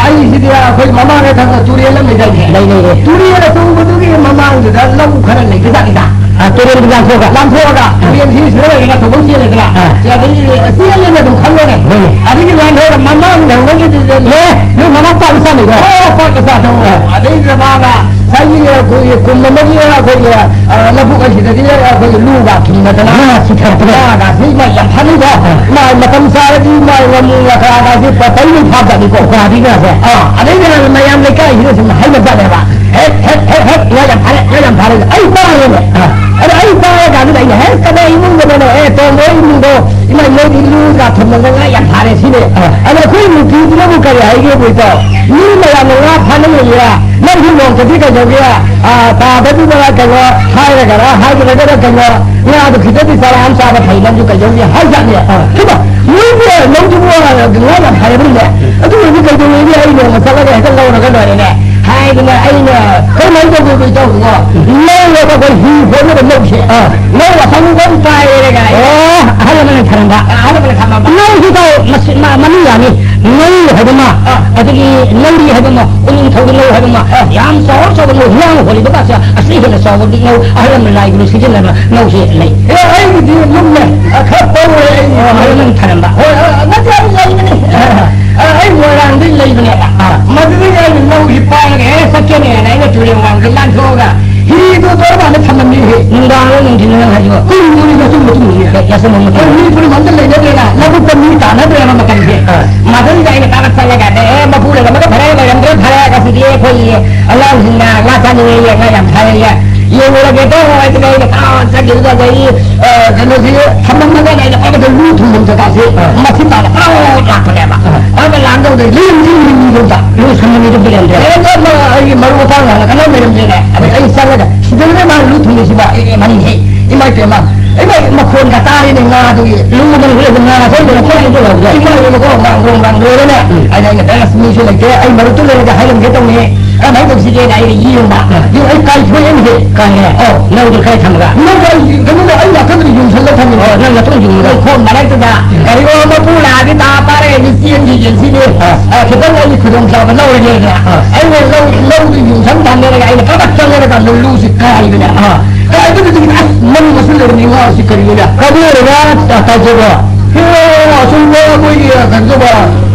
ꯑꯩꯁꯤꯗꯤ ꯑꯩꯈꯣꯏ ꯃꯃꯥꯡꯗ ꯈꯔ ꯈꯔ ꯇꯨꯔꯦꯜ ꯑꯃ ꯂꯩꯗꯥꯏꯅꯦ? ꯂꯩ, ꯂꯩ, ꯂꯩ꯫ ꯇꯨꯔꯦꯜ ꯑꯆꯧꯕꯗꯨꯒꯤ ꯃꯃꯥꯡꯗꯨꯗ ꯂꯧ ꯈꯔ ꯂꯩꯕꯖꯥꯠꯅꯤꯗ꯫ ꯑꯥ, ꯇꯨꯔꯦꯜꯗꯨ ꯂꯥꯟꯊꯣꯛꯑꯒ? ꯂꯥꯟꯊꯣꯛꯑꯒ, ꯑꯥ꯫ ꯇꯨꯔꯦꯜꯁꯤ ꯁꯤꯗ ꯂꯩꯔꯒ ꯊꯧꯐꯝ ꯆꯦꯜꯂꯦꯗꯅ꯫ ꯑꯥ꯫ ꯁꯤ ꯑꯗꯒꯤ ꯆꯦꯜꯂꯦꯅ ꯑꯗꯨꯝ ꯈꯜꯂꯣꯅꯦ꯫ ꯍꯣꯏꯅꯦ꯫ ꯑꯗꯒꯤ ꯂꯥꯟꯊꯣꯛꯑꯒ ꯃꯃꯥꯡꯗ ꯍꯧꯔꯒꯗꯤ ꯑꯦ, ꯅꯣꯏ ꯃꯃꯥ ꯄꯥꯛ ꯃꯆꯥ ꯂꯩꯕ꯭ꯔꯣ? ꯑꯣ, ꯄꯥꯛ ꯃꯆꯥ ꯊꯧ꯫ ꯑꯥ꯫ ꯑꯗꯩꯗ ꯃꯥꯅ ꯉꯁꯥꯏꯒꯤ ꯑꯩꯈꯣꯏꯒꯤ ꯀꯨꯝ ꯑꯃꯒꯤ ꯑꯩꯈꯣꯏꯒꯤ, ꯑ, ꯂꯧꯕꯨꯛ ꯑꯁꯤꯗꯒꯤ ꯑꯩꯈꯣꯏꯒꯤ ꯂꯨꯒ ꯊꯤꯟꯕꯗꯅ ꯉꯥ ꯆꯤꯊꯔꯛꯄꯗꯣ꯫ ꯉꯥꯒꯁꯤ ꯃꯥ ꯌꯥꯝ ꯐꯥꯅꯩꯀꯣ꯫ ꯑꯥ꯫ ꯃꯥ ꯃꯇꯝ ꯆꯥꯔꯗꯤ ꯃꯥ ꯉꯥꯃꯨ ꯉꯥꯀ꯭ꯔꯥꯒꯁꯤ ꯄ-, ꯄꯩꯉꯩ ꯐꯥꯕꯖꯥꯠꯅꯤꯀꯣ꯫ ꯎꯀꯥꯕꯤ ꯉꯥꯁꯦ꯫ ꯑꯥ, ꯑꯗꯩꯗ ꯃꯌꯥꯝ ꯂꯩꯀꯥꯏꯁꯤꯗ ꯁꯨꯝ ꯍꯥꯏꯅꯕꯖꯥꯠꯅꯦꯕ꯫ ꯍꯦꯛ ꯍꯦꯛ ꯍꯦꯛ ꯍꯦꯛ ꯉꯥ ꯌꯥꯝ ꯐꯥꯔꯦ, ꯉꯥ ꯌꯥꯝ ꯐꯥꯔꯦ꯫ ꯑꯩ ꯇꯥꯔꯦꯅꯦ꯫ ꯑꯗꯣ ꯑꯩ ꯇꯥꯔ ꯀꯥꯟꯗꯨꯗ ꯑꯩꯅ ꯍꯦꯛ ꯀꯗꯥꯏ ꯏꯃꯨꯡꯗꯅꯦ, "ꯑꯦ, ꯇꯣꯝꯕ ꯏꯃꯨꯡꯗꯣ, ꯏꯃꯥ, ꯅꯣꯏꯗꯤ ꯂꯨ ꯀꯥ ꯊꯝꯃꯒ ꯉꯥ ꯌꯥꯝ ꯐꯥꯔꯦ ꯁꯤꯅꯦ꯫ ꯑꯗꯣ ꯑꯩꯈꯣꯏ ꯅꯨꯄꯤꯗꯨꯅꯕꯨ ꯀꯔꯤ ꯍꯥꯏꯒꯦꯕꯨ ꯏꯇꯥꯎ? ꯃꯤ ꯃꯌꯥꯝꯅ ꯉꯥ ꯐꯥꯅ ꯂꯩꯌꯦ, ꯅꯪꯁꯨ ꯅꯣꯡꯃꯗꯤ ꯀꯩꯗꯧꯒꯦ? ꯑ, ꯇꯥꯗꯗꯨꯗ ꯀꯩꯅꯣ ꯍꯥꯏꯔꯒꯔ ꯍꯥꯏꯗ꯭ꯔꯒꯅ ꯀꯩꯅꯣ ꯉꯥꯗꯨ ꯈꯤꯇꯗꯤ ꯆꯔꯥ ꯑꯃ ꯆꯥꯕ ꯐꯩ, ꯅꯪꯁꯨ ꯀꯩꯗꯧꯒꯦ?" ꯍꯥꯏꯖꯥꯠꯅꯦ꯫ ꯍꯩꯃꯥ, ꯅꯣꯏꯕꯨ ꯂꯧꯗꯨꯕꯨ ꯉꯥ ꯌꯥꯝ ꯐꯥꯔꯕꯅꯤꯅꯦ꯫ ꯑꯗꯨ ꯑꯣꯏꯔꯗꯤ ꯀꯩꯗꯧꯋꯦꯒꯦ? ꯑꯩ ꯅꯣꯡꯃ ꯆꯠꯂꯒ ꯍꯦꯛꯇ ꯂꯧꯔꯒ ꯂꯣꯏꯔꯦꯅꯦ꯫ ꯍꯥꯏꯗꯅ ꯑꯩꯅ ꯀꯔꯝꯍꯥꯏꯅ ꯇꯧꯗꯣꯏꯕ ꯏꯇꯥꯎ? ꯂꯧꯔꯒ ꯑꯩꯈꯣꯏ ꯍꯤ ꯍꯣꯟꯅꯕ ꯂꯧꯁꯦ꯫ ꯑꯥ꯫ ꯂꯧ ꯑꯁꯪꯕ ꯑꯃ ꯄꯥꯏꯔꯒ ꯑꯩ ꯑꯣ, ꯑꯍꯜ ꯑꯃꯅ ꯊꯔꯝꯕ꯫ ꯑꯍꯜ ꯑꯃꯅ ꯊꯝꯃꯝꯕ꯫ ꯂꯧꯁꯤ ꯏꯇꯥꯎ ꯃꯁꯤ-, ꯃ-, ꯃꯃꯤꯡ ꯌꯥꯝꯃꯤ꯫ ꯂꯧ ꯍꯥꯏꯕ ꯑꯃ, ꯑꯥ꯫ ꯑꯗꯒꯤ ꯂꯧꯔꯤ ꯍꯥꯏꯕ ꯑꯃ, ꯎꯅꯤꯡꯊꯧꯒꯤ ꯂꯧ ꯍꯥꯏꯕ ꯑꯃ, ꯑꯥ꯫ ꯌꯥꯝ ꯆꯥꯎꯔ ꯆꯥꯎꯕ ꯂꯧ, ꯍꯤꯌꯥꯡ ꯍꯣꯜꯂꯤꯕ ꯀꯥꯁꯦ ꯑꯁꯤ ꯍꯦꯟꯅ ꯆꯥꯎꯕ ꯂꯧ, ꯑꯍꯜ ꯂꯃꯟ ꯂꯥꯏꯒꯤ ꯁꯤꯖꯤꯟꯅꯕ ꯂꯧꯁꯤ ꯂꯩ꯫ ꯑꯦ, ꯑꯩꯒꯤꯗꯤ ꯂꯨꯝꯃꯦ꯫ ꯑ, ꯈꯔ ꯄꯧꯔꯦ ꯑꯩꯒꯤ꯫ ꯑꯣ, ꯑꯍꯜ ꯂꯃꯟ ꯊꯔꯝꯕ꯫ ꯍꯣꯏ, ꯑ, ꯅꯠꯇꯦ, ꯑꯩ ꯂꯩꯕꯅꯦ꯫ ꯑ, ꯑꯩ ꯃꯣꯏꯔꯥꯡꯗꯒꯤ ꯂꯩꯕꯅꯦꯕ꯫ ꯑꯥ꯫ ꯃꯗꯨꯗꯒꯤ ꯑꯩꯅ ꯂꯧꯁꯤ ꯄꯥꯏꯔꯒ ꯍꯦꯛ ꯆꯠꯀꯦꯅꯦꯅ ꯑꯩꯅ ꯇꯨꯔꯦꯜ ꯋꯥꯡꯗ ꯂꯥꯟꯊꯣꯛꯑꯒ ꯍꯤꯗꯨ ꯇꯧꯔꯀꯥꯟꯗ ꯊꯝꯃꯝꯃꯤ ꯍꯦ꯫ ꯅꯨꯡꯗꯥꯡ ꯅꯨꯡꯊꯤꯜ ꯅꯪ ꯍꯥꯏꯁꯤꯕꯣ? ꯀꯨꯏ ꯀꯨꯏ ꯃꯇꯨꯡ ꯃꯇꯨꯡ ꯍꯦ꯫ ꯌꯥ-, ꯌꯥꯁꯪꯕ ꯃꯇꯨꯡ꯫ ꯍꯣꯏ, ꯃꯤ ꯐꯨꯔꯨꯞ ꯑꯝꯇ ꯂꯩꯅꯗ꯭ꯔꯦꯅ, ꯂꯧꯕꯨꯛꯇ ꯃꯤ ꯇꯥꯅꯗ꯭ꯔꯦꯕ ꯃꯇꯝꯁꯦ꯫ ꯑꯥ꯫ ꯃꯗꯨꯗ ꯑꯩꯅ ꯀꯥꯈꯠ ꯆꯠꯂꯒꯅꯦ, "ꯑꯦ, ꯃꯄꯨ ꯂꯩꯔꯝꯃꯒ ꯐꯔꯦ, ꯂꯩꯔꯝꯗ꯭ꯔꯦ ꯐꯔꯦ, ꯉꯁꯤꯗꯤ ꯑꯩꯈꯣꯏꯒꯤ ꯑꯉꯥꯡꯁꯤꯡꯅ ꯉꯥ ꯆꯥꯅꯤꯡꯉꯦ, ꯉꯥ ꯌꯥꯝ ꯐꯔꯦ, ꯌꯦꯡꯉꯨꯔꯒꯦ ꯇꯧ" ꯍꯥꯏꯗꯅ ꯑꯩꯅ ꯀꯥꯈꯠ ꯆꯠꯈꯤꯕꯗ ꯑꯗꯒꯤ, ꯑ, ꯀꯩꯅꯣꯁꯤ ꯊꯝꯃꯝꯃꯒꯅꯦ ꯑꯩꯅ ꯀꯥꯈꯠ ꯂꯨ ꯊꯨꯝꯐꯝ ꯖꯒꯥꯁꯤ ꯑꯥ꯫ ꯃꯊꯤ ꯇꯥꯅ ꯄꯨꯔꯥ ꯂꯥꯛꯄꯅꯦꯕ꯫ ꯑꯥ꯫ ꯑꯗꯨꯒ ꯂꯥꯛꯑꯝꯗꯧꯗ ꯂꯨ ꯊꯨꯝꯐꯝꯗꯨꯗ꯫ ꯂꯨ ꯊꯨꯝꯐꯝꯗꯨꯗ ꯂꯩꯔꯝꯗ꯭ꯔꯦ꯫ ꯑꯦ, ꯑꯗꯨ ꯑꯩꯒꯤ ꯃꯔꯨꯞ ꯃꯄꯥꯡ ꯉꯥꯛꯅ ꯀꯅꯥꯝ ꯂꯩꯔꯝꯗ꯭ꯔꯦꯅꯦ꯫ ꯑꯗꯩ ꯑꯩ ꯆꯪꯉꯒ, "ꯁꯤꯗꯅꯦ ꯃꯥ ꯂꯨ ꯊꯨꯝꯃꯤꯁꯤꯕ?" ꯑꯦ, ꯑꯦ, ꯃꯅꯤꯡ ꯍꯦ꯫ ꯏꯃꯥ ꯏꯄꯦꯝꯃ, ꯏꯃꯥ ꯃꯈꯣꯟꯒ ꯇꯥꯔꯦꯅꯦ ꯉꯥꯗꯨꯒꯤ꯫ ꯂꯨ ꯃꯅꯨꯡꯗ ꯂꯩꯕ ꯉꯥ ꯉꯁꯥꯏ ꯃꯈꯣꯟ ꯊꯣꯛꯂꯛꯄꯗꯣ꯫ ꯏꯃꯥ ꯏꯕꯦꯝꯃ ꯀꯣ, ꯉꯥꯡꯒ꯭ꯔꯣ ꯉꯥꯡꯒ꯭ꯔꯣꯅꯅꯦ꯫ ꯎꯝ꯫ ꯑꯩꯅ, "ꯑꯩꯅ ꯗꯥꯏꯔꯁ ꯃꯤꯁꯨ ꯂꯩꯇꯦ, ꯑꯩ ꯃꯔꯨꯞꯇꯨ ꯂꯩꯔꯒ ꯍꯥꯏꯔꯝꯒꯦ ꯇꯧꯅꯤ꯫ ꯀꯃꯥꯏꯅ ꯇꯧꯁꯤꯒꯦꯅ?" ꯑꯩꯅ ꯌꯦꯡꯕ꯫ ꯎꯝ꯫ ꯌꯦꯡ ꯑꯩ ꯀꯥꯏꯊꯣꯛꯑꯦꯅꯦꯍꯦ꯫ ꯀꯥꯏꯔꯦ꯫ ꯑꯧ꯫ ꯂꯧꯗꯣ ꯀꯥꯏ ꯊꯝꯃꯒ? ꯂꯧꯗꯣ ꯑꯩ ꯀꯩꯅꯣꯗ, ꯑꯩ ꯅꯥꯀꯟꯗ ꯌꯨꯡꯁꯜꯂ ꯊꯝꯃꯤꯅꯦ꯫ ꯑꯣ, ꯅꯪ ꯅꯇꯨꯡ ꯌꯨꯡꯉꯤꯔꯣ? ꯂꯧꯈꯣꯡ ꯃꯔꯛꯇꯨꯗ꯫ ꯀꯔꯤꯒꯨꯝꯕ ꯃꯄꯨ ꯂꯥꯛꯑꯗꯤ ꯇꯥ ꯐꯥꯔꯦ, ꯆꯦꯟꯈꯤꯒꯦ ꯁꯤꯅꯤ꯫ ꯑꯥ꯫ ꯑ, ꯈꯤꯇꯪ ꯑꯩꯒꯤ ꯈꯨꯗꯣꯡꯆꯥꯕ ꯂꯧꯔꯒꯦꯅ꯫ ꯑꯥ꯫ ꯑꯩꯅ ꯂꯧ, ꯂꯧꯗꯨ ꯌꯨꯡꯁꯟ ꯊꯝꯃꯦꯔꯒ ꯑꯩꯅ ꯀꯛ ꯀꯛ ꯆꯪꯉꯒ ꯂꯨꯁꯤ ꯀꯥꯏꯕꯅꯦ꯫ ꯑꯥ꯫ ꯀꯥꯏꯕꯗꯨꯗꯒꯤ ꯑꯁ ꯃꯅꯨꯡ ꯑꯁꯨ ꯂꯩꯔꯝꯃꯤ ꯉꯥꯁꯤ ꯀꯔꯤꯅꯣꯅꯦ? ꯀꯕꯣꯛ ꯑꯣꯏꯔꯒ ꯇꯥꯖꯕ꯫ ꯍꯦ, ꯑꯁꯨꯝꯕ ꯑꯩꯈꯣꯏꯒꯤ ꯀꯩꯅꯣ ꯇꯧꯕ,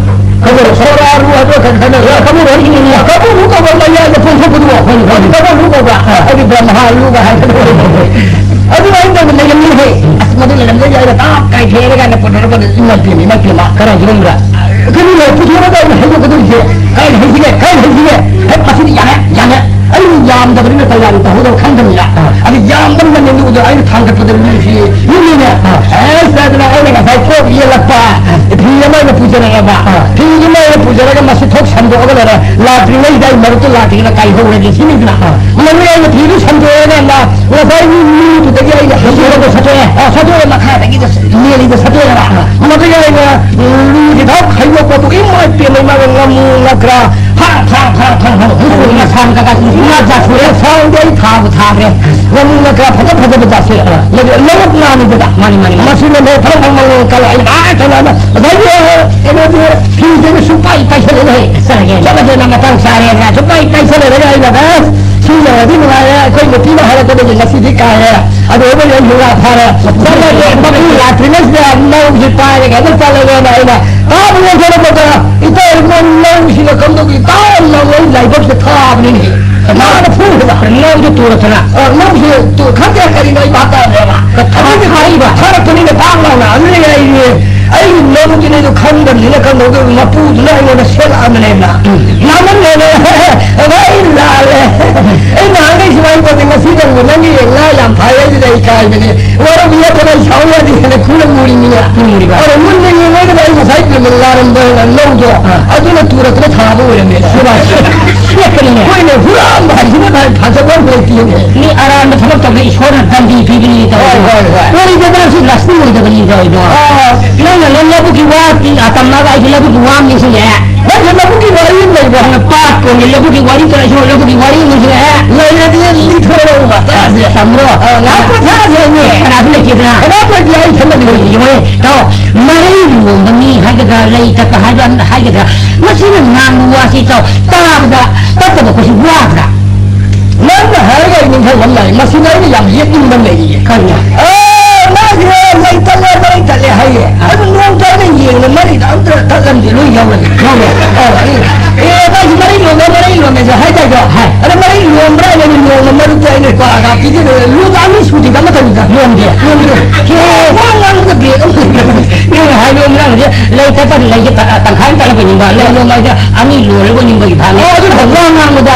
ꯀꯕꯣꯛ ꯁꯣꯔꯥꯔꯨ ꯍꯥꯏꯕ꯭ꯔꯥ ꯀꯩꯅꯣ ꯈꯪꯗꯦ꯫ ꯀꯕꯣꯛ ꯍꯣꯏ ꯏꯪꯂꯤꯁ꯫ ꯀꯕꯣꯛ ꯂꯨ ꯀꯧꯕ ꯃꯌꯥꯏꯗ ꯄꯣꯟꯊꯣꯛꯄꯗꯨꯕꯣ? ꯍꯣꯏ, ꯍꯣꯏ꯫ ꯑꯗꯨ ꯀꯕꯣꯛ ꯂꯨ ꯀꯧꯕ꯭ꯔꯥ? ꯑꯥ꯫ ꯑꯩꯗꯤ ꯕ꯭ꯔꯍꯃꯥ ꯂꯨꯒ ꯍꯥꯏꯕꯗꯣ꯫ ꯑꯗꯨ ꯑꯩꯅ ꯇꯧꯕ ꯂꯩꯔꯝꯃꯤꯍꯦ꯫ ꯑꯁ, ꯃꯗꯨ ꯂꯩꯔꯝꯗꯣꯏꯁꯦ ꯑꯩꯅ ꯇꯥꯞ ꯀꯥꯏꯊꯦꯛꯑꯒ ꯄꯨꯊꯣꯔꯛꯄꯗ ꯏꯃꯥ ꯏꯄꯦꯝꯃ, ꯏꯃꯥ ꯏꯄꯦꯝꯃ꯫ ꯀꯅꯥ ꯌꯣꯟꯕ꯭ꯔꯥ? ꯀꯩꯅꯣꯅꯦ, ꯄꯨꯊꯣꯔꯛꯑꯒ ꯑꯩꯅ ꯍꯩꯗꯣꯛꯀꯗꯧꯔꯤꯁꯦ꯫ ꯀꯥꯏꯗ ꯍꯩꯁꯤꯒꯦ? ꯀꯥꯏꯗ ꯍꯩꯁꯤꯒꯦ? ꯍꯦꯛ ꯃꯁꯤꯗꯤ ꯌꯥꯔꯦ, ꯌꯥꯔꯦ꯫ ꯑꯩ ꯌꯥꯝꯗꯕꯅꯤꯅ ꯇꯧ ꯌꯥꯝ ꯇꯧꯍꯧꯗꯕ ꯈꯪꯗꯕꯅꯤꯅ꯫ ꯑꯥ꯫ ꯑꯗꯨ ꯌꯥꯝꯕꯅꯤꯅ ꯃꯦꯅꯨꯗꯣ ꯑꯩꯅ ꯊꯥꯡꯒꯠꯄꯗ ꯂꯨꯁꯤ ꯌꯨꯝꯅꯤꯅꯦ꯫ ꯑꯥ꯫ ꯑꯦꯁ ꯍꯥꯏꯗꯅ ꯑꯩꯅ ꯉꯁꯥꯏ ꯀꯣꯛ ꯌꯦꯜꯂꯛꯄ ꯐꯤ ꯑꯃ ꯑꯩꯅ ꯄꯨꯖꯔꯛꯑꯦꯕ꯫ ꯑꯥ꯫ ꯐꯤꯗꯨꯃ ꯑꯩꯅ ꯄꯨꯖꯔꯒ ꯃꯁꯤ ꯊꯣꯛ ꯁꯟꯗꯣꯛꯑꯒ ꯂꯩꯔꯦ꯫ ꯂꯥꯛꯇ꯭ꯔꯤꯉꯩꯗ ꯑꯩ ꯃꯔꯨꯞꯇꯨ ꯂꯥꯛꯇ꯭ꯔꯤꯉꯩꯗ ꯀꯥꯏꯍꯧꯔꯒꯦ ꯁꯤꯅꯤꯗꯅ꯫ ꯑꯥ꯫ ꯃꯗꯨꯒꯤ ꯑꯩꯅ ꯐꯤꯗꯨ ꯁꯟꯗꯣꯛꯑꯀꯥꯟꯗ ꯉꯁꯥꯏꯒꯤ ꯃꯤꯗꯨꯗꯒꯤ ꯑꯩꯅ ꯍꯩꯖꯤꯜꯂꯒ ꯁꯠꯇꯣꯛꯑꯦ꯫ ꯑꯥ, ꯁꯠꯇꯣꯛꯑꯦ, ꯃꯈꯥꯗꯒꯤꯗ ꯂꯦꯜꯂꯤꯗ ꯁꯠꯇꯣꯛꯑꯦꯕ꯫ ꯑꯥ꯫ ꯃꯗꯨꯒꯤ ꯑꯩꯅ ꯂꯨꯒꯤ ꯊꯥꯎ ꯈꯥꯏꯗꯣꯛꯄꯗꯨ ꯏꯃꯥ ꯏꯄꯦꯝꯃ ꯏꯃꯥ ꯉꯥꯃꯨ ꯉꯀ꯭ꯔꯥ ꯐꯥ ꯐꯥ ꯐꯥ ꯐꯥ ꯐꯥ ꯃꯁꯥꯟ ꯀꯀꯥ ꯉꯥ ꯆꯥꯊꯣꯛꯑꯦ꯫ ꯁꯥꯎꯗꯤ ꯑꯩ ꯊꯥꯕꯨ ꯊꯥꯈ꯭ꯔꯦ꯫ ꯉꯥꯃꯨ ꯉꯀ꯭ꯔꯥ ꯐꯖ ꯐꯖꯕ ꯆꯥꯁꯦ꯫ ꯑꯥ꯫ ꯂꯧꯔꯛ ꯉꯥꯅꯤꯗꯅ꯫ ꯃꯥꯅꯤ, ꯃꯥꯅꯤ, ꯃꯥꯅꯤ꯫ ꯃꯁꯤꯅ ꯅꯣꯏ ꯐꯔ ꯐꯪ ꯃꯪ ꯀꯜꯂ ꯑꯩꯅ ꯑꯥ ꯀꯩꯅꯣꯗ ꯉꯁꯥꯏꯒꯤ ꯀꯩꯅꯣꯗꯤ ꯐꯤꯗꯨꯅ ꯁꯨꯡꯄꯥꯏ ꯄꯥꯏꯁꯜꯂꯦꯅꯦ꯫ ꯆꯠꯂꯒꯦ꯫ ꯆꯠꯂꯒꯦꯅ ꯃꯇꯥꯡ ꯆꯥꯔꯦꯅ ꯁꯨꯡꯄꯥꯏ ꯄꯥꯏꯁꯜꯂꯦꯅꯦ꯫ ꯑꯩꯅ ꯑꯁ ꯁꯤ ꯌꯧꯔꯗꯤ ꯅꯨꯡꯉꯥꯏꯔꯦ꯫ ꯑꯩꯈꯣꯏ ꯅꯨꯄꯤꯅ ꯍꯥꯏꯔꯛꯄꯗꯒꯤ ꯉꯁꯤꯗꯤ ꯀꯥꯏꯔꯦ꯫ ꯑꯗꯨ ꯑꯩꯈꯣꯏ ꯌꯨꯝ ꯉꯥ ꯐꯥꯔꯦ꯫ ꯆꯠꯂꯒꯦ꯫ ꯃꯄꯨ ꯂꯥꯛꯇ꯭ꯔꯤꯉꯩꯁꯤꯗ ꯂꯧꯁꯤ ꯄꯥꯏꯔꯒ ꯑꯗꯨꯝ ꯆꯠꯂꯒꯦꯅ ꯑꯩꯅ ꯇꯥꯕ ꯌꯧꯊꯣꯔꯛꯄꯗ ꯏꯇꯩ ꯏꯃꯣꯟ ꯂꯧꯁꯤꯅ ꯀꯝꯗꯧꯒꯤ ꯇꯥ ꯂꯧ ꯑꯩ ꯂꯥꯏꯕꯛꯁꯦ ꯊꯥꯕꯅꯤꯅꯦ꯫ ꯃꯥꯅ ꯐꯨꯔꯤꯕ꯫ ꯂꯧꯗꯨ ꯇꯨꯔꯛꯇꯅ꯫ ꯑ, ꯂꯧꯁꯦ ꯇꯨ-, ꯈꯪꯗꯦ ꯀꯔꯤꯅꯣ ꯑꯩ ꯚꯥꯞ ꯇꯥꯗ꯭ꯔꯦꯕ꯫ ꯀ-, ꯑꯗꯨꯒꯤ ꯊꯥꯔꯛꯏꯕ꯫ ꯊꯥꯔꯛꯄꯅꯤꯅ ꯄꯥꯛ ꯂꯥꯎꯅ꯫ ꯑꯗꯨꯅ ꯑꯩꯗꯤ ꯑꯩꯒꯤ ꯂꯧꯁꯤꯅ ꯑꯩꯗꯣ ꯈꯪꯗꯕꯅꯤꯅ ꯀꯝꯗꯧꯗꯣꯏꯅꯣ ꯃꯄꯨꯗꯨꯅ ꯑꯩꯉꯣꯟꯗ ꯁꯦꯠꯂꯛꯑꯕꯅꯦꯕ꯫ ꯎꯝ꯫ ꯉꯥꯡꯃꯟꯈ꯭ꯔꯦꯅꯦ꯫ ꯑꯗ ꯑꯩ ꯂꯥꯜꯂꯦ꯫ ꯑꯩ ꯅꯍꯥꯟꯈꯩ ꯁꯨꯃꯥꯏꯅ ꯇꯧꯗꯦ꯫ ꯉꯁꯤ ꯅꯪꯕꯨ ꯅꯪꯒꯤ ꯉꯥ ꯌꯥꯝ ꯐꯥꯏ ꯍꯥꯏꯁꯤꯗ ꯑꯩ ꯏꯀꯥꯏꯕꯅꯦ꯫ ꯋꯥꯔꯧꯕꯤ ꯌꯥꯗꯅ ꯑꯩ ꯁꯥꯎ ꯌꯥꯗꯦ ꯍꯥꯏꯅ ꯈꯨꯔ ꯃꯨꯔꯤꯅꯤꯅ꯫ ꯎꯝ, ꯃꯨꯔꯤꯕ꯫ ꯑꯗ ꯃꯨꯟꯅ ꯌꯦꯡꯉꯒ ꯑꯩ ꯉꯁꯥꯏ ꯂꯥꯔꯝꯕ ꯂꯧꯗꯣ ꯑꯥ꯫ ꯑꯗꯨꯅ ꯇꯨꯔꯛꯇꯅ ꯊꯥꯕ ꯑꯣꯏꯔꯝꯃꯦ꯫ ꯁꯦꯕꯥ꯫ ꯁꯦꯠꯄꯅꯤꯅꯦ꯫ ꯍꯣꯏꯅꯦ, ꯍꯨꯔꯥꯟꯕ ꯍꯥꯏꯁꯤꯅ ꯚꯥꯏ ꯐꯖꯕ ꯑꯃ ꯂꯩꯇꯦꯅꯦ꯫ ꯃꯤ ꯑꯔꯥꯟꯕ ꯊꯕꯛ ꯇꯧꯕꯗ ꯏꯁꯣꯔꯅ ꯗꯟꯗꯤ ꯄꯤꯕꯅꯤ ꯇꯧꯔꯤꯗꯣ꯫ ꯍꯣꯏ, ꯍꯣꯏ, ꯍꯣꯏ꯫ ꯀꯔꯤꯒꯨꯝꯕ ꯁꯤ ꯂꯛꯁꯃꯤ ꯑꯣꯏꯗꯕꯅꯤ ꯇꯧꯔꯤꯗꯣ꯫ ꯑꯥ꯫ ꯅꯪꯅ ꯅꯪ ꯂꯧꯕꯨꯛꯀꯤ ꯋꯥ ꯇꯤ-, ꯑꯥ, ꯇꯝꯃꯒ ꯑꯩꯁꯨ ꯂꯧꯕꯨꯛꯀꯤ ꯋꯥ ꯑꯃ ꯅꯤꯡꯁꯤꯡꯉꯛꯑꯦ꯫ ꯅꯪꯁꯨ ꯂꯧꯕꯨꯛꯀꯤ ꯋꯥꯔꯤ ꯑꯃ ꯂꯩꯕ꯭ꯔꯣ? ꯅꯪꯅ ꯄꯥꯠ ꯀꯣꯝꯒꯤ ꯂꯧꯕꯨꯛꯀꯤ ꯋꯥꯔꯤ ꯇꯧꯔ ꯑꯩꯁꯨ ꯂꯧꯕꯨꯛꯀꯤ ꯋꯥꯔꯤ ꯑꯃ ꯅꯤꯡꯁꯤꯡꯉꯛꯑꯦ꯫ ꯂꯩꯔꯗꯤ ꯂꯤꯊꯣꯔꯛꯎꯕ ꯇꯥꯁꯦ꯫ ꯇꯝꯕ꯭ꯔꯣ? ꯑꯥ, ꯉꯥꯏꯍꯥꯛ ꯄꯣꯊꯥꯁꯦ ꯍꯥꯏꯅꯦ꯫ ꯀꯅꯥꯁꯨ ꯂꯩꯇꯦꯗꯅ꯫ ꯀꯅꯥꯁꯨ ꯂꯩꯇꯦ, ꯑꯩ ꯏꯊꯟꯗꯅꯤ꯫ ꯌꯦꯡꯉꯣꯅꯦ, ꯇꯥꯎ, ꯃꯔꯩ ꯂꯣꯟꯕ ꯃꯤ ꯍꯥꯏꯒꯗ꯭ꯔꯥ, ꯂꯩ ꯇꯠꯄ ꯍꯥꯏꯕ ꯍꯥꯏꯒꯗ꯭ꯔꯥ, ꯃꯁꯤꯅ ꯉꯥꯡꯕ ꯋꯥꯁꯤ ꯇꯥꯎ, ꯇꯥꯕꯗ ꯇꯠꯇꯕ ꯑꯩꯈꯣꯏꯁꯨ ꯋꯥꯗ꯭ꯔꯥ? ꯅꯪꯅ ꯍꯥꯏꯔꯒ ꯑꯩ ꯅꯤꯡꯁꯤꯡꯕ ꯑꯃ ꯂꯥꯛꯑꯦ꯫ ꯃꯁꯤꯗ ꯑꯩꯅ ꯌꯥꯝ ꯌꯦꯠꯅꯤꯡꯕ ꯑꯃ ꯂꯩꯔꯤꯌꯦ꯫ ꯀꯔꯤꯅꯣ? ꯑꯦ, ꯃꯥꯒꯤ ꯃꯩ ꯇꯠꯂꯦ, ꯃꯩ ꯇꯠꯂꯦ ꯍꯥꯏꯌꯦ꯫ ꯑꯗꯨ ꯅꯣꯡꯇ ꯑꯩꯅ ꯌꯦꯡꯕꯗ ꯃꯔꯤꯗ ꯑꯝꯇ ꯇꯠꯂꯝꯗꯦ, ꯂꯣꯏ ꯌꯥꯎꯔꯝꯃꯦ꯫ ꯌꯥꯎꯔꯦ? ꯑꯧ, ꯑꯩ, ꯑꯦ, ꯃꯥꯒꯤ ꯃꯔꯩ ꯂꯣꯟꯕ, ꯃꯔꯩ ꯂꯣꯟꯕꯁꯦ ꯍꯥꯏ ꯇꯥꯏꯗꯣ꯫ ꯍꯥꯏ꯫ ꯑꯗ ꯃꯔꯩ ꯂꯣꯟꯕ꯭ꯔꯥ ꯍꯥꯏꯅ ꯅꯣꯡꯃ ꯃꯔꯨꯞꯇ ꯑꯩꯅ ꯀ꯭ꯋꯥ ꯑꯒꯥ ꯄꯤꯖꯗꯅ ꯂꯨꯄꯥ ꯑꯅꯤ ꯁꯨꯗ꯭ꯔꯤꯕ ꯑꯃꯇꯪꯗ ꯂꯣꯟꯗꯦ꯫ ꯂꯣꯟꯗꯦ꯫ ꯍꯦ, ꯋꯥ ꯉꯥꯡꯕꯗ ꯕ꯭ꯔꯦꯛ ꯑꯃ ꯂꯩꯇꯕꯅꯤ꯫ ꯅꯪꯅ ꯍꯥꯏꯕ ꯉꯥꯡꯕꯁꯦ ꯂꯩ ꯇꯠꯄ ꯂꯩꯁꯦ ꯇ-, ꯇꯪꯈꯥꯏ ꯑꯃ ꯇꯠꯂꯛꯄ ꯅꯤꯡꯕ, ꯂꯩ ꯂꯣꯟꯕ ꯍꯥꯏꯁꯦ ꯑꯅꯤ ꯂꯣꯜꯂꯒ ꯅꯤꯡꯕꯒꯤ ꯐꯥꯅꯤ꯫ ꯑꯣ, ꯑꯗꯨꯅ ꯑꯗꯣ ꯋꯥ ꯉꯥꯡꯕꯗ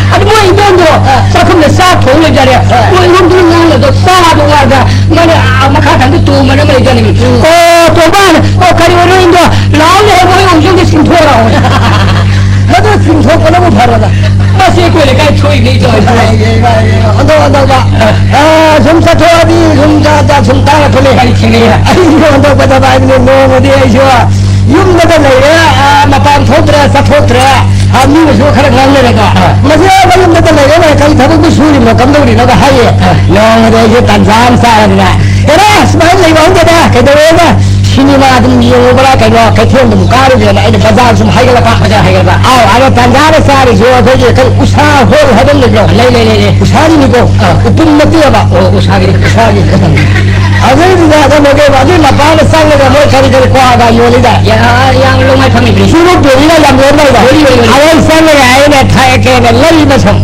ꯑꯗꯨ ꯃꯣꯏ ꯏꯟꯗꯣꯟꯗꯣ ꯆꯥꯛꯈꯨꯝꯗ ꯆꯥꯛ ꯊꯣꯡ ꯂꯩꯖꯔꯦ꯫ ꯃꯣꯏ ꯏꯟꯗꯣꯟꯗꯨꯅ ꯉꯥꯡꯅꯗꯣ ꯆꯥꯗꯣ ꯉꯥꯡꯗ ꯃꯥꯅ ꯑꯥ ꯃꯈꯥ ꯊꯪꯗ ꯇꯣꯡꯕꯅ ꯑꯃ ꯂꯩꯖꯅꯤꯡꯉꯤ꯫ ꯑꯣ, ꯇꯣꯡꯕ, ꯑꯣ, ꯀꯔꯤ ꯑꯣꯏꯔꯣ ꯏꯟꯗꯣ? ꯂꯥꯎꯅꯦ, ꯃꯣꯏ ꯑꯃꯨꯛꯁꯨ ꯆꯤꯡꯊꯣꯔꯛꯑꯣ꯫ ꯃꯗꯨ ꯆꯤꯡꯊꯣꯛꯄꯅꯕꯨ ꯐꯔꯣꯏꯗ꯫ ꯃꯁꯤ ꯑꯩꯈꯣꯏ ꯂꯩꯀꯥꯏ ꯊꯣꯛꯏꯅꯦ ꯏꯟꯗꯣ꯫ ꯑꯣꯟꯊꯣꯛ ꯑꯣꯟꯊꯣꯛꯄ꯫ ꯑꯥ, ꯁꯨꯝ ꯆꯠꯊꯣꯛꯑꯗꯤ ꯁꯨꯝ ꯖꯥꯠ ꯖꯥꯠ ꯁꯨꯝ ꯇꯥꯔꯛꯄꯅꯦ꯫ ꯀꯔꯤ ꯊꯦꯡꯅꯩ? ꯑꯩ ꯑꯣꯟꯊꯣꯛꯄꯗ ꯍꯥꯏꯕꯅꯦ, ꯅꯣꯡꯃꯗꯤ ꯑꯩꯁꯨ ꯌꯨꯝꯗꯒ ꯂꯩꯔꯦ, ꯑꯥ, ꯃꯄꯥꯟ ꯊꯣꯛꯇ꯭ꯔꯦ, ꯆꯠꯊꯣꯛꯇ꯭ꯔꯦ꯫ ꯃꯤꯅꯁꯨ ꯈꯔ ꯉꯥꯡꯅꯔꯦꯀꯣ꯫ ꯑꯥ꯫ "ꯃꯁꯤ ꯃꯌꯨꯝꯗꯇ ꯂꯩꯔꯒ ꯀꯔꯤ ꯊꯕꯛꯄꯨ ꯁꯨꯔꯤꯕꯅꯣ, ꯀꯝꯗꯧꯔꯤꯅꯣꯒ?" ꯍꯥꯏꯌꯦ꯫ ꯑꯥ꯫ ꯅꯣꯡꯃꯗꯤ ꯑꯩꯁꯦ ꯇꯥꯟꯖꯥ ꯑꯃ ꯆꯥꯔꯗꯅ, "ꯑꯦꯔꯥ, ꯁꯨꯃꯥꯏꯅ ꯂꯩꯕ ꯍꯧꯅꯗꯦꯗ, ꯀꯩꯗꯧꯋꯦꯕ, ꯁꯤꯅꯦꯃꯥ ꯑꯗꯨꯝ ꯌꯦꯡꯉꯨꯕ꯭ꯔꯥ, ꯀꯩꯅꯣ, ꯀꯩꯊꯦꯜꯗ ꯑꯃꯨꯛ ꯀꯥꯔꯨꯒꯦꯅ ꯑꯩꯅ ꯕꯖꯥꯔ ꯁꯨꯝ ꯍꯥꯏꯒꯠꯂꯛꯄ꯫" ꯕꯖꯥꯔ ꯍꯥꯏꯒꯠꯂꯛꯄ꯫ ꯑꯥꯎ, ꯑꯗꯣ ꯇꯥꯟꯖꯥꯗ ꯆꯥꯔꯤꯁꯦ ꯑꯩꯈꯣꯏꯒꯤ ꯀꯩ ꯎꯁꯥ ꯍꯣꯜ ꯍꯥꯏꯕ ꯑꯃ ꯂꯩꯕ꯭ꯔꯣ? ꯂꯩ, ꯂꯩ, ꯂꯩ, ꯂꯩ꯫ ꯎꯁꯥꯒꯤꯅꯤꯀꯣ꯫ ꯑꯥ꯫ ꯎꯄꯨꯝ ꯅꯠꯇꯦꯕ꯫ ꯑꯣ, ꯎꯁꯥꯒꯤ꯫ ꯎꯁꯥꯒꯤ꯫ ꯑꯗꯨꯏꯗꯨꯗ ꯀꯩꯅꯣ ꯇꯧꯕ, ꯑꯗꯨꯏ ꯃꯄꯥꯟꯗ ꯆꯪꯉꯒ ꯃꯣꯏ ꯀꯔꯤ ꯀꯔꯤ ꯀ꯭ꯋꯥꯒ ꯌꯣꯜꯂꯤꯗ꯫ ꯌꯥ-, ꯌꯥꯝ ꯂꯣꯡꯉꯥꯏ ꯐꯪꯉꯤꯕꯅꯤ꯫ ꯆꯨꯔꯨꯞ ꯕꯦꯔꯤꯒ ꯌꯥꯝ ꯌꯣꯟꯗꯥꯏꯗ꯫ ꯌꯣꯜꯂꯤ, ꯌꯣꯜꯂꯤ, ꯌꯣꯜꯂꯤ꯫ ꯑꯗꯩ ꯆꯪꯉꯒ ꯑꯩꯅ ꯊꯛꯑꯒꯦꯅ ꯂꯩꯕ ꯁꯨꯝ꯫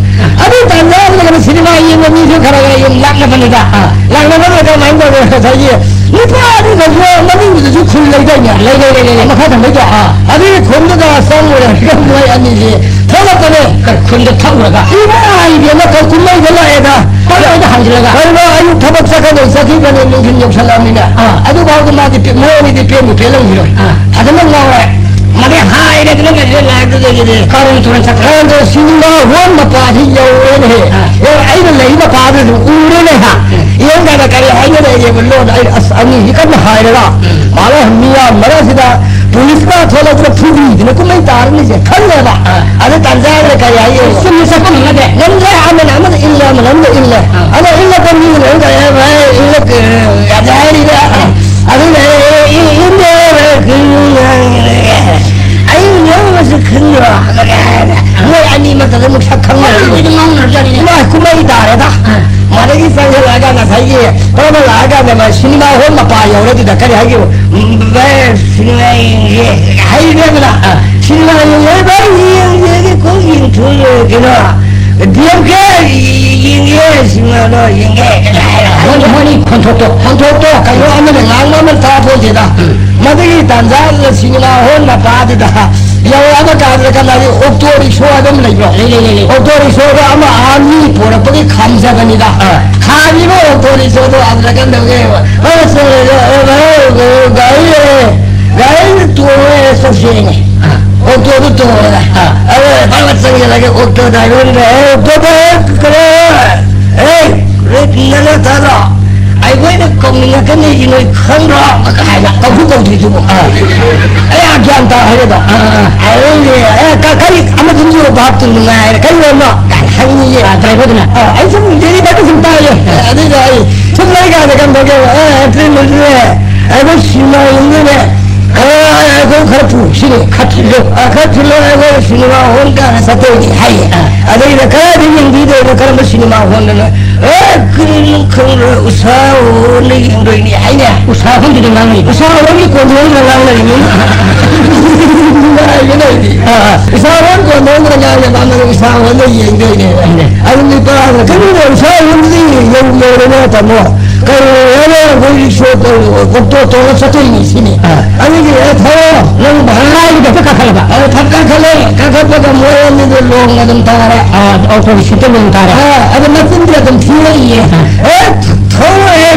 ꯑꯗꯨ ꯇꯥꯟꯖꯥꯗꯨꯗ ꯀꯩꯅꯣ ꯁꯤꯅꯦꯃꯥ ꯌꯦꯡꯕ ꯃꯤꯁꯨ ꯈꯔ ꯈꯔ ꯌꯨꯝ ꯂꯥꯛꯅꯕꯅꯤꯗ꯫ ꯑꯥ꯫ ꯂꯥꯛꯅꯕꯗꯨꯗ ꯀꯃꯥꯏꯅ ꯇꯧꯒꯦ? ꯉꯁꯥꯏꯒꯤ ꯅꯨꯄꯥ ꯑꯅꯤꯈꯛꯁꯨ ꯃꯅꯤꯡꯗꯨꯗꯁꯨ ꯈꯨꯜ ꯂꯩꯗꯥꯏꯅꯦ? ꯂꯩ, ꯂꯩ, ꯂꯩ, ꯂꯩ, ꯂꯩ꯫ ꯃꯈꯥ ꯊꯪꯕꯩꯗꯣ? ꯑꯥ꯫ ꯑꯗꯨꯒꯤ ꯈꯨꯜꯗꯨꯗ ꯆꯪꯉꯨꯔꯒ ꯃꯣꯏ ꯑꯅꯤꯁꯦ ꯊꯣꯛꯂꯛꯄꯅꯦ꯫ ꯀ-, ꯈꯨꯟꯗ ꯊꯛꯎꯔꯒ? ꯏꯃꯥ ꯏꯕꯦꯝꯃ, ꯀ-, ꯀꯨꯝꯍꯩꯗ ꯂꯥꯛꯑꯦꯗ꯫ ꯀꯔꯝꯍꯥꯏꯅ ꯍꯥꯡꯖꯤꯜꯂꯒ? ꯀꯩꯅꯣ, ꯑꯌꯨꯛ ꯊꯕꯛ ꯆꯠꯀꯗꯧ ꯆꯠꯈꯤꯕꯅꯦ, ꯅꯨꯡꯊꯤꯜ ꯌꯧꯁꯜꯂꯛꯑꯃꯤꯅ꯫ ꯑꯥ꯫ ꯑꯗꯨꯐꯥꯎꯗ ꯃꯥꯗꯤ ꯄꯦ-, ꯃꯣꯏ ꯑꯅꯤꯗꯤ ꯄꯦꯟꯕꯨ ꯄꯦꯜꯂꯝꯈꯤꯔꯣꯏ꯫ ꯑꯥ꯫ ꯐꯖꯅ ꯉꯥꯎꯔꯦ꯫ ꯃꯥꯗꯤ ꯍꯥꯏꯔꯦꯗꯅ ꯀꯩꯅꯣ ꯂꯥꯛꯄꯗꯒꯤꯗꯤ꯫ ꯀꯥꯔꯟ ꯇꯨꯔꯟ ꯆꯠꯈ꯭ꯔꯦ꯫ ꯀꯥꯔꯟꯗꯣ ꯁꯤꯅꯦꯃꯥ ꯍꯣꯜ ꯃꯄꯥꯗꯤ ꯌꯧꯔꯦꯅꯦꯍꯦ꯫ ꯑꯥ꯫ ꯑꯦ, ꯑꯩꯅ ꯂꯩ ꯃꯄꯥꯗꯨ ꯑꯗꯨꯝ ꯎꯔꯦꯅꯦ ꯍꯥ꯫ ꯎꯝ꯫ ꯌꯦꯡ ꯀꯥꯟꯗ ꯀꯔꯤ ꯍꯥꯏꯅꯔꯦ ꯌꯦꯡꯉꯨ ꯂꯣꯟ꯫ ꯑꯩ ꯑꯁ ꯑꯅꯤꯁꯤ ꯀꯟꯅ ꯍꯥꯏꯔꯒ ꯎꯝ꯫ ꯃꯥꯅ ꯃꯤꯌꯥꯝ ꯃꯔꯛꯁꯤꯗ ꯄꯨꯂꯤꯁꯀ ꯊꯣꯛꯂꯛꯄꯗ ꯐꯨꯕꯤꯗꯅ ꯀꯨꯝꯍꯩ ꯇꯥꯔꯅꯤꯁꯦ ꯈꯜꯂꯦꯕ꯫ ꯑꯥ꯫ ꯑꯗ ꯇꯥꯟꯖꯥꯗ ꯀꯔꯤ ꯍꯥꯏꯌꯦ? ꯆꯨꯝꯅ ꯆꯠꯄ ꯉꯝꯅꯗꯦ꯫ ꯉꯝꯗ꯭ꯔꯦ, ꯑꯃꯅ ꯑꯃꯗ ꯏꯜꯂꯦ, ꯑꯃꯅ ꯑꯃꯗ ꯏꯜꯂꯦ꯫ ꯑꯥ꯫ ꯑꯗ ꯏꯜꯂꯛꯄ ꯃꯤꯗꯨꯅ ꯑꯃꯨꯛ ꯀꯔꯤ ꯍꯥꯏ-, ꯍꯥꯏ-, ꯏꯜꯂꯛ-, ꯌꯥꯗꯦ ꯍꯥꯏꯔꯤꯕ꯫ ꯑꯥ꯫ ꯑꯗꯨꯅ ꯑꯩ, ꯑꯩ ꯏꯜꯂꯦ, ꯑꯩ ꯏꯜꯂꯦ, ꯑꯩ ꯏꯜꯂꯦ꯫ ꯑꯩ ꯏꯜꯂꯦ, ꯑꯩ ꯏꯜꯂꯦ꯫ ꯃꯣꯏ ꯑꯅꯤꯃꯛꯇꯗ ꯑꯃꯨꯛ ꯁꯛ ꯈꯪꯅꯔꯦ꯫ ꯃꯣꯏꯗꯤ ꯉꯥꯎꯅꯔꯖꯥꯠꯅꯤꯅꯦ꯫ ꯃꯥ ꯀꯨꯝꯍꯩ ꯇꯥꯔꯦꯗ꯫ ꯑꯥ꯫ ꯃꯗꯒꯤ ꯆꯪꯁꯤꯜꯂꯛꯑꯒ ꯉꯁꯥꯏꯒꯤ ꯀꯔꯝꯕ ꯂꯥꯛꯑꯀꯥꯟꯗ ꯃꯥ ꯁꯤꯅꯦꯃꯥ ꯍꯣꯜ ꯃꯄꯥ ꯌꯧꯔꯦ꯫ ꯑꯗꯨꯗ ꯀꯔꯤ ꯍꯥꯏꯒꯦꯕꯨ? "ꯎꯝ, ꯚꯥꯏ, ꯁꯤꯅꯦꯃꯥ ꯌꯦꯡꯁꯦ" ꯍꯥꯏꯔꯤꯅꯦꯕꯅ꯫ ꯑꯥ꯫ "ꯁꯤꯅꯦꯃꯥ ꯌꯦꯡꯁꯦ, ꯚꯥꯏ, ꯌꯦꯡꯁꯦ, ꯀꯣꯛ ꯌꯦꯡꯊꯣꯛꯑ ꯂꯣꯏꯔꯦ ꯀꯩꯅꯣ꯫ ꯗꯤ ꯑꯦꯝ ꯀꯦ ꯌꯦꯡꯒꯦ, ꯁꯤꯅꯦꯃꯥꯗꯣ ꯌꯦꯡꯒꯦ" ꯍꯥꯏꯔ꯫ ꯃꯣꯏꯅꯤ, ꯃꯣꯏꯅꯤ ꯈꯣꯟꯊꯣꯛꯇꯣ꯫ ꯈꯣꯟꯊꯣꯛꯇꯣ ꯀꯩꯅꯣ ꯑꯃꯅ ꯉꯥꯡꯕ ꯑꯃꯅ ꯇꯥꯄꯣꯟꯇꯦꯗ꯫ ꯎꯝ꯫ ꯃꯗꯨꯒꯤ ꯇꯥꯟꯖꯥꯗꯨꯗ ꯁꯤꯅꯦꯃꯥ ꯍꯣꯜ ꯃꯄꯥꯗꯨꯗ ꯌꯧꯔꯛꯑꯕ ꯀꯥꯟꯗ ꯀꯅꯥꯒꯤ ꯑꯣꯛꯇꯣ ꯔꯤꯛꯁꯣ ꯍꯥꯏꯕ ꯑꯃ ꯂꯩꯕ꯭ꯔꯣ? ꯂꯩ, ꯂꯩ, ꯂꯩ, ꯂꯩ꯫ ꯑꯣꯛꯇꯣ ꯔꯤꯛꯁꯣꯗ ꯑꯃ ꯑꯥꯔꯃꯤ ꯄꯣꯔꯛꯄꯒꯤ ꯈꯥꯝꯖꯕꯅꯤꯗ꯫ ꯑꯥ꯫ ꯈꯥꯝꯃꯤꯕ ꯑꯣꯛꯇꯣ ꯔꯤꯛꯁꯣꯗꯣ ꯑꯗꯨꯗ ꯀꯩꯅꯣ ꯇꯧꯒꯦ꯫ "ꯑ, ꯁꯦ, ꯑ, ꯑ, ꯒꯥꯔꯤ, ꯒꯥꯔꯤ ꯇꯣꯡꯉꯦ ꯆꯠꯁꯦꯅꯦ"꯫ ꯑꯥ꯫ ꯑꯣꯛꯇꯣꯗꯨ ꯇꯣꯡꯉꯒ꯫ ꯑꯥ꯫ ꯑꯗ ꯐꯠ ꯐꯠ ꯆꯪꯁꯤꯜꯂꯒ ꯑꯣꯛꯇꯣ ꯗ꯭ꯔꯥꯏꯚꯔꯗꯨꯗ, "ꯑꯦ, ꯑꯣꯛꯇꯣ ꯗ꯭ꯔꯥꯏꯚꯔ, ꯀꯩꯅꯣ, ꯑꯦ, ꯔꯦꯠ ꯅꯠꯇ꯭ꯔꯣ?" ꯑꯩꯈꯣꯏꯅ ꯀꯧꯅꯤꯡꯉꯛꯀꯅꯤ ꯅꯣꯏ ꯈꯪꯗ꯭ꯔꯣ? ꯍꯥꯏꯅ ꯀꯧꯁꯨ ꯀꯧꯗ꯭ꯔꯤꯗꯨꯕꯨ꯫ ꯑꯩ ꯒ꯭ꯌꯥꯟ ꯇꯥ ꯍꯥꯏꯔꯦꯗꯣ꯫ ꯑꯗꯨꯗꯤ, ꯑꯦ, ꯀ-, ꯀꯔꯤ ꯑꯃꯗꯨꯝꯁꯨ ꯚꯥꯞꯇꯨ ꯅꯨꯡꯉꯥꯏꯔꯦ꯫ ꯀꯔꯤ ꯂꯣꯟꯅꯣ? ꯀꯥꯏꯅ ꯍꯪꯉꯤꯌꯦ꯫ ꯑꯥ, ꯗ꯭ꯔꯥꯏꯚꯔꯗꯨꯅ꯫ ꯑꯥ, ꯑꯩ ꯁꯨꯝ ꯗꯦꯜꯂꯤꯗ ꯁꯨꯝ ꯇꯥꯏꯌꯦ꯫ ꯑꯗꯨꯒ ꯑꯩ ꯁꯨꯝ ꯂꯩꯀꯥꯟꯗ ꯀꯝꯗꯧꯒꯦ? ꯑꯦ, ꯑꯦꯄ꯭ꯔꯤꯜ ꯃꯦꯗꯨꯅꯦ, ꯑꯩꯈꯣꯏ ꯁꯤꯅꯦꯃꯥ ꯌꯦꯡꯗꯣꯏꯅꯦ꯫ ꯑꯦ, ꯑꯩꯈꯣꯏ ꯈꯔ ꯄꯨ ꯁꯤꯅꯤ꯫ ꯈꯔ ꯊꯤꯜꯂꯨ꯫ ꯑꯥ, ꯈꯔ ꯊꯤꯜꯂꯣ, ꯑꯩꯈꯣꯏ ꯁꯤꯅꯦꯃꯥ ꯍꯣꯜ ꯀꯥꯟꯅ ꯆꯠꯇꯣꯏꯅꯤ ꯍꯥꯏꯌꯦ꯫ ꯑꯥ꯫ ꯑꯗꯩꯗ ꯀꯗꯥꯏꯗ ꯌꯦꯡꯕꯤꯗꯣꯏꯅꯣ? ꯀꯔꯝꯕ ꯁꯤꯅꯦꯃꯥ ꯍꯣꯜꯗꯅꯣ? ꯑꯦ, ꯀꯔꯤꯅꯣ ꯈꯪꯗ꯭ꯔꯦ, ꯎꯁꯥ ꯍꯣꯜꯗ ꯌꯦꯡꯗꯣꯏꯅꯤ ꯍꯥꯏꯅꯦ꯫ ꯎꯁꯥ ꯍꯣꯜꯗꯨꯗ ꯉꯥꯡꯅꯩ꯫ ꯎꯁꯥ ꯍꯣꯜꯒꯤ ꯀꯣꯟꯊꯣꯡꯗꯨꯗ ꯉꯥꯡꯅꯔꯤꯅꯤ꯫ ꯅꯨꯡꯉꯥꯏꯕꯅꯦ ꯑꯩꯗꯤ꯫ ꯑꯥ, ꯑꯥ꯫ ꯎꯁꯥ ꯍꯣꯜ ꯀꯣꯟꯊꯣꯡꯗꯨꯗ ꯉꯥꯡꯅꯕ ꯑꯃꯅ ꯎꯁꯥ ꯍꯣꯜꯗ ꯌꯦꯡꯗꯣꯏꯅꯦ꯫ ꯎꯝ꯫ ꯑꯗꯨ ꯅꯨꯄꯥ ꯑꯃꯅ, "ꯀꯩꯅꯣꯅꯦ, ꯎꯁꯥ ꯍꯣꯜꯗꯨꯗꯤ ꯌꯧ-, ꯌꯧꯔꯦꯅꯦ ꯇꯥꯃꯣ꯫ ꯀꯩꯅꯣ, ꯑꯩꯈꯣꯏ ꯔꯤꯛꯁꯣ, ꯑꯣꯛꯇꯣ ꯇꯣꯡꯉ ꯆꯠꯇꯣꯏꯅꯤ ꯁꯤꯅꯤ꯫" ꯑꯥ꯫ ꯑꯗꯨꯒꯤ, "ꯑꯦ, ꯊꯧꯔꯣ, ꯅꯪ ꯚꯔꯥ ꯍꯥꯏꯕꯗ ꯍꯦꯛꯇ ꯀꯥꯈꯠꯂꯕ?" ꯑꯗꯨ ꯊꯛ ꯀꯥꯈꯠꯂꯦ꯫ ꯀꯥꯈꯠꯄꯒ ꯃꯣꯏ ꯑꯅꯤꯗꯨ ꯂꯣꯡ ꯑꯗꯨꯝ ꯇꯥꯔꯦ꯫ ꯑꯥ, ꯑꯣꯛꯇꯣꯒꯤ ꯁꯤꯠꯇ ꯂꯣꯡ ꯇꯥꯔꯦ꯫ ꯑꯥ, ꯑꯗꯨ ꯃꯆꯤꯟꯗꯤ ꯑꯗꯨꯝ ꯊꯤꯔꯛꯏꯌꯦ꯫ ꯑꯥ꯫ "ꯑꯦ, ꯊꯧꯔꯦ,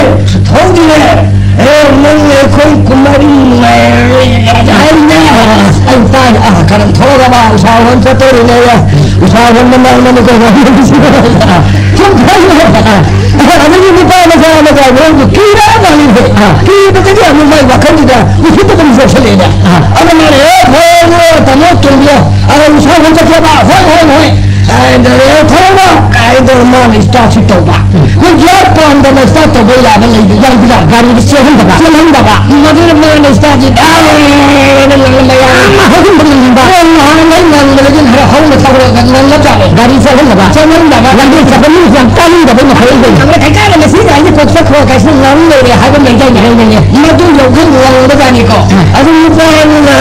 ꯊꯧꯗꯤꯅꯦ꯫ ꯑꯦ, ꯅꯪ ꯑꯩꯈꯣꯏ ꯀꯨꯝꯃꯔꯤ ꯅꯨꯡꯉꯥꯏꯔꯔꯣꯏ ꯍꯥꯏꯅꯦ꯫" ꯑꯩ ꯇꯥꯏ, ꯑꯥ, ꯀꯔꯝ ꯊꯧꯔꯒ ꯎꯁꯥ ꯍꯣꯟ ꯆꯠꯇꯣꯔꯤꯅꯦ꯫ ꯎꯁꯥ ꯍꯣꯟ ꯃꯃꯥꯡꯗꯅꯤꯀꯣ꯫ ꯁꯨꯝ ꯈꯜꯂꯦ꯫ ꯑꯗꯨꯒꯤ ꯅꯨꯄꯥ ꯃꯆꯥ ꯑꯃꯒ ꯃꯣꯏꯕꯨ ꯀꯤꯔ ꯃꯥꯜꯂꯤꯅꯦ꯫ ꯑꯥ꯫ ꯀꯤꯕꯗꯒꯤ ꯑꯃꯨꯛ ꯃꯥꯏ ꯋꯥꯈꯜꯁꯤꯗ ꯎꯁꯤꯠꯇꯕ ꯑꯃ ꯄꯣꯛꯁꯜꯂꯛꯑꯦꯅꯦ꯫ ꯑꯥ꯫ ꯑꯗ ꯃꯥꯅ, "ꯑꯦ, ꯊꯧꯔꯣ, ꯇꯥꯃꯣ, ꯇꯣꯡꯕꯤꯌꯣ꯫ ꯑꯗ ꯎꯁꯥ ꯍꯣꯟ ꯆꯠꯀꯦꯕ, ꯍꯣꯏ, ꯍꯣꯏ, ꯍꯣꯏ꯫ ꯑꯦ, ꯊꯧꯔꯣ, ꯀꯥꯏꯅ ꯇꯧꯔ ꯃꯥꯅ ꯁ꯭ꯇꯥꯔꯠꯁꯤ ꯇꯧꯕ꯫ ꯎꯝ꯫ ꯃꯣꯏ ꯒꯤꯌꯥꯔ ꯄꯥꯟꯗꯅ ꯁ꯭ꯇꯥꯔꯠ ꯇꯧꯕ ꯌꯥꯕ ꯂꯩꯕ ꯌꯥꯎꯗꯅ ꯒꯥꯔꯤꯗꯤ ꯆꯦꯜꯍꯟꯗꯕ꯫ ꯆꯦꯜꯍꯟꯗꯕ꯫ ꯃꯗꯨꯅ ꯃꯥꯅ ꯁ꯭ꯇꯥꯔꯠꯁꯤ ꯗꯥ ꯉꯪꯅ ꯂꯩ꯫ ꯑꯥ, ꯍꯧꯍꯟꯕ ꯉꯝꯕ꯫ ꯅꯍꯥꯟ ꯑꯩ ꯉꯪꯕꯗꯒꯤ ꯈꯔ ꯍꯧꯅ ꯊꯧꯔꯒ ꯉꯪꯅꯕ꯫ ꯒꯥꯔꯤ ꯆꯦꯜꯍꯟꯗꯕ꯫ ꯆꯦꯜꯍꯟꯗꯕ꯫ ꯂꯝꯕꯤ ꯆꯠꯄ ꯃꯤꯁꯨ ꯌꯥꯝ ꯇꯥꯅꯤꯡꯗꯕ ꯃꯈꯩ ꯂꯩ꯫ ꯉꯪꯅ ꯀꯩꯀꯥꯅ ꯃꯁꯤ ꯒꯥꯔꯤꯁꯦ ꯀꯣꯛ ꯆꯠꯈ꯭ꯔꯣ ꯀꯥꯏꯁꯨ ꯉꯪ ꯂꯩꯔꯦ ꯍꯥꯏꯕ ꯂꯩꯗꯥꯏꯅꯦ? ꯂꯩ, ꯂꯩ, ꯂꯩ꯫ ꯃꯗꯨ ꯌꯧꯈꯩ ꯉꯪꯕꯖꯥꯠꯅꯤꯀꯣ꯫ ꯑꯥ꯫ ꯑꯗꯨ ꯅꯨꯄꯥ ꯑꯅꯤꯅ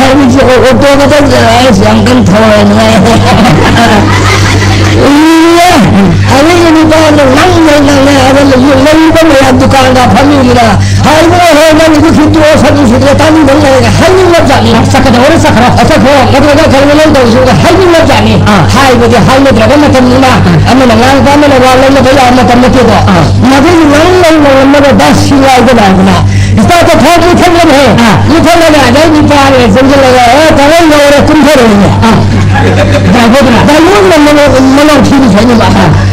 ꯍꯥꯏꯕꯁꯤ ꯑꯣꯇꯣ ꯈꯛꯇꯪ ꯑꯁ ꯌꯥꯝ ꯀꯟꯅ ꯊꯧꯔꯦ ꯅꯨꯡꯉꯥꯏ꯫ ꯑꯗꯨꯒꯤ ꯅꯨꯄꯥꯗꯣ ꯉꯪꯉꯦ ꯉꯪꯉꯦ ꯑꯗꯨꯅ ꯂꯩꯔꯤꯕ ꯃꯌꯥꯝ ꯗꯨꯀꯥꯟꯗ ꯐꯝꯃꯤꯗꯨꯅ ꯍꯥꯏꯕ ꯍꯣꯏ ꯅꯪꯒꯤꯗꯨ ꯈꯤꯇꯣꯛꯑꯣ ꯁꯛ ꯅꯨꯡꯁꯤꯗ꯭ꯔꯦ ꯇꯥꯅꯤꯡꯗꯕ ꯂꯩꯔꯒ ꯍꯥꯏꯅꯤꯡꯕ ꯖꯥꯠꯅꯤ꯫ ꯆꯠꯀꯗꯧꯔꯦ ꯆꯠꯈ꯭ꯔꯣ꯫ ꯆꯠꯈ꯭ꯔꯣ ꯅꯠꯇ꯭ꯔꯒ ꯀꯩꯅꯣ ꯂꯧꯗꯧꯁꯤꯒ ꯍꯥꯏꯅꯤꯡꯕ ꯖꯥꯠꯅꯤ꯫ ꯑꯥ꯫ ꯍꯥꯏꯕꯗꯤ ꯍꯥꯏꯅꯗ꯭ꯔꯕ ꯃꯇꯝꯅꯤꯅ ꯑꯥ꯫ ꯑꯃꯅ ꯉꯥꯡꯕ ꯑꯃꯅ ꯋꯥ ꯂꯧꯅꯕ ꯌꯥꯕ ꯃꯇꯝ ꯅꯠꯇꯦꯗꯣ꯫ ꯑꯥ꯫ ꯃꯗꯨꯒꯤ ꯉꯥꯡ ꯂꯧꯅꯔꯝꯃꯒ ꯗꯥꯁꯤ ꯋꯥꯏꯗꯅ ꯍꯥꯏꯗꯅ ꯏꯁꯇꯥꯔꯠꯇ ꯊꯣꯡ ꯃꯨꯠꯊꯠꯂꯦꯅꯦꯍꯦ꯫ ꯑꯥ꯫ ꯃꯨꯠꯊꯠꯂꯒ ꯑꯗꯩ ꯅꯨꯄꯥꯅ ꯆꯪꯁꯤꯜꯂꯒ, "ꯑꯦ, ꯊꯥꯡꯃꯩꯕꯟ ꯌꯧꯔꯦ, ꯀꯨꯝꯊꯔꯛꯏꯅꯦ꯫" ꯑꯥ꯫ ꯗ꯭ꯔꯥꯏꯚꯔꯗꯨꯅ? ꯗ꯭ꯔꯥꯏꯚꯔꯗꯨꯅ ꯃꯅꯥꯎ, ꯃꯅꯥꯎ ꯊꯤꯕ ꯁꯥꯏꯅꯦꯕ꯫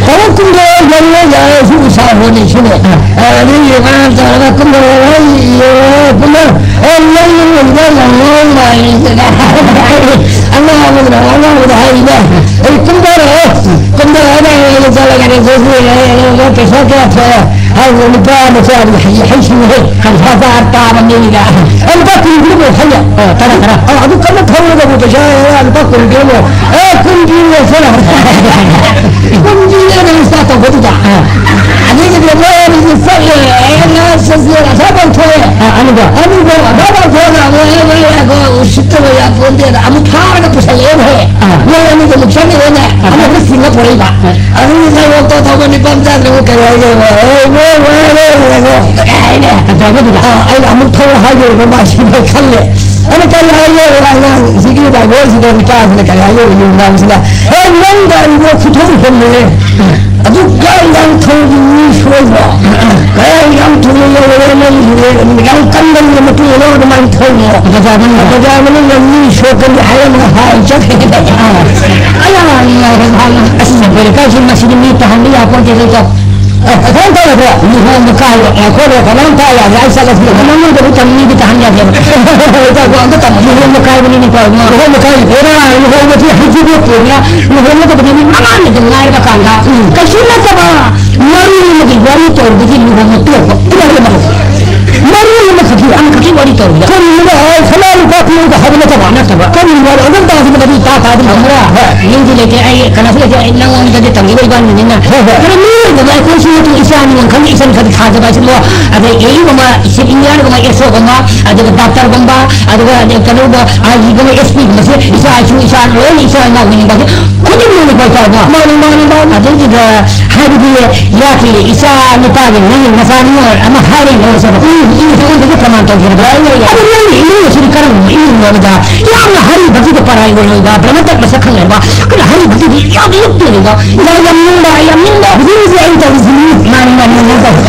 ꯊꯕꯛ ꯀꯨꯝꯗꯔ ꯂꯩꯔꯦ ꯌꯥꯔꯦ, ꯁꯤ ꯎꯁꯥ ꯍꯣꯠꯅꯩ ꯁꯤꯅꯦ꯫ ꯑꯗꯒꯤ ꯃꯥꯅ ꯇꯧꯔꯒ ꯀꯨꯝꯗꯔ ꯍꯣꯏ ꯄꯨꯟꯅ ꯑꯦ ꯂꯩ ꯂꯩꯗ ꯂꯪꯉꯣ ꯃꯥꯏꯗꯅ꯫ ꯑꯉꯥꯡꯕꯗꯨꯅ ꯑꯉꯥꯡꯕꯗ ꯍꯥꯏꯔꯤꯅꯦ꯫ ꯑꯩ ꯀꯨꯝꯗꯔꯦ꯫ ꯀꯨꯝꯗꯔꯦ ꯆꯠꯂꯒꯅꯦ ꯁꯤꯁꯤ ꯄꯩꯁꯥ ꯀꯌꯥ ꯊꯣꯛꯑꯦ? ꯍꯥꯏꯕꯗ ꯅꯨꯄꯥ ꯃꯆꯥ ꯍꯩꯁꯤꯡꯉꯦ꯫ ꯀꯟꯊꯥ ꯇꯥꯔ ꯇꯥꯕ ꯃꯤꯅꯤꯅ꯫ ꯑ, ꯂꯨꯄꯥ ꯀꯨꯟ ꯄꯤꯔꯝꯃꯣ ꯍꯥꯏꯌꯦ꯫ ꯑ, ꯇꯔꯥ, ꯇꯔꯥ꯫ ꯑ, ꯑꯗꯨ ꯀꯟꯅ ꯊꯧꯔꯒꯕꯨ ꯄꯩꯁꯥ ꯂꯨꯄꯥ ꯀꯨꯟ ꯄꯤꯔꯝꯃꯣ꯫ ꯑꯦ, ꯀꯨꯟ ꯄꯤꯔꯝꯃꯣ ꯁꯤꯅ꯫ ꯀꯨꯟ ꯄꯤꯔꯝꯃꯣ ꯁꯤꯅ ꯇꯧꯕꯗꯨꯗ꯫ ꯑ꯫ ꯑꯗꯒꯤꯗꯤ ꯃꯣꯏ ꯑꯅꯤꯁꯤ ꯆꯠꯂꯦ꯫ ꯑꯦ, ꯉꯥ ꯆꯠꯁꯦ ꯑꯁꯥ ꯄꯥꯡꯊꯣꯛꯑꯦ꯫ ꯑ, ꯑꯅꯤꯗꯣ꯫ ꯑꯅꯤꯗꯣ ꯑꯁꯥ ꯄꯥꯡꯊꯣꯛꯑꯒ ꯑꯃꯨꯛ, ꯑꯦ, ꯃꯣꯏ ꯑꯗꯣ ꯎꯁꯤꯠꯇꯕ ꯌꯥꯄꯣꯟꯇꯦꯅ ꯑꯃꯨꯛ ꯐꯥꯔꯒ ꯄꯨꯁꯜꯂꯛꯑꯦ ꯃꯣꯏ꯫ ꯑ꯫ ꯃꯣꯏ ꯑꯅꯤꯗꯣ ꯑꯃꯨꯛ ꯆꯠꯂꯦꯅꯦ꯫ ꯑ꯫ ꯑꯃꯨꯛ ꯊꯤꯡꯉ ꯄꯨꯔꯛꯏꯕ꯫ ꯑ꯫ ꯑꯗꯨꯒꯤ ꯉꯥꯏꯔꯣꯛꯇ ꯊꯧꯕ ꯅꯤꯄꯥ ꯃꯆꯥꯁꯤꯅ ꯑꯃꯨꯛ ꯀꯔꯤ ꯍꯥꯏꯒꯦ? "ꯑꯦ, ꯏꯕꯣ, ꯋꯥꯔꯦ, ꯋꯥꯔꯦ", ꯀꯥꯏꯅ꯫ ꯑꯗꯨꯒ ꯑꯩꯅ ꯑꯃꯨꯛ ꯊꯧꯔ ꯍꯥꯏꯗꯣꯏꯅꯣ ꯃꯥꯁꯤꯅ ꯈꯜꯂꯦ꯫ ꯑꯩꯅ ꯀꯔꯤ ꯍꯥꯏꯒꯦ? ꯑꯉꯥꯡꯁꯤꯒꯤ ꯗ꯭ꯔꯥꯏꯚꯔꯁꯤꯗ ꯅꯨꯄꯥꯁꯤꯅ ꯀꯔꯤ ꯍꯥꯏꯒꯦ? ꯅꯨꯡꯗꯥꯡꯁꯤꯗ, "ꯑꯦ, ꯅꯪ ꯒꯥꯔꯤꯗꯣ ꯈꯨꯊꯧ ꯍꯦꯟꯕꯅꯦ꯫ ꯑꯗꯨꯛ ꯌꯥꯝ ꯌꯥꯝ ꯊꯧꯕ ꯃꯤ ꯁꯣꯏꯕ꯭ꯔꯣ? ꯀꯌꯥꯝ ꯌꯥꯝ ꯊꯧꯕ ꯌꯥꯎꯔꯦ ꯅꯪꯒꯤꯗꯨꯗꯤ? ꯌꯥꯝ ꯀꯟꯕꯅꯤꯅ ꯃꯇꯨꯡ ꯑꯣꯏꯅ ꯑꯗꯨꯃꯥꯏꯅ ꯊꯧꯕ꯭꯫ ꯕꯖꯥꯔ ꯃꯅꯨꯡꯗ꯫ ꯕꯖꯥꯔ ꯃꯅꯨꯡꯗ ꯃꯤ ꯁꯣꯛꯀꯅꯤ ꯍꯥꯏꯔꯝꯃꯒ ꯍꯥꯏ ꯆꯠꯈ꯭ꯔꯦ꯫" ꯑꯥ꯫ ꯑꯌꯥ, ꯑꯌꯥ, ꯑꯌꯥ, ꯑꯁ, ꯑꯩꯈꯣꯏ ꯂꯩꯀꯥꯏꯁꯤ ꯃꯁꯤꯗꯤ ꯃꯤ ꯇꯥꯍꯟꯕ ꯌꯥꯄꯣꯟꯇꯦ, ꯂꯩꯀꯥꯏ꯫ ꯑꯦ, ꯀꯃꯥꯏꯅ ꯇꯧꯔꯒꯦ? ꯂꯨꯍꯣꯡꯕ ꯀꯥꯏꯕ꯫ ꯑꯦ, ꯑꯩꯈꯣꯏ ꯂꯣꯏ ꯀꯃꯥꯏꯅ ꯇꯥ ꯌꯥꯒꯦ? ꯑꯩ ꯆꯠꯂꯁꯤ꯫ ꯅꯉꯣꯟꯗꯕꯨ ꯇꯝꯃꯤꯗꯤ ꯇꯥꯍꯟ ꯌꯥꯗꯦꯕ꯫ ꯂꯩꯀꯥꯏ ꯑꯝꯇ ꯇꯝꯃꯣ꯫ ꯂꯨꯍꯣꯡꯕ ꯀꯥꯏꯕꯅꯤꯅꯦꯀꯣ, ꯏꯕꯨꯡꯉꯣ꯫ ꯂꯨꯍꯣꯡꯕ ꯀꯥꯏꯕ꯫ ꯑꯦꯔꯥ, ꯂꯨꯍꯣꯡꯕꯗꯤ ꯍꯧꯖꯤꯛꯐꯥꯎ ꯄꯨꯔꯤꯅ ꯂꯨꯍꯣꯡꯒꯗꯕꯅꯤ ꯃꯤ ꯃꯉꯥꯅꯤꯗ ꯉꯥꯏꯔꯕ ꯀꯥꯟꯗ꯫ ꯎꯝ꯫ ꯀꯩꯁꯨ ꯅꯠꯇꯕ ꯃꯔꯨ ꯑꯃꯒꯤ ꯋꯥꯔꯤ ꯇꯧꯕꯗꯒꯤ ꯂꯨꯍꯣꯡꯕ ꯇꯣꯛꯄ꯫ ꯃꯔꯨ ꯑꯃꯈꯛꯀꯤ, ꯑꯃꯈꯛꯀꯤ ꯋꯥꯔꯤ ꯇꯧꯔꯤꯕ꯫ ꯀꯔꯤꯅꯣ ꯍꯥꯏ? ꯁꯅꯥ ꯂꯨꯄꯥ ꯄꯤꯔꯒ ꯍꯥꯏꯕ ꯅꯠꯇꯕ꯫ ꯅꯠꯇꯕ꯫ ꯀꯔꯤꯅꯣ ꯍꯥꯏ? ꯑꯗꯨꯝ ꯇꯥꯁꯤ ꯃꯗꯨ ꯇꯥ ꯇꯥꯗꯤ ꯈꯪꯕ꯭ꯔꯥ? ꯍꯣꯏ꯫ ꯃꯤꯗꯤ ꯂꯩꯇꯦ, ꯑꯩ ꯀꯅꯥꯁꯨ ꯂꯩꯇꯦ, ꯑꯩ ꯅꯉꯣꯟꯗꯗꯤ ꯇꯝꯒꯗꯕ ꯏꯕꯥꯅꯤꯅꯤꯅ꯫ ꯍꯣꯏ, ꯍꯣꯏ꯫ ꯀꯔꯤ ꯃꯤꯑꯣꯏꯕ ꯑꯩꯈꯣꯏꯁꯨ ꯅꯠꯇꯦ, ꯏꯆꯥꯅꯤ ꯈꯪꯗꯦ, ꯏꯆꯟ ꯈꯔꯗꯤ ꯊꯥꯖꯕ ꯍꯥꯏꯁꯤ ꯃꯣ-, ꯑꯗꯩ ꯑꯦ ꯌꯨꯒꯨꯝꯕ, ꯁꯤꯞ ꯏꯟꯖꯤꯅꯤꯌꯥꯔꯒꯨꯝꯕ, ꯑꯦꯁ ꯑꯣꯒꯨꯝꯕ, ꯑꯗꯨꯒ ꯗꯥꯛꯇꯔꯒꯨꯝꯕ, ꯑꯗꯨꯒ ꯀꯩꯅꯣꯒꯨꯝꯕ, ꯑꯥꯔ ꯖꯤꯒꯨꯝꯕ, ꯑꯦꯁ ꯄꯤꯒꯨꯝꯕꯁꯦ ꯏꯆꯥ ꯏꯁꯨ, ꯏꯆꯥ ꯂꯣꯏꯅ ꯏꯆꯥ ꯏꯅꯥꯎ ꯑꯣꯏꯅꯤꯡꯕ ꯈꯨꯗꯤꯡꯃꯛꯅꯤ ꯀꯣ ꯏꯇꯥꯎ ꯀꯣ꯫ ꯃꯥꯅꯤ, ꯃꯥꯅꯤ, ꯃꯥꯅꯤ꯫ ꯑꯗꯨꯒꯤꯗ ꯍꯥꯏꯕꯗꯤ ꯏꯌꯥꯀꯤ ꯏꯆꯥ ꯅꯨꯄꯥꯒꯤ ꯅꯪꯒꯤ ꯅꯆꯥ ꯅꯨꯄꯥ ꯑꯃ ꯍꯥꯏꯔꯦ ꯂꯧꯔꯁꯦꯕ꯫ ꯎꯝ, ꯎꯝ, ꯑꯩꯉꯣꯟꯗꯒꯤ ꯄ꯭ꯔꯃꯥꯟ ꯇꯧꯖꯔꯕ꯫ ꯌꯥꯏ, ꯌꯥꯏ, ꯌꯥꯏ꯫ ꯑꯗꯨ ꯅꯪꯒꯤ ꯏꯃꯨꯡ ꯑꯁꯤꯗꯤ ꯀꯔꯝꯕ ꯏꯃꯨꯡꯅꯣ ꯍꯥꯏꯕꯗ ꯌꯥꯝꯅ ꯍꯔꯤ ꯚꯛꯇꯤꯗ ꯄꯔꯥꯏ ꯑꯣꯏꯔꯣꯏꯕ, ꯕ꯭ꯔꯍꯃꯇꯠ ꯃꯁꯛ ꯈꯪꯉꯦꯕ, ꯑꯗꯨꯅ ꯍꯔꯤ ꯚꯛꯇꯤꯗꯤ ꯌꯥꯝ ꯂꯨꯞꯇꯣꯏꯅꯦꯕ꯫ ꯏꯆꯥ ꯌꯥꯝ ꯅꯤꯡꯕ, ꯌꯥꯝ ꯅꯤꯡꯕ꯫ ꯍꯧꯖꯤꯛ ꯍꯧꯖꯤꯛ ꯑꯩꯅ ꯇꯧꯔꯤꯁꯤꯅꯤ꯫ ꯃꯥꯅꯤ, ꯃꯥꯅꯤ, ꯃꯥꯅꯤ, ꯇꯧꯔꯤ꯫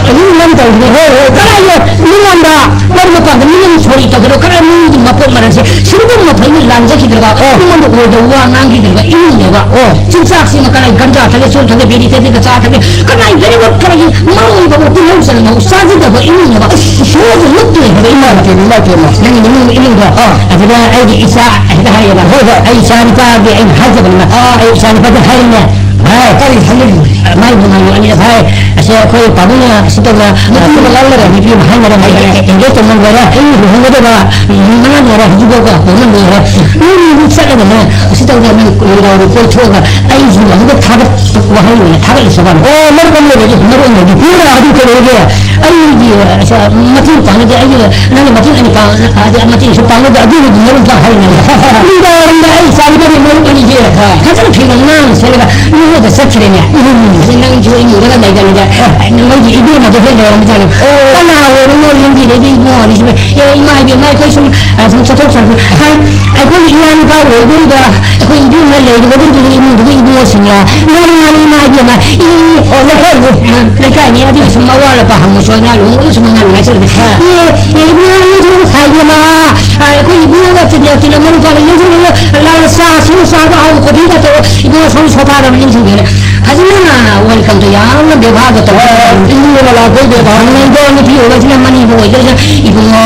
ꯍꯧꯖꯤꯛ ꯅꯪ ꯇꯧꯔꯤꯁꯤꯅꯤ꯫ ꯍꯣꯏ, ꯍꯣꯏ, ꯀꯗꯥꯏꯗ ꯃꯤꯉꯣꯟꯗ ꯃꯔꯨꯞ ꯃꯄꯥꯡꯗ ꯃꯤꯅ ꯀꯔꯤ ꯇꯧꯒꯗꯕ? ꯀꯔꯝꯕ ꯃꯤꯒꯤ ꯃꯄꯣꯠ ꯃꯔꯜꯁꯦ ꯁꯤꯒꯨꯝꯕ ꯐꯩꯅ ꯂꯥꯟꯖꯈꯤꯗ꯭ꯔꯕ, ꯑꯣ꯫ ꯑꯩꯉꯣꯟꯗ ꯑꯣꯏꯗꯕ ꯋꯥ ꯉꯥꯡꯈꯤꯗ꯭ꯔꯕ ꯏꯃꯨꯡꯅꯦꯕ꯫ ꯑꯣ꯫ ꯆꯤꯟꯖꯥꯛꯁꯤꯃ ꯀꯅꯥꯏ ꯒꯟꯖꯥ ꯊꯛꯑꯦ, ꯆꯨꯔꯨꯞ ꯊꯛꯑꯦ, ꯕꯤꯔꯤ ꯊꯛꯑꯦ, ꯀꯆꯥ ꯊꯛꯑꯦ, ꯀꯅꯥꯏ very good ꯀꯅꯥꯏꯒꯤ ꯃꯔꯨ ꯑꯣꯏꯕ ꯇꯤꯜꯍꯧ ꯆꯅꯝ ꯆꯥꯖꯗꯕ ꯏꯃꯨꯡꯅꯦꯕ꯫ ꯏꯁꯣꯔꯁꯨ ꯂꯨꯞꯇ꯭ꯔꯦ ꯍꯥꯏꯕ ꯏꯃꯨꯡ꯫ ꯏꯃꯥꯏ ꯄꯦꯝꯃ, ꯏꯃꯥꯏ ꯄꯦꯝꯃ꯫ ꯅꯪꯒꯤ ꯏꯃꯨꯡ, ꯏꯃꯨꯡꯗꯣ꯫ ꯑꯥ꯫ ꯑꯗꯨꯗ ꯑꯩꯒꯤ ꯏꯆꯥ ꯍꯦꯛꯇ ꯍꯥꯏꯌꯦꯕ꯫ ꯍꯣꯏ, ꯍꯣꯏ꯫ ꯑꯩ ꯏꯆꯥ ꯅꯨꯄꯥꯒꯤ ꯑꯩꯅ ꯍꯥꯏꯖꯕꯅꯤꯅ ꯑꯥ꯫ ꯑꯩ ꯏꯆꯥ ꯅꯨꯄꯥꯗ ꯍꯥꯏꯔꯤꯅꯦ꯫ ꯍꯥꯏ꯫ ꯀꯔꯤ ꯍꯥꯏꯅꯤꯡꯉꯤ? ꯃꯥꯏ ꯅꯨꯡꯉꯥꯏꯅ ꯑꯅꯤꯔꯛ ꯍꯥꯏ꯫ ꯑꯁꯦ ꯑꯩꯈꯣꯏ ꯄꯥꯕꯨꯡꯅ ꯑꯁꯤ ꯇꯧꯗꯅ ꯅꯨꯄꯤ ꯑꯃ ꯂꯧꯔꯒ ꯅꯨꯄꯤ ꯑꯃ ꯍꯥꯏꯅꯔꯦ, ꯍꯥꯏꯅꯔꯦ꯫ ꯑꯦꯡꯒꯦꯖ ꯇꯧꯅ ꯂꯣꯏꯔꯦ꯫ ꯂꯨꯍꯣꯡꯒꯗꯕ ꯅꯨꯃꯤꯠ ꯃꯉꯥ ꯂꯣꯏꯔꯦ, ꯍꯧꯖꯤꯛꯐꯥꯎꯕ ꯍꯣꯡꯅ ꯂꯣꯏꯔꯦ꯫ ꯅꯣꯏ ꯅꯣꯏ ꯆꯠꯂꯒꯅꯦ ꯑꯁꯤ ꯇꯧꯗꯅ ꯅꯣꯏ ꯅꯨꯡꯗꯥꯡ ꯋꯥꯏꯔꯝ ꯀꯣꯏꯊꯣꯛꯑꯒ ꯑꯩꯁꯨ ꯑꯗꯨꯒ ꯊꯥꯒꯠꯄ ꯋꯥꯍꯩ ꯑꯣꯏꯅ ꯊꯥꯒꯠꯂꯤꯁꯦ ꯋꯥꯅꯤ꯫ ꯑꯣ, ꯃꯔꯨꯞ ꯑꯃ ꯂꯩꯔꯦ꯫ ꯃꯔꯨꯞ ꯑꯃ ꯂꯩꯔꯦ꯫ ꯃꯤꯅ ꯑꯗꯨ ꯀꯩꯗꯧꯔꯒꯦ? ꯑꯩꯒꯤ, ꯑ, ꯃꯇꯦꯡ ꯄꯥꯡꯅꯗꯦ, ꯑꯩꯒꯤ ꯅꯪꯒꯤ ꯃꯇꯦꯡ ꯑꯅꯤ ꯄꯥꯡ-, ꯑ, ꯃꯇꯦꯡꯁꯨ ꯄꯥꯡꯅꯗꯦ, ꯑꯗꯨꯒꯤꯗꯤ ꯃꯔꯨꯞ ꯄꯥꯡ ꯍꯥꯏꯔꯤꯅꯦ꯫ ꯅꯨꯡꯗꯥꯡ ꯋꯥꯏꯔꯝꯗ ꯑꯩ ꯆꯥꯔꯤꯕ ꯃꯔꯨꯞ ꯑꯅꯤꯁꯦ ꯐꯖꯅ ꯐꯤꯔꯣꯜ ꯅꯥꯟꯅ ꯁꯦꯠꯂꯒ ꯃꯤꯉꯣꯟꯗ ꯆꯠꯈ꯭ꯔꯦꯅꯦ꯫ ꯑꯗꯨ ꯅꯪꯁꯨ ꯏꯃꯨꯡꯗꯒ ꯂꯩꯒꯅꯤꯗ꯫ ꯅꯪꯒꯤ ꯏꯕꯦꯝꯃꯗꯣ ꯍꯦꯛ ꯂꯩꯔꯝꯕꯖꯥꯠꯅꯤ꯫ ꯑꯣ꯫ ꯀꯅꯥ ꯑꯣꯏꯔꯝꯅꯣ ꯂꯝꯕꯤꯗꯩꯗꯤ ꯏꯕꯨꯡꯉꯣ ꯑꯅꯤꯁꯤꯕꯨ, "ꯑꯦ, ꯏꯃꯥ ꯏꯕꯦꯝꯃ, ꯑꯩꯈꯣꯏ ꯁꯨꯝ, ꯑ, ꯁꯨꯝ ꯆꯠꯊꯣꯛ ꯆꯠꯁꯤ꯫ ꯍꯥꯏ, ꯑꯩꯈꯣꯏꯒꯤ ꯏꯌꯥ ꯅꯨꯄꯥ ꯑꯣꯏꯗꯣꯔꯤꯕ ꯑꯩꯈꯣꯏ ꯏꯕꯦꯝꯃ ꯂꯩꯔꯤꯕꯗꯨꯒꯤ ꯏꯃꯨꯡꯗꯨꯒꯤ ꯏꯕꯨꯡꯉꯣꯁꯤꯡꯅ ꯃꯥꯅꯤ, ꯃꯥꯅꯤ, ꯏꯃꯥ ꯏꯕꯦꯝꯃ, ꯏ-, ꯑꯣ, ꯂꯩꯀꯥꯏꯒꯤ, ꯑ, ꯂꯩꯀꯥꯏꯅꯤ, ꯑꯗꯨꯒꯤ ꯁꯨꯝ ꯑꯋꯥ ꯑꯄꯥ ꯍꯪꯕꯁꯨ ꯑꯉꯥꯡ ꯂꯨꯍꯣꯡꯕꯗ ꯁꯨꯝ ꯑꯉꯥꯡ ꯉꯥꯏꯁꯜꯂꯗꯤ꯫ ꯑꯦ, ꯑꯦ, ꯏꯕꯨꯡꯉꯣ, ꯏꯕꯨꯡꯉꯣ, ꯍꯥꯏ ꯏꯕꯦꯝꯃ, ꯑ, ꯑꯩꯈꯣꯏ ꯏꯕꯨꯡꯉꯣꯒ ꯇꯤꯟꯅ ꯇꯤꯟꯅ ꯃꯔꯨꯞ ꯐꯥꯅ ꯌꯦꯡꯁꯤꯜꯂꯒ ꯂꯥꯎꯅ ꯆꯥ ꯁꯨꯝ ꯆꯥꯕ ꯍꯥꯎꯕ ꯈꯣꯠꯄꯤꯒ ꯇꯧꯔ ꯏꯕꯨꯡꯉꯣ ꯁꯣꯝ ꯁꯣꯐꯥꯗ ꯑꯃ ꯌꯦꯡꯁꯤꯟꯕꯤꯔꯦ꯫ ꯐꯖꯅ welcome ꯇꯧ, ꯌꯥꯝꯅ ꯕꯦꯕꯥꯔꯒ ꯇꯧꯔꯒ꯫ ꯍꯣꯏ, ꯏꯕꯨꯡꯉꯣ ꯂꯥꯛꯄꯩ ꯕꯦꯕꯥꯔ꯫ ꯅꯪꯗꯣ ꯅꯨꯄꯤ ꯑꯣꯏꯕꯁꯤꯅ ꯃꯅꯤꯕꯨ ꯑꯣꯏꯗꯣꯏꯁꯦ, "ꯏꯕꯨꯡꯉꯣ,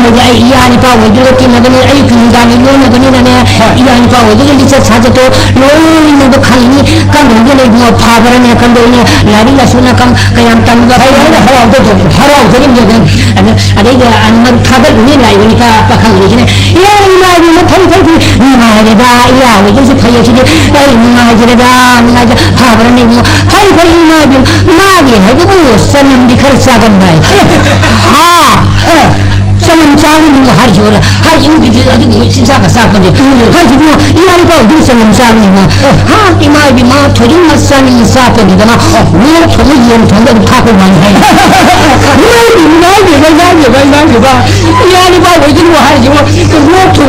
ꯅꯪꯗꯤ ꯑꯩ ꯏꯌꯥ ꯅꯨꯄꯥ ꯑꯣꯏꯗꯣꯏꯔꯣ ꯇꯤꯟꯅꯕꯅꯤ, ꯑꯩ ꯅꯨꯡꯗꯥꯡꯒꯤ ꯂꯣꯟꯅꯕꯅꯤꯅꯅꯦ, ꯍꯣꯏ꯫ ꯏꯌꯥ ꯅꯨꯄꯥ ꯑꯣꯏꯗꯣꯏꯔꯣ ꯂꯤꯆꯠ ꯁꯥꯖꯠꯇꯣ ꯂꯣꯏꯅꯃꯛ ꯈꯪꯉꯤꯅꯤ, ꯀꯝꯗꯧꯗꯣꯏꯅꯣ ꯏꯕꯨꯡꯉꯣ, ꯐꯥꯕ꯭ꯔꯅꯦ, ꯀꯝꯗꯧꯅꯣ, ꯂꯥꯏꯔꯤꯛ ꯂꯥꯏꯁꯨꯅ ꯀꯝ-, ꯀꯌꯥꯝ ꯇꯝꯕ?" ꯍꯔꯥꯎ-, ꯍꯔꯥꯎꯖꯗꯣꯏꯅꯤ, ꯍꯔꯥꯎꯖꯔꯤꯕꯅꯤ ꯑꯗꯨꯝ꯫ ꯑꯗ-, ꯑꯗꯩꯗ, ꯑ, ꯃꯔꯨꯞ ꯊꯥꯒꯠꯂꯨꯅꯤ ꯂꯥꯛꯏꯕ ꯅꯨꯄꯥ ꯄꯥꯈꯪꯁꯤꯡꯁꯤꯅ, "ꯏꯌꯥ ꯏꯃꯥ ꯏꯕꯦꯝꯃ, ꯐꯩ, ꯐꯩ, ꯐꯩ, ꯅꯨꯡꯉꯥꯏꯔꯦꯗ, ꯏꯌꯥ ꯍꯣꯏꯗꯁꯨ ꯐꯩ, ꯑꯁꯤꯗꯤ ꯑꯩ ꯅꯨꯡꯉꯥꯏꯖꯔꯦꯗ, ꯅꯨꯡꯉꯥꯏꯖ-, ꯐꯕ꯭ꯔꯅꯦ ꯏꯕꯨꯡꯉꯣ?" "ꯐꯩ, ꯐꯩ, ꯏꯃꯥ ꯏꯕꯦꯝꯃ, ꯃꯥꯒꯤ ꯍꯥꯏꯕꯕꯨ ꯆꯅꯝꯗꯤ ꯈꯔ ꯆꯥꯒꯟꯕ ꯍꯥꯏ꯫" "ꯍꯥ? ꯑ, ꯆꯅꯝ ꯆꯥꯒꯅꯨ ꯍꯥꯏꯁꯤꯕꯣ?" ꯍꯥꯏ, ꯏꯃꯨꯡꯒꯤꯗꯤ ꯑꯗꯨꯒꯨꯝꯕ ꯆꯤꯟꯖꯥꯛꯀ ꯆꯥꯄꯣꯟꯇꯦ꯫ ꯍꯥꯏꯁꯤꯕꯨ ꯏꯌꯥ ꯅꯨꯄꯥ ꯑꯣꯏꯗꯨꯅ ꯆꯅꯝ ꯆꯥꯒꯅꯨ ꯏꯕꯨꯡꯉꯣ꯫ "ꯍꯥ? ꯏꯃꯥ ꯏꯕꯦꯝꯃ, ꯊꯣꯏꯗꯤꯡ ꯃꯆꯥꯅꯤ ꯆꯥꯄꯣꯟꯇꯦꯗꯅ, ꯉꯥ ꯊꯣꯡꯕ ꯌꯦꯟ ꯊꯣꯡꯕ ꯑꯗꯨꯝ ꯊꯥꯛꯄ ꯃꯥꯜꯂꯤ" ꯍꯥꯏ꯫ ꯏꯃꯥ ꯏꯕꯦꯝꯃ, ꯏꯃꯥ ꯏꯕꯦꯝꯃ, ꯏꯃꯥ ꯏꯕꯦꯝꯃ, ꯏꯃꯥ ꯏꯕꯦꯝꯃ, ꯏꯌꯥ ꯅꯨꯄꯥ ꯑꯣꯏꯗꯨꯅ ꯍꯥꯏꯁꯤꯕꯨ ꯉꯥ ꯊꯣꯡꯕ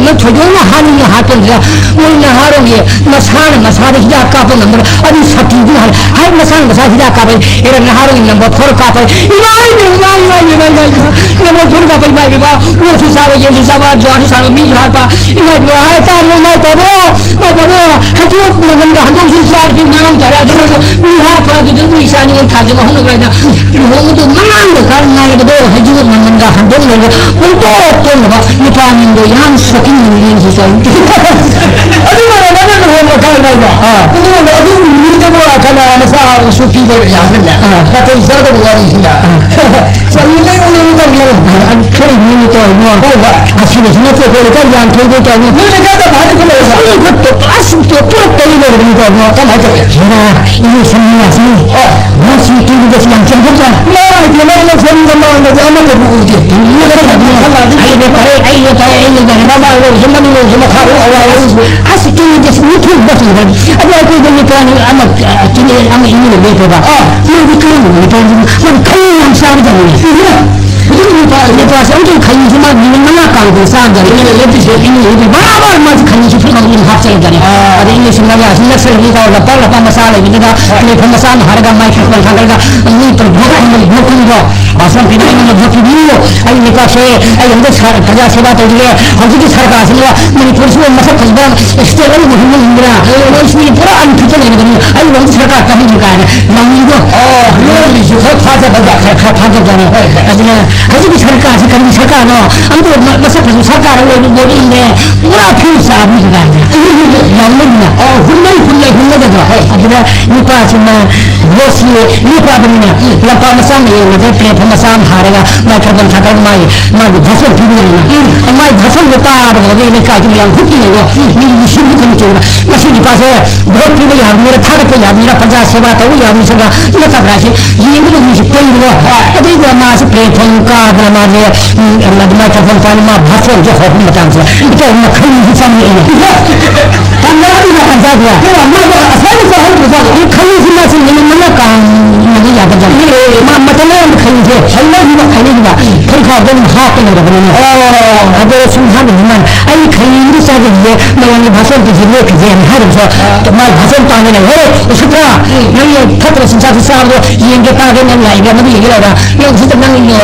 ꯃꯤꯃꯛ ꯊꯣꯏꯗꯣꯛꯅ ꯍꯥꯠꯅꯤꯡꯅ ꯍꯥꯠꯄ ꯅꯠꯇꯅ, ꯃꯣꯏ ꯅꯍꯥꯔꯣꯜꯒꯤ ꯃꯁꯥꯅ ꯃꯁꯥꯗ ꯍꯤꯗꯥꯛ ꯀꯥꯞꯄ ꯉꯝꯕ, ꯑꯗꯨ ꯁꯛꯇꯤꯗꯨꯅ ꯍꯥꯏ, ꯍꯥꯏ, ꯃꯁꯥꯅ ꯃꯁꯥ ꯍꯤꯗꯥꯛ ꯀꯥꯞꯄ, ꯑꯦꯔꯥ, ꯅꯍꯥꯔꯣꯜꯒꯤ ꯅꯝꯕꯔ ꯐꯣꯔ ꯀꯥꯞꯄ, ꯏꯃꯥ ꯏꯃꯥ ꯏꯃꯥ ꯏꯃꯥ ꯏꯃꯥ ꯏꯃꯥ, ꯅꯝꯕꯔ ꯐꯣꯔ ꯀꯥꯞꯄ, ꯏꯃꯥ ꯏꯃꯥ, ꯑꯣꯛꯁꯨ ꯆꯥꯕ, ꯌꯦꯟꯁꯨ ꯆꯥꯕ, ꯖꯨꯋꯥꯔꯁꯨ ꯁꯥꯕ, ꯃꯤꯁꯨ ꯍꯥꯠꯄ, ꯏꯃꯥ ꯏꯃꯥ, ꯍꯥꯏ ꯇꯥꯔꯦ, ꯏꯃꯥ ꯇꯧꯔꯣ, ꯏꯃꯥ ꯇꯧꯔꯣ, ꯍꯥꯏꯗꯣꯛ ꯃꯃꯟꯒ ꯍꯟꯗꯣꯛꯁꯨ ꯆꯥꯔꯗꯤ ꯉꯥꯡ ꯇꯥꯔꯦ, ꯑꯗꯨꯅ ꯃꯤ ꯍꯥꯠꯄ ꯑꯗꯨꯗ ꯃꯤ ꯏꯆꯥ ꯅꯤꯉꯣꯜ ꯊꯥꯖꯕ ꯍꯧꯅꯈ꯭ꯔꯦꯅ, ꯂꯨꯍꯣꯡꯕꯗꯣ ꯃꯉꯥꯡꯗ ꯈꯔ ꯉꯥꯏꯔꯕꯗꯣ ꯍꯩꯖꯤꯡ ꯃꯃꯟꯒ ꯍꯟꯗꯣꯛꯅꯔꯒ ꯄꯨꯡꯇꯣꯛ ꯇꯣꯛꯅꯕ ꯅꯨꯄꯥ ꯃꯤꯡꯗꯣ ꯌꯥꯝ ꯁꯣꯛꯀꯤꯡ ꯑꯣꯏꯅ ꯌꯦꯡꯁꯤ ꯆꯠꯂꯨ꯫ ꯑꯗꯨ ꯃꯥꯟꯅꯕ ꯂꯨꯍꯣꯡꯕ ꯈꯔ ꯉꯥꯏꯕ꯫ ꯑꯥ꯫ ꯑꯗꯨꯒꯨꯝꯕ ꯑꯗꯨ ꯅꯨꯃꯤꯠꯇꯕꯨ ꯀꯅꯥ ꯃꯆꯥ ꯁꯨ ꯄꯤꯕ ꯌꯥꯒꯗ꯭ꯔꯥ? ꯑꯥ꯫ ꯅꯥꯇꯩ ꯆꯥꯗꯕ ꯋꯥꯔꯤꯁꯤꯅ꯫ ꯑꯥ꯫ ꯆꯠꯂꯨ ꯂꯩ ꯎꯅꯔꯨ ꯇꯧꯔꯤ꯫ ꯑꯥ, ꯑꯗꯨ ꯈꯔ ꯏꯪꯅ ꯇꯧꯔꯤꯅꯣ꯫ ꯍꯣꯏ, ꯍꯣꯏ꯫ ꯑꯁꯤꯗꯁꯨ ꯅꯠꯇꯦ, ꯑꯩꯈꯣꯏ ꯂꯩꯀꯥꯏ ꯌꯥꯝ ꯊꯣꯏꯗꯣꯏ ꯇꯧꯔꯤ꯫ ꯅꯣꯏ ꯂꯩꯀꯥꯏꯗ ꯚꯥꯏ ꯈꯨꯂꯩ꯫ ꯑꯁ, ꯄꯨꯔꯥ ꯇꯧꯔꯤ ꯂꯩꯔꯕꯅꯤ ꯇꯧꯔꯤꯅꯣ꯫ ꯀꯃꯥꯏꯅ ꯇꯧꯔꯤ? ꯍꯦꯔꯥ, ꯏꯅꯦ ꯁꯝꯅꯤꯌꯥꯁꯤ꯫ ꯑꯣ꯫ ꯃꯁꯤ ꯇꯨꯡꯗꯁꯨ ꯌꯥꯝ ꯆꯦꯟꯊꯣꯛꯇ꯭ꯔꯥ? ꯃꯥꯒꯤ ꯃꯥꯒꯤ ꯐꯣꯟꯗ ꯃꯥꯡꯗꯗꯤ ꯑꯃꯠꯇꯕꯨ ꯎꯗꯦ꯫ ꯑꯩꯅ ꯐꯔꯦ, ꯑꯩꯅ ꯐꯔꯦ, ꯑꯩꯅ ꯐꯔꯦ꯫ ꯃꯃꯥꯡ ꯂꯣꯏꯁꯨ ꯃꯅꯤꯡ ꯂꯣꯏꯁꯨ ꯃꯈꯥ ꯂꯣꯏ ꯑꯋꯥ ꯂꯣꯏꯁꯨ꯫ ꯑꯁ, ꯇꯨꯡꯗꯁꯨ ꯃꯤ ꯊꯣꯛꯄ ꯊꯣꯛꯄ꯫ ꯑꯗꯣ ꯑꯩꯈꯣꯏꯗ ꯅꯨꯄꯥ ꯑꯃ, ꯑ, ꯇꯤꯅꯦ ꯑꯃ ꯏꯃꯨꯡꯗ ꯂꯦꯞꯄꯦꯕ꯫ ꯑꯥ꯫ ꯃꯣꯏꯗꯤ ꯀꯔꯝꯕ ꯅꯨꯄꯥꯅꯣ? ꯃꯣꯏ ꯈꯜꯂꯤ ꯌꯥꯝ ꯆꯥꯕꯖꯥꯠꯅꯤ꯫ ꯏꯃꯥ! ꯍꯧꯖꯤꯛ ꯅꯨꯄꯥ, ꯅꯨꯄꯥꯁꯦ ꯑꯃꯨꯛꯇꯪ ꯈꯜꯂꯤꯁꯦ ꯃꯥ ꯅꯨꯃꯤꯠ ꯃꯉꯥ ꯀꯥꯡꯗ ꯆꯥꯕꯖꯥꯠꯅꯤ꯫ ꯏꯃꯨꯡꯗ ꯂꯦꯞꯄꯤꯁꯦ ꯏꯃꯨꯡꯗ ꯂꯦꯞꯄꯤ꯫ ꯕꯥꯔ ꯕꯥꯔ ꯃꯥꯁꯦ ꯈꯜꯂꯤꯁꯦ ꯐꯨꯠ ꯑꯃ ꯑꯗꯨꯝ ꯍꯥꯞꯆꯔꯖꯥꯠꯅꯤ꯫ ꯑꯥ꯫ ꯑꯗꯩ ꯏꯃꯨꯡꯁꯦ ꯃꯌꯥꯁꯤ ꯅꯛꯁꯜꯂꯤ ꯇꯧꯔꯒ ꯂꯄꯥ ꯂꯄꯥ ꯃꯆꯥ ꯂꯩꯕꯗꯨꯗ ꯍꯣꯏ꯫ ꯄ꯭ꯂꯦꯠꯐꯣꯝ ꯃꯆꯥ ꯑꯃ ꯍꯥꯏꯔꯒ ꯃꯥꯏ ꯈꯔ ꯈꯔ ꯊꯥꯡꯒꯠꯂꯒ ꯃꯤ ꯄ꯭ꯔꯣꯒ꯭ꯔꯥꯝ ꯑꯃ ꯂꯩꯕ ꯃꯐꯝꯗꯣ ꯚꯥꯁꯟ ꯄꯤꯕ ꯑꯩꯉꯣꯟꯗ ꯚꯣꯠ ꯄꯤꯕꯤꯌꯨ, ꯑꯩ ꯂꯩꯕꯥꯛꯁꯦ ꯑꯩ ꯑꯝꯇ ꯁꯥ-, ꯄ꯭ꯔꯖꯥ ꯁꯦꯕꯥ ꯇꯧꯒꯦ꯫ ꯍꯧꯖꯤꯛꯀꯤ ꯁꯔꯀꯥꯔꯁꯤꯅ ꯃꯅꯤꯄꯨꯔꯁꯤꯕꯨ ꯃꯁꯛ ꯐꯖꯕ ꯁ꯭ꯇꯦꯠ ꯑꯃꯕꯨ ꯍꯨꯟꯕ ꯉꯝꯕ꯭ꯔꯥ? ꯑꯩ ꯁꯤꯗꯤ ꯄꯨꯔꯥ ꯑꯟꯐꯤꯠꯇ ꯂꯩꯔꯕꯅꯤ, ꯑꯩꯕꯨ ꯑꯝꯇ ꯁꯔꯀꯥꯔ ꯀꯥꯍꯟꯕꯤꯌꯨ ꯀꯥꯏꯅ ꯂꯥꯎꯅꯤꯡꯕꯗꯣ꯫ ꯑꯣ, ꯂꯣꯜꯂꯤꯁꯨ ꯈꯔ ꯐꯥꯖꯕ ꯖꯥꯠ, ꯈꯔ, ꯈꯔ ꯐꯥꯖꯕ ꯖꯥꯠꯅꯤ꯫ ꯍꯣꯏ, ꯍꯣꯏ꯫ ꯑꯗꯨꯅ ꯍꯧꯖꯤꯛꯀꯤ ꯁꯔꯀꯥꯔꯁꯤ ꯀꯔꯤ ꯁꯔꯀꯥꯔꯅꯣ? ꯑꯝꯇ ꯃ-, ꯃꯁꯛ ꯐꯖꯕ ꯁꯔꯀꯥꯔ ꯑꯃ ꯑꯣꯏꯕ ꯄꯣꯠ ꯑꯃꯅꯦ꯫ ꯄꯨꯔꯥ ꯐꯤꯜ ꯆꯥꯕꯅꯤ ꯀꯥꯏꯅ ꯂꯥꯎꯅꯩꯗꯅ꯫ ꯑꯣ, ꯍꯨꯜꯂꯩ, ꯍꯨꯜꯂꯩ, ꯍꯨꯜꯂꯒꯗ꯭ꯔꯣ? ꯍꯣꯏ꯫ ꯑꯗꯨꯗ ꯅꯨꯄꯥꯁꯤꯅ ꯚꯣꯠꯁꯤ ꯂꯦꯞꯄꯕꯅꯤꯅ ꯂꯝꯄꯥꯛ ꯃꯆꯥ ꯑꯃ ꯌꯦꯡꯕꯗ ꯄ꯭ꯂꯦꯠꯐꯣꯝ ꯃꯆꯥ ꯑꯃ ꯊꯥꯔꯒ ꯃꯥꯏꯀ꯭ꯔꯣꯐꯣꯟ ꯊꯥꯗꯔꯒ ꯃꯥꯒꯤ, ꯃꯥꯒꯤ ꯚꯥꯁꯟ ꯄꯤꯕꯅꯤꯅ, ꯎꯝ, ꯃꯥꯏ ꯚꯥꯁꯟꯗꯣ ꯇꯥꯕꯗ ꯂꯩꯀꯥꯏꯗꯨ ꯌꯥꯝ ꯍꯨꯠꯂꯤꯉꯩꯗ ꯃꯤ ꯂꯤꯁꯤꯡ ꯍꯨꯠ ꯀꯨꯝ ꯆꯣꯡꯕ꯫ ꯃꯁꯤ ꯅꯨꯄꯥꯁꯦ ꯚꯣꯠ ꯄꯤꯕ ꯌꯥꯕ ꯃꯤꯔ, ꯊꯥꯒꯠꯄ ꯌꯥꯕ ꯃꯤꯔ, ꯄ꯭ꯔꯖꯥ ꯁꯦꯕꯥ ꯇꯧꯕ ꯌꯥꯕ ꯃꯤꯁꯛꯂ ꯅꯠꯇꯕ꯭ꯔꯥ ꯍꯥꯏꯁꯦ ꯌꯦꯡꯕꯗ ꯃꯤꯁꯦ ꯄꯦꯟꯗꯕ꯫ ꯑꯗꯩꯗ ꯃꯥꯁꯨ ꯄ꯭ꯂꯦꯠꯐꯣꯝ ꯀꯥꯗꯅ ꯃꯥꯁꯦ, ꯎꯝ, ꯃꯥꯏꯀ꯭ꯔꯣꯐꯣꯟ ꯄꯥꯏꯅ ꯃꯥ ꯚꯥꯁꯟꯁꯦ ꯍꯧꯔꯛꯄ ꯃꯇꯥꯡꯁꯤꯗ ꯏꯇꯥꯎ ꯃꯈꯜꯁꯤ ꯆꯪꯉꯛꯑꯦꯅꯦ꯫ ꯇꯥꯟꯅꯔꯛꯏꯕ ꯇꯥꯟꯖꯥꯁꯤꯗ ꯃꯥꯗꯣ ꯑꯁ꯭ꯋꯥꯏꯗ ꯆꯥꯍꯧꯗ꯭ꯔꯖꯥꯠꯂꯣ? ꯑꯩ ꯈꯜꯂꯤꯁꯤ ꯃꯥꯁꯦ ꯅꯨꯃꯤꯠ ꯃꯉꯥ ꯀꯥꯡ ꯌꯥꯗꯕ ꯖꯥꯠꯅꯤ꯫ ꯃꯥ ꯃꯇꯝ ꯑꯌꯥꯝꯕ ꯈꯩꯁꯦ ꯍꯩꯅꯈꯤꯕ, ꯍꯩꯅꯈꯤꯕ ꯐꯨꯔꯤꯠꯈꯥꯎꯗ ꯑꯗꯨꯝ ꯍꯥꯞꯄ ꯂꯩꯔꯕꯅꯤꯅ꯫ ꯑꯣ꯫ ꯑꯗꯣ ꯁꯨꯝ ꯍꯥꯞꯄꯗꯤ ꯃꯥꯅ ꯑꯩ ꯈꯩꯗꯨ ꯆꯥꯖꯈꯤꯒꯦ, ꯅꯉꯣꯟꯗ ꯚꯥꯁꯟ ꯄꯤꯖꯒꯦ ꯍꯥꯏꯔꯤꯕꯁꯨ ꯃꯥ ꯚꯥꯁꯟ ꯇꯥꯡꯗꯅ, "ꯍꯦ, ꯎꯁꯤꯠꯇ꯭ꯔꯥ, ꯅꯪꯒꯤ ꯐꯠꯇ꯭ꯔ ꯆꯤꯟꯖꯥꯛꯁꯤ ꯆꯥꯕꯗꯣ ꯌꯦꯡꯒꯦ ꯇꯥꯒꯦ, ꯅꯪ ꯂꯥꯛꯏꯕ꯭ꯔꯥ ꯃꯗꯨ ꯌꯦꯡꯒꯦ ꯂꯥꯛꯏꯕ꯭ꯔꯥ? ꯅꯪ ꯎꯁꯤꯠꯇ ꯅꯪ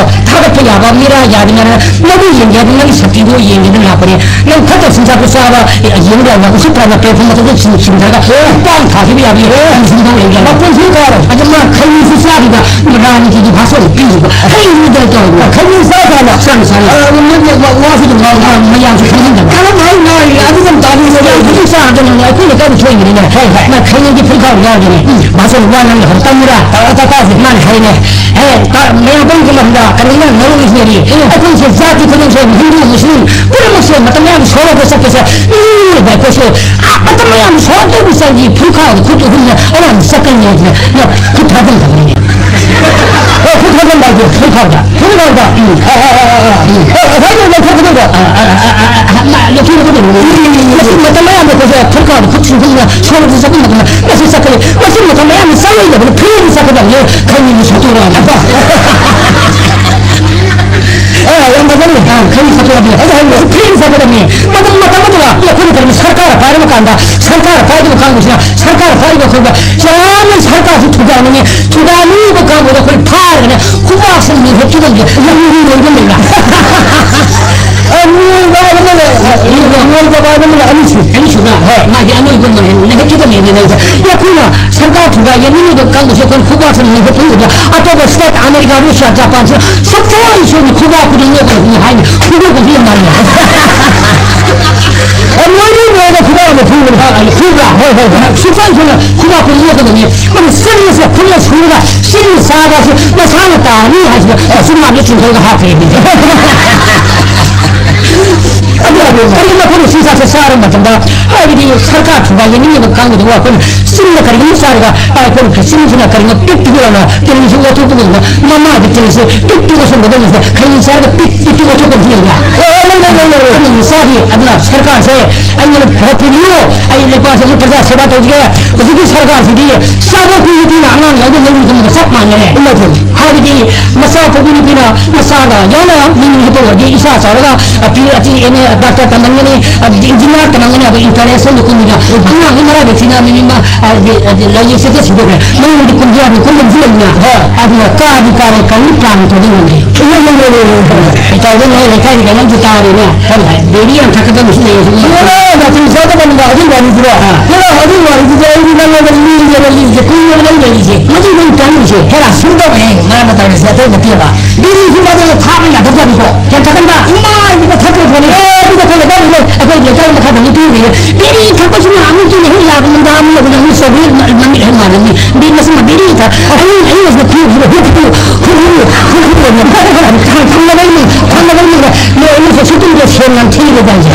ꯊꯥꯒꯠꯄ ꯌꯥꯕ ꯃꯤꯔꯥ ꯌꯥꯕ ꯃꯤꯔꯥ ꯃꯗꯨ ꯌꯦꯡꯒꯦ ꯍꯥꯏꯗꯅ ꯅꯪꯒꯤ ꯁꯛꯇꯤꯗꯨ ꯌꯦꯡꯒꯦꯗꯅ ꯂꯥꯛꯄꯅꯦ꯫ ꯅꯪ ꯐꯠꯇ ꯆꯤꯟꯖꯥꯛꯇꯣ ꯆꯥꯕ ꯌꯦꯡꯗ꯭ꯔꯒ ꯎꯁꯤꯠꯇ꯭ꯔꯕ ꯄ꯭ꯂꯦꯠꯐꯣꯝ ꯃꯊꯛꯇ ꯆꯤꯡ-, ꯆꯤꯡꯊꯔꯒ ꯈꯨꯄꯥꯡ ꯊꯥꯈꯤꯕ ꯌꯥꯕ ꯌꯦꯡꯉꯣ꯫ ꯅꯪ ꯁꯤꯗꯤ ꯅꯪ ꯂꯩꯕ꯭ꯔꯥ?" ꯃꯄꯨꯟꯁꯤ ꯀꯥꯔꯣꯏ꯫ ꯑꯗꯨ ꯃꯥ ꯈꯩꯅꯤꯁꯨ ꯆꯥꯔꯤꯕ ꯔꯥꯅꯤꯒꯤ ꯚꯥꯁꯟ ꯄꯤꯔꯤꯕ ꯈꯩꯅꯤꯗ ꯇꯧꯔꯤꯕ꯫ ꯈꯩꯅꯤ ꯆꯥ ꯀꯥꯟꯗ ꯆꯥꯅ ꯆꯥꯅ꯫ ꯑ, ꯃ-, ꯃ-, ꯃ-, ꯋꯥꯁꯨ ꯑꯗꯨꯝ ꯉꯥꯡ-, ꯉꯥꯡ-, ꯃꯌꯥꯝꯁꯨ ꯈꯪꯍꯟꯗꯕ꯫ ꯀꯔꯝ ꯍꯥꯏꯅ ꯉꯥꯡꯉꯤꯒꯦ? ꯑꯗꯨ ꯑꯗꯨꯝ ꯇꯥꯕꯤꯌꯨ꯫ ꯌꯥꯝ ꯐꯖꯅ ꯆꯥꯔꯗꯅ ꯑꯩꯈꯣꯏ ꯂꯩꯀꯥꯏꯗ ꯊꯣꯛꯏꯕꯅꯤꯅꯦ꯫ ꯍꯣꯏ, ꯍꯣꯏ꯫ ꯃꯥ ꯈꯩꯅꯤꯒꯤ ꯐꯨꯔꯤꯠꯈꯥꯎ ꯌꯥꯎꯔꯤꯅꯦ꯫ ꯎꯝ꯫ ꯚꯥꯁꯟ ꯋꯥ ꯉꯥꯡꯅ ꯍꯧꯔ ꯇꯝꯃꯨꯔꯥ? ꯇꯥ-, ꯇꯥ-, ꯇꯥꯁꯦ꯫ ꯃꯥꯅ ꯍꯥꯏꯅꯦ꯫ ꯍꯦ, ꯇꯥ-, ꯃꯌꯥꯝ ꯄꯨꯝꯅꯃꯛ ꯍꯟꯗ ꯀꯔꯤꯅ ꯅꯧꯔꯤꯁꯤꯅꯗꯤ, ꯎꯝ꯫ ꯑꯩꯈꯣꯏꯁꯦ ꯖꯥꯇꯤ ꯈꯨꯗꯤꯡꯁꯦ ꯍꯤꯟꯗꯨ, ꯃꯨꯁꯂꯤꯝ ꯄꯨꯝꯅꯃꯛꯁꯦ ꯃꯇꯝ ꯃꯌꯥꯝ ꯁꯣꯔꯛꯄ ꯆꯠꯄꯁꯦ ꯃꯤꯑꯣꯏꯕ ꯑꯩꯈꯣꯏꯁꯦ, ꯑꯥ, ꯃꯇꯝ ꯃꯌꯥꯝ ꯁꯣꯔꯛꯇꯧꯕ ꯆꯪꯈꯤ ꯐꯨꯔꯤꯠꯈꯥꯎꯗ ꯈꯨꯠ ꯑꯍꯨꯝꯅ ꯑꯌꯥꯝꯕ ꯆꯠꯀꯅꯤ ꯍꯥꯏꯗꯅ ꯈꯨꯠ ꯊꯥꯖꯤꯟꯗꯕꯅꯤꯅꯦ꯫ ꯑꯣ, ꯈꯨꯠ ꯊꯥꯖꯤꯟꯕ ꯍꯥꯏꯗꯤ ꯐꯨꯔꯤꯠꯈꯥꯎꯗ꯫ ꯐꯨꯔꯤꯠꯈꯥꯎꯗ꯫ ꯎꯝ꯫ ꯑ, ꯑ, ꯑ, ꯑ, ꯑ, ꯑ꯫ ꯎꯝ꯫ ꯑ, ꯉꯁꯥꯏꯒꯤ ꯂꯧꯊꯣꯛꯀꯗꯧꯕ꯫ ꯑ, ꯑ, ꯑ, ꯑ, ꯑ, ꯑ, ꯂꯧꯊꯣꯛꯀꯗꯧꯕ꯫ ꯎꯝ꯫ ꯃꯁꯤ ꯃꯇꯝ ꯃꯌꯥꯝꯗ ꯑꯩꯈꯣꯏꯁꯦ ꯐꯨꯔꯤꯠꯈꯥꯎꯗ ꯈꯨꯠ ꯁꯤꯟꯗꯨꯅ ꯁꯣꯔꯛꯇ ꯆꯠꯄ ꯃꯇꯝꯗ ꯃꯁꯤ ꯆꯠꯀꯅꯤ꯫ ꯃꯁꯤ ꯃꯇꯝ ꯃꯌꯥꯝꯗ ꯆꯠꯂꯣꯏꯗꯕꯅꯤ꯫ ꯐ꯭ꯔꯤꯗ ꯆꯠꯀꯗꯕꯅꯤ꯫ ꯈꯪꯉꯤꯅꯤ ꯁꯠꯇꯣꯔꯛꯑꯅꯤ꯫ ꯑꯦ, ꯌꯥꯝ ꯐꯖꯅꯤ꯫ ꯑꯥ, ꯈꯔꯤ ꯁꯠꯇꯣꯛꯑꯗꯤ꯫ ꯑꯩ ꯍꯥꯏꯕꯗꯤ ꯐ꯭ꯔꯤꯗ ꯁꯠꯀꯗꯕꯅꯤ꯫ ꯃꯇꯝ, ꯃꯇꯝ ꯑꯗꯨꯗ ꯑꯩꯈꯣꯏꯅ ꯀꯔꯤꯒꯨꯝꯕ ꯁꯔꯀꯥꯔ ꯄꯥꯏꯔꯕ ꯀꯥꯟꯗ, ꯁꯔꯀꯥꯔ ꯄꯥꯏꯔꯤꯕ ꯀꯥꯡꯕꯨꯁꯤꯅ, ꯁꯔꯀꯥꯔ ꯄꯥꯏꯔꯤꯕ ꯑꯩꯈꯣꯏꯗ ꯌꯥꯝꯅ ꯁꯔꯀꯥꯔꯁꯤ ꯊꯨꯒꯥꯏꯅꯤꯡꯉꯤ꯫ ꯊꯨꯒꯥꯏꯅꯤꯡꯉꯤꯕ ꯀꯥꯡꯕꯨꯗꯣ ꯑꯩꯈꯣꯏ ꯐꯥꯔꯒꯅꯦ, ꯈꯨꯕꯥꯛꯁꯤꯅ ꯅꯩꯊꯦꯛꯈꯤꯗꯕꯁꯦ ꯌꯥꯝ ꯂꯣꯏꯕ ꯂꯩꯕ꯭ꯔꯥ? ꯑ, ꯂꯣꯏꯕ ꯍꯥꯏꯕ ꯑꯃ ꯂꯩ꯫ ꯂꯣꯏꯕ ꯍꯥꯏꯕ ꯑꯃ ꯂꯩ꯫ ꯑꯅꯤꯁꯨ꯫ ꯑꯅꯤꯁꯨꯕ, ꯍꯣꯏ꯫ ꯃꯥꯒꯤ ꯑꯅꯣꯏꯕ ꯑꯃ ꯂꯩ꯫ ꯅꯩꯊꯦꯛꯈꯤꯗꯕꯅꯦ ꯅꯩꯁꯦ꯫ ꯑꯦ, ꯑꯩꯈꯣꯏꯅ ꯁꯔꯀꯥꯔ ꯊꯨꯒꯥꯏꯒꯦ, ꯃꯤꯑꯣꯏꯕ ꯀꯥꯡꯕꯨꯁꯦ ꯑꯩꯈꯣꯏꯅ ꯈꯨꯕꯥꯛꯁꯤꯅ ꯅꯩꯊꯦꯛꯄ ꯎꯕꯗ, ꯑꯇꯣꯞꯄ state, ꯑꯃꯦꯔꯤꯀꯥ, ꯔꯨꯁꯤꯌꯥ, ꯖꯄꯥꯟꯁꯤꯅ ꯁꯨꯡꯁꯣꯏ ꯁꯣꯏꯗꯅ ꯈꯨꯕꯥꯛ ꯈꯨꯗꯤꯡ ꯅꯣꯛꯀꯅꯤ ꯍꯥꯏꯅ ꯈꯨꯗꯣꯛꯄꯁꯨ ꯌꯥꯝ ꯃꯥꯜꯂꯦ꯫ ꯑꯦ, ꯂꯣꯏꯗꯤ ꯂꯣꯏꯔꯒ ꯈꯨꯕꯥꯛ ꯑꯃ ꯈꯨꯕꯅꯤ꯫ ꯑ, ꯑ, ꯈꯨꯕ꯭ꯔꯥ? ꯍꯣꯏ, ꯍꯣꯏ, ꯍꯣꯏ꯫ ꯁꯨꯡꯁꯣꯏ ꯁꯣꯏꯗꯅ ꯈꯨꯕꯥꯛ ꯈꯨꯗꯤꯡ ꯅꯣꯛꯀꯗꯕꯅꯤ꯫ ꯃꯣꯏꯅ ꯆꯪꯉꯤꯁꯦ ꯈꯨꯠꯅ ꯁꯨꯔꯒ ꯆꯤꯟꯅ ꯆꯥꯕꯁꯨ ꯃꯁꯥꯅ ꯇꯥꯔꯅꯤ ꯍꯥꯏꯁꯤꯗ ꯑꯁꯨꯝ ꯃꯥꯟꯕ ꯆꯤꯡꯈꯠꯂꯒ ꯍꯥꯞꯈ꯭ꯔꯦ꯫ ꯑꯗꯨ ꯀꯔꯤꯒꯨꯝꯕ ꯑꯩꯈꯣꯏꯅ ꯆꯤꯟꯖꯥꯛꯁꯦ ꯆꯥꯔ ꯃꯇꯝꯗ, ꯍꯥꯏꯕꯗꯤ ꯁꯔꯀꯥꯔ ꯊꯨꯒꯥꯏ ꯌꯦꯡꯅꯤꯡꯉꯤꯕ ꯀꯥꯡꯕꯨꯗꯨꯕꯨ ꯑꯩꯈꯣꯏꯅ ꯆꯤꯟꯗ ꯀꯔꯤꯒꯨꯝꯕ ꯆꯥꯔꯒ, ꯑꯩꯈꯣꯏꯅ ꯆꯤꯟꯁꯤꯅ ꯀꯔꯤꯒꯨꯝꯕ ꯄꯤꯛ ꯄꯤꯛꯑꯒ ꯇꯤꯟꯁꯤ ꯑꯣꯠꯊꯣꯛꯄꯒꯨꯝꯕ, ꯃꯃꯥꯒꯤ ꯇꯤꯟꯁꯤ ꯄꯤꯛ ꯄꯤꯛ ꯑꯣꯠꯁꯤꯟꯒꯗꯧꯕꯁꯤꯗ ꯈꯩꯅꯤ ꯆꯥꯔꯒ ꯄꯤꯛ ꯄꯤꯛ ꯄꯤꯛ ꯑꯣꯠꯊꯣꯛꯄ ꯊꯤꯔꯒ, ꯑꯣ, ꯂꯩ, ꯂꯩ, ꯂꯩ, ꯂꯩ, ꯂꯩ꯫ ꯑꯩꯈꯣꯏꯅ ꯆꯥꯔꯤ ꯑꯗꯨꯅ ꯁꯔꯀꯥꯔꯁꯦ ꯑꯩꯅ ꯐꯔꯛ ꯄꯨꯕꯤꯌꯨ, ꯑꯩ ꯂꯩꯕꯥꯛꯁꯤꯒꯤ ꯄ꯭ꯔꯖꯥ ꯁꯦꯕꯥ ꯇꯧꯖꯒꯦ꯫ ꯍꯧꯖꯤꯛꯀꯤ ꯁꯔꯀꯥꯔꯁꯤꯗꯤ ꯆꯥꯕ ꯀꯨꯏ ꯀꯨꯏꯅ ꯑꯉꯥꯡ ꯌꯥꯎꯕ ꯂꯧꯔꯤꯕꯒ ꯆꯞ ꯃꯥꯟꯅꯔꯦ꯫ ꯏꯃꯥꯏ ꯄꯦꯝꯃ꯫ ꯍꯥꯏꯕꯗꯤ ꯃꯆꯥ ꯄꯣꯛꯄꯤ ꯅꯨꯄꯤꯅ ꯃꯆꯥꯒ ꯌꯥꯎꯅ ꯃꯤꯡ ꯍꯦꯛꯇ ꯑꯣꯏꯔꯗꯤ ꯏꯆꯥ ꯆꯥꯎꯔꯒ ꯑ, P H D, M A, doctor ꯇꯝꯂꯝꯒꯅꯤ, ꯑꯗꯨꯗꯤ ꯏꯟꯖꯤꯅꯤꯌꯥꯔ ꯇꯝꯂꯝꯒꯅꯤ, ꯑꯗꯨ ꯏꯟꯇꯔꯅꯦꯁꯅꯦꯜ ꯀꯨꯝꯕꯗ ꯑꯉꯥꯡꯒꯤ ꯃꯔꯥꯏꯕꯛ ꯊꯤꯅ ꯃꯤ ꯑꯃ, ꯑ, ꯍꯥꯏꯗꯤ, ꯍꯥꯏꯗꯤ ꯂꯥꯏꯔꯤꯛꯁꯦ ꯍꯦꯛꯇ ꯁꯤꯗꯣꯛꯈ꯭ꯔꯦ꯫ ꯃꯌꯨꯝꯗꯤ ꯀꯨꯝꯕ ꯌꯥꯗꯦ, ꯀꯨꯝꯕ ꯑꯃꯁꯨ ꯂꯩꯅ꯫ ꯍꯣꯏ꯫ ꯑꯗꯨꯅ ꯀꯥꯗꯤ ꯀꯥꯔꯦ, ꯀꯔꯤ ꯄ꯭ꯂꯥꯟ ꯇꯧꯗꯣꯏꯅꯣ ꯈꯪꯗꯦ꯫ ꯏꯃꯥꯏ, ꯏꯃꯥꯏ, ꯏꯃꯥꯏ, ꯏꯃꯥꯏ, ꯏꯃꯥꯏ꯫ ꯏꯇꯥꯎꯗ ꯅꯣꯏ ꯂꯩꯀꯥꯏꯒꯤ ꯀꯩꯅꯣꯝꯁꯨ ꯇꯥꯔꯦꯅꯦ꯫ ꯍꯣꯏ, ꯍꯣꯏ꯫ ꯕꯦꯔꯤ ꯌꯥꯝ ꯊꯛꯀꯗꯕꯁꯨ ꯂꯩ꯫ ꯏꯃꯥ, ꯅꯥꯇꯩ ꯆꯥꯗꯕꯅꯤꯗ ꯑꯗꯨꯒꯤ ꯋꯥꯔꯤꯗꯨꯔꯣ? ꯑꯥ꯫ ꯏꯃꯥ, ꯑꯗꯨꯒꯤ ꯋꯥꯔꯤꯗꯨꯗꯤ ꯑꯩꯗꯤ ꯅꯪꯉꯣꯟꯗ ꯂꯤꯒꯦꯅ ꯂꯤꯒꯦ ꯀꯨꯏꯔꯕꯅꯦ ꯑꯩꯅ ꯂꯩꯔꯤꯁꯦ꯫ ꯃꯗꯨ ꯅꯪ ꯇꯥꯅꯤꯡꯁꯦ꯫ ꯍꯦꯔꯥ, ꯁꯨꯝ ꯇꯧꯔꯦ꯫ ꯃꯥꯅ ꯇꯧꯔꯤꯁꯦ ꯑꯇꯩ ꯅꯠꯇꯦꯕ꯫ ꯕꯤꯔꯤꯁꯤ ꯃꯥꯗꯤ ꯊꯥꯕ ꯌꯥꯗꯕꯖꯥꯠꯅꯤꯀꯣ꯫ ꯌꯥꯝ ꯊꯛꯀꯟꯕ꯫ ꯏꯃꯥ, ꯑꯩꯗꯤ ꯊꯛꯇ꯭ꯔ ꯄꯣꯠꯅꯤ꯫ ꯑꯦ, ꯑꯗꯨꯗ ꯑꯩꯈꯣꯏ ꯂꯩꯀꯥꯏ ꯃꯈꯥꯗ ꯅꯨꯄꯤ ꯑꯃ ꯂꯩꯌꯦ꯫ ꯕꯤꯔꯤ ꯊꯛꯄꯁꯤꯅ ꯑꯃꯨꯛꯇꯨꯅ ꯍꯦꯛ ꯌꯥꯕ ꯉꯝꯗ ꯑꯃꯨꯛ ꯌꯧꯕꯗ ꯑꯃꯨꯛ ꯆꯧꯀ꯭ꯔꯤ ꯃ-, ꯃꯃꯤꯠ ꯍꯦꯛ ꯃꯥꯟꯅꯅꯤ꯫ ꯕꯤ-, ꯃꯁꯤ ꯃ-, ꯕꯤꯔꯤ ꯊꯛ-, ꯑꯍꯤꯡ, ꯑꯍꯤꯡ ꯑꯁꯤꯗ ꯐꯨ, ꯐꯨ, ꯐꯨ, ꯐꯨ, ꯐꯨ, ꯐꯨ, ꯐꯨ, ꯐꯨ, ꯐꯨ, ꯊꯝꯅꯕ ꯏꯃꯨꯡ, ꯊꯝꯅꯕ ꯏꯃꯨꯡꯗ ꯅꯣꯏ ꯑꯅꯤ ꯁꯦ ꯁꯨꯇꯨꯝꯗ ꯁꯦꯟ ꯌꯥꯝ ꯊꯤꯔꯦ ꯇꯧꯔꯤꯁꯦ꯫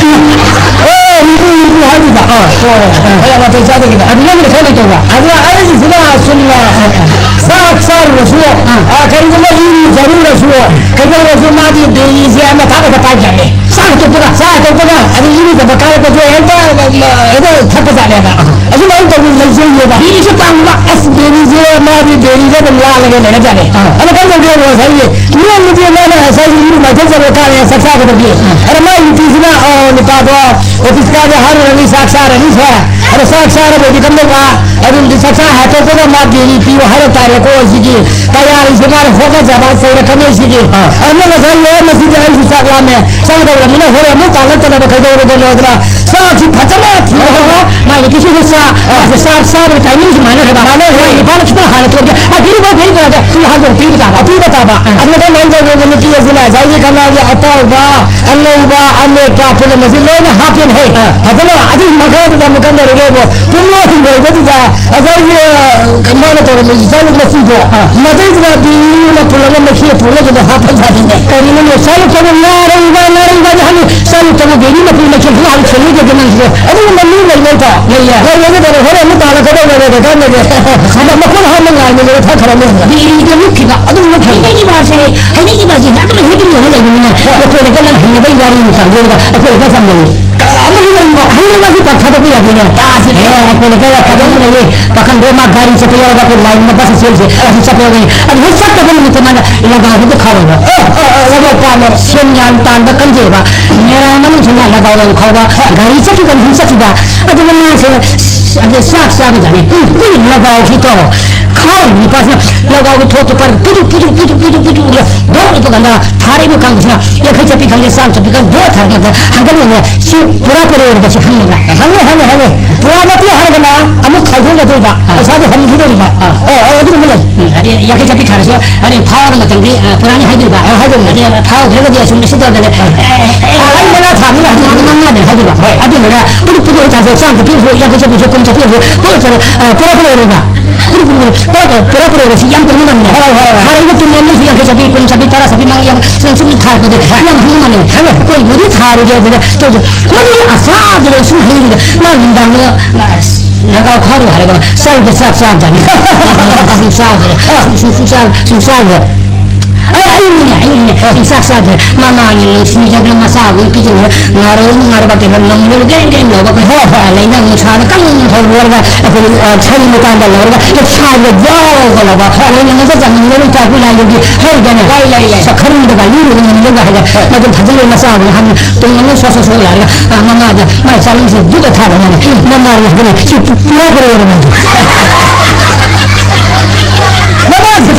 ꯑꯦ, ꯃꯤꯅꯤ, ꯃꯤꯅꯤ ꯍꯥꯏꯗꯨꯗ꯫ ꯑꯥ, ꯍꯣꯏ, ꯍꯣꯏ, ꯍꯣꯏ꯫ ꯍꯣꯏ, ꯌꯥꯝ ꯅꯥꯇꯩ ꯆꯥꯗꯕꯤꯗ꯫ ꯑꯗꯨ ꯅꯪꯒꯤꯗ ꯈꯔ ꯂꯩꯇꯧꯕ꯫ ꯑꯗꯨꯅ ꯑꯩꯒꯤꯁꯤꯅ ꯁꯨꯝ, ꯑꯥ, ꯆꯥꯛ ꯆꯥꯔꯨꯔꯁꯨ, ꯑꯥ꯫ ꯑꯥ, ꯀꯔꯤꯒꯨꯝꯕ ꯏꯔꯨꯖꯔꯨꯔꯁꯨ, ꯀꯩꯗꯧꯔꯁꯨ ꯃꯥꯗꯤ ꯕꯤꯔꯤꯁꯦ ꯑꯃ ꯊꯥꯕꯗ ꯄꯥꯏꯕ ꯌꯥꯅꯤ꯫ ꯆꯥꯛ ꯇꯣꯛꯄꯒ? ꯆꯥꯛ ꯇꯣꯛꯄꯒ, ꯑꯗꯨ ꯏꯔꯨꯖꯕ ꯀꯥꯔꯛꯄꯁꯨ ꯍꯦꯛꯇ, ꯑꯥ, ꯍꯦꯛꯇ ꯊꯛꯄꯖꯥꯠꯅꯦꯕ꯫ ꯑꯁꯨꯃꯥꯏꯅ ꯇꯧꯗꯅ ꯂꯩꯖꯩꯌꯦꯕ꯫ ꯕꯤꯔꯤꯁꯨ ꯄꯥꯝꯕ꯫ ꯑꯁ, ꯕꯤꯔꯤꯁꯦ ꯃꯥꯗꯤ ꯕꯤꯔꯤꯗ ꯑꯗꯨꯝ ꯂꯥꯜꯂꯒ ꯂꯩꯔꯖꯥꯠꯅꯦ꯫ ꯑꯥ꯫ ꯑꯗꯣ ꯀꯩꯅꯣ ꯇꯧꯗꯦ, ꯉꯁꯥꯏꯒꯤ ꯅꯣꯡꯃꯗꯤ ꯃꯥꯅ ꯉꯁꯥꯏꯒꯤ ꯏꯔꯨ ꯃꯥꯏꯊꯖꯕ ꯀꯥꯔꯦ, ꯆꯥꯛ ꯆꯥꯒꯗꯕꯒꯤ꯫ ꯑꯥ꯫ ꯑꯗ ꯃꯥꯏ ꯅꯨꯄꯤꯁꯤꯅ, ꯑꯣ, ꯅꯨꯄꯥꯗꯣ ꯑꯣꯐꯤꯁ ꯀꯥꯕ ꯍꯥꯏꯔꯨꯔꯅꯤ, ꯆꯥꯛ ꯆꯥꯔꯅꯤ ꯁꯦ꯫ ꯑꯗꯣ ꯆꯥꯛ ꯆꯥꯔꯕꯗꯤ ꯀꯝꯗꯧꯕ? ꯑꯗꯨꯝꯗꯤ ꯆꯥꯛ ꯆꯥ ꯍꯥꯏꯗꯣꯛꯄꯒ ꯃꯥ ꯕꯤꯔꯤ ꯄꯤꯌꯨ ꯍꯥꯏꯔꯛ ꯇꯥꯔꯦꯀꯣ꯫ ꯁꯤꯒꯤ ꯇꯌꯥꯔꯤꯁꯦ ꯃꯥꯅ ꯍꯣꯠꯅꯖꯕ ꯆꯩꯔꯛꯀꯅꯤ ꯁꯤꯒꯤ꯫ ꯑꯥ꯫ ꯑꯗꯨꯅ ꯉꯁꯥꯏ ꯂꯣꯏꯔ ꯃꯁꯤꯗꯤ ꯑꯩꯁꯨ ꯆꯥꯛ ꯂꯥꯝꯃꯦ꯫ ꯆꯥꯒꯗꯧꯔꯕꯅꯤꯅ ꯍꯣꯔꯦꯟ ꯑꯃꯨꯛ ꯇꯥꯜꯂꯛꯇꯅꯕ ꯀꯩꯗꯧꯔꯕꯅꯣꯗꯅ ꯆꯥꯛꯁꯤ ꯐꯖꯅ ꯊꯤꯔꯒ ꯃꯥꯒꯤ ꯀꯤꯁꯨ ꯆꯥ, ꯃꯥꯁꯦ ꯆꯥꯛ ꯆꯥꯕꯒꯤ ꯇꯥꯏꯃꯤꯡꯁꯨ ꯃꯥꯟꯅꯗꯕ꯫ ꯃꯥꯟꯅꯗꯕ꯫ ꯃꯥꯒꯤ ꯅꯨꯄꯥꯅ ꯈꯤꯇꯪ ꯍꯥꯟꯅ ꯊꯣꯛꯑꯒ, "ꯑ, ꯕꯤꯔꯨ ꯕꯥ, ꯕꯤꯔꯨ ꯕꯥ" ꯍꯥꯏꯗ ꯁꯤ ꯍꯥꯟꯅ ꯄꯤꯕ ꯇꯥꯕ꯫ ꯑ, ꯄꯤꯕ ꯇꯥꯕ꯫ ꯑ꯫ ꯑꯗꯨꯅ ꯀꯃꯥꯏꯅ ꯇꯧꯒꯦ? ꯅꯨꯄꯤ ꯑꯁꯤꯅ ꯉꯁꯥꯏꯒꯤ ꯀꯅꯥꯒꯤ ꯑꯇꯥꯎꯕ, ꯑꯉꯧꯕ, ꯑꯃꯦꯠꯄ ꯄꯨꯝꯅꯃꯛꯁꯤ ꯂꯣꯏꯅ ꯍꯥꯞꯄꯦꯅ ꯍꯥꯏ꯫ ꯑ꯫ ꯐꯖꯅ ꯑꯗꯨꯒꯤ ꯃꯈꯥꯗꯨꯗ ꯑꯃꯨꯛ ꯀꯝꯗꯧꯔꯒꯦꯕꯨ ꯄꯨꯡꯂꯣꯏ ꯍꯨꯝꯂꯣꯏꯕꯗꯨꯗ ꯑꯗꯒꯤ, ꯑ, ꯃꯥꯅ ꯇꯧꯔꯝꯕ ꯏꯆꯥ ꯃꯆꯨꯗꯣ, ꯑꯥ꯫ ꯃꯗꯩꯗꯨꯗ ꯕꯤꯔꯤꯅ ꯄꯨꯜꯂꯒ ꯃꯩꯈꯦꯠ ꯄꯨꯜꯂꯒ ꯍꯥꯞꯄ ꯖꯥꯠꯅꯤꯅꯦ꯫ ꯀꯔꯤꯅꯣꯅꯦ, ꯆꯥꯂꯨꯛꯇꯕꯨ ꯉꯥꯔꯧꯕ, ꯉꯥꯔꯧꯕ ꯍꯥꯏꯅ ꯍꯪꯉꯤ꯫ ꯆꯥꯂꯨꯛꯇꯕꯨ ꯕꯤꯔꯤꯅ ꯄꯨꯜ ꯃꯩꯈꯦꯠ ꯄꯨꯜꯂ ꯍꯥꯟꯅ ꯁꯦꯝꯅꯩꯗꯗꯤ ꯅꯪꯁꯦ꯫ ꯑꯗꯨꯒꯨꯝꯕ ꯃꯤ ꯂꯩ ꯅꯠꯇ꯭ꯔꯣ? ꯂꯩꯌꯦ꯫ ꯂꯩꯔꯒꯗꯤ ꯍꯣꯔꯦꯟ ꯑꯃꯨꯛ ꯇꯥꯜꯂꯛꯀꯗꯧꯕꯅꯦ ꯀꯥꯟꯗꯗꯤ꯫ ꯑꯗ ꯃꯈꯣꯏꯅ ꯍꯥꯟꯅ ꯉꯥꯏꯕ ꯂꯩꯔ ꯊꯛꯈ꯭ꯔꯅꯤ꯫ ꯕꯤꯔꯤꯗ ꯃꯨꯠꯈꯤꯕ꯫ ꯑꯗꯨꯝ ꯃꯨꯠꯈꯤꯕ꯫ ꯍꯩꯅꯈꯤꯕ ꯍꯥꯏꯁꯦ, ꯍꯩꯅꯈꯤꯕ ꯍꯥꯏꯁꯦ ꯑꯗꯨꯝ ꯍꯦꯛꯇ ꯌꯣꯟꯅ ꯂꯩꯕꯅꯤꯅ꯫ ꯍꯣꯏ꯫ ꯃꯈꯣꯏꯅ ꯀꯟꯅ ꯍꯩꯅꯕꯒꯤ ꯋꯥꯔꯤꯅꯤ ꯇꯧꯔꯒ ꯑꯩꯈꯣꯏꯅ ꯈꯔ ꯆꯝꯅꯩ꯫ ꯑꯃꯒꯤ ꯃꯔꯤꯗ ꯍꯩꯔꯒꯁꯨ ꯄꯥꯛꯊꯕ ꯌꯥꯗꯦꯅꯦ꯫ ꯇꯥꯁꯤ꯫ ꯑꯦ, ꯑꯩꯈꯣꯏꯅ ꯈꯔ ꯊꯕꯛ ꯑꯃ ꯂꯩꯌꯦ꯫ ꯄꯥꯈꯪꯗꯣ ꯃꯥ ꯒꯥꯔꯤ ꯆꯠꯄ ꯌꯥꯎꯔꯒ ꯑꯩꯈꯣꯏ ꯂꯥꯏꯟꯗ ꯕꯁ ꯆꯦꯜꯂꯤꯁꯦ꯫ ꯑꯗꯨ ꯆꯠꯄ ꯌꯥꯎꯔꯒ ꯑꯗꯨ ꯍꯦꯛ ꯆꯠꯇꯕ ꯅꯨꯃꯤꯠꯇ ꯃꯥꯅ ꯂꯒꯥꯎꯗꯨꯗ ꯈꯥꯎꯔꯕ꯫ ꯑ, ꯑ, ꯑ, ꯂꯒꯥꯎ ꯄꯥꯝꯃꯦ꯫ ꯁꯦꯟ ꯌꯥꯝ ꯇꯥꯟꯕ ꯀꯟꯖꯩꯕ꯫ ꯃꯦꯔꯥ ꯃꯅꯨꯡꯁꯤꯗ ꯂꯒꯥꯎ ꯌꯥꯝ ꯈꯥꯎꯕ꯫ ꯒꯥꯔꯤ ꯆꯠꯈꯤꯕ ꯃꯐꯝ ꯆꯠꯈꯤꯕ꯫ ꯑꯗꯨꯒ ꯃꯥꯁꯦ ꯑꯗ ꯆꯥꯛ ꯆꯥꯕꯖꯥꯠꯅꯤ꯫ ꯎꯝ, ꯎꯝ, ꯂꯒꯥꯎꯁꯤ ꯇꯧꯔꯣ꯫ ꯈꯥꯎꯔꯤꯕ ꯅꯨꯄꯥꯁꯤꯅ ꯂꯒꯥꯎꯒꯤ ꯊꯣꯠꯇꯨ ꯄꯥꯏꯔꯒ ꯄꯤꯗꯨꯛ, ꯄꯤꯗꯨꯛ, ꯄꯤꯗꯨꯛ, ꯄꯤꯗꯨꯛ, ꯄꯤꯗꯨꯛ, ꯗꯣꯛ ꯂꯨꯞꯄ ꯀꯥꯟꯗ ꯊꯥꯔꯛꯏꯕ ꯀꯥꯡꯕꯨꯁꯤꯅ ꯌꯥꯡꯈꯩ ꯆꯠꯄꯤ ꯈꯪꯗꯦ, ꯆꯥꯝꯃ ꯆꯠꯄꯤ ꯈꯪꯗꯦ, ꯗꯣꯛ ꯊꯥꯔꯛꯄ ꯀꯥꯟꯗ ꯍꯟꯒꯠꯂꯒ ꯁꯤ ꯄꯨꯔꯥ ꯄꯨꯔꯥ ꯑꯣꯏꯔꯕ ꯁꯤ ꯈꯪꯉꯤꯕ꯭ꯔꯥ? ꯍꯪꯉꯦ, ꯍꯪꯉꯦ, ꯍꯪꯉꯦ꯫ ꯄꯨꯔꯥ ꯅꯠꯇꯦ ꯍꯥꯏꯔꯒꯅ ꯑꯃꯨꯛ ꯈꯥꯏꯗꯣꯛꯅꯗꯣꯏꯕ꯫ ꯑꯥ꯫ ꯄꯩꯁꯥꯗꯣ ꯍꯟꯈꯤꯗꯣꯔꯤꯕ꯫ ꯑꯥ꯫ ꯑꯣ, ꯑꯣ, ꯑꯗꯨꯒꯨꯝꯕ ꯂꯩ꯫ ꯎꯝ, ꯑꯗꯩ ꯌꯥꯡꯈꯩ ꯆꯠꯄꯤ ꯊꯥꯔꯁꯨ, ꯑꯗꯩ ꯐꯥꯎꯔꯕ ꯃꯇꯝꯗꯤ, ꯑ, ꯄꯨꯔꯥꯅꯤ ꯍꯥꯏꯗꯣꯏꯕ꯫ ꯑꯥ, ꯍꯥꯏꯗꯣꯏꯅꯤ꯫ ꯑꯗꯩ ꯐꯥꯎꯗ꯭ꯔꯒꯗꯤ ꯑꯁꯨꯝ ꯂꯤꯁꯤꯡ ꯇꯧꯗꯅ, ꯑꯥ꯫ ꯑꯦ, ꯑꯦ, ꯑꯦ, ꯑꯥ, ꯑꯩ ꯃꯉꯥ ꯊꯥꯕꯅꯤꯅ ꯑꯗꯨꯝ ꯃꯉꯥꯗꯅꯤ ꯍꯥꯏꯗꯣꯏꯕ꯫ ꯍꯣꯏ꯫ ꯑꯗꯨꯗꯨꯅ ꯄꯨꯂꯞ ꯄꯨꯂꯞ ꯊꯥꯔꯁꯨ ꯆꯥꯝ ꯆꯠꯄꯤ ꯑꯣꯏꯔꯁꯨ, ꯌꯥꯡꯈꯩ ꯆꯠꯄꯤ ꯑꯣꯏꯔꯁꯨ, ꯀꯨꯟ ꯆꯠꯄꯤ ꯑꯣꯏꯔꯁꯨ, ꯄꯨꯂꯞ ꯆꯠꯂ, ꯑ, ꯄꯨꯂꯞ ꯄꯨꯂꯞ ꯑꯣꯏꯔꯣꯏꯕ꯫ ꯄꯨꯂꯞ ꯄꯨꯂꯞ, ꯄꯨꯂꯞ ꯄꯨꯂꯞ ꯑꯣꯏꯔꯁꯨ ꯌꯥꯝ ꯇꯧꯕ ꯉꯝꯃꯦ꯫ ꯍꯣꯏ, ꯍꯣꯏ, ꯍꯣꯏ꯫ ꯊꯥꯔꯛꯏꯕ ꯇꯨꯡꯂꯣꯝꯗꯁꯨ ꯌꯥꯡꯈꯩ ꯆꯠꯄꯤ, ꯀꯨꯟ ꯆꯠꯄꯤ, ꯇꯔꯥ ꯆꯠꯄꯤ, ꯃꯉꯥ ꯌꯥꯝ ꯁꯨꯝ ꯁꯨꯝ ꯊꯥꯔꯛꯄꯗꯣ ꯌꯥꯝ ꯍꯪꯕ ꯉꯝꯃꯦ꯫ ꯍꯪꯉꯦ꯫ ꯑꯩꯈꯣꯏꯕꯨꯗꯤ ꯊꯥꯔꯤꯒꯦ ꯑꯗꯨꯗ ꯇꯧꯗꯦ꯫ ꯃꯗꯨꯒꯤ ꯑꯁꯥꯗꯨꯗ ꯁꯨꯝ ꯍꯩꯔꯤꯗ ꯃꯥ ꯅꯨꯡꯗꯥꯡꯗ ꯂꯒꯥꯎ ꯈꯥꯎꯔꯨ ꯍꯥꯏꯔꯒ ꯆꯥꯛꯇ ꯆꯥꯛ ꯆꯥꯕ ꯖꯥꯠꯅꯤ꯫ ꯁꯨꯝ ꯆꯥꯕꯁꯦ꯫ ꯁꯨꯝ, ꯁꯨꯝ, ꯁꯨꯝ ꯆꯥꯕ, ꯁꯨꯝ ꯆꯥꯕꯁꯦ꯫ ꯑꯩ ꯑꯩꯅꯤꯅꯦ ꯑꯩꯅꯤꯅꯦ ꯆꯥꯛ ꯆꯥꯗ꯭ꯔꯦ꯫ ꯃꯃꯥꯒꯤ ꯅꯨꯡꯁꯤꯖꯕꯅ ꯃꯆꯥꯕꯨ ꯄꯤꯖꯅꯤꯡꯕ ꯉꯥꯔꯧ ꯉꯥꯔꯕ ꯀꯩꯅꯣ ꯅꯝꯕꯗꯨ ꯒ꯭ꯔꯦꯡ ꯒ꯭ꯔꯦꯡ ꯂꯧꯕ ꯂꯩꯅ ꯅꯨꯡꯁꯥꯗ ꯀꯪ ꯍꯧꯔꯒ ꯑꯩꯈꯣꯏ ꯁꯥꯒꯤ ꯃꯇꯥꯡꯗ ꯂꯧꯔꯒ ꯁꯥꯏꯗ ꯌꯥꯎꯔꯒ ꯂꯧꯕ ꯂꯩꯅ ꯃꯁꯛ ꯆꯪꯅꯤꯡꯕ ꯅꯨꯡꯁꯥ ꯈꯨꯂꯥꯏꯗꯨꯒꯤ ꯍꯩꯗꯅ ꯂꯩ ꯂꯩ ꯂꯩ ꯁꯈꯔꯨꯗꯒ ꯂꯤꯔꯨꯒ ꯅꯤꯂꯒ ꯍꯥꯏꯗ ꯃꯗꯨ ꯐꯖꯅ ꯃꯆꯥꯕꯨ ꯍꯥꯟꯅ ꯇꯨꯡ ꯑꯃ ꯁꯣꯠ ꯁꯣꯠ ꯁꯣꯠ ꯂꯥꯛꯑꯒ ꯃꯃꯥꯗ ꯃꯥꯏ ꯆꯥꯂꯝꯁꯦ ꯗꯨꯗ ꯊꯥꯕ ꯃꯥꯅ ꯃꯃꯥꯅ ꯍꯥꯏꯗꯅ ꯁꯤ ꯄꯨꯔꯥ ꯀꯔꯤ ꯑꯣꯏꯔ ꯃꯥꯜꯂꯤ꯫ ꯃꯃꯥꯁꯦ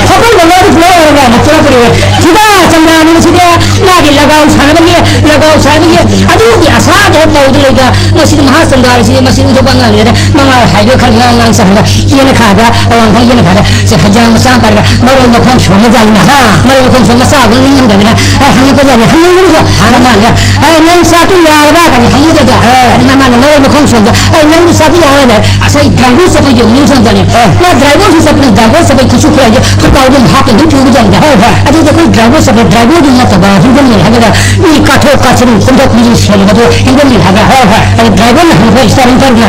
ꯐꯕꯜ ꯃꯃꯥꯗꯤ ꯄꯨꯔꯥ ꯑꯣꯏꯔ ꯃꯥꯜꯂꯤ ꯄꯨꯔꯥ ꯀꯔꯤ ꯑꯣꯏꯔ ꯁꯤꯗ ꯆꯟꯗ꯭ꯔꯥꯅꯤꯁꯤꯗ ꯃꯥꯒꯤ ꯂꯒꯥꯎ ꯁꯥꯟꯅꯕꯒꯤ ꯂꯒꯥꯎ ꯁꯥꯟꯅꯕꯒꯤ ꯑꯗꯨꯒꯤ ꯑꯁꯥꯗ ꯍꯦꯛ ꯇꯧꯗ ꯂꯩꯗ ꯃꯁꯤꯗꯤ ꯃꯍꯥ ꯆꯟꯗ꯭ꯔꯥꯁꯤꯗꯤ ꯃꯁꯤ ꯎꯊꯣꯛꯄ ꯑꯉꯥꯡꯅꯤꯗ ꯃꯃꯥ ꯍꯥꯏꯕ ꯈꯔ ꯉꯥꯡ ꯉꯥꯡ ꯆꯪꯉꯒ ꯌꯦꯅꯈꯥꯗ ꯑꯋꯥꯡꯈꯣꯡ ꯌꯦꯅꯈꯥꯗ ꯁꯦ ꯐꯩꯖꯥꯡ ꯃꯆꯥ ꯄꯥꯏꯔꯒ ꯃꯔꯣꯏ ꯃꯈꯣꯡ ꯁꯣꯝꯕ ꯖꯥꯠꯅꯤ ꯍꯥ ꯃꯔꯣꯏ ꯃꯈꯣꯡ ꯁꯣꯝꯕ ꯆꯥꯕ ꯉꯝꯗꯕꯅꯤꯅ ꯑꯩ ꯍꯪꯉꯛꯄ ꯖꯥꯠꯅꯤ ꯍꯪꯉꯛꯄꯗꯨꯁꯨ ꯍꯥꯟꯅ ꯃꯥꯜꯂꯦ ꯑꯩ ꯅꯪ ꯆꯥꯛꯇꯨ ꯌꯥꯔꯕ ꯀꯥꯏꯅ ꯍꯪꯉꯛꯄꯗ ꯑꯗꯨꯅ ꯃꯥꯅ ꯃꯔꯣꯏ ꯃꯈꯣꯡ ꯁꯣꯝꯗ ꯑꯩ ꯅꯪꯗꯤ ꯆꯥꯛꯇꯨ ꯌꯥꯔꯕ ꯉꯁꯥꯏ ꯗ꯭ꯔꯥꯏꯚꯔ ꯆꯠꯄ ꯌꯧꯅꯤꯡ ꯁꯣꯝꯗꯅꯤ ꯃꯥ ꯗ꯭ꯔꯥꯏꯚꯔꯁꯨ ꯆꯠꯄꯅꯤ ꯗ꯭ꯔꯥꯏꯚꯔ ꯆꯠꯄꯩ ꯈꯨꯠꯁꯨ ꯈꯨꯠꯂꯥꯏꯁꯦ ꯈꯨꯠꯀꯥꯎꯗ ꯑꯗꯨꯝ ꯍꯥꯞꯄ ꯑꯗꯨꯝ ꯄꯨꯕ ꯖꯥꯠꯅꯤꯗ ꯍꯣꯏ ꯍꯣꯏ ꯑꯗꯨꯗ ꯑꯩꯈꯣꯏ ꯗ꯭ꯔꯥꯏꯚꯔ ꯆꯠꯄ ꯗ꯭ꯔꯥꯏꯚꯔꯗꯨ ꯅꯠꯇꯕ ꯍꯤꯡꯒꯣꯜ ꯍꯥꯏꯒꯗ꯭ꯔꯥ ꯃꯤ ꯀꯥꯊꯣꯛ ꯀꯥꯁꯤꯟ ꯀꯨꯝꯊꯣꯛ ꯀꯨꯝꯁꯤꯟ ꯁꯦꯟꯅꯕꯗꯣ ꯍꯤꯡꯒꯣꯜ ꯍꯥꯏꯕ꯭ꯔꯥ ꯍꯣꯏ ꯍꯣꯏ ꯑꯗꯨ ꯗ꯭ꯔꯥꯏꯚꯔꯅ ꯍꯪꯕ ꯏꯁꯇꯥꯔꯤꯡ ꯄꯥꯏꯕꯅ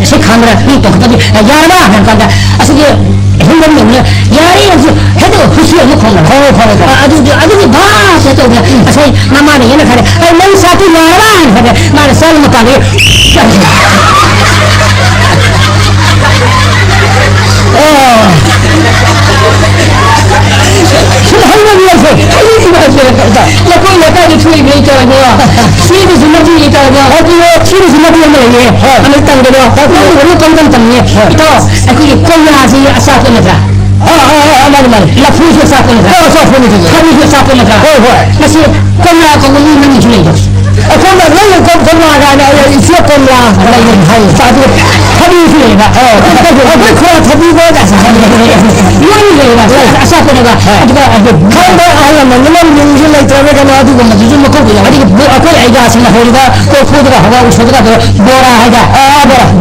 ꯁꯤ ꯈꯥꯡꯕ꯭ꯔꯥ ꯃꯤ ꯇꯣꯡꯈꯠꯄꯗꯤ ꯌꯥꯔꯕ ꯍꯥꯏꯔ ꯀꯥꯟꯗ ꯑꯁꯤꯒꯤ ꯍꯤꯡꯒꯣꯜ ꯌꯧꯅ ꯌꯥꯔꯦ ꯍꯧꯖꯤꯛ ꯍꯦꯛꯇ ꯍꯨꯁꯤ ꯑꯃ ꯈꯣꯡꯅ ꯍꯣꯏ ꯍꯣꯏ ꯍꯣꯏ ꯑꯗꯨꯗꯤ ꯑꯗꯨꯒꯤ ꯚꯥꯁꯦ ꯇꯧꯗꯅ ꯉꯁꯥꯏ ꯃꯃꯥꯅ ꯍꯦꯟꯅ ꯈꯔꯦ ꯑꯩ ꯅꯪ ꯆꯥꯛꯇꯨ ꯌꯥꯔꯕ ꯍꯥꯏꯅ ꯈꯔꯦ ꯃꯥꯅ ꯆꯥꯛ ꯃꯄꯥꯟꯗ ꯁꯨꯝ ꯍꯩꯅꯕꯤꯔꯁꯦ ꯍꯩꯅꯕꯤꯔꯁꯦ ꯂꯩꯀꯣꯏ ꯂꯩꯀꯥꯏꯗ ꯊꯣꯛꯏꯕ ꯏꯇꯥꯎꯕꯣ ꯁꯤꯕꯁꯨ ꯅꯠꯇꯦ ꯏꯇꯥꯎꯕꯣ ꯁꯤꯕꯁꯨ ꯅꯠꯇꯦ ꯑꯃ ꯂꯩꯌꯦ ꯑꯃ ꯇꯝꯒꯅꯣ ꯅꯪ ꯋꯥꯔꯤ ꯄꯪꯇꯝ ꯇꯝꯅꯤ ꯏꯇꯥꯎ ꯑꯩꯈꯣꯏꯒꯤ ꯀꯣꯝꯂꯥꯁꯤ ꯑꯆꯥꯄꯣꯠ ꯅꯠꯇ꯭ꯔꯥ ꯑꯥ ꯑꯥ ꯑꯥ ꯃꯥꯅꯤ ꯃꯥꯅꯤ ꯂꯐꯨꯁꯨ ꯑꯆꯥꯄꯣꯠ ꯅꯠꯇ꯭ꯔꯥ ꯑꯥ ꯑꯆꯥꯄꯣꯠꯅꯤ ꯊꯕꯤꯁꯨ ꯑꯆꯥꯄꯣꯠ ꯅꯠꯇ꯭ꯔꯥ ꯍꯣꯏ ꯍꯣꯏ ꯃꯁꯤ ꯀꯣꯝꯂꯥ ꯀꯧꯕ ꯃꯤ ꯃꯃꯤꯡꯁꯨ ꯂꯩꯕ ꯑꯩꯈꯣꯏꯅ ꯂꯣꯏꯅ ꯀꯣꯝ ꯀꯣꯝꯂꯥ ꯀꯥꯏꯅ ꯏꯆꯦ ꯀꯣꯝꯂꯥ ꯂꯩꯕꯅꯤ ꯍꯥꯏ ꯆꯥꯕꯤ ꯊꯕꯤꯁꯨ ꯂꯩꯕ ꯑꯩꯈꯣꯏ ꯈꯔ ꯊꯕꯤ ꯂꯣꯏꯅ ꯂꯩꯕ ꯑꯆꯥꯄꯣꯠꯅꯦꯕ ꯑꯗꯨꯒ ꯈꯪꯕ ꯑꯍꯜ ꯂꯃꯟꯗꯨꯅ ꯃꯤꯡꯁꯨ ꯂꯩꯇ꯭ꯔꯕ ꯀꯩꯅꯣ ꯑꯗꯨꯒꯨꯝꯕꯗꯨꯁꯨ ꯃꯀꯣꯛ ꯀꯨꯏꯅ ꯑꯗꯒꯤ ꯑꯩꯈꯣꯏ ꯑꯩꯒꯥꯁꯤꯡꯅ ꯍꯧꯔꯤꯕ ꯀꯣꯔꯐꯨꯗꯒ ꯍꯋꯥꯏ ꯎꯁꯣꯏꯗꯒ ꯕꯣꯔꯥ ꯍꯥꯏꯗ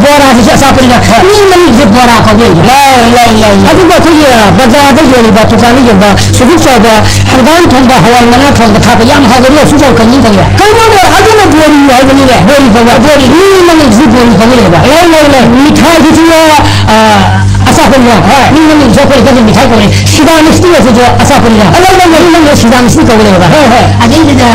ꯕꯣꯔꯥꯁꯤꯁꯨ ꯑꯆꯥꯄꯣꯠꯅꯤꯅ ꯃꯤ ꯃꯃꯤꯡꯁꯦ ꯕꯣꯔꯥ ꯀꯧꯕ ꯂꯩ ꯂꯩ ꯂꯩ ꯑꯗꯨꯕꯨ ꯑꯩꯈꯣꯏꯒꯤ ꯕꯖꯥꯔꯗ ꯌꯣꯜꯂꯤꯕ ꯗꯨꯀꯥꯟꯗ ꯌꯣꯟꯕ ꯁꯨꯒꯨꯞ ꯆꯥꯎꯕ ꯍꯪꯒꯥꯝ ꯊꯣꯡꯕ ꯍꯋꯥꯏ ꯃꯅꯥ ꯊꯣꯡꯕ ꯊꯥꯕ ꯌꯥꯝ ꯍꯥꯎꯕ ꯂꯣꯛꯁꯨ ꯆꯥꯎ ꯀꯟꯅꯤ ꯈꯪꯉꯦ ꯀꯩꯅꯣꯅꯦ ꯑꯗꯨꯅ ꯕꯣꯔꯤ ꯍꯥꯏꯕꯅꯤꯅꯦ ꯕꯣꯔꯤ ꯐꯪꯕ ꯕꯣꯔꯤ ꯃꯤ ꯃꯃꯤꯡꯁꯤ ꯕꯣꯔꯤ ꯐꯪꯉꯦꯕ ꯂꯩ ꯂꯩ ꯂꯩ ꯃꯤꯊꯥꯏꯗꯨꯁꯨ ꯑꯆꯥꯄꯣꯠꯅꯤꯗꯣ꯫ ꯍꯣꯏ꯫ ꯃꯤ ꯃꯃꯤꯡꯁꯨ ꯑꯩꯈꯣꯏ ꯀꯔꯤ ꯃꯤꯊꯥꯏ ꯀꯧꯔꯦ? ꯁꯤꯗꯥ ꯃꯤꯁꯇꯤ ꯑꯣꯏꯔꯁꯨ ꯑꯆꯥꯄꯣꯠꯅꯤꯗꯣ꯫ ꯑꯗꯣ ꯅꯪ ꯃꯤ ꯃꯃꯤꯡ ꯁꯤꯗꯥ ꯃꯤꯁꯇꯤ ꯀꯧ ꯂꯩꯔꯕ? ꯍꯣꯏ, ꯍꯣꯏ꯫ ꯑꯗꯩꯗꯨꯗ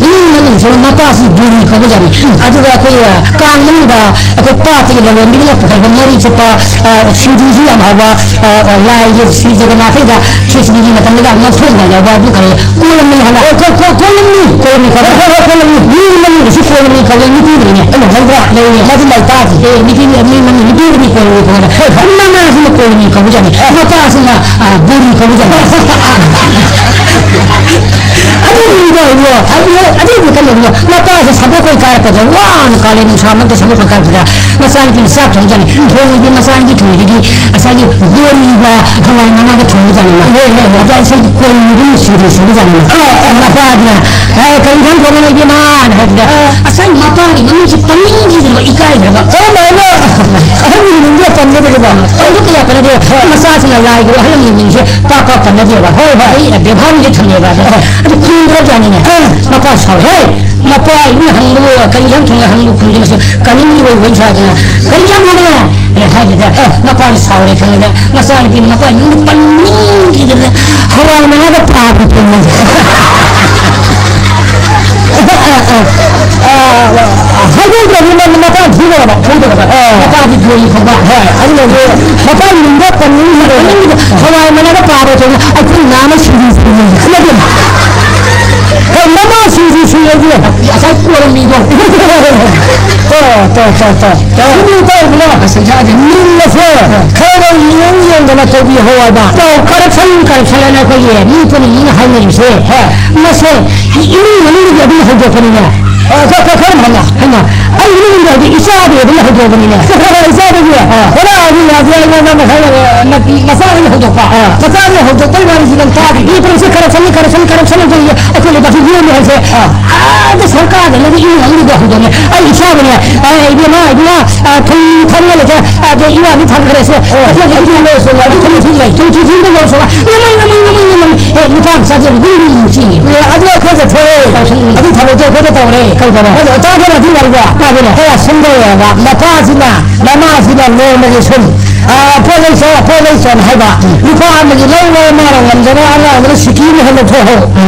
ꯃꯤ ꯃꯃꯤꯡꯁꯨ ꯃꯄꯥꯁꯤ ꯕꯣꯔꯤ ꯀꯧꯕꯖꯥꯠꯅꯤ꯫ ꯑꯗꯨꯒ ꯑꯩꯈꯣꯏ, ꯑ, ꯀꯥꯡ ꯃꯅꯨꯡꯗ ꯑꯩꯈꯣꯏ ꯄꯥꯠꯇꯒꯤ ꯂꯂꯣꯟꯕꯤꯗꯨꯅ ꯄꯨꯈꯠꯄ ꯃꯔꯤ ꯆꯠꯄ, ꯑ, ꯁꯤꯡꯖꯨꯁꯨ ꯌꯥꯝ ꯍꯥꯎꯕ, ꯑ, ꯑ, ꯂꯥꯏꯒꯤ ꯁ꯭ꯔꯤ ꯖꯒꯟꯅꯥꯊꯒꯤꯗ ꯈꯦꯆ꯭ꯔꯤꯒꯤ ꯃꯇꯝꯗꯒ ꯉꯧꯊꯣꯛꯅꯕ ꯑꯗꯨ ꯀꯔꯤ ꯀꯣꯂꯝꯅꯤ ꯍꯥꯏꯕ? ꯑꯣ, ꯀꯣ-, ꯀꯣ-, ꯀꯣꯂꯝꯅꯤ꯫ ꯀꯣꯂꯝꯅꯤ ꯀꯧꯕ꯫ ꯍꯣꯏ, ꯍꯣꯏ, ꯍꯣꯏ, ꯀꯣꯂꯝꯅꯤ꯫ ꯃꯤ ꯃꯃꯤꯡꯗꯁꯨ ꯀꯣꯂꯝꯅꯤ ꯀꯧꯕ ꯅꯨꯄꯤ ꯂꯩꯅꯦ꯫ ꯑꯩꯅ ꯂꯩꯕ꯭ꯔꯥ? ꯂꯩꯌꯦ꯫ ꯃꯗꯨ ꯂꯩꯇꯥꯗꯤ꯫ ꯑꯦ, ꯅꯨꯄꯤ, ꯃꯤ ꯃꯃꯤꯡ ꯅꯨꯄꯤꯗꯨꯗꯤ ꯀꯣꯂꯝꯅꯤ ꯀꯧꯕ꯫ ꯍꯣꯏ, ꯍꯣꯏ꯫ ꯃꯃꯥꯁꯤꯅ ꯀꯣꯂꯝꯅꯤ ꯀꯧꯕꯖꯥꯠꯅꯤ꯫ ꯃꯄꯥꯁꯤꯅ, ꯑ, ꯕꯣꯔꯤ ꯀꯧꯕꯖꯥꯠꯅꯤ꯫ ꯑꯗꯨꯒꯤꯅꯤꯗꯣ, ꯏꯕꯨꯡꯉꯣ꯫ ꯑꯗꯨ, ꯑꯗꯨꯒꯤ ꯀꯩꯅꯣꯗꯣ, ꯃꯄꯥꯁꯦ ꯁꯒꯣꯜ ꯀꯣꯏ ꯀꯥꯔꯛꯄꯗ, ꯋꯥꯅ ꯀꯥꯂꯦꯟ ꯅꯨꯡꯁꯥ ꯃꯔꯛꯇ ꯁꯒꯣꯜ ꯀꯣꯏ ꯀꯥꯔꯛꯄꯗ, ꯃꯆꯥꯅꯨꯄꯤꯅ ꯆꯥꯛ ꯊꯣꯡꯖꯥꯠꯅꯤ꯫ ꯊꯣꯡꯉꯤꯗꯤ ꯃꯆꯥꯅꯨꯄꯤ ꯊꯣꯡꯉꯤꯗꯨꯗꯤ ꯉꯁꯥꯏꯒꯤ ꯕꯣꯔꯤꯒ ꯍꯋꯥꯏ ꯃꯅꯥꯒ ꯊꯣꯡꯕꯖꯥꯠꯅꯤ꯫ ꯍꯣꯏ, ꯍꯣꯏ, ꯍꯣꯏ꯫ ꯑꯗ ꯉꯁꯥꯏꯒꯤ ꯀꯣꯂꯝꯅꯤꯗꯨꯅ ꯁꯤꯡꯖꯨ ꯁꯨꯕꯖꯥꯠꯅꯤ꯫ ꯑ, ꯑ꯫ ꯃꯄꯥꯗꯨꯅ, "ꯑꯦ, ꯀꯔꯤ ꯏꯟꯖꯥꯡ ꯊꯣꯡꯉꯤꯅꯣ ꯏꯕꯦꯝꯃ?" ꯍꯥꯏꯕꯗ, ꯑ꯫ ꯉꯁꯥꯏ ꯃꯄꯥꯒꯤ ꯃꯃꯤꯡꯁꯦ ꯄꯟꯅꯤꯡꯈꯤꯗ꯭ꯔꯕ, ꯏꯀꯥꯏꯈ꯭ꯔꯕ꯫ ꯀꯔꯝꯍꯥꯏꯅ ꯑꯍꯟꯒꯤ ꯃꯤꯡꯗ ꯄꯟꯒꯗꯒꯦꯕ? ꯄꯟꯕ ꯀꯌꯥ ꯄꯟꯅꯗꯦ꯫ ꯍꯣꯏ꯫ ꯃꯆꯥꯁꯤꯡꯅ ꯂꯥꯏꯒꯤ ꯑꯍꯜꯒꯤ ꯃꯤꯡꯁꯦ ꯄꯥꯛ ꯄꯥꯛ ꯄꯟꯅꯗꯦꯕ꯫ ꯍꯣꯏ, ꯍꯣꯏ꯫ ꯑꯩꯅ ꯕꯦꯕꯥꯔꯗꯤ ꯊꯝꯃꯦꯕ꯫ ꯑꯗꯣ ꯍꯣꯏ꯫ ꯑꯗꯨ ꯈꯨꯝꯗ꯭ꯔꯕꯖꯥꯠꯅꯤꯅꯦ꯫ ꯑ꯫ ꯃꯄꯥ ꯁꯥꯎꯔꯦ꯫ "ꯍꯦ, ꯃꯄꯥ ꯏꯕꯨꯡ ꯍꯪꯕꯕꯨ ꯀꯔꯤ ꯏꯟꯖꯥꯡ ꯊꯣꯡꯉꯦ ꯍꯪꯕ ꯈꯨꯝꯗꯦ꯫ ꯃꯁꯤ ꯀꯥꯅꯤꯡꯉꯤ ꯑꯣꯏ ꯋꯥꯔꯤ ꯁꯥꯗꯅ ꯀꯔꯤ ꯏꯟꯖꯥꯡ ꯊꯣꯡꯉꯦ?" ꯑꯦ, ꯍꯥꯏꯕꯗ, ꯑ, ꯃꯄꯥꯅ ꯁꯥꯎꯔꯦ ꯈꯪꯉꯒ ꯃꯆꯥꯅꯨꯄꯤ ꯃꯄꯥ ꯏꯕꯨꯡꯗ ꯄꯟꯅꯤꯡꯈꯤꯗꯅ ꯍꯋꯥꯏ ꯃꯅꯥꯗ ꯄꯥꯕ ꯄꯨꯝꯃꯦ꯫ ꯑ, ꯑ, ꯑ, ꯑ, ꯍꯥꯏꯗꯣꯛꯇ꯭ꯔꯗꯤ ꯃ-, ꯃꯄꯥ ꯐꯨꯗꯧꯔꯕ, ꯐꯨꯗꯧꯔꯕ꯫ ꯑ꯫ ꯃꯄꯥꯗꯤ ꯕꯣꯔꯤ ꯐꯪꯕ꯫ ꯍꯣꯏ, ꯑꯗꯨꯅꯗꯤ ꯃꯄꯥ ꯃꯤꯡꯗ ꯄꯟꯅꯤꯡꯗꯕ꯫ ꯄꯟꯅꯤꯡꯗꯕ꯫ ꯍꯋꯥꯏ ꯃꯅꯥꯗ ꯄꯥꯕ ꯇꯧꯅ ꯑꯩꯈꯣꯏ ꯅꯥꯃ ꯁꯤꯡꯖꯨ ꯁꯨꯔꯦ꯫ ꯈꯟꯅꯗꯦ꯫ ꯀꯩ ꯃꯃꯥ ꯁꯤꯡꯖꯨ ꯁꯨꯔꯦ ꯑꯗꯨ? ꯉꯁꯥꯏ ꯀꯣꯜꯂꯝꯃꯤꯗꯣ꯫ ꯇꯣ, ꯇꯣ, ꯇꯣ, ꯇꯣ꯫ ꯁꯤꯗꯤ ꯇꯧꯕꯅꯣ꯫ ꯃꯤꯡ ꯑꯁꯦ ꯈꯔ ꯌꯦꯡ ꯌꯦꯡꯗꯅ ꯇꯧꯕꯤꯍꯧ ꯍꯥꯏꯕ꯫ ꯇꯧ, corruption, corruption ꯍꯥꯏꯅ ꯑꯩꯈꯣꯏꯒꯤ ꯃꯤ ꯄꯨꯝꯅ ꯃꯤꯅ ꯍꯥꯏꯅꯔꯤꯕꯁꯦ꯫ ꯍꯣꯏ꯫ ꯃꯁꯦ ꯏꯃꯨꯡ ꯃꯅꯨꯡꯗꯒꯤ ꯑꯗꯨꯝ ꯍꯧꯗꯣꯛꯄꯅꯤꯅꯦ꯫ ꯑ, ꯈ-, ꯈ-, ꯈꯔ ꯍꯪꯉꯣ꯫ ꯍꯩꯃꯥ, ꯑꯩ ꯏꯃꯨꯡꯗ ꯍꯧꯖꯤꯛ ꯏꯆꯥꯗꯒꯤ ꯑꯗꯨꯝ ꯍꯧꯗꯣꯛꯄꯅꯤꯅꯦ꯫ ꯏꯆꯥꯗꯒꯤ? ꯑ꯫ ꯍꯣꯔꯥ, ꯑꯗꯨ ꯌꯥꯗꯦ, ꯑꯩꯉꯣꯟꯗ ꯃꯁꯥ, ꯅ-, ꯃꯆꯥꯗꯒꯤ ꯍꯧꯗꯣꯛꯄ꯫ ꯑ꯫ ꯃꯆꯥꯗꯒꯤ ꯍꯧꯗꯣꯛꯄꯩ ꯋꯥꯔꯤꯁꯤ ꯅꯪ ꯇꯥꯗ꯭ꯔꯤ꯫ ꯃꯤ ꯄꯨꯝꯅꯃꯛꯁꯦ corruption ꯅꯤ, corruption, corruption ꯑꯗꯨ ꯑꯩꯈꯣꯏ ꯂꯩꯕꯥꯛꯁꯤ ꯌꯣꯜꯂꯤ ꯍꯥꯏꯁꯦ꯫ ꯑ꯫ ꯑꯥꯗ ꯁꯔꯀꯥꯔꯗ ꯂꯩꯕ ꯏꯃꯨꯡ ꯑꯃꯒꯤꯗ ꯍꯧꯗꯣꯛꯑꯦ꯫ ꯑꯩ ꯏꯆꯥꯗꯅꯦ, ꯑ, ꯏꯕꯦꯝꯃ, ꯏꯕꯨꯡꯉꯣ, ꯑ, ꯊꯨꯝ ꯊꯛꯅ ꯂꯩꯇꯦ, ꯑꯗꯩ ꯏꯋꯥ ꯑꯗꯨ ꯊꯛꯈ꯭ꯔꯦꯁꯦ꯫ ꯑ꯫ ꯑꯩꯈꯣꯏ ꯂꯩꯇꯦ, ꯂꯩꯇꯦ, ꯂꯩꯇꯦ, ꯊꯨꯝ ꯊꯤꯟꯕ ꯌꯧꯁꯣꯛꯑ, ꯅꯃꯩ, ꯅꯃꯩ, ꯅꯃꯩ, ꯅꯃꯩ, ꯑꯦ, ꯅꯨꯄꯥ ꯃꯆꯥꯁꯦ ꯒꯨꯡ ꯒꯨꯡ ꯆꯦꯜꯂꯤ꯫ ꯑꯦ, ꯑꯗꯨ ꯑꯩꯈꯣꯏꯗ ꯊꯣꯛꯑꯦ꯫ ꯇꯧꯁꯟ-, ꯑꯗꯨ ꯊꯕꯛꯇꯣ ꯑꯩꯈꯣꯏꯗ ꯇꯧꯔꯦ꯫ ꯀꯩ ꯊꯕꯛ? ꯑꯗꯣ ꯇꯥꯗꯦ, ꯑꯗꯨ ꯋꯥꯔꯤꯗꯣ꯫ ꯇꯥꯗꯦꯅꯦ꯫ ꯑꯦ, ꯁꯨꯝ ꯇꯧꯋꯦꯕ, ꯃꯄꯥꯁꯤꯅ, ꯃꯃꯥꯁꯤꯅ ꯅꯣꯡꯃꯒꯤ ꯁꯨꯝ ꯑ, ꯄꯣꯠ ꯂꯩꯁꯣ, ꯄꯣꯠ ꯂꯩꯁꯣꯅ ꯍꯥꯏꯕ꯫ ꯂꯨꯄꯥ ꯑꯃꯒꯤ ꯂꯧꯔꯣ, ꯃꯥꯅ ꯉꯝꯖꯔꯣ, ꯑꯉꯥꯡꯗꯨꯅ ꯁꯤꯀꯤ ꯑꯃ ꯍꯦꯟꯅ ꯊꯣꯛꯍꯧ꯫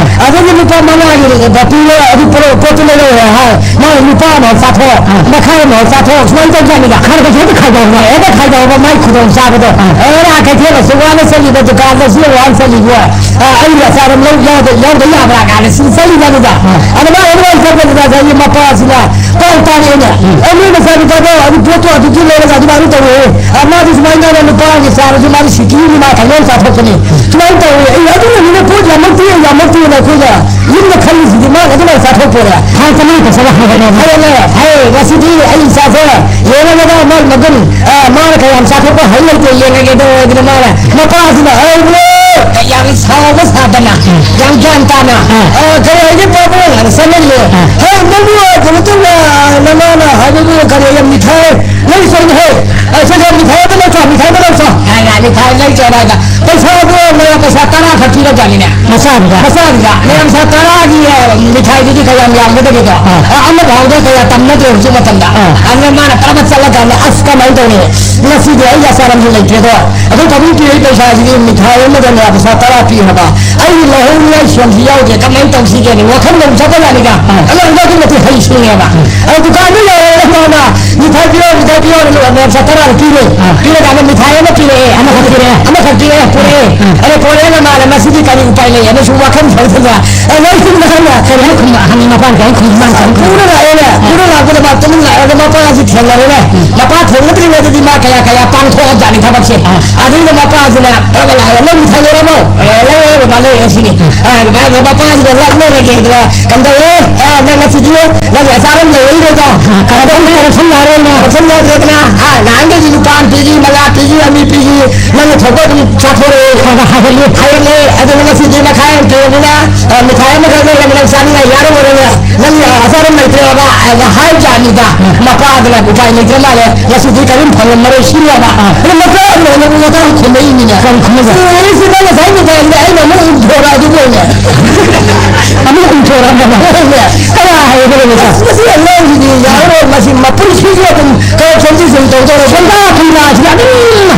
ꯑꯗꯒꯤ ꯂꯨꯄꯥ ꯃꯉꯥꯒꯤ ꯕꯥꯇꯤꯟꯗꯣ ꯑꯗꯨ ꯄꯣꯠ, ꯄꯣꯠꯇꯨ ꯂꯩꯔꯛꯑꯣ ꯍꯥꯏ꯫ ꯃꯥꯅ ꯂꯨꯄꯥ ꯑꯃ ꯆꯥꯊꯣꯛ, ꯃꯈꯥꯏ ꯑꯃ ꯆꯥꯊꯣꯛ, ꯁꯨꯃꯥꯏꯅ ꯇꯧꯖꯥꯠꯅꯤꯗ꯫ ꯈꯔ ꯈꯔ ꯍꯦꯛꯇ ꯈꯥꯏꯗꯣꯛꯑꯣ꯫ ꯍꯦꯛꯇ ꯈꯥꯏꯗꯣꯛꯑꯣ, ꯃꯥꯏ ꯈꯨꯗꯣꯡ ꯆꯥꯕꯗꯣ꯫ ꯑ, ꯀꯩꯊꯦꯜꯗꯁꯨ ꯋꯥꯅ ꯆꯠꯂꯤꯕ, ꯗꯨꯀꯥꯟꯗꯁꯨ ꯋꯥꯅ ꯆꯠꯂꯤꯕ꯫ ꯑ, ꯑꯩꯅ ꯑꯆꯥꯔ ꯑꯃ ꯂꯧ ꯌꯥꯎꯗ, ꯌꯥꯎꯗ ꯌꯥꯕ꯭ꯔꯥ ꯀꯥꯏꯅ ꯁꯤ ꯆꯠꯂꯤꯕꯅꯤꯗ꯫ ꯑꯗ ꯃꯥ ꯑꯗꯨꯃꯥꯏꯅ ꯆꯠꯄꯗꯨꯗ ꯉꯁꯥꯏꯒꯤ ꯃꯄꯥꯁꯤꯅ ꯄꯥꯎ ꯇꯥꯔꯛꯑꯦꯅꯦ꯫ "ꯑꯦ, ꯅꯣꯏ ꯅꯆꯥꯅꯨꯄꯥꯗꯣ ꯑꯗꯨ ꯄꯣꯠꯇꯣ ꯑꯗꯨꯒꯤ ꯂꯩꯔꯒ ꯑꯗꯨꯃꯥꯏꯅ ꯇꯧꯋꯦ꯫ ꯑ, ꯃꯥꯗꯤ ꯁꯨꯃꯥꯏꯅ ꯇꯧꯔ ꯂꯨꯄꯥꯒꯤ ꯆꯥꯔꯁꯨ ꯃꯥꯗꯤ ꯁꯤꯀꯤꯅꯤ, ꯃꯥ ꯀꯩꯅꯣꯝ ꯆꯥꯊꯣꯛꯄꯅꯤ꯫ ꯁꯨꯃꯥꯏꯅ ꯇꯧꯋꯦ꯫ ꯑꯩ ꯑꯗꯨꯅꯅꯤꯅꯦ ꯄꯣꯠ ꯌꯥꯝꯃꯛꯇꯦ, ꯌꯥꯝꯃꯛꯇꯦꯅ ꯑꯩꯈꯣꯏꯅ ꯌꯨꯝꯗ ꯈꯜꯂꯤꯁꯤꯗꯤ ꯃꯥꯅ ꯑꯗꯨꯃꯥꯏꯅ ꯆꯥꯊꯣꯛꯄꯣꯔꯦ꯫ ꯍꯥꯏ ꯀꯃꯥꯏꯅ ꯇꯧꯁꯜꯂꯣ ꯍꯥꯏꯔꯛꯑꯦ꯫ ꯍꯥꯏꯔꯛꯑꯦ꯫ ꯍꯦ, ꯉꯁꯤꯗꯤ ꯑꯩ ꯏꯆꯥꯁꯦ ꯌꯦꯡꯉꯒꯦꯗ ꯃꯥꯏ ꯃꯒꯨꯟ꯫ ꯑ, ꯃꯥꯅ ꯀꯌꯥꯝ ꯆꯥꯊꯣꯛꯄ ꯍꯩ ꯂꯩꯇꯦ ꯌꯦꯡꯉꯒꯦꯗꯣ ꯍꯥꯏꯗꯅ ꯃꯥꯅ ꯃꯄꯥꯁꯤꯅ ꯍꯧꯕ꯭ꯔꯣ ꯌꯥꯝ ꯁꯥꯎꯕ ꯁꯥꯗꯅ ꯌꯥꯝ ꯒ꯭ꯌꯥꯟ ꯇꯥꯅ, ꯑ, ꯀꯔꯤ ꯍꯥꯏꯒꯦ ꯄꯥꯕꯨꯡ ꯍꯥꯏꯅ ꯆꯪꯍꯜꯂꯦ꯫ ꯍꯦ, ꯅꯪꯕꯨ ꯀꯩꯅꯣ ꯇꯧꯕ, ꯅꯃꯥꯅ ꯍꯥꯏꯕꯕꯨ ꯀꯔꯤ ꯍꯥꯏꯒꯦ ꯃꯤꯊꯥꯏ ꯂꯩ ꯆꯪꯉꯦ꯫ ꯍꯦ, ꯑ, ꯁꯤꯗ ꯃꯤꯊꯥꯏ ꯑꯃ ꯂꯧꯆꯣ, ꯃꯤꯊꯥꯏ ꯑꯃ ꯂꯧꯆꯣ ꯍꯥꯏꯅ ꯃꯤꯊꯥꯏ ꯂꯩ ꯆꯠꯂꯒ ꯄꯩꯁꯥꯗꯣ ꯃꯌꯥꯝ ꯄꯩꯁꯥ ꯇꯔꯥ ꯈꯛ ꯄꯤꯔꯖꯥꯠꯅꯤꯅꯦ꯫ ꯃꯆꯥꯗꯨꯗ꯫ ꯃꯆꯥꯗꯨꯗ꯫ ꯃꯌꯥꯝ ꯄꯩꯁꯥ ꯇꯔꯥꯒꯤ, ꯑ, ꯃꯤꯊꯥꯏꯗꯨꯗꯤ ꯀꯌꯥꯝ ꯌꯥꯝꯒꯗꯒꯦꯗꯣ? ꯑꯥ꯫ ꯑ, ꯑꯃ ꯐꯥꯎꯗ ꯀꯌꯥ ꯇꯝꯅꯗ꯭ꯔꯦ ꯍꯧꯖꯤꯛ ꯃꯇꯝꯗ꯫ ꯑꯥ꯫ ꯑꯗꯨꯅ ꯃꯥꯅ ꯀꯔꯝꯕ ꯆꯠꯂꯀꯥꯟꯗ, "ꯑꯁ, ꯀꯃꯥꯏꯅ ꯇꯧꯅꯤ? ꯉꯁꯤꯗꯤ ꯑꯩ ꯑꯆꯥꯔ ꯑꯃꯁꯨ ꯂꯩꯇ꯭ꯔꯦꯗꯣ꯫ ꯑꯗꯨ ꯄꯥꯕꯨꯡ ꯄꯤꯔꯛꯏ ꯄꯩꯁꯥꯁꯤꯗꯤ ꯃꯤꯊꯥꯏ ꯑꯃꯗꯅꯦ ꯄꯩꯁꯥ ꯇꯔꯥ ꯄꯤ ꯍꯥꯏꯕ꯫ ꯑꯩꯒꯤ ꯂꯧꯍꯧꯅꯤꯡꯉꯥꯏ ꯁꯦꯜꯁꯨ ꯌꯥꯎꯗ꯭ꯔꯦ꯫ ꯀꯃꯥꯏꯅ ꯇꯧꯁꯤꯒꯦꯅ?" ꯋꯥꯈꯜ ꯂꯧ ꯆꯠꯄꯖꯥꯠꯅꯤꯗ꯫ ꯑꯥ꯫ ꯑꯗꯣ ꯑꯗꯨꯛꯀꯤ ꯃꯇꯤꯛ ꯍꯩꯁꯤꯡꯉꯦꯕ꯫ ꯑꯗꯣ ꯗꯨꯀꯥꯟꯗ ꯌꯧꯔꯦ, ꯃꯥꯅ ꯃꯤꯊꯥꯏ ꯄꯤꯔꯛꯑꯣ, ꯃꯤꯊꯥꯏ ꯄꯤꯔꯛꯑꯣꯅ ꯃꯌꯥꯝ ꯄꯩꯁꯥ ꯇꯔꯥꯗꯣ ꯄꯤꯔꯦ꯫ ꯑꯥ꯫ ꯄꯤꯔꯀꯥꯟꯗ ꯃꯤꯊꯥꯏ ꯑꯃ ꯄꯤꯔꯛꯑꯦ꯫ ꯑꯃꯈꯛ ꯄꯤꯔꯛꯑꯦ? ꯑꯃꯈꯛ ꯄꯤꯔꯛꯑꯦ, ꯄꯨꯔꯛꯑꯦ꯫ ꯑꯥ꯫ ꯑꯗꯣ ꯄꯨꯔꯛꯑꯒ ꯃꯥꯅ ꯃꯁꯤꯗꯤ ꯀꯔꯤ ꯎꯄꯥꯏ ꯂꯩ? ꯑꯗ ꯁꯨꯝ ꯋꯥꯈꯜ ꯈꯜꯂꯒ, ꯑ, ꯅꯪ ꯁꯨꯝ ꯅꯍꯥꯟꯅ ꯀꯔꯤ ꯍꯥꯏ ꯈꯨꯝꯕ? ꯍꯪꯉꯤ ꯃꯄꯥꯟ ꯀꯔꯤ ꯈꯨꯝꯕ? ꯃꯥꯅ ꯁꯨꯝ ꯄꯨꯔ ꯂꯥꯛꯑꯦꯅꯦ꯫ ꯑꯥ꯫ ꯄꯨꯔ ꯂꯥꯛꯄꯗ ꯃꯥ ꯇꯨꯃꯤꯟ ꯂꯥꯛꯑꯒ ꯃꯄꯥꯁꯤ ꯊꯦꯡꯅꯔꯦꯅꯦ꯫ ꯎꯝ꯫ ꯃꯄꯥ ꯊꯦꯡꯅꯗ꯭ꯔꯤꯉꯩꯗꯗꯤ ꯃꯥ ꯀꯌꯥ ꯀꯌꯥ ꯄꯥꯡꯊꯣꯛꯑꯕꯖꯥꯠꯅꯤ ꯊꯕꯛꯁꯦ꯫ ꯑꯥ꯫ ꯑꯗꯨꯅ ꯃꯄꯥꯁꯤꯅ ꯂꯥꯛꯑꯒ, "ꯅꯪ ꯃꯤꯊꯥꯏ ꯂꯩꯔꯕꯣ?" "ꯑꯦ, ꯂꯩꯔꯦ ꯕꯕꯥ, ꯂꯩꯔꯦ" ꯁꯤꯅꯤ꯫ ꯑꯥ, ꯃꯥ, ꯃꯥ, ꯃꯄꯥꯁꯤꯗ ꯂꯥꯛꯅꯔꯒꯦ ꯑꯗꯨꯒ, "ꯀꯝꯗꯧꯔꯦ? ꯑꯥ, ꯅꯪ ꯉꯁꯤꯗꯤ ꯅꯪꯒꯤ ꯑꯆꯥꯔ ꯑꯃ ꯂꯩꯔꯛꯏꯗꯣ?" ꯑꯥ, ꯀꯔꯝ, ꯀꯔꯝ ꯁꯨꯝ ꯂꯥꯛꯑꯔꯣꯏꯅꯦ? ꯀꯔꯝ ꯁꯨꯝ ꯂꯥꯛꯑꯔꯣꯏꯗꯅ? ꯑꯥ, ꯅꯍꯥꯟꯈꯩꯗꯤ ꯂꯨꯄꯥ ꯑꯃ ꯄꯤꯈꯤ, ꯃꯉꯥ ꯄꯤꯈꯤ, ꯑꯅꯤ ꯄꯤꯈꯤ, ꯅꯪꯅ ꯊꯣꯛꯄ ꯑꯗꯨꯝ ꯆꯥꯊꯣꯔꯛꯑꯦ꯫ ꯈꯔ ꯈꯔ ꯍꯥꯏꯒꯠꯂꯤ꯫ ꯍꯥꯏꯒꯠꯂꯦ꯫ ꯑꯗꯨꯒ ꯉꯁꯤꯗꯤ ꯃꯈꯥꯏ ꯑꯃ ꯄꯤꯔꯕꯅꯤꯅ, ꯑꯥ, ꯃꯤꯊꯥꯏ ꯑꯃꯈꯛ ꯂꯩꯔꯒ ꯅꯪ ꯆꯥꯅꯤꯡꯉꯥꯏ ꯌꯥꯔꯝꯃꯔꯣꯏꯅꯦ꯫ ꯅꯪꯒꯤ ꯑꯆꯥꯔ ꯑꯃ ꯂꯩꯇ꯭ꯔꯦꯕ, ꯑꯥ, ꯍꯥꯏꯕꯖꯥꯠꯅꯤꯗ꯫ ꯑꯥ꯫ ꯃꯄꯥꯗꯨꯅ ꯎꯄꯥꯏ ꯂꯩꯇ꯭ꯔ ꯃꯥꯜꯂꯦ, ꯉꯁꯤꯗꯤ ꯀꯔꯤꯝ ꯐꯪꯉꯝꯃꯔꯣꯏ ꯁꯤꯅꯦꯕ꯫ ꯑꯥ꯫ ꯑꯗꯨ ꯃꯆꯥ ꯑꯃ ꯂꯩꯔꯒ ꯃꯆꯥ ꯑꯃ ꯈꯨꯝꯃꯛꯏꯅꯤꯅꯦ꯫ ꯀꯔꯤ ꯈꯨꯝꯃꯛꯏꯕ? ꯑꯁ, ꯑꯩꯁꯦ ꯅꯪ ꯉꯁꯥꯏ ꯃꯤꯊꯥꯏ ꯑꯩꯅ ꯑꯃꯨꯛ ꯎꯊꯣꯔꯛꯑꯗꯤ ꯂꯣꯏꯔꯦ꯫ ꯑꯃꯨꯛ ꯎꯝꯊꯣꯔꯛꯑꯕ꯫ ꯀꯌꯥ ꯍꯩꯕ ꯂꯩꯕ? ꯑꯁ, ꯃꯁꯤ ꯑꯉꯥꯡꯁꯤꯗꯤ ꯌꯥꯔꯔꯣꯏ, ꯃꯁꯤ ꯃꯄꯨꯟꯁꯤꯒꯤ ꯑꯗꯨꯝ ꯀꯔꯞꯁꯟꯁꯤ ꯁꯨꯝ ꯇꯧꯗꯧꯔꯦ꯫ ꯁꯦꯟꯖꯥ ꯊꯨꯝꯖꯥꯁꯤꯗꯤ ꯑꯗꯨꯝ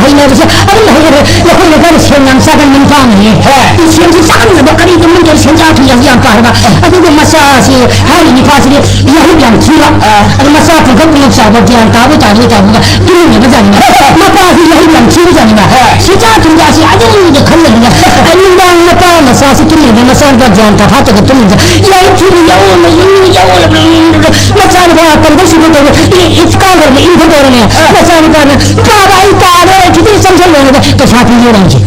ꯍꯩꯅꯕꯁꯦ ꯑꯗꯨꯝ ꯍꯩꯅꯔꯦ꯫ ꯑꯩꯈꯣꯏ ꯂꯩꯀꯥꯏꯗ ꯁꯦꯟ ꯌꯥꯝ ꯆꯥꯒꯟꯕ ꯅꯨꯄꯥ ꯑꯃ ꯂꯩꯌꯦ꯫ ꯍꯣꯏ꯫ ꯁꯦꯟꯁꯤ ꯆꯥꯒꯟꯗꯕ, ꯀꯔꯤꯒꯨꯝꯕ ꯁꯦꯟꯖꯥ ꯊꯨꯝꯖꯥꯁꯤ ꯌꯥꯝ ꯄꯥꯝꯕ꯫ ꯑꯗꯨꯒ ꯃꯆꯥꯁꯤ, ꯍꯥꯏꯔꯤꯕ ꯅꯤꯄꯥꯁꯤꯗꯤ ꯌꯥꯍꯤꯞ ꯌꯥꯝ ꯊꯤꯕ꯫ ꯑꯥ꯫ ꯑꯗꯨ ꯃꯆꯥ ꯄꯨꯡꯀꯛ ꯄꯨꯡꯀꯛ ꯆꯥꯎꯕ, ꯒ꯭ꯌꯥꯟ ꯇꯥꯕ ꯇꯥꯕ ꯇꯥꯕ ꯇꯨꯝꯃꯤꯕ ꯖꯥꯠꯅꯤꯅ꯫ ꯃꯄꯥꯁꯤ ꯌꯥꯍꯤꯞ ꯌꯥꯝ ꯊꯤꯕ ꯖꯥꯠꯅꯤꯅ꯫ ꯍꯣꯏ꯫ ꯁꯦꯟꯖꯥ ꯊꯨꯝꯖꯥꯁꯤ ꯑꯗꯨꯝ ꯈꯜꯂꯒ ꯅꯨꯡꯗꯥꯡ ꯃꯄꯥ ꯃꯆꯥꯁꯤ ꯇꯨꯝꯃꯤꯕ ꯃꯆꯥꯅꯨꯄꯥ ꯒ꯭ꯌꯥꯟ ꯇꯥꯐꯥꯠꯇꯒ ꯇꯨꯝꯃꯤꯕ꯫ ꯌꯥꯍꯤꯞ ꯊꯤꯕ ꯌꯥꯎꯔꯝꯕ, ꯌꯨꯝ ꯌꯥꯎꯔꯝꯕ, ꯃꯆꯥꯅꯨꯄꯥ ꯀꯝꯗꯧꯁꯤꯒ ꯇꯧꯔꯦ꯫ E-, E-, ꯀꯥꯡꯈ꯭ꯔꯕ ꯏꯪꯈ꯭ꯔ ꯇꯧꯔꯅꯦ꯫ ꯃꯆꯥꯅꯨꯄꯥꯅ, "ꯏꯄꯥꯗ ꯑꯩ ꯇꯥꯔꯦ, ꯈꯤꯇꯪ ꯆꯪꯁꯜꯂꯣꯅ" ꯄꯩꯁꯥ ꯄꯤꯔꯦ ꯅꯪꯁꯦ꯫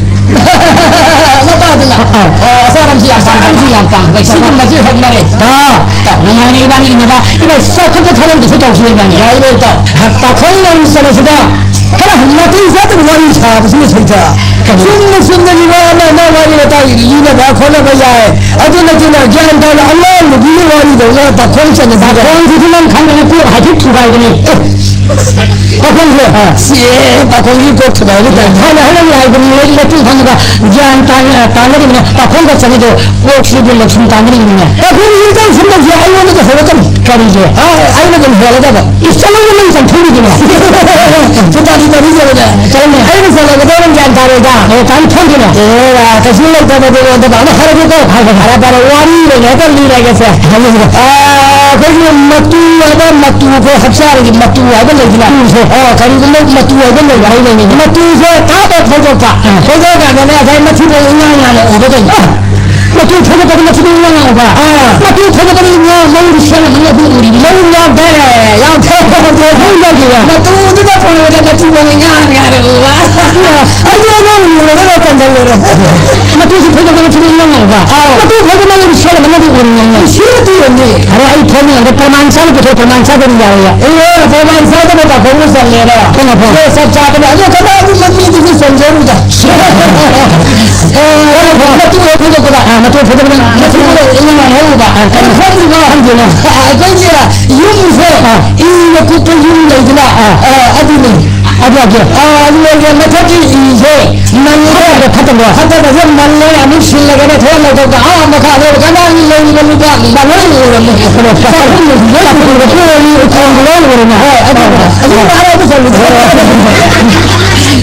ꯃꯄꯥꯗꯨꯅ꯫ ꯑꯥ꯫ ꯑꯣ, ꯑꯆꯥꯔꯝꯁꯤ ꯌꯥꯝ ꯄꯥꯝꯕ꯫ ꯑꯆꯥꯔꯝꯁꯤ ꯌꯥꯝ ꯄꯥꯝꯕ꯫ ꯁꯤꯒꯨꯝꯕꯁꯤ ꯍꯣꯠꯅꯔꯦ꯫ ꯑꯥ꯫ ꯅꯨꯡꯉꯥꯏꯅ ꯏꯕꯥꯅꯤ ꯏꯟꯅꯕ꯫ ꯏꯕꯥꯅꯤ ꯆꯥꯎꯈꯠꯄ ꯊꯧꯔꯝꯗꯁꯨ ꯇꯧꯁꯤ ꯏꯕꯥꯅꯤ꯫ ꯌꯥꯏ, ꯏꯕꯥꯅꯤ ꯇꯧ꯫ ꯄꯥꯈꯪ ꯂꯩꯁꯥꯕꯤꯁꯤꯗ ꯈꯔ ꯃꯇꯩ ꯆꯥꯗꯕ ꯋꯥꯔꯤ ꯁꯥꯕꯁꯤꯅ ꯐꯩꯗ꯫ ꯆꯨꯝꯅ ꯆꯨꯝꯅꯒꯤ ꯋꯥ ꯑꯃ ꯑꯃ ꯋꯥꯔꯤ ꯋꯥꯇꯥꯏ ꯂꯤꯅꯕ ꯈꯣꯠꯅꯕ ꯌꯥꯏ꯫ ꯑꯗꯨ ꯅꯠꯇꯅ ꯒ꯭ꯌꯥꯟ ꯇꯥꯅ ꯑꯉꯥꯡ ꯅꯨꯄꯤꯒꯤ ꯋꯥꯔꯤꯗꯧꯅ ꯄꯥꯈꯣꯡ ꯆꯟꯅꯕꯤꯗ꯫ ꯄꯥꯈꯣꯡꯁꯤꯗꯤ ꯅꯪ ꯈꯪꯗꯅ ꯀꯣꯛ ꯍꯥꯏꯐꯦꯠ ꯊꯨꯒꯥꯏꯕꯅꯦ꯫ ꯑꯦ, ꯄꯥꯈꯣꯡꯁꯦ? ꯑꯥ꯫ ꯁꯤ, ꯑꯦ, ꯄꯥꯈꯣꯡꯒꯤ ꯀꯣꯛ ꯊꯨꯒꯥꯏꯕ ꯇꯥꯏ꯫ ꯊꯥꯏꯅ ꯑꯍꯜ ꯑꯃꯅ ꯍꯥꯏꯕꯅꯤ, ꯅꯣꯏꯗꯤ ꯅꯇꯨ ꯈꯪꯉꯒ ꯒ꯭ꯌꯥꯟ ꯇꯥ-, ꯇꯥꯅꯔꯤꯕꯅꯦ, ꯄꯥꯈꯣꯡꯒ ꯆꯟꯅꯗꯦ, ꯀꯣꯛꯁꯤꯗꯤ ꯂꯧꯁꯤꯡ ꯇꯥꯅꯔꯤꯕꯅꯦ꯫ ꯄꯥꯈꯣꯡꯁꯤ ꯇꯧꯁꯤꯟꯅꯁꯦ, ꯑꯩꯉꯣꯟꯗ ꯇꯧꯍꯜꯂꯛꯀꯅꯨ꯫ ꯀꯔꯤꯒꯤ? ꯑꯥ, ꯑꯩꯅ ꯑꯗꯨꯝ ꯍꯦꯜꯂꯗꯕ꯫ ꯏꯁ, ꯆꯠꯂꯣ, ꯅꯪ ꯆꯪꯊꯣꯛꯏꯗꯨꯅ꯫ ꯆꯠꯂꯣꯅꯦ꯫ ꯑꯩꯅ ꯆꯠꯂꯒꯗꯧꯔ ꯒ꯭ꯌꯥꯟ ꯇꯥꯔꯣꯏꯗ꯫ ꯑꯦ, ꯇꯥꯟ ꯊꯣꯛꯏꯗꯨꯅ꯫ ꯑꯦ, ꯀꯩꯁꯨ ꯂꯩꯇꯕꯗꯣ ꯑꯣꯟꯊꯣꯛ꯫ ꯑꯗꯣ ꯐꯔꯦ, ꯐꯔꯦ, ꯀꯣ꯫ ꯐꯔꯦ, ꯐꯔꯦ, ꯐꯔꯦ꯫ ꯋꯥꯔꯤ ꯑꯣꯏꯅ ꯍꯦꯛꯇ ꯂꯤꯔꯒꯦꯁꯦ꯫ ꯍꯥꯏꯌꯨ, ꯍꯥꯏꯌꯨ꯫ ꯑꯥ, ꯑꯩꯈꯣꯏꯒꯤ ꯃꯇꯨ ꯍꯥꯏꯕ, ꯃꯇꯨ, ꯑꯩꯈꯣꯏ ꯍꯛꯆꯥꯡꯒꯤ ꯃꯇꯨ ꯍꯥꯏꯕ ꯂꯩꯗꯅ꯫ ꯎꯝ, ꯁꯦ꯫ ꯑꯣ, ꯀꯔꯤꯒꯨꯝꯕ ꯃꯇꯨ ꯍꯥꯏꯕ ꯂꯩꯕ ꯍꯥꯏꯕꯅꯤ꯫ ꯃꯇꯨꯁꯦ ꯇꯥꯞ ꯇꯥꯞ ꯐꯣꯏꯗꯣꯛꯄ꯫ ꯑꯥ꯫ ꯐꯣꯏꯗꯣꯛꯑꯀꯥꯟꯗꯅꯦ, ꯉꯁꯥꯏ ꯃꯊꯤꯕꯣꯡ ꯏꯉꯥꯡ ꯉꯥꯡꯅ ꯎꯕ ꯀꯩꯅꯣ꯫ ꯃꯇꯨ ꯐꯣꯏꯗꯣꯛꯄꯗ ꯃꯊꯤꯕꯣꯡ ꯏꯉꯥꯡ ꯉꯥꯡꯕ꯫ ꯑꯥ꯫ ꯃꯇꯨ ꯐꯣꯏꯗꯣꯛꯄꯗ ꯏꯉꯥꯡ ꯃꯔꯨꯗꯨ ꯁꯦꯝꯃꯝꯃꯅꯤ ꯑꯗꯨ ꯎꯔꯤꯕ꯫ ꯃꯔꯨ ꯌꯥꯎꯗꯦ꯫ ꯌꯥꯝ ꯐꯩ꯫ ꯃꯔꯨ ꯌꯥꯎꯗꯦꯕ꯫ ꯃꯇꯨꯗꯨꯗ ꯐꯣꯏꯕꯗ ꯃꯊꯤꯕꯣꯡ ꯏꯉꯥꯡ ꯉꯥꯡꯅ ꯎꯕ꯫ ꯑꯩꯗꯤ ꯑꯉꯥꯡ ꯎꯔꯒ ꯂꯣꯏ ꯇꯝꯖꯜꯂꯨꯔꯦ꯫ ꯃꯇꯨꯁꯨ ꯐꯣꯏꯗꯣꯛꯄꯗ ꯃꯊꯤꯕꯣꯡ ꯏꯉꯥꯡ ꯉꯥꯡꯕ꯫ ꯑꯥꯎ꯫ ꯃꯇꯨ ꯐꯣꯏꯕ ꯃꯔꯨꯗꯨ ꯁꯦꯝꯃꯝꯃꯅꯤ ꯑꯗꯨ ꯎꯔꯤꯕ꯫ ꯁꯤꯗꯤ ꯌꯦꯡꯉꯤ꯫ ꯑꯗꯣ ꯑꯩ ꯐꯣꯟ ꯌꯦꯡꯉꯒ ꯄ꯭ꯔꯃꯥꯟ ꯆꯥꯕ ꯄꯨꯊꯣꯛ, ꯄ꯭ꯔꯃꯥꯟ ꯆꯥꯕ ꯑꯗꯨꯝ ꯌꯥꯎꯋꯦ꯫ ꯑꯦ, ꯄ꯭ꯔꯃꯥꯟ ꯆꯥꯗꯕ ꯄꯥꯈꯣꯡꯕꯨ ꯆꯜꯂꯦꯔꯣ? ꯀꯩꯅꯣ ꯐꯣꯟ? ꯑꯦ, ꯆꯞ ꯆꯥꯕꯅꯦ꯫ ꯑꯗꯣ ꯀꯅꯥꯒꯨꯝꯕ ꯃꯤꯗꯨꯁꯨ ꯆꯟꯖꯔꯨꯗ꯫ ꯑꯦ, ꯃꯇꯨ ꯍꯦꯛ ꯐꯣꯡꯗꯣꯛꯄꯗ, ꯑꯥ, ꯃꯇꯨ ꯐꯣꯡꯗꯣꯛꯄꯗ, ꯃꯇꯨ ꯐꯣꯡꯗꯣꯛꯄꯗ ꯏꯉꯥꯡ ꯉꯥꯡꯅ ꯍꯧꯕ꯫ ꯑꯥ, ꯀꯩꯅꯣ ꯐꯣꯡꯗ꯭ꯔꯤꯕꯣ? ꯈꯪꯗꯦꯅꯦ꯫ ꯑꯩꯈꯣꯏꯒꯤ ꯌꯨꯝꯁꯦ, ꯑꯥ꯫ ꯏꯅ ꯀꯨꯞꯄ ꯌꯨꯝ ꯂꯩꯗꯅ, ꯑꯥ꯫ ꯑꯥ, ꯑꯗꯨꯅꯤ꯫ ꯑꯗꯨ ꯌꯥꯗꯦ꯫ ꯑꯥ, ꯑꯗꯨ ꯂꯩꯔꯦ꯫ ꯃꯊꯛꯀꯤ ꯏꯁꯦ ꯅꯪ ꯐꯠꯇꯕ, ꯐꯠꯇꯕ꯫ ꯐꯠꯇꯕꯁꯦ ꯃꯜꯂꯦ, ꯑꯃꯨꯛ ꯁꯤꯜꯂꯒꯅꯦ ꯊꯣꯛꯑ ꯂꯧꯊꯣꯛꯇ, ꯑꯥ, ꯃꯈꯥꯗ ꯀꯅꯥ ꯂꯩꯔꯤꯕ ꯂꯨꯄꯥ ꯃꯔꯣꯏ ꯑꯣꯏꯔꯝꯃꯦ꯫ ꯆꯥꯛꯈꯨꯝꯗꯁꯨ ꯂꯣꯏ ꯄꯨꯊꯣꯛꯑꯦ, ꯎꯄꯨꯗ ꯂꯣꯏ ꯑꯣꯏꯔꯝꯃꯦ꯫ ꯍꯣꯏ, ꯑꯗꯨ, ꯑꯗꯨ ꯍꯥꯏꯔ ꯑꯗꯨ ꯆꯠꯂꯨ꯫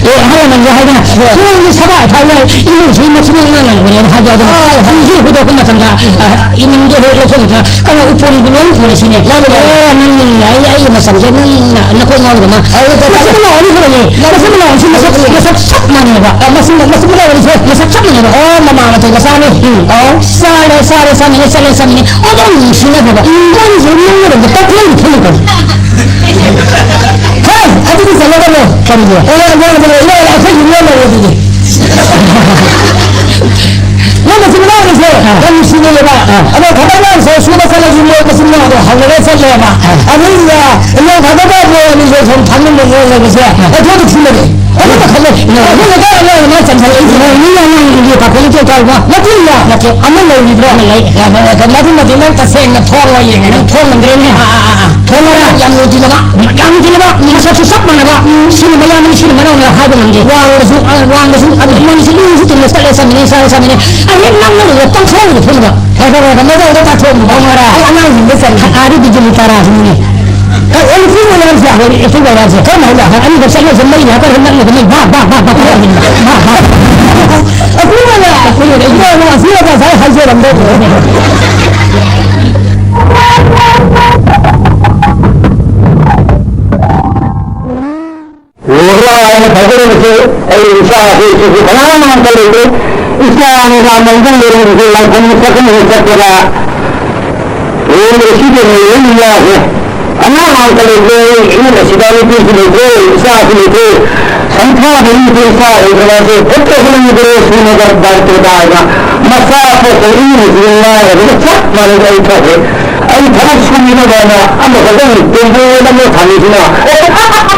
ꯑꯦ, ꯍꯥꯏꯔ ꯅꯪꯁꯨ ꯍꯥꯏꯗꯅ, ꯍꯣꯏ꯫ ꯅꯣꯏꯒꯤ ꯁꯕꯥꯏ ꯐꯥꯎ ꯌꯥꯏ, ꯏꯃꯨꯡꯁꯤ ꯃꯆꯤꯟ ꯃꯅꯥꯎ ꯉꯥꯡꯅꯕꯅꯦꯅ ꯍꯥꯏꯕ ꯑꯗꯨꯝ꯫ ꯑꯥ, ꯍꯣꯏ꯫ ꯏꯁꯤꯡ ꯍꯨꯗꯣꯛꯄ ꯃꯇꯝꯗ, ꯑ, ꯏꯃꯨꯡꯗꯣ ꯍꯦꯛ ꯂꯧꯊꯣꯛꯂꯒ, ꯑ, ꯎꯄꯨꯒꯤ ꯂꯣꯏ ꯄꯨꯔꯦ ꯁꯤꯅꯦ꯫ ꯌꯥꯝ ꯅꯨꯡꯉꯥꯏ꯫ ꯑꯦ, ꯅꯪ, ꯑꯩ, ꯑꯩꯒꯤ ꯃꯆꯜꯁꯦ ꯅꯪꯅ ꯅꯀꯣꯛ ꯉꯥꯎꯔꯒ ꯃꯥ꯫ ꯑꯗꯨ ꯃꯁꯤ ꯃꯅꯥꯎ ꯑꯅꯤ ꯄꯨꯔꯛꯑꯦ꯫ ꯃꯁꯤ ꯃꯅꯥꯎ ꯑꯅꯤꯁꯤ ꯃꯁꯛ, ꯃꯁꯛ ꯆꯞ ꯃꯥꯟꯅꯩꯕ꯫ ꯑ, ꯃꯁꯤ, ꯃꯁꯤ ꯃꯅꯥꯎ ꯑꯅꯤꯁꯦ ꯃꯁꯛ ꯆꯞ ꯃꯥꯟꯅꯩꯕ꯫ ꯑꯣ, ꯃꯃꯥ ꯃꯆꯜ ꯃꯆꯥꯅꯤ꯫ ꯎꯝ꯫ ꯑꯣ, ꯆꯥꯔꯦ, ꯆꯥꯔꯦ, ꯆꯥꯃꯤꯟꯅꯦ, ꯆꯠꯂꯦ, ꯆꯥꯃꯤꯟꯅꯦ꯫ ꯑꯣ, ꯑꯗꯨꯝ ꯅꯨꯡꯁꯤꯅꯈ꯭ꯔꯕ꯫ ꯎꯝ꯫ ꯃꯣꯏꯅꯁꯨ ꯅꯪꯅ ꯇꯛꯂꯩ ꯊꯤꯜꯂꯛꯄ꯫ ꯍꯦ, ꯑꯗꯨꯗꯤ ꯆꯠꯂꯗꯕꯅꯦ꯫ ꯀꯔꯤꯒꯤ? ꯑꯦ, ꯑꯉꯥꯡꯗꯣ ꯂꯩꯔꯦ, ꯑꯩꯈꯣꯏ ꯌꯨꯝ ꯌꯣꯟꯅꯔꯦ ꯑꯗꯨꯗꯤ꯫ ꯃꯣꯏ ꯃꯆꯤꯟ ꯃꯅꯥꯎ ꯑꯅꯤꯁꯦ ꯑꯥ꯫ ꯌꯥꯝ ꯅꯨꯡꯁꯤꯅꯩꯌꯦꯕ꯫ ꯑꯥ꯫ ꯑꯗꯣ ꯊꯕꯛ ꯏꯪꯈꯥꯡꯁꯦ ꯁꯨꯕ ꯆꯠꯂꯁꯨ ꯃꯣꯏ ꯃꯆꯤꯟ ꯃꯅꯥꯎꯗꯣ ꯍꯧꯅꯔ ꯆꯠꯂꯦꯕ꯫ ꯑꯥ꯫ ꯑꯗꯨꯗ ꯏꯃꯥ ꯊꯥꯗꯣꯛꯄ ꯃꯣꯏ ꯑꯅꯤꯁꯦ ꯁꯨꯝ ꯐꯝꯃꯤꯟꯅ ꯂꯩꯔꯕꯁꯦ ꯑꯥ꯫ ꯑꯩꯈꯣꯏꯗ ꯊꯤꯅꯔꯦ꯫ ꯑꯗꯨꯗ ꯈꯜꯂꯦ꯫ ꯑꯥ꯫ ꯑꯗꯨꯗ ꯀꯥꯏꯗ ꯂꯩꯔꯤꯅꯣ ꯆꯪꯁꯜꯂꯛꯏꯁꯦ? ꯑꯥ, ꯃꯤ ꯌꯥꯝ ꯌꯥꯝ ꯏꯟꯗꯤꯌꯥ ꯄꯥꯈꯠꯂꯤ ꯀꯩ ꯀꯥꯏꯕ? ꯅꯠꯇꯦ, ꯏꯃꯥ꯫ ꯅꯠꯇꯦ, ꯑꯃ ꯂꯩꯔꯤꯕ꯭ꯔꯣ? ꯑꯃ ꯂꯩ꯫ ꯑꯥ, ꯑꯥ, ꯑꯥ, ꯃꯗꯨꯃꯗꯤ ꯅꯪ ꯇꯁꯦꯡꯅ ꯊꯣꯡ ꯂꯣꯏ ꯌꯦꯡꯉꯦ꯫ ꯅꯪ ꯊꯣꯡ ꯉꯝꯗ꯭ꯔꯦꯅꯦ꯫ ꯑꯥ, ꯑꯥ, ꯑꯥ, ꯑꯥ꯫ ꯊꯣꯡ ꯉꯔꯥꯡ ꯌꯥꯝ ꯂꯨꯗ꯭ꯔꯤꯕ꯫ ꯌꯥꯝ ꯂꯨꯗ꯭ꯔꯤꯕ꯫ ꯃꯁꯛꯁꯨ ꯆꯞ ꯃꯥꯟꯅꯕ꯫ ꯁꯤꯅ ꯃꯌꯥꯝꯅꯤ, ꯁꯤꯅ ꯃꯅꯥꯎꯅꯤ ꯍꯥꯏꯕ ꯉꯝꯗꯦ꯫ ꯋꯥꯡꯕꯁꯨ, ꯑꯥ, ꯋꯥꯡꯕꯁꯨ, ꯑꯗꯨ ꯃꯣꯏꯅꯤꯁꯨ ꯂꯨꯁꯨ ꯇꯨꯝꯅ ꯆꯠꯂꯦ, ꯆꯠꯃꯤꯟꯅꯩ, ꯆꯥꯔꯦ, ꯆꯥꯃꯤꯟꯅꯩ꯫ ꯑꯩ ꯍꯦꯛ ꯅꯪꯅ ꯂꯣꯏꯔ ꯄꯪꯊꯣꯛꯑꯒ ꯊꯣꯛꯑꯒ꯫ ꯍꯣꯏ, ꯍꯣꯏ, ꯍꯣꯏ, ꯃꯗꯥꯎꯗ ꯇꯥꯊꯣꯛꯑꯝꯕ꯫ ꯍꯣꯏ, ꯍꯣꯏ, ꯍꯣꯏ꯫ ꯑꯩ ꯑꯉꯥꯡꯁꯤꯡꯗ ꯆꯠꯂꯦ꯫ ꯑꯥꯗ ꯕꯤꯖꯨ ꯂꯨꯄꯥ ꯇꯔꯥ ꯁꯤꯅꯦ꯫ ꯑꯦ, ꯑꯦ, ꯅꯨꯄꯤ ꯑꯣꯏꯔꯝꯁꯦ꯫ ꯍꯣꯏ, ꯑꯦ, ꯅꯨꯄꯤ ꯑꯣꯏꯔꯝꯁꯦ꯫ ꯀꯔꯝꯕ ꯍꯥꯏꯅ? ꯑꯅꯤꯈꯛ ꯆꯠꯂꯁꯦ, ꯃꯩ ꯍꯥꯏꯕ ꯅꯛꯅꯕ ꯃꯩ ꯚꯥꯛ, ꯚꯥꯛ, ꯚꯥꯛ, ꯚꯥꯛ, ꯚꯥꯛ, ꯚꯥꯛ, ꯚꯥꯛ꯫ ꯑꯩꯈꯣꯏ ꯑꯣꯏꯅ, ꯑꯩꯈꯣꯏ ꯑꯣꯏꯅ, ꯏꯃꯥ, ꯏꯃꯥ, ꯑꯁꯤ ꯑꯣꯏꯅ ꯉꯁꯥꯏ ꯍꯥꯏꯖꯔꯝꯗꯧꯗꯣ꯫ ꯂꯣꯏꯔꯒ ꯑꯩꯅ ꯐꯖꯔꯤꯕꯁꯤ ꯑꯩ ꯏꯆꯥ ꯑꯩꯈꯣꯏꯁꯤꯁꯨ ꯀꯅꯥꯝꯇ ꯂꯩꯇꯦ꯫ ꯏꯆꯥ ꯑꯅꯤ ꯂꯥꯟꯕꯝꯗ ꯂꯩꯔꯝꯕꯁꯦ ꯂꯥꯟꯐꯝ ꯆꯠꯀꯅꯤ ꯆꯠꯄꯗ ꯂꯣꯏꯔꯦ꯫ ꯁꯤꯗ ꯂꯩꯔꯦ ꯏꯌꯥꯁꯦ꯫ ꯑꯉꯥꯡ ꯉꯥꯛꯇ ꯂꯩꯇꯦ꯫ ꯏꯃꯨꯡ ꯑꯁꯤꯗ ꯅꯨꯄꯤꯁꯨ ꯂꯩꯇꯦ, ꯏꯆꯥꯁꯨ ꯂꯩꯇꯦ꯫ ꯁꯟꯊꯥꯗ ꯅꯨꯄꯤ ꯏꯆꯥ ꯂꯩꯇꯕꯁꯦ ꯍꯦꯛꯇ ꯍꯨꯟꯗꯣꯛꯑꯦ ꯁ꯭ꯔꯤꯅꯒꯔ ꯕꯥꯔꯇꯦꯗꯥꯏꯗ꯫ ꯃꯆꯥ ꯄꯣꯛꯄ ꯏꯃꯨꯡꯁꯤꯒꯤ ꯂꯥꯏꯔꯕꯒ ꯆꯞ ꯃꯥꯟꯅꯩ꯫ ꯑꯩ ꯊꯣꯛꯈ꯭ꯔꯦ꯫ ꯑꯩ ꯊꯕꯛ ꯁꯨꯅꯕꯅ ꯑꯃꯈꯛꯇꯪ ꯇꯦꯡꯀꯣꯠ ꯑꯃ ꯊꯝꯃꯤꯁꯤꯅ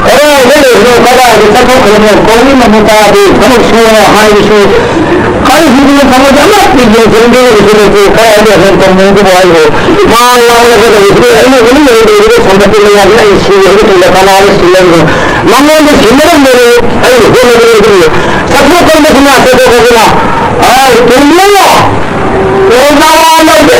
ꯀꯗꯥꯏꯗ ꯂꯩꯕꯅꯣ, ꯀꯗꯥꯏꯗ ꯆꯠꯊꯣꯛꯈ꯭ꯔꯕꯅꯣ ꯀꯧꯅꯤꯡꯕ ꯇꯥꯗꯦ꯫ ꯊꯕꯛ ꯁꯨꯑꯣ ꯍꯥꯏꯔꯁꯨ ꯈꯔ ꯍꯤꯡꯅ ꯊꯝꯃꯗꯤ ꯑꯃꯠꯇ ꯌꯦꯡꯁꯤꯟꯗꯦ, ꯌꯦꯡꯁꯤꯟꯗꯦ, ꯀꯔꯥꯏꯗ ꯍꯦꯟ ꯇꯧꯅꯤꯡꯗꯕ ꯍꯥꯏꯕꯨ? ꯃꯥ ꯋꯥꯔꯒ ꯂꯩꯕꯗꯨ ꯑꯩꯅ ꯎꯅꯤꯡ ꯂꯩꯕꯗꯨꯗ ꯁꯣꯝꯗ ꯄꯤꯅꯤꯡꯉꯥꯏ ꯑꯩ ꯁꯤꯔꯦ, ꯑꯩꯅ ꯇꯨꯡꯗ ꯀꯅꯥꯅ ꯁꯤꯍꯟꯕ? ꯃꯉꯣꯟꯗ ꯁꯤꯟꯅꯔꯝꯕꯗꯨ ꯑꯩꯅ ꯍꯣꯠꯅꯕ ꯂꯩꯕꯅꯤ꯫ ꯆꯠꯊꯣꯛ ꯀꯟꯕꯁꯤꯅ, ꯆꯠꯊꯣꯛ ꯀꯟꯕꯁꯤꯅ, ꯑꯥ, ꯇꯨꯝꯃꯣ! ꯑꯣ, ꯅꯋꯥ ꯂꯧꯗꯦ!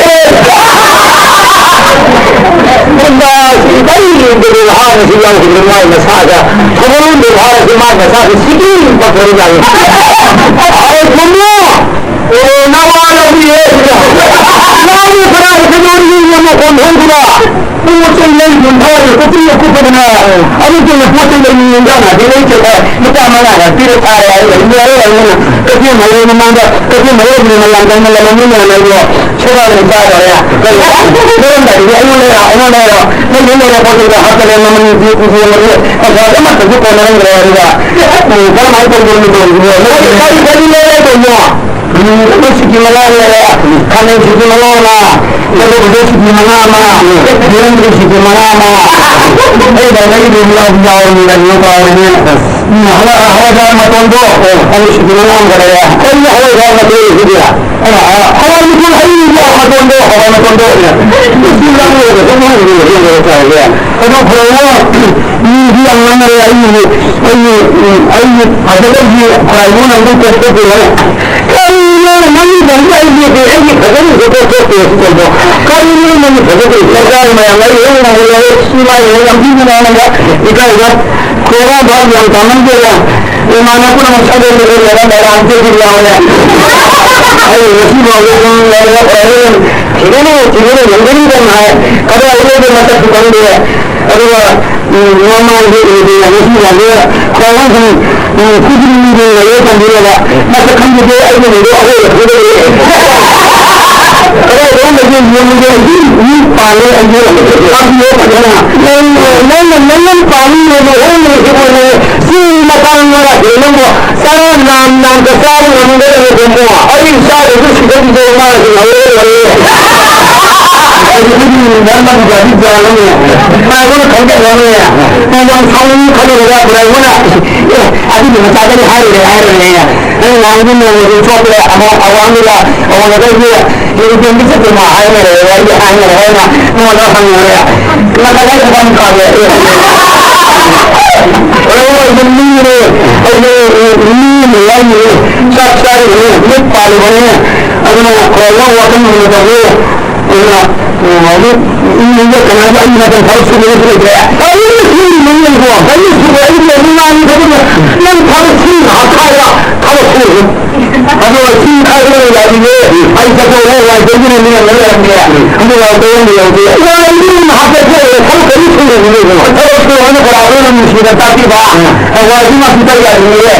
ꯒꯨꯟꯗꯥꯁꯤ ꯀꯔꯤ ꯕꯦꯕꯥꯔ ꯍꯥꯏꯅꯁꯨ ꯌꯥꯎꯈꯤꯕ ꯃꯥꯏ ꯃꯁꯥꯗ, ꯊꯧꯒꯜꯂꯣꯟ ꯕꯦꯕꯥꯔ ꯑꯁꯤ ꯃꯥꯏ ꯃꯁꯥꯗ ꯁꯤꯀꯤ ꯄꯛꯈ꯭ꯔꯕ ꯖꯥꯠꯅꯤ꯫ ꯑꯥ, ꯇꯨꯝꯃꯣ! ꯑꯣ, ꯅꯋꯥ ꯂꯧꯗꯦ! ꯅꯋꯥ ꯀꯅꯥꯒꯤ ꯀꯩꯗꯧꯔꯤꯅꯣ ꯃꯈꯣꯟ ꯊꯣꯛꯇꯕ? ꯄꯣꯠ ꯆꯩ ꯂꯩ ꯌꯣꯟꯊꯣꯛꯑꯒ ꯀꯣꯆꯤꯡꯗ ꯀꯨꯞꯄꯗꯅ ꯑꯗꯨꯒꯨꯝꯕ ꯄꯣꯠ ꯆꯩ ꯂꯩꯅꯤꯡꯕ ꯏꯟꯖꯥꯡ ꯅꯥꯄꯤ ꯂꯩ ꯆꯠꯄ ꯂꯨꯄꯥ ꯃꯉꯥꯒ ꯄꯤꯔ ꯆꯥꯔꯦ ꯍꯥꯏꯔꯒ ꯂꯣꯏꯔꯦ ꯍꯥꯏꯔꯒ ꯀꯩꯊꯦꯜ ꯃꯌꯣꯜ ꯃꯃꯥꯡꯗ ꯀꯩꯊꯦꯜ ꯃꯌꯣꯜꯗꯨꯅ ꯃꯌꯥꯝ ꯆꯪꯅ ꯂꯃꯟ ꯃꯤ ꯃꯌꯥꯝ ꯍꯥꯏꯗꯣ ꯁꯦꯕꯥ ꯑꯗꯨꯝ ꯆꯥꯗꯧꯔꯦ꯫ ꯂꯣꯏꯔꯝꯗꯥꯏꯗꯗꯤ ꯑꯩꯉꯣꯟꯗ ꯍꯥꯏꯔꯣ, ꯑꯩꯉꯣꯟꯗ ꯍꯥꯏꯔꯣ, ꯅꯪ ꯂꯣꯏ ꯂꯩꯔ ꯄꯣꯠ ꯆꯩꯗꯣ ꯍꯥꯞꯆꯜꯂꯦ, ꯃꯃꯜ ꯅꯤꯐꯨ ꯍꯨꯝꯐꯨ ꯌꯣꯟꯕꯗꯨ ꯄꯩꯁꯥꯁꯦ ꯑꯃꯠꯇꯁꯨ ꯀꯣꯟꯅꯔꯝꯗ꯭ꯔꯦ꯫ ꯑꯗꯨꯒ ꯎꯝ, ꯀꯔꯝꯍꯥꯏꯅ ꯇꯧꯗꯣꯏꯅꯣ ꯇꯧꯔꯤꯁꯤꯕꯣ? ꯅꯪ ꯀꯔꯤ ꯀꯔꯤ ꯂꯩꯔꯦ ꯇꯧꯔꯤꯁꯤꯕꯣ? ꯎꯝ, ꯁꯤꯀꯤ ꯃꯉꯥ ꯂꯩꯔꯦ꯫ ꯈꯥꯃꯦꯟ ꯁꯤꯀꯤ ꯃꯉꯥ ꯑꯃ, ꯇꯦꯔꯧ ꯁꯤꯀꯤ ꯃꯉꯥ ꯑꯃ, ꯕꯦꯂꯦꯟꯗ꯭ꯔꯤ ꯁꯤꯀꯤ ꯃꯉꯥ ꯑꯃ꯫ ꯑꯩ ꯂꯩꯔꯛꯏꯗꯨ ꯌꯥꯎ-, ꯌꯥꯎꯔꯤꯅꯤ, ꯀꯩꯅꯣ ꯀꯥꯎꯔꯤꯅꯤ꯫ ꯎꯝ, ꯍꯋꯥꯏ, ꯍꯋꯥꯏꯖꯥꯔ ꯃꯇꯣꯟꯗꯣ, ꯑꯗꯨ ꯁꯤꯀꯤ ꯃꯉꯥ ꯑꯃꯒ ꯂꯩꯔꯦ꯫ ꯀꯔꯤꯅꯣ ꯍꯋꯥꯏꯖꯥꯔ ꯃꯇꯣꯟ ꯁꯤꯗꯤ? ꯑꯩꯅ, ꯑ, ꯍꯋꯥꯏ ꯃꯇꯣꯟ, ꯑꯩ ꯍꯋꯥꯏ ꯃꯇꯣꯟꯗꯣ, ꯍꯋꯥꯏ ꯃꯇꯣꯟꯗꯣ꯫ ꯁꯤ ꯂꯥꯡꯂꯒ ꯑꯗꯨꯝ ꯍꯥꯏꯔꯤꯅꯤ, ꯍꯧꯖꯤꯛ ꯍꯧꯖꯤꯛ ꯍꯥꯏꯔꯤꯁꯦ꯫ ꯑꯗꯣ ꯐꯔꯦ, ꯃꯤꯗꯤ ꯌꯥꯝ ꯉꯥꯡꯅꯔꯦ꯫ ꯑꯩꯒꯤ, ꯑꯩꯒꯤ, ꯎꯝ, ꯑꯩꯒꯤ ꯐꯖꯕꯒꯤ ꯈ꯭ꯋꯥꯏꯗꯣꯟ ꯑꯃ ꯀꯣꯛꯊꯣꯛꯄꯤꯔꯣ꯫ ꯀꯔꯤꯅꯣ ꯅꯪꯒꯤ ꯐꯖꯕ ꯑꯩꯒꯤ, ꯑꯩꯒꯤ ꯐꯖꯕꯁꯦ ꯀꯣꯛꯊꯣꯛꯄꯤꯔꯣ ꯁꯤꯗꯕꯣ? ꯀꯔꯤꯅꯣ ꯅꯪꯒꯤ ꯐꯖꯕ? ꯂꯩꯀꯥꯏ ꯃꯌꯥꯝ ꯑꯩ ꯍꯦꯛ ꯎꯕꯗ ꯍꯦꯛ ꯏꯃꯥꯏ ꯍꯦꯛ ꯌꯥꯝ ꯊꯤꯅ ꯉꯥꯡꯉꯒ ꯏꯀꯥꯏꯕ ꯈꯣꯡꯒꯥꯡ ꯐꯥꯎ ꯌꯥꯝ ꯇꯥꯃꯟꯗꯦꯗ꯫ ꯏꯃꯥꯟꯅꯕ ꯄꯨꯝꯅꯃꯛ ꯁꯒꯣꯜꯗ ꯂꯩꯔꯒ ꯃꯌꯥꯝ ꯆꯦꯟꯈꯤꯕ ꯌꯥꯎꯔꯦ꯫ ꯑꯩ ꯉꯁꯤ ꯐꯥꯎꯕ ꯑꯗꯨꯝ ꯂꯩꯔꯒ ꯐꯔꯦ꯫ ꯊꯤꯒꯅꯨ, ꯊꯤꯒꯅꯨ, ꯌꯦꯡꯒꯅꯨ ꯀꯅꯥ ꯍꯥꯏ? ꯀꯗꯥꯏ ꯂꯩꯕ ꯃꯁꯛꯁꯨ ꯈꯪꯗꯦ꯫ ꯑꯗꯨꯒ, ꯎꯝ, ꯃꯃꯥꯡꯒꯤ ꯎꯗꯦ, ꯉꯁꯤ ꯐꯥꯎꯕ ꯈ꯭ꯋꯥꯏ ꯉꯁꯤ, ꯎꯝ, ꯈꯨꯖꯤꯟ ꯃꯤꯗꯤ ꯂꯩꯔꯦ ꯊꯝꯕꯤꯔꯒ ꯃꯁꯛ ꯈꯪꯗꯦ꯫ ꯑꯩꯅ ꯂꯩꯗꯣ ꯑꯩꯈꯣꯏ ꯈꯪꯗꯦ꯫ ꯀꯗꯥꯏꯗ ꯂꯩꯒꯦ ꯌꯦꯡꯉꯨꯒꯦ꯫ ꯃꯤ ꯄꯥꯜꯂꯦ ꯑꯩꯁꯦ꯫ ꯈꯪꯗꯦ ꯐꯖꯅ꯫ ꯅꯪ, ꯅꯪꯅ ꯅꯌꯨꯝ ꯄꯥꯜꯂꯤ ꯂꯩꯕ ꯍꯣꯡꯉꯤꯁꯤꯕꯨ ꯅꯪ ꯆꯤꯡ ꯃꯇꯥꯡ ꯃꯔꯛꯁꯤꯗ ꯅꯪꯕꯨ ꯆꯔꯥ ꯅꯥꯝ ꯅꯥꯝꯇ ꯆꯥꯕ ꯉꯝꯒꯗꯕ ꯀꯣꯝꯃꯣ꯫ ꯑꯩ ꯆꯥꯗ꯭ꯔꯁꯨ ꯁꯤꯗꯗꯤ ꯃꯥꯅꯁꯨ ꯉꯝꯒꯗꯕ ꯂꯩꯌꯦ꯫ ꯑꯩꯈꯣꯏꯒꯤ ꯅꯨꯃꯤꯗꯥꯡ ꯅꯪ ꯒꯥꯔꯤ ꯖꯥꯜꯂꯅꯦ꯫ ꯗ꯭ꯔꯥꯏꯚꯔꯅ ꯈꯪꯗꯦ ꯈꯪꯉꯦ꯫ ꯅꯪ ꯌꯥꯝ ꯁꯥꯎꯅꯤꯡ ꯈꯜꯂꯨꯔꯒ ꯗ꯭ꯔꯥꯏꯚꯔꯅ, "ꯑꯦ, ꯑꯗꯨꯒꯤ ꯃꯆꯥꯗꯗꯤ ꯍꯥꯏꯔꯨꯔꯦ, ꯍꯥꯏꯔꯨꯔꯦ꯫ ꯅꯪ ꯉꯥꯡꯕꯗꯤ ꯅꯣꯡꯃꯗꯤ ꯊꯣꯛꯇ꯭ꯔꯦ, ꯑꯃ ꯑꯋꯥꯡꯗꯨꯗ, ꯑꯋꯥꯡꯗꯒꯤ ꯌꯦꯡꯕꯤꯁꯦ ꯀꯩꯅꯣ ꯍꯥꯏꯅꯔꯦ, ꯋꯥꯔꯤ ꯍꯥꯏꯅꯔꯦ, ꯑꯩꯅ ꯅꯉꯣꯟꯗ ꯍꯪꯉꯨꯔꯦ꯫ ꯅꯪ ꯀꯗꯥꯏ ꯊꯕꯛ ꯐꯒꯦ?" ꯑꯩ ꯃꯤꯅꯦ, ꯑꯩꯁꯦ ꯃꯤ ꯑꯃ ꯌꯥꯎꯔꯤꯅꯦ, ꯆꯥꯛ ꯆꯥꯔꯤꯕꯅꯦ, ꯃꯤꯠ ꯄꯥꯜꯂꯤꯕꯅꯦ, ꯑꯗꯨꯅ ꯈꯣꯏꯔꯥꯡ ꯋꯥꯈꯜ ꯃꯨꯟꯅ ꯇꯧꯕꯤꯌꯨ꯫ ꯑꯗꯨꯅ, ꯎꯝ, ꯍꯧꯖꯤꯛ ꯏꯃꯨꯡꯗ ꯀꯅꯥꯁꯨ ꯑꯩꯒꯤ ꯅꯥꯀꯟ ꯊꯕꯛ ꯁꯨꯕ ꯃꯤ ꯂꯩꯇ꯭ꯔꯦ꯫ ꯑꯩꯅ ꯁꯨꯔꯤ ꯃꯤ ꯂꯩꯀꯣ, ꯑꯩꯅ ꯁꯨꯕ ꯑꯩꯒꯤ ꯂꯩꯕ ꯉꯥꯡꯕ ꯊꯕꯛꯅ ꯅꯪ ꯊꯕꯛ ꯁꯨꯔꯤ ꯍꯥꯞꯊꯥꯏꯔ ꯊꯕꯛ ꯁꯨꯔꯤ꯫ ꯑꯗꯣ ꯁꯤ ꯈꯥꯏꯕ ꯌꯥꯗꯤꯌꯦ꯫ ꯑꯩ ꯆꯠꯊꯣꯛꯑꯦ, ꯋꯥꯏ ꯇꯩꯕꯅ ꯃꯤ ꯑꯃ ꯂꯩꯔꯝꯗꯦ꯫ ꯑꯗꯨꯒ ꯇꯩꯔꯝꯕ ꯌꯥꯎꯗꯦ꯫ ꯋꯥꯏ ꯃꯤ ꯑꯃ ꯍꯥꯞꯆꯠꯊꯣꯛꯑꯦ, ꯊꯕꯛ ꯀꯔꯤ ꯁꯨꯔꯤ ꯃꯤ ꯂꯩꯀꯣ? ꯊꯕꯛ ꯁꯨꯔꯤ ꯍꯥꯏꯅ ꯀꯅꯥ ꯑꯩꯈꯣꯏꯅ ꯅꯨꯡꯁꯤꯅ ꯇꯥꯛꯄꯤꯕ? ꯋꯥꯏꯁꯤ ꯉꯥꯛꯇ ꯇꯩ ꯌꯥꯗꯤꯌꯦ꯫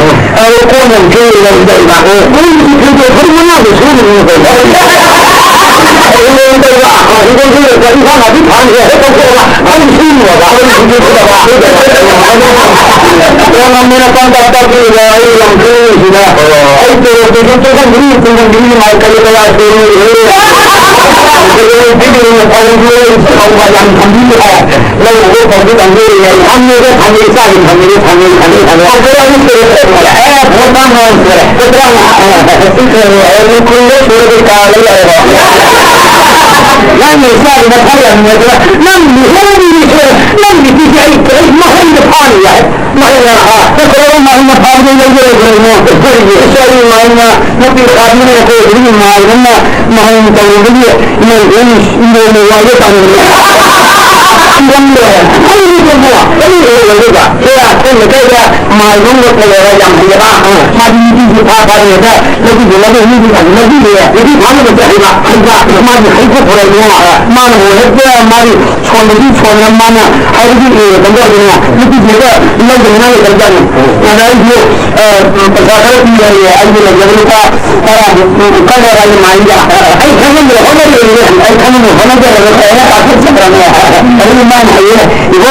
ꯑꯗꯣ ꯀꯣꯟ ꯌꯥꯝ ꯐꯦꯡꯉꯦ ꯌꯥꯝ ꯇꯩꯕ꯫ ꯀꯣꯟꯁꯤ ꯐꯦꯡꯗꯣꯛ ꯐꯔꯤ ꯃꯉꯥꯗ ꯁꯨꯔꯤꯅꯦ ꯀꯩꯅꯣ꯫ ꯀꯣꯟ ꯇꯩꯕ, ꯀꯣꯟ ꯇꯩꯕ, ꯏꯟꯁꯥꯡ ꯅꯥꯄꯤ ꯐꯥꯟꯁꯦ ꯍꯦꯛ ꯇꯧꯊꯣꯛꯑꯒ ꯑꯩ ꯁꯨꯔꯤꯅꯦꯕ꯫ ꯑꯩ ꯁꯨꯔꯤꯅꯦꯕ꯫ ꯀꯣꯟ ꯑꯃꯅ ꯄꯥꯡꯇꯥ ꯇꯥꯛꯄꯤꯕ ꯑꯩ ꯌꯥꯝ ꯐꯦꯡꯉꯤꯁꯤꯗ꯫ ꯑꯩ ꯇꯣꯂꯣꯞꯇꯤ ꯑꯗꯨꯝ ꯇꯨꯡꯍꯟꯕꯤꯔꯤ, ꯇꯨꯡꯍꯟꯕꯤꯔꯤ ꯃꯥꯏ ꯀꯔꯤ ꯀꯔꯥ ꯁꯦꯝꯃꯤ꯫ ꯀꯩꯅꯣ ꯄꯤꯔꯤꯕ ꯐꯥꯎꯕ ꯌꯥꯝ ꯊꯝꯕꯤꯔꯤ ꯍꯥꯏ꯫ ꯂꯧ ꯎꯕ ꯐꯥꯎꯗꯤ ꯇꯝꯕꯤꯔꯤ ꯍꯥꯏ꯫ ꯐꯪꯉꯦꯗ, ꯐꯪꯉꯦ, ꯏꯆꯥꯒꯤ ꯐꯪꯉꯦ, ꯐꯪꯉꯦ, ꯐꯪꯉꯦ, ꯐꯪꯉꯦ꯫ ꯐꯪꯉꯦ, ꯐꯪꯉꯦ꯫ ꯑꯦ, ꯐꯣꯟ ꯇꯥꯡ ꯍꯣꯏ ꯁꯨꯔꯦ꯫ ꯐꯣꯟ ꯇꯥꯡ ꯍꯣꯏ꯫ ꯑꯦ, ꯈꯨꯟꯗ ꯁꯨꯔꯗꯤ ꯀꯥ ꯂꯩ ꯌꯥꯔꯦꯕ꯫ ꯅꯪꯅ ꯏꯆꯥꯒꯤ ꯃꯊꯥ ꯌꯥꯝ ꯅꯨꯡꯉꯥꯏꯇꯕ꯫ ꯅꯪ ꯂꯨꯍꯣꯡꯕꯤꯔꯤ ꯁꯨꯔꯦ꯫ ꯅꯪꯒꯤ ꯄꯤꯁꯦ ꯑꯩ, ꯑꯩ ꯃꯍꯩꯗ ꯐꯥꯅꯤ ꯌꯥꯏ꯫ ꯃꯍꯩꯅ, ꯑ, ꯅꯠꯇ꯭ꯔꯒ ꯃꯍꯩꯅ ꯐꯥꯕꯗ ꯂꯩꯖꯔꯣꯏꯗ꯭ꯔꯣ ꯏꯃꯣ? ꯑꯩꯈꯣꯏꯒꯤ ꯏꯆꯥꯒꯤ ꯃꯍꯩꯅ ꯅꯨꯄꯤ ꯈꯥꯕꯤꯅ ꯑꯩꯈꯣꯏ ꯑꯗꯨꯒꯤ ꯃꯥꯏꯕꯅ ꯃꯍꯩ ꯇꯧꯔꯨꯕꯒꯤ ꯏꯃꯧ ꯏꯃꯧ ꯏꯃꯧ ꯋꯥꯏꯒ ꯇꯥꯅꯤꯡꯉꯦ꯫ ꯏꯔꯝꯗꯦ꯫ ꯑꯩ ꯏꯔꯝꯗꯦ꯫ ꯑꯩ ꯏꯔꯝꯗꯦ꯫ ꯁꯦ ꯑꯩꯈꯣꯏ ꯂꯩꯀꯥꯏꯗ ꯃꯥꯏꯕ ꯑꯃ ꯂꯩꯌꯦꯕ, ꯌꯥꯝ ꯍꯩꯌꯦꯕ꯫ ꯃꯥꯗꯤ ꯅꯨꯄꯤꯁꯨ ꯐꯥ ꯐꯥꯔꯦꯗ, ꯅꯨꯄꯤꯁꯨ ꯂꯧꯕ ꯃꯤꯗꯤ ꯌꯥꯝ ꯂꯧꯕꯤꯔꯦ꯫ ꯅꯨꯄꯤ ꯐꯥꯅꯕ ꯆꯠꯂꯤꯕ꯫ ꯍꯩꯕ꯫ ꯃꯥꯗꯤ ꯍꯩꯕ ꯄꯨꯔꯛꯏꯅꯦ꯫ ꯃꯥꯅ ꯍꯦꯛꯇ ꯃꯥꯒꯤ ꯁꯣꯟꯕꯗꯤ ꯁꯣꯟꯅ ꯃꯥꯅ ꯍꯥꯏꯕꯗꯤ ꯏꯔꯦ ꯀꯝꯗꯧꯗꯅ ꯅꯨꯄꯤꯁꯤꯡꯗ ꯂꯧꯗꯅ ꯂꯩꯈ꯭ꯔꯖꯥꯠꯅꯤ꯫ ꯑꯗ ꯑꯩꯁꯨ, ꯑ, ꯄꯩꯁꯥ ꯈꯔ ꯄꯤꯔꯦ, ꯑꯩꯒꯤ ꯂꯩꯖꯕ ꯂꯨꯄꯥ ꯇꯔꯥꯃꯨꯛ ꯀꯜꯂꯦ ꯍꯥꯏꯅ ꯃꯥꯏꯗ꯫ ꯑꯩ ꯈꯪꯍꯟꯗ꯭ꯔꯦ, ꯍꯣꯠꯅꯔꯤꯕꯅꯤ꯫ ꯑꯩ ꯈꯪꯍꯟꯗ꯭ꯔꯦ, ꯍꯣꯠꯅꯖꯔꯒ ꯀꯩꯅꯣ ꯇꯥꯊꯣꯛꯆꯗ꯭ꯔꯕꯅꯦ꯫ ꯑꯗꯨꯒꯤ ꯃꯥꯅ ꯍꯥꯏꯌꯦ, "ꯏꯕꯣ,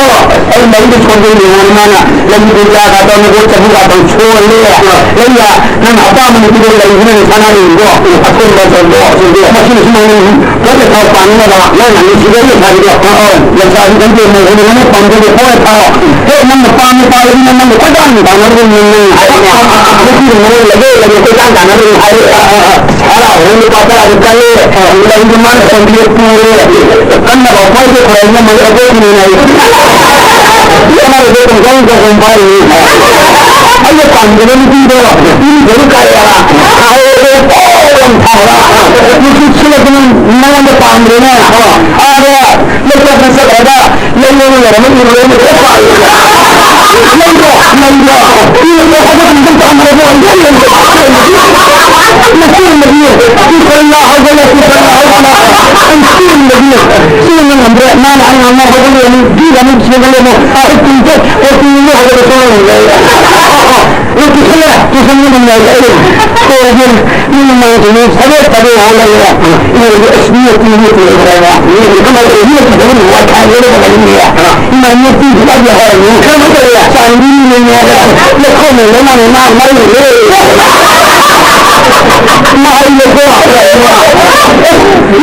ꯑꯩ ꯂꯩꯗ ꯁꯣꯟꯖꯩ ꯌꯦꯡꯉꯣ", ꯃꯥꯅ ꯂꯩ ꯄꯨꯖꯥ ꯀꯥꯇꯣ ꯅꯕꯣ ꯆꯕꯨ ꯀꯥꯇꯣ ꯁꯣꯜꯂꯦ꯫ ꯂꯩꯌꯥ, ꯅꯪ ꯑꯄꯥꯝꯕ ꯅꯨꯄꯤꯗꯣ ꯂꯩ ꯍꯥꯏꯅ ꯁꯥꯟꯅꯔꯤꯕꯣ꯫ ꯑꯁꯣꯝꯗ ꯆꯠꯂꯣ, ꯑꯁꯣꯝꯗ꯫ ꯃꯁꯤꯅ ꯁꯨꯃꯥꯏꯅ ꯄꯣꯠ ꯊꯥꯎ ꯄꯥꯝꯅꯕ ꯅꯪꯅ ꯅꯨꯡꯁꯤꯕ ꯂꯩ ꯍꯥꯏꯕꯗꯣ꯫ ꯑ, ꯑ, ꯂꯩꯁꯥꯕꯤ ꯈꯪꯗꯦ, ꯃꯧ ꯈꯪꯗꯦ, ꯅꯪꯅ ꯄꯥꯝꯖꯕ ꯄꯣꯠ ꯊꯥꯎ꯫ ꯍꯦ, ꯅꯪꯅ ꯄꯥꯝꯃꯤ ꯄꯥꯝꯃꯤꯗꯨꯅ ꯅꯪꯅ ꯀꯣꯏꯇꯥꯟ ꯇꯥꯟꯅꯔꯨꯕ ꯅꯪ ꯍꯥꯏꯕꯅꯦ꯫ ꯅꯨꯄꯤꯗꯨ ꯃꯔꯣꯜ ꯂꯩꯌꯦ, ꯂꯩꯌꯦ, ꯀꯣꯏꯇꯥꯟ ꯇꯥꯟꯅꯔꯨꯕ ꯍꯥꯏꯔꯦ꯫ ꯑ, ꯑ, ꯑ꯫ ꯍꯔꯥꯎ ꯍꯔꯥꯎ ꯂꯨꯄꯥ ꯇꯔꯥꯗꯨ ꯀꯜꯂꯦ, ꯂꯩꯗꯨ ꯃꯥꯅ ꯁꯣꯝꯗ ꯄꯨꯔꯦ, ꯀꯟꯅꯕ ꯈ꯭ꯋꯥꯏꯗꯒꯤ ꯈ꯭ꯋꯥꯏ ꯉꯝꯃꯒ ꯑꯩꯈꯣꯏ ꯈꯨꯟꯅ ꯑꯩ ꯀꯅꯥꯗ ꯄꯨꯡ ꯀꯔꯝ ꯀꯔꯝ ꯄꯥꯏꯔꯤ? ꯑꯩꯅ ꯄꯥꯝꯖꯕ ꯅꯨꯄꯤꯗꯣ ꯏꯔꯨꯖꯔꯨ ꯀꯥꯏꯌꯦ, ꯍꯥꯏꯔꯦ, ꯑꯣ, ꯌꯥꯝ ꯐꯕ, ꯅꯨꯡꯁꯤꯠ ꯁꯤꯜꯂꯛꯇꯅ ꯅꯉꯣꯟꯗ ꯄꯥꯝꯗ꯭ꯔꯦꯅꯦ, ꯑꯥꯗ ꯂꯩꯀꯣꯠꯇ ꯆꯠꯈ꯭ꯔꯒ ꯂꯩꯔꯣꯡ ꯂꯩꯔꯝꯕ ꯏꯔꯣꯡ ꯂꯩꯔꯝꯕ ꯄꯥꯝꯃꯤ꯫ ꯂꯩꯔꯣ, ꯂꯩꯔꯣ꯫ ꯏꯔꯣꯡ ꯍꯧꯒꯠꯂꯒ ꯄꯥꯝꯃꯔꯕꯣ? ꯃꯆꯦ ꯑꯃꯗꯤ ꯇꯨꯁꯟꯅ ꯍꯧꯒꯠꯂ, ꯇꯨꯁꯟꯅ ꯍꯧꯒꯠꯂ꯫ ꯑꯩ ꯆꯦꯟꯕ ꯉꯝꯗ꯭ꯔꯦ꯫ ꯃꯥꯅ ꯑꯉꯥꯡ ꯑꯃ ꯍꯧꯒꯠꯂꯦ, ꯑꯃꯨꯛ ꯄꯤꯔ ꯑꯃꯨꯛ ꯆꯦꯟꯒꯠꯂꯦ, ꯑꯃꯨꯛ ꯑꯩ ꯇꯨꯝꯊꯣꯛ-, ꯑꯩ ꯇꯨꯝꯕ ꯍꯧꯒꯠꯂ ꯆꯪꯉ ꯂꯩꯔꯦ꯫ ꯑꯗꯨ ꯇꯨꯁꯜꯂꯦ, ꯇꯨꯁꯟꯕ ꯉꯝꯗ꯭ꯔꯦ꯫ ꯑꯩ ꯀꯣꯏꯔꯒꯦ꯫ ꯃꯤ ꯃꯥꯡꯗꯨꯅꯤ ꯇꯔꯦꯠ ꯇꯔꯦꯠ ꯍꯧꯒꯠꯂꯒ ꯏꯃꯥꯟꯅꯕꯤ ꯑꯁ ꯃꯤ ꯑꯇꯤ ꯃꯤ ꯇꯣꯏꯈ꯭ꯔꯦꯕ꯫ ꯃꯤ ꯑꯇꯤ ꯀꯃꯥꯏꯅ ꯇꯧꯔꯤ? ꯃꯤ ꯑꯇꯤ ꯇꯧꯕ ꯅꯨꯡꯉꯥꯏ ꯈꯥꯏꯕ ꯂꯩꯕ ꯂꯩꯅꯤꯌꯦ꯫ ꯏꯃꯥꯟꯅꯕꯤ ꯑꯇꯤ ꯍꯤꯗꯥꯛ ꯌꯥꯍꯧꯔꯅꯤ꯫ ꯀꯔꯝ ꯇꯧꯔꯤ? ꯆꯥꯟꯕꯤꯅꯤꯅꯦ꯫ ꯂꯩꯈꯣꯝꯅ ꯂꯩꯃꯥꯟꯅ ꯃꯥ ꯃꯔꯤ ꯂꯩ꯫ ꯃꯥ ꯑꯩ ꯂꯩꯈꯣꯝ꯫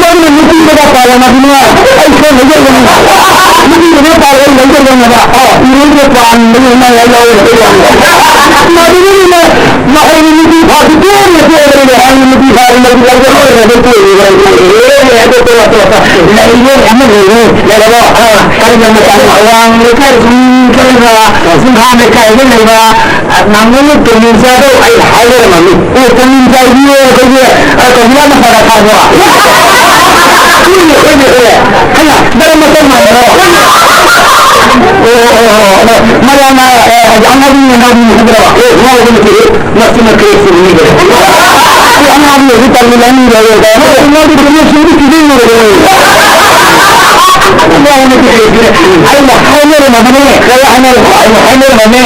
ꯅꯪꯅ ꯅꯨꯄꯤꯗꯒ ꯄꯥꯜꯂꯝꯃꯗꯤꯅꯦ ꯑꯩ ꯁꯣꯝꯗ ꯌꯧꯒꯅꯤ꯫ ꯅꯨꯄꯤꯗꯨꯅ ꯄꯥꯜꯂꯒ ꯂꯩꯖꯔꯝꯃꯕ꯫ ꯏꯔꯨꯗ ꯄꯥꯟꯕꯒꯤ ꯃꯥ ꯂꯧꯔꯒ ꯌꯥꯝ꯫ ꯃꯗꯨꯗꯒꯤꯅꯦ ꯃꯍꯩꯅ ꯅꯨꯄꯤ ꯐꯥꯕꯤ ꯇꯣꯛꯑꯒ ꯇꯣꯛꯑꯒ ꯂꯩꯔꯦ꯫ ꯍꯥꯏꯅ ꯅꯨꯄꯤ ꯐꯥꯕꯤ ꯂꯧꯕꯤ ꯂꯧꯕꯤ ꯂꯣꯏꯔꯦ꯫ ꯑꯗꯨ ꯇꯣꯛꯑꯦ, ꯇꯣꯛꯑꯦ꯫ ꯑꯗꯨ ꯇꯣꯛꯑꯦ, ꯇꯣꯛꯑꯦ꯫ ꯂꯩꯔꯦ ꯑꯃ ꯂꯩꯔꯦ꯫ ꯂꯩꯔꯕꯣ? ꯑꯥ, ꯀꯔꯝꯕ ꯃꯇꯝꯗ? ꯑꯋꯥꯡ ꯂꯩꯀꯥꯏ ꯁꯨꯝ ꯆꯠꯂꯒ ꯆꯤꯡꯈꯥ ꯂꯩꯀꯥꯏꯗ ꯂꯩꯕ, ꯑ, ꯉꯥꯡꯕ ꯇꯣꯃꯤꯟꯆꯥꯗꯣ ꯑꯩ ꯍꯥꯏꯖꯔꯝꯃꯃꯤ꯫ ꯑꯦ, ꯇꯣꯃꯤꯟꯆꯥꯏꯗꯤ ꯑꯩꯈꯣꯏꯒꯤ, ꯑ, ꯀꯧꯕꯤꯔꯥ ꯃꯆꯥꯗ ꯊꯥꯕ꯭ꯔꯣ? ꯈꯪꯉꯦ, ꯈꯪꯉꯦ, ꯈꯪꯉꯦ꯫ ꯑꯩꯅ ꯗꯔꯝ ꯃꯇꯝ ꯃꯥꯟꯕ꯭ꯔꯣ? ꯑꯣ, ꯑꯣ, ꯑꯣ, ꯑꯣ꯫ ꯃꯌꯥꯝꯅ, ꯑ, ꯑꯉꯥꯎꯕꯤ, ꯑꯉꯥꯎꯕꯤ ꯍꯥꯏꯕ꯭ꯔꯣ? ꯑꯦ, ꯉꯥꯎꯕ ꯅꯠꯇꯦ꯫ ꯃꯁꯤꯃ ꯀ꯭ꯔꯦꯛꯁꯤꯡ ꯃꯤꯒ꯫ ꯑꯉꯥꯡ ꯑꯣꯏꯔꯤ ꯇꯜꯂꯤ ꯂꯧꯅꯤꯡꯗꯦ꯫ ꯑꯉꯥꯡꯗꯤ ꯀ꯭ꯔꯦꯛꯁꯤꯡꯗꯤ ꯄꯤꯅꯤꯡꯉꯨꯔꯦ꯫ ꯑꯩꯅ ꯍꯥꯏꯅꯔꯝꯃꯕꯅꯦ, ꯀꯔꯤ ꯍꯥꯏꯅꯔꯝꯃꯣ? ꯑꯩꯅ ꯍꯥꯏꯅꯔꯝꯃꯕꯅꯦ,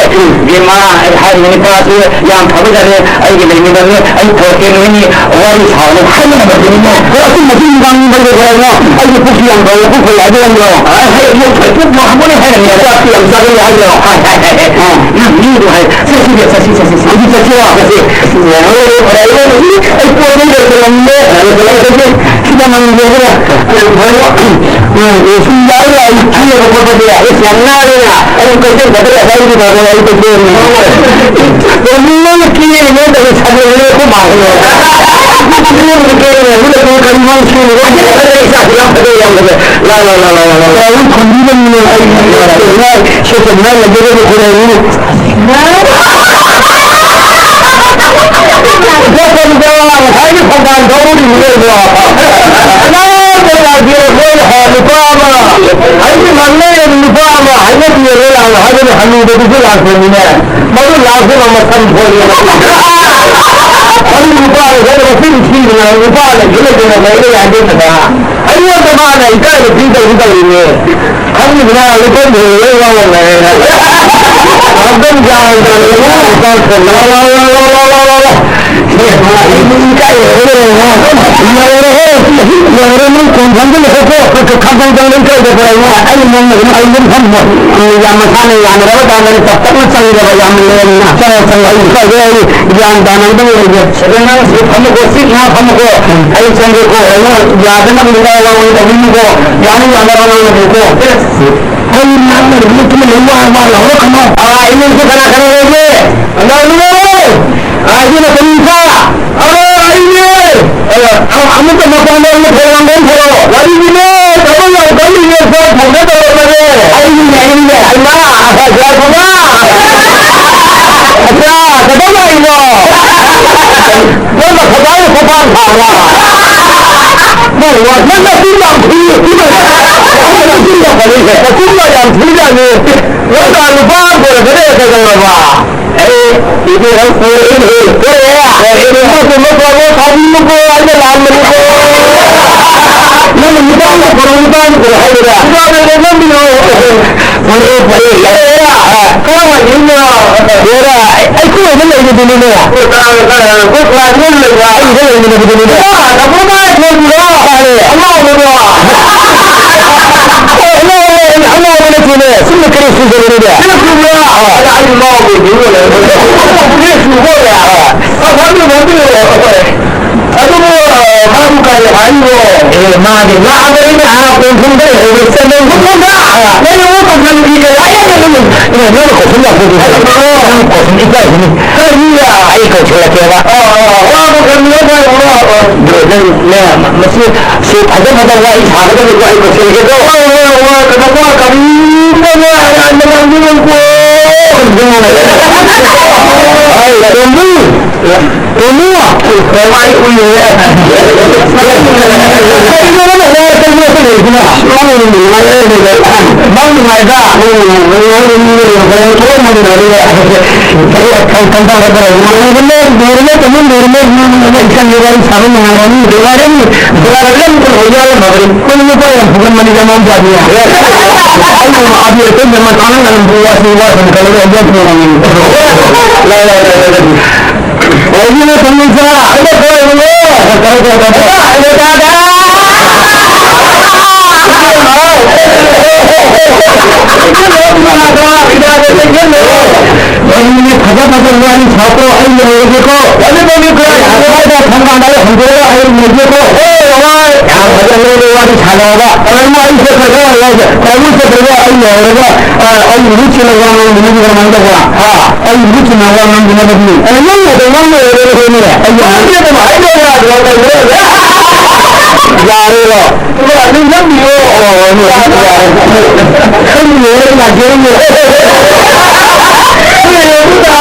"ꯕꯦꯝꯃ, ꯑꯩ ꯍꯥꯏꯔꯤꯕ ꯅꯨꯄꯥꯁꯤ ꯌꯥꯝ ꯐꯕꯖꯥꯠꯅꯤ, ꯑꯩꯒꯤ ꯂꯩꯃꯤꯟꯅꯕꯅꯤ, ꯑꯩ ꯄꯨꯔꯛꯀꯦ, ꯅꯣꯏꯅꯤ ꯋꯥꯔꯤ ꯁꯥꯎꯅ" ꯍꯥꯏꯅꯔꯝꯃꯕꯅꯤꯅꯦ꯫ ꯑꯗꯣ ꯑꯆꯨꯝꯕꯁꯤ ꯅꯨꯡꯗꯥꯡ ꯅꯨꯡꯗꯥꯡꯗ ꯀꯩ ꯍꯥꯏꯅꯣ? "ꯑꯩꯒꯤ ꯄꯨꯛꯁꯤ ꯌꯥꯝ ꯐꯩ, ꯄꯨꯛ ꯐꯩ" ꯍꯥꯏꯕ ꯅꯠꯇ꯭ꯔꯣ? ꯑ, ꯍꯦꯛ ꯄꯨꯛ ꯐꯩ, ꯄꯨꯛ ꯐꯕꯅꯦ ꯍꯥꯏꯔꯝꯃꯦ꯫ ꯆꯥꯛꯁꯤ ꯌꯥꯝ ꯆꯥꯒꯜꯂꯦ ꯍꯥꯏꯗ꯭ꯔꯣ? ꯍꯥꯏ, ꯍꯥꯏ, ꯍꯥꯏ, ꯍꯥꯏ꯫ ꯑ, ꯅꯪ ꯃꯤꯗꯣ ꯍꯥꯏ, ꯆꯠꯁꯤ, ꯆꯠꯁꯤ, ꯆꯠꯁꯤ, ꯆꯠꯁꯤ꯫ ꯍꯧꯖꯤꯛ ꯆꯠꯁꯤꯔꯣ? ꯆꯠꯁꯤ꯫ ꯑꯩ ꯄꯣꯠ ꯂꯩꯔ ꯂꯩꯔꯝꯃꯦ꯫ ꯁꯤꯗ ꯅꯪ ꯌꯦꯡꯉꯒ, ꯁꯨꯝ ꯌꯥꯎꯔ ꯑꯩ ꯀꯤꯔꯕ ꯈꯣꯠꯄꯗꯤ ꯑꯩ ꯌꯥꯝ ꯉꯥꯡꯉꯦꯅ꯫ ꯑꯩ ꯀꯩꯊꯦꯜ ꯆꯠꯄꯗ ꯑꯩ ꯀꯩꯊꯦꯜ ꯀꯩꯊꯦꯜ ꯀꯩꯊꯦꯜ ꯅꯪꯅ ꯀꯤꯔꯤꯉꯩꯗ ꯑꯩ ꯁꯥꯟꯅꯔꯦ ꯑꯩꯈꯣꯏ ꯃꯥꯁꯤꯅ꯫ ꯀꯤꯔꯤꯉꯩ ꯃꯤꯅ ꯀꯔꯤ ꯃꯥꯅ ꯁꯤꯔꯤꯉꯩ ꯑꯩ ꯏꯆꯥꯁꯤ ꯌꯥꯝ ꯐꯖꯩ, ꯌꯥꯝ ꯐꯖꯩ꯫ ꯂꯥ, ꯂꯥ, ꯂꯥ, ꯂꯥ, ꯂꯥ, ꯂꯥ꯫ ꯑꯩ ꯈꯣꯟꯕꯤꯔꯝꯃꯤꯅ ꯑꯩ ꯁꯦꯠꯇ ꯉꯥꯏ ꯂꯩꯖꯔꯒ ꯈꯣꯏꯔꯝꯃꯤꯅ꯫ ꯉꯁꯥꯏꯒꯤ ꯊꯧꯕꯥꯜ ꯊꯧꯕꯒꯤ ꯃꯤꯑꯣꯏꯗꯣ ꯑꯉꯥꯡ ꯀꯩꯅꯥꯒꯤ ꯑꯩꯈꯣꯏ ꯅꯨꯄꯥ ꯑꯃ, ꯑꯩꯒꯤ ꯉꯥꯡꯅꯔꯤꯕ ꯅꯨꯄꯥ ꯑꯃ ꯍꯥꯏꯅꯕꯤꯔꯒ ꯂꯥꯛꯑꯣ ꯍꯥꯏꯕꯗꯤ ꯍꯅꯨꯕꯗꯨꯁꯨ ꯂꯥꯛꯄꯅꯤꯅꯦ꯫ ꯃꯗꯨ ꯂꯥꯛꯄ ꯉꯝꯕ ꯁꯟ ꯊꯣꯛꯑꯦ꯫ ꯃꯗꯨ ꯅꯨꯄꯥ ꯑꯃ ꯍꯦꯛꯇ ꯃꯆꯤꯟ ꯊꯤꯗꯅ ꯅꯨꯄꯥ ꯂꯩꯁꯨ ꯂꯩꯇꯅ ꯂꯩꯕ ꯌꯥꯗꯦ ꯀꯗꯥ꯫ ꯑꯩꯉꯣꯟꯗ ꯃꯥꯅ ꯏꯀꯥꯏꯕ ꯄꯤꯗꯧꯁꯨ ꯇꯧꯔꯤꯅꯦ꯫ ꯈꯪꯗꯕ ꯂꯨꯄꯥ ꯂꯣꯏ ꯂꯣꯏ ꯉꯥꯎꯔꯝꯃꯦ꯫ ꯉꯥꯏꯍꯥꯛꯇꯪ ꯒ꯭ꯌꯥꯟ ꯇꯥꯅ ꯂꯨꯄꯥ ꯂꯨꯄꯥ ꯐꯣꯟ ꯂꯧꯔꯣ, ꯂꯧꯔꯣ, ꯂꯧꯔꯣ, ꯂꯧꯔꯣ, ꯂꯧꯔꯣ꯫ ꯏꯀꯥꯏ ꯂꯣꯏꯔꯦ, ꯂꯣꯏꯔꯦ, ꯂꯣꯏꯔꯦ, ꯅꯪ ꯀꯣꯟ ꯐꯝꯖꯤꯜꯂ ꯊꯣꯛꯄ ꯈꯪꯗꯧꯗꯧꯅ ꯏꯀꯥꯏꯗꯕ ꯑꯩꯉꯣꯟꯗ ꯑꯩ ꯑꯗꯨꯝ ꯐꯝꯃꯣ꯫ ꯌꯥꯝ ꯃꯁꯥꯅ ꯌꯥꯅꯔꯕ ꯀꯥꯟꯗ ꯇꯞ ꯇꯞꯅ ꯆꯪꯗꯕ ꯌꯥꯝ ꯂꯦꯝꯅ꯫ ꯆꯪꯉꯣ, ꯆꯪꯉꯣ, ꯑꯩ ꯏꯀꯥꯏꯗꯦ, ꯑꯩ ꯒ꯭ꯌꯥꯟ ꯇꯥꯅ ꯑꯗꯨꯝ ꯂꯩꯒꯦ꯫ ꯑꯗꯣ ꯅꯪ ꯁꯤ ꯐꯝꯃꯨꯀꯣ, ꯁꯤ ꯉꯥ ꯐꯝꯃꯨꯀꯣ꯫ ꯑꯩ ꯆꯪꯒꯦꯀꯣ꯫ ꯑꯩꯉꯣꯟꯗ ꯌꯥꯗꯅꯕ ꯅꯨꯡꯗꯥꯡ ꯋꯥꯏꯔꯝ ꯇꯧꯕꯤꯅꯨꯀꯣ꯫ ꯌꯥꯅꯤ ꯌꯥꯅꯕ ꯉꯥꯡꯅꯕꯤꯌꯨꯀꯣ꯫ ꯑꯩ ꯉꯥꯡꯅꯔꯤꯕꯅꯤ, ꯇꯨꯃꯤꯟ ꯂꯩꯌꯨ, ꯋꯥ, ꯋꯥ ꯂꯥꯎꯔꯛꯀꯅꯣ꯫ ꯑꯥ, ꯏꯃꯨꯡꯁꯨ ꯀꯅꯥ ꯀꯅꯥ ꯂꯩꯒꯦ? ꯀꯅꯥꯅꯣ? ꯑꯥ, ꯏꯕꯦꯝꯃ, ꯀꯔꯤ ꯏꯆꯥ? ꯑꯥ, ꯑꯩꯅꯦ꯫ ꯑꯥ, ꯑꯃꯨꯛꯇ ꯃꯄꯥꯟꯗ ꯑꯃꯨꯛ ꯊꯣꯛꯂꯛꯑꯣ, ꯑꯃꯨꯛ ꯊꯣꯛꯂꯛꯑꯣ꯫ ꯂꯥꯛꯏꯅꯦ, ꯊꯕꯛ ꯌꯥꯝ ꯀꯜꯂꯤꯅꯦ, ꯆꯥꯛ ꯊꯣꯡꯒꯦ ꯇꯧꯔꯝꯕꯅꯦ꯫ ꯑꯩꯅꯦ, ꯑꯩꯅꯦ꯫ ꯍꯩꯃꯥ, ꯌꯥꯏꯐꯕ꯫ ꯑꯆꯥ, ꯀꯩꯗꯧ ꯂꯥꯛꯏꯅꯣ? ꯅꯪꯅ ꯈꯗꯥꯡ ꯈꯣꯡꯄꯥꯛ ꯊꯥꯕ꯫ ꯅꯪ ꯋꯥ-, ꯅꯪ ꯅꯆꯤꯟ ꯌꯥꯝ ꯊꯤ꯫ ꯅꯪ ꯅꯆꯤꯟ ꯌꯥꯝ ꯐꯖꯩ꯫ ꯅꯆꯤꯟ ꯌꯥꯝ ꯊꯤꯖꯥꯠꯅꯤ꯫ ꯅꯪꯅ ꯅꯨꯄꯥ ꯑꯃ ꯀꯣꯏꯔꯛꯀꯅꯤ ꯀꯩꯗꯧꯔꯕ? ꯑꯩ ꯅꯨꯄꯤ ꯑꯃ ꯀꯣꯏꯔꯛꯏꯅꯦ꯫ ꯀꯣꯏꯔꯛꯑꯦ? ꯀꯣꯏꯔꯛꯑꯦ꯫ ꯅꯨꯄꯥ ꯀꯣꯏꯕ ꯄꯥꯝꯃꯦ, ꯊꯥꯕꯤꯌꯨꯀꯣ, ꯑꯩꯅ ꯂꯥꯟꯕꯅꯤꯀꯣ꯫ ꯅꯪꯅ ꯅꯨꯄꯥ ꯑꯃ ꯀꯣꯏꯔꯛ-, ꯅꯨꯄꯥ ꯑꯃ ꯀꯣꯏꯔꯛ ꯍꯥꯏꯕꯗ? ꯅꯨꯄꯥ ꯑꯃ ꯅꯤꯅꯦ꯫ ꯑꯩꯈꯣꯏ ꯀ꯭ꯂꯥꯁ ꯂꯣꯏ ꯂꯩꯕ꯫ ꯑꯩꯒ ꯂꯩꯃꯤꯟꯅꯕꯗꯨꯅꯤꯅꯦ꯫ ꯏꯃꯥ, ꯅꯕꯨꯡ ꯅꯥꯏ ꯊꯣꯡꯕ꯭ꯔꯣ? ꯃꯥꯅꯦ꯫ ꯑꯉꯥꯎꯕꯗꯣ꯫ ꯑꯣ, ꯑꯉꯥꯎꯕ, ꯑꯉꯥꯎꯕ ꯅꯠꯇꯦꯅꯦ꯫ ꯁꯨꯝꯅ ꯀꯔꯤ ꯁꯨꯖꯕꯅꯤꯅꯦ? ꯀꯔꯤ ꯁꯨꯕ꯭ꯔꯥ? ꯑꯥ꯫ ꯑꯩ ꯉꯥꯎꯕ ꯃꯤ ꯑꯣꯏꯔꯦ꯫ ꯀꯔꯤ ꯁꯨꯕ ꯑꯣꯏꯔꯦ? ꯑꯥ꯫ ꯑ, ꯐꯝꯃꯤ, ꯐꯝꯃꯤ꯫ ꯑꯗꯨꯕꯨ, ꯑ, ꯃꯥꯕꯨ ꯀꯔꯤ ꯍꯥꯏꯔꯤꯅꯣ? ꯑꯦ, ꯃꯥꯗꯤ ꯂꯥꯛꯑꯕꯅꯤꯅ, ꯑꯥ, ꯀꯣꯟꯊꯣꯡꯗ ꯂꯩꯍꯧꯔꯦ꯫ ꯆꯠꯂꯣ꯫ ꯀꯣꯟꯊꯣꯡꯗ? ꯑꯥ꯫ ꯅꯪ ꯑꯃꯨꯛ ꯀꯣꯟꯊꯣꯡ ꯄꯤꯒꯦ꯫ ꯑꯩ ꯑꯃꯨꯛ ꯅꯪ ꯀꯣꯟꯊꯣꯡ ꯏꯀꯥꯏ ꯍꯥꯏꯅꯤ꯫ ꯀꯔꯤꯅꯣ? ꯑꯩ ꯀꯧꯁꯤꯜꯂꯛꯀꯦꯕ꯫ ꯑ, ꯑ, ꯑ, ꯋꯥ ꯑꯃ ꯈꯪꯕꯤꯔꯣ, ꯈꯪꯕꯤꯔꯣ, ꯑ, ꯑ꯫ ꯑꯗꯨ ꯅꯪ, ꯅꯪ ꯃꯁꯤ ꯁꯤ ꯐꯖ ꯐꯖꯕ ꯋꯥꯔꯤ ꯁꯥꯒꯗꯕꯅꯤꯀꯣ, ꯑꯩ ꯀꯧꯁꯤꯜꯂꯛꯀꯦꯀꯣ꯫ ꯍꯣꯏ, ꯍꯣꯏ, ꯍꯣꯏ, ꯀꯩꯅꯣ, ꯋꯥ ꯀꯔꯤꯝꯇ ꯋꯥ ꯑꯔꯥꯟꯕ ꯉꯥꯡꯕꯤꯔꯣꯏꯀꯣ꯫ ꯍꯣꯏ, ꯇꯣꯝꯕꯤ꯫ ꯇꯣꯝꯕꯤ꯫ ꯀꯃꯥꯏ ꯎꯏꯌꯦ? ꯀꯩꯅꯣ ꯅꯪꯅ ꯋꯥ ꯀꯔꯤꯝꯇ ꯂꯩꯗꯅ? ꯃꯥ ꯅꯨꯡꯉꯥꯏꯔꯦ, ꯃꯥ ꯅꯨꯡꯉꯥꯏꯗ꯫ ꯎꯝ, ꯅꯨꯡꯉꯥꯏꯔꯦ, ꯅꯨꯡꯉꯥꯏꯔꯦ, ꯍꯣꯔꯦꯟ ꯊꯣꯛꯑꯝꯃꯅꯤ꯫ ꯂꯣꯏꯔꯦ, ꯂꯣꯏꯔꯦ, ꯇꯨꯃꯤꯟ ꯂꯩꯔꯝꯃꯦ꯫ ꯅꯪ ꯏꯆꯟꯒꯤ ꯋꯥꯔꯤ ꯁꯥꯕ ꯅꯨꯡꯉꯥꯏꯔꯅꯤ, ꯅꯨꯡꯉꯥꯏꯔꯅꯤ꯫ ꯅꯨꯡꯉꯥꯏꯔꯅꯤ, ꯅꯪ ꯀꯩꯅꯣ ꯌꯥꯎꯔꯝꯃꯕꯅꯤ꯫ ꯅꯪ ꯅꯨꯄꯥ ꯌꯥꯝ ꯐꯨꯒꯟꯕꯅꯤꯗ, ꯃꯥ ꯃꯆꯥꯗꯤ꯫ ꯑꯩꯅ ꯑꯃꯨꯛ ꯑꯕꯦꯔ ꯇꯩꯅꯕ ꯃꯇꯥꯡꯗ ꯑꯗꯨꯝ ꯋꯥꯁꯤ, ꯋꯥꯁꯤ ꯈꯜꯂꯒ ꯑꯗꯨꯝ ꯐꯨꯔꯝꯃꯤ꯫ ꯂꯥꯏ, ꯂꯥꯏ, ꯂꯥꯏ, ꯂꯥꯏ꯫ ꯂꯩꯕꯤꯔꯣ, ꯊꯝꯕꯤꯁꯥ꯫ ꯑꯩꯅ ꯀꯧꯔꯤꯕꯅꯦ꯫ ꯀꯧ, ꯀꯧ, ꯀꯧ, ꯀꯧ꯫ ꯑꯩꯅ ꯇꯥꯗ꯫ ꯃꯤꯅ ꯐꯖ ꯐꯖꯕ ꯋꯥꯔꯤ ꯁꯥꯎꯀꯣ, ꯑꯩ ꯂꯩꯔꯒꯦꯀꯣ꯫ ꯑꯗꯨ ꯅꯪꯗꯤ ꯀꯔꯥꯏ ꯑꯁ꯭ꯋꯥꯏꯗ ꯊꯣꯡꯒꯥꯟꯗ ꯍꯟꯗꯣꯛꯑꯒ ꯑꯩ ꯂꯩꯒꯦꯀꯣ꯫ ꯍꯣꯏ, ꯍꯣꯏ꯫ ꯌꯥꯝ ꯐꯖꯅ ꯅꯪꯗꯤ ꯋꯥꯔꯤ ꯁꯥꯟꯅꯔꯒ꯫ ꯀꯔꯤꯅꯣ ꯑꯩ ꯆꯠꯈ꯭ꯔꯒ ꯂꯩꯔꯒ, ꯀꯔꯤꯅꯣ ꯆꯠꯈ꯭ꯔꯒ ꯑꯩ ꯂꯩꯔꯒ, ꯑ, ꯑꯩ ꯃꯍꯨꯠ ꯁꯤꯜꯂꯒ ꯅꯪ ꯅꯨꯃꯤꯠ ꯀꯃꯥꯏꯅ ꯇꯧꯕ? ꯍꯥ? ꯑꯩ ꯃꯍꯨꯠ ꯁꯤꯟꯅꯕ ꯅꯪ ꯅꯨꯃꯤꯠ ꯑꯗꯨ꯫ ꯑ, ꯅꯪ ꯑꯗꯨꯝ ꯅꯪ ꯂꯩꯔꯒ ꯂꯩꯔꯦ꯫ ꯑꯩ ꯅꯪꯗꯤ ꯑꯗꯨꯝ ꯍꯥꯏꯗꯣꯛꯑꯒ ꯂꯩꯔꯦ꯫ ꯌꯥꯔꯦꯔꯣ? ꯅꯪ ꯅꯪꯒꯤꯔꯣ? ꯑꯣ, ꯌꯥꯔꯦ, ꯌꯥꯔꯦ꯫ ꯅꯪꯒꯤꯔꯣ, ꯅꯪ ꯂꯥꯛꯆꯔꯤꯅꯦ꯫ ꯅꯪꯒꯤꯔꯣ,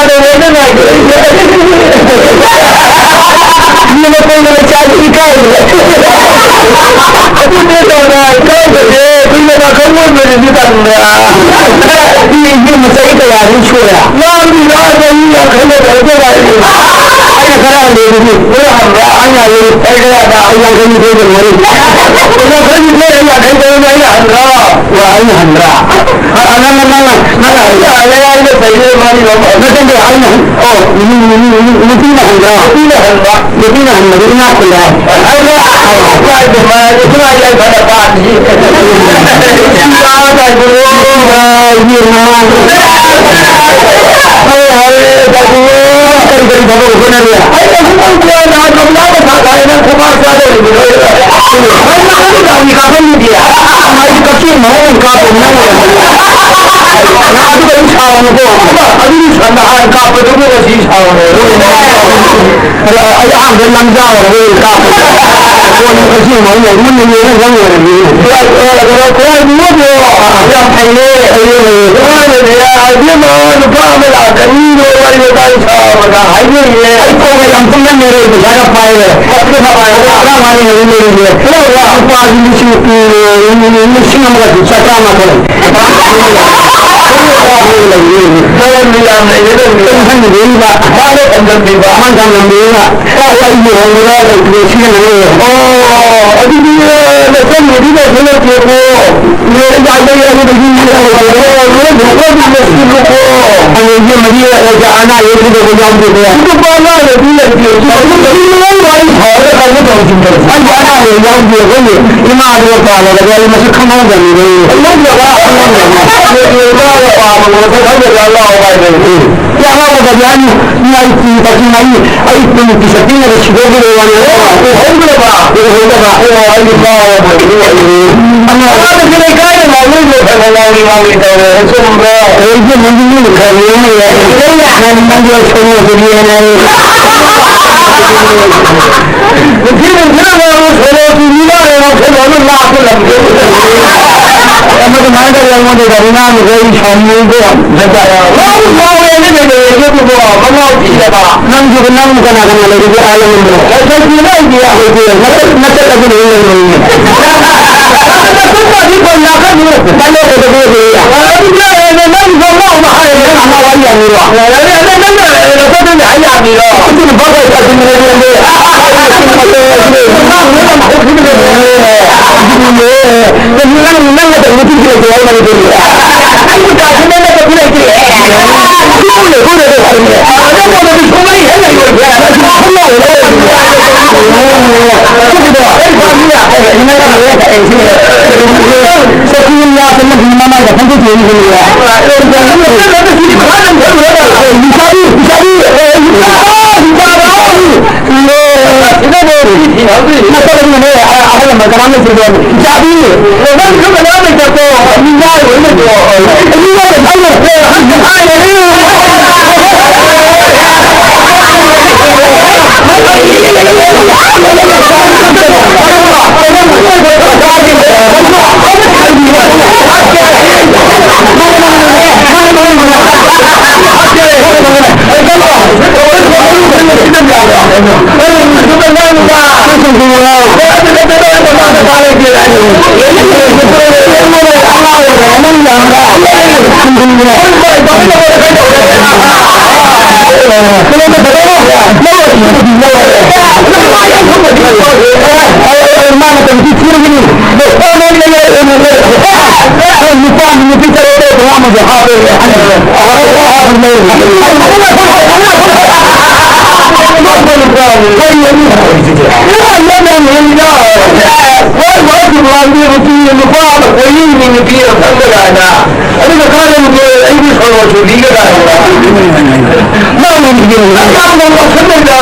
ꯅꯪ ꯂꯥꯛꯆꯔꯤꯅꯦ꯫ ꯃꯤ ꯃꯈꯣꯡꯗ ꯂꯩꯆꯥꯛ ꯏꯀꯥꯏꯗ꯭ꯔꯦ꯫ ꯑꯗꯨꯅꯦ ꯇꯧꯔꯦ, ꯏꯀꯥꯏꯗ꯭ꯔꯦ꯫ ꯃꯤ ꯃꯃꯥꯡ ꯈꯪ ꯑꯣꯏꯕꯗꯨꯗꯤ ꯇꯟꯗ꯭ꯔꯥ? ꯃꯤ ꯌꯨꯝ ꯆꯍꯤ ꯀꯌꯥꯗꯤ ꯁꯨꯔꯦ? ꯂꯥꯛꯑꯝꯃꯤ, ꯂꯥꯛꯑꯝꯃꯤ, ꯃꯤ ꯌꯥꯡꯈꯩ ꯂꯩꯔꯦ, ꯑꯩꯈꯣꯏ ꯂꯥꯛꯏꯅꯦ꯫ ꯑꯩꯅ ꯈꯔ ꯍꯜꯂꯦ ꯑꯗꯨꯗꯤ꯫ ꯅꯣꯏ ꯍꯟꯕ꯭ꯔꯥ? ꯑꯩꯅ ꯍꯜꯂꯦ, ꯑꯩ ꯈꯔ ꯍꯟꯕ꯭ꯔꯥ? ꯑꯩ ꯌꯥꯡꯈꯩ ꯅꯤꯊꯣꯏ ꯂꯩꯔꯦ꯫ ꯌꯥꯡꯈꯩ ꯅꯤꯊꯣꯏ, ꯑꯩ ꯌꯥꯡꯈꯩ ꯇꯔꯦꯠ, ꯑꯩꯅ ꯍꯟꯕ꯭ꯔꯥ? ꯋꯥ, ꯑꯩꯅ ꯍꯟꯕ꯭ꯔꯥ? ꯑ, ꯑ, ꯅꯪ, ꯅꯪ, ꯅꯪ, ꯅꯪ ꯅꯌꯥꯏꯗ ꯆꯩꯔꯦ ꯃꯥꯗꯤ ꯂꯧꯕ꯫ ꯅꯠꯇꯦ, ꯑꯩꯅ, ꯑꯣ, ꯅꯨ-, ꯅꯨ-, ꯅꯨ-, ꯅꯨꯄꯤꯅ ꯍꯟꯕ꯭ꯔꯥ? ꯅꯨꯄꯤꯅ ꯍꯟꯕ꯫ ꯅꯨꯄꯤꯅ ꯍꯟꯕꯗꯤ ꯏꯅꯥꯛ ꯈꯨꯜꯂꯦ ꯍꯥꯏ꯫ ꯑꯗꯨꯅ ꯏꯃꯥꯏ ꯄꯦꯝꯃ, ꯏꯃꯥ ꯌꯥꯏꯐꯅ ꯄꯥꯟꯈꯤ꯫ ꯏꯃꯥ ꯇꯥꯏꯕꯨꯡꯉꯣ꯫ ꯏꯃꯥ ꯏꯕꯦꯝꯃ꯫ ꯑꯩ ꯍꯥꯏꯔꯦ, ꯇꯥꯏꯕꯨꯡꯉꯣ꯫ ꯀꯔꯤ ꯀꯔꯤ ꯊꯕꯛ ꯍꯣꯠꯅꯔꯤ? ꯑꯩꯅ ꯈꯪꯍꯧꯗ꯭ꯔꯦ, ꯅꯍꯥꯟ ꯀꯃꯂꯥ ꯄꯩꯁꯥ ꯈꯥꯏ ꯅꯪ ꯈꯣꯡꯄꯥꯛ ꯆꯥꯗꯧꯔꯤꯕꯅꯤ꯫ ꯅꯪ ꯅꯪ ꯅꯪ ꯀꯥꯞꯍꯟꯅꯤꯡꯗꯦ꯫ ꯑꯩꯗꯤ ꯀꯛꯆꯦꯡ ꯃꯑꯣꯡ ꯑꯃ ꯀꯥꯞꯄ ꯅꯪ ꯑꯣꯏꯔꯝꯒꯅꯤ꯫ ꯅꯪ ꯑꯗꯨ ꯀꯔꯤꯝ ꯁꯥꯎꯔꯅꯨꯀꯣ꯫ ꯑꯗꯨꯗꯤ ꯅꯍꯥꯟ ꯀꯥꯞꯄꯗꯨꯕꯨ ꯉꯁꯤ ꯁꯥꯎꯔꯦ꯫ ꯑꯗ ꯑꯩ ꯑꯍꯥꯟꯕ ꯂꯪꯖꯥꯔꯒ ꯀꯥꯞꯄ꯫ ꯀꯣꯟꯅ ꯀꯛꯆꯦꯡ ꯃꯑꯣꯡ ꯑꯃ ꯃꯨꯟꯅ ꯌꯦꯡꯉ ꯅꯪ ꯑꯣꯏꯔꯝꯒꯅꯤ꯫ ꯈꯔ, ꯈꯔ, ꯈꯔ, ꯈꯔ ꯅꯣꯛꯑꯣ꯫ ꯌꯥꯝ ꯐꯩꯌꯦ꯫ ꯐꯩꯌꯦ, ꯐꯩꯌꯦ꯫ ꯏꯕꯦꯝꯃ, ꯅꯨꯄꯥ ꯑꯃ ꯂꯥꯛꯀꯅꯤ, ꯅꯣꯏ ꯋꯥꯔꯤ ꯋꯥꯇꯥꯏ ꯁꯥꯕꯗ ꯍꯥꯏꯅꯩꯌꯦ꯫ ꯑꯩ ꯀꯣꯛꯀ ꯌꯥꯝ ꯇꯨꯝꯒꯟꯗꯦ, ꯑꯩ ꯄꯩꯁꯥꯒ ꯄꯥꯏꯔꯦ꯫ ꯄꯩꯁꯥ ꯄꯥꯏꯔꯦ꯫ ꯇꯔꯥꯃꯉꯥ ꯂꯩꯔꯦ꯫ ꯂꯨꯄꯥ ꯂꯤꯁꯤꯡ, ꯎꯝ, ꯂꯤꯁꯤꯡ ꯑꯃꯒ ꯆꯥꯇ꯭ꯔꯥ ꯃꯥꯄꯜ꯫ ꯃꯔꯝꯗꯤ ꯌꯥꯝ ꯂꯩꯔꯦ, ꯂꯩꯔꯦ꯫ ꯇꯨꯝꯍꯟꯕꯤꯕ꯫ ꯃꯥꯅ ꯊꯝꯖꯟꯕꯤꯕ꯫ ꯃꯥꯅ ꯊꯝꯖꯟꯕꯤꯕ꯫ ꯑꯣ, ꯑꯩ ꯂꯨꯍꯣꯡꯕꯗ ꯂꯩꯇ꯭ꯔꯦ, ꯁꯤꯅ ꯂꯩꯔꯦ꯫ ꯑꯣ, ꯑꯗꯨꯗꯤ, ꯑ, ꯅꯆꯟꯅꯨꯄꯤꯗꯤ ꯀꯩꯁꯨ ꯂꯩꯇꯦꯀꯣ꯫ ꯂꯣꯏ ꯌꯥꯏ, ꯂꯩ, ꯑꯗꯨꯗꯒꯤ ꯂꯣꯏ ꯂꯣꯏ ꯂꯣꯏ ꯂꯣꯏ ꯂꯣꯏ ꯂꯣꯏ꯫ ꯑꯅꯥ ꯑꯌꯦꯛ ꯀꯩꯗꯧꯕ ꯌꯥꯎꯗꯦꯀꯣ꯫ ꯑꯗꯨꯒ ꯑꯉꯥꯡ ꯂꯩꯕꯤ ꯂꯩꯇꯦ꯫ ꯑꯗꯨ ꯅꯪ ꯋꯥꯔꯤ ꯁꯥꯔꯒ ꯀꯩꯅꯣ ꯇꯧꯔꯤꯁꯤꯕꯣ? ꯑꯩ ꯑꯅꯥ ꯑꯌꯦꯛ ꯌꯥꯎꯗꯦ꯫ ꯑꯩꯈꯣꯏꯒꯤ ꯏꯃꯥꯗꯨꯒ ꯄꯥꯜꯂꯒ ꯑꯩ ꯃꯁꯛ ꯈꯪꯍꯧꯗꯕꯅꯤꯗ꯫ ꯈꯪꯍꯧꯗꯕ? ꯈꯪꯍꯧꯗꯕ꯫ ꯏꯃꯥꯒ ꯄꯥꯜꯂꯒ ꯃꯁꯛ ꯈꯪꯗꯕ ꯑꯉꯥꯎꯕ ꯍꯥꯏꯗꯣ꯫ ꯎꯝ꯫ ꯁꯤ ꯑꯉꯥꯎꯕ ꯀꯔꯤ ꯍꯥꯏꯅꯤ? ꯃꯤ ꯑꯩ ꯄꯨꯡ ꯀꯛꯆꯤꯡ ꯃꯔꯤ, ꯑꯩ ꯄꯨꯡ ꯇꯤꯁꯛ ꯄꯤꯛꯅꯒ ꯁꯤꯗꯣꯛꯈꯤꯕ ꯋꯥꯅꯤ꯫ ꯑꯣ, ꯎꯍꯧꯗ꯭ꯔꯕ? ꯎꯍꯧꯗꯕ꯫ ꯑꯣ, ꯑꯩꯗꯤ ꯉꯥꯎꯔꯕꯣꯏ ꯅꯤꯡꯉꯨꯔꯦ꯫ ꯑꯉꯥꯡ ꯑꯉꯥꯡꯗꯨꯁꯨ ꯂꯩꯀꯥꯏꯗ ꯉꯥꯎꯅꯩꯗꯣ ꯈꯔ ꯈꯔ ꯉꯥꯎꯔꯤ ꯉꯥꯎꯔꯤ ꯇꯧꯔꯦ꯫ ꯆꯨꯝꯕ꯭ꯔꯣ? ꯑꯩꯁꯦ ꯅꯪꯗꯤ ꯃꯤꯅ ꯈꯔ ꯌꯦꯡꯉ ꯂꯩ꯫ ꯅꯪ, ꯅꯪꯗꯤ ꯑꯁꯣꯏꯕ ꯑꯗꯨꯗꯤ ꯍꯥꯏꯅ ꯑꯩ ꯅꯨꯡꯊꯤꯜ ꯅꯨꯡꯊꯤꯜ ꯑꯉꯥꯡꯗꯣ ꯁꯣꯔꯣꯛꯀꯤ ꯃꯤꯅꯥꯏ ꯉꯥꯎꯁꯜꯂꯒ ꯂꯥꯛꯄ ꯂꯝꯗꯣ꯫ ꯑꯃ ꯑꯗꯨꯃꯥꯏꯅ ꯇꯧꯔꯒ ꯑꯩꯉꯣꯟꯗ ꯒꯥꯔꯤ ꯉꯥꯡꯕꯗꯣ ꯑꯩ ꯁꯥꯎꯅꯤꯡꯉꯤꯀꯣ꯫ ꯉꯥꯎ-, ꯉꯥꯎꯋꯦꯅ ꯀꯩꯗꯧꯋꯦꯒꯦ ꯑꯗꯨꯕꯣ? ꯃꯉꯥꯎ ꯊꯤꯔꯕ? ꯅꯪꯁꯨ ꯅꯪ ꯀꯅꯥ ꯀꯅꯥ ꯂꯩꯔꯤꯒꯦ ꯑꯥ ꯂꯩꯔꯝꯕꯗꯣ? ꯂꯩꯇꯦ, ꯂꯩꯇꯦ꯫ ꯑꯩꯈꯣꯏꯗꯤ ꯅꯆꯠ-, ꯅꯆꯠ ꯑꯗꯨꯅ ꯑꯩ ꯂꯩꯔꯣꯏꯅꯦ꯫ ꯅꯆꯠ ꯅꯆꯠ ꯑꯗꯨ ꯀꯣꯟ ꯂꯥꯛꯀꯅꯨ꯫ ꯀꯥꯏ ꯂꯩꯔꯒꯦ ꯑꯗꯨ ꯂꯩꯔꯦ? ꯑꯗꯨ ꯂꯩꯔꯦ, ꯅꯪ ꯉꯥꯎ ꯉꯥꯎ ꯍꯥꯏꯔꯦ, ꯅꯪ ꯑꯉꯥꯎ ꯋꯥꯔꯤ ꯌꯥꯝꯃꯤꯔꯣ? ꯂꯩꯔꯦ, ꯅꯪ ꯂꯩꯔꯦ, ꯅꯆꯠ ꯑꯗꯨꯅ ꯑꯩ ꯌꯥꯝꯃꯤꯔꯣ? ꯑꯗꯨꯅ ꯕꯥꯕꯥ ꯆꯠꯁꯤꯟꯅ ꯂꯩꯔꯝꯃꯦ꯫ ꯅꯪ, ꯅꯪ ꯅꯇꯧ ꯅꯨꯄꯤꯁꯨ ꯂꯩꯇꯦ ꯍꯥꯏ ꯃꯅꯤꯄꯨꯔꯒꯤ꯫ ꯑꯩꯕꯨ ꯀꯥꯁꯤꯟꯅ ꯅꯇꯧ ꯅꯨꯄꯤꯁꯨ ꯂꯩꯇꯦ꯫ ꯅꯨꯄꯥ ꯑꯃ ꯀꯣꯏꯅꯤꯡꯉꯤ, ꯅꯨꯄꯤ ꯑꯃ ꯈꯪꯗ ꯀꯥꯏꯅ꯫ ꯑꯗꯨꯒ ꯀꯥꯟꯅꯕꯗꯣ ꯑꯩꯒꯤ ꯁꯣꯔꯣ ꯁꯨꯕꯤꯒ ꯀꯥꯏꯅ꯫ ꯅꯪ ꯅꯪ ꯌꯥꯝꯅ ꯉꯥꯎꯁꯟꯅꯩꯗ꯫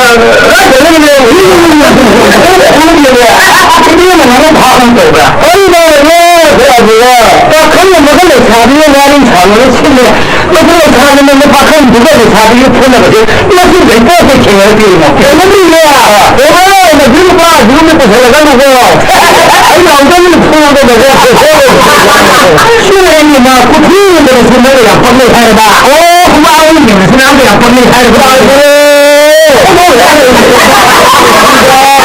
ꯀꯥꯏꯗꯅꯣꯅꯦ? ꯈꯪꯗꯦꯅꯦ꯫ ꯅꯨꯄꯤ ꯑꯃ ꯉꯥꯅꯨ ꯐꯥꯝ ꯑꯃ ꯇꯧꯕ꯭ꯔꯥ? ꯀꯔꯤꯅꯣꯅꯦ? ꯑꯗꯨꯒ ꯄꯥꯈꯪ ꯑꯃꯒ ꯂꯩꯁꯥꯕꯤꯒ ꯋꯥꯔꯤ ꯁꯥꯟꯅꯔ ꯁꯤꯜꯂꯦ꯫ ꯃꯗꯨ ꯂꯩꯁꯥꯕꯤꯅ ꯄꯥꯈꯪꯗꯨꯒ ꯂꯩꯁꯥꯕꯤꯒ ꯐꯨꯅꯕꯁꯦ ꯃꯁꯤꯗꯩ ꯄꯣꯠꯁꯦ ꯊꯦꯡꯅꯔꯛꯇꯦ ꯏꯕꯨꯡꯉꯣ꯫ ꯀꯩꯅꯣꯅꯦ? ꯑꯣ, ꯃꯗꯨ ꯅꯨꯄꯥ ꯑꯗꯨꯒꯨꯝꯕ ꯄꯨꯁꯜꯂꯒꯅꯨꯀꯣ꯫ ꯑꯩꯅ ꯑꯃꯨꯛꯇꯪ ꯐꯨꯒꯗꯕꯁꯦ꯫ ꯁꯤ ꯍꯌꯦꯡ ꯃꯥ ꯈꯨꯊꯤ ꯑꯃꯗ ꯁꯤ ꯅꯪꯅ ꯌꯥꯝ ꯄꯛꯅꯩ ꯍꯥꯏꯔꯕ? ꯑꯣ, ꯈꯨꯕꯥꯛ ꯑꯃ ꯌꯦꯡꯉꯁꯤ ꯅꯪꯅ ꯌꯥꯝ ꯄꯛꯅꯩ ꯍꯥꯏꯔꯕ?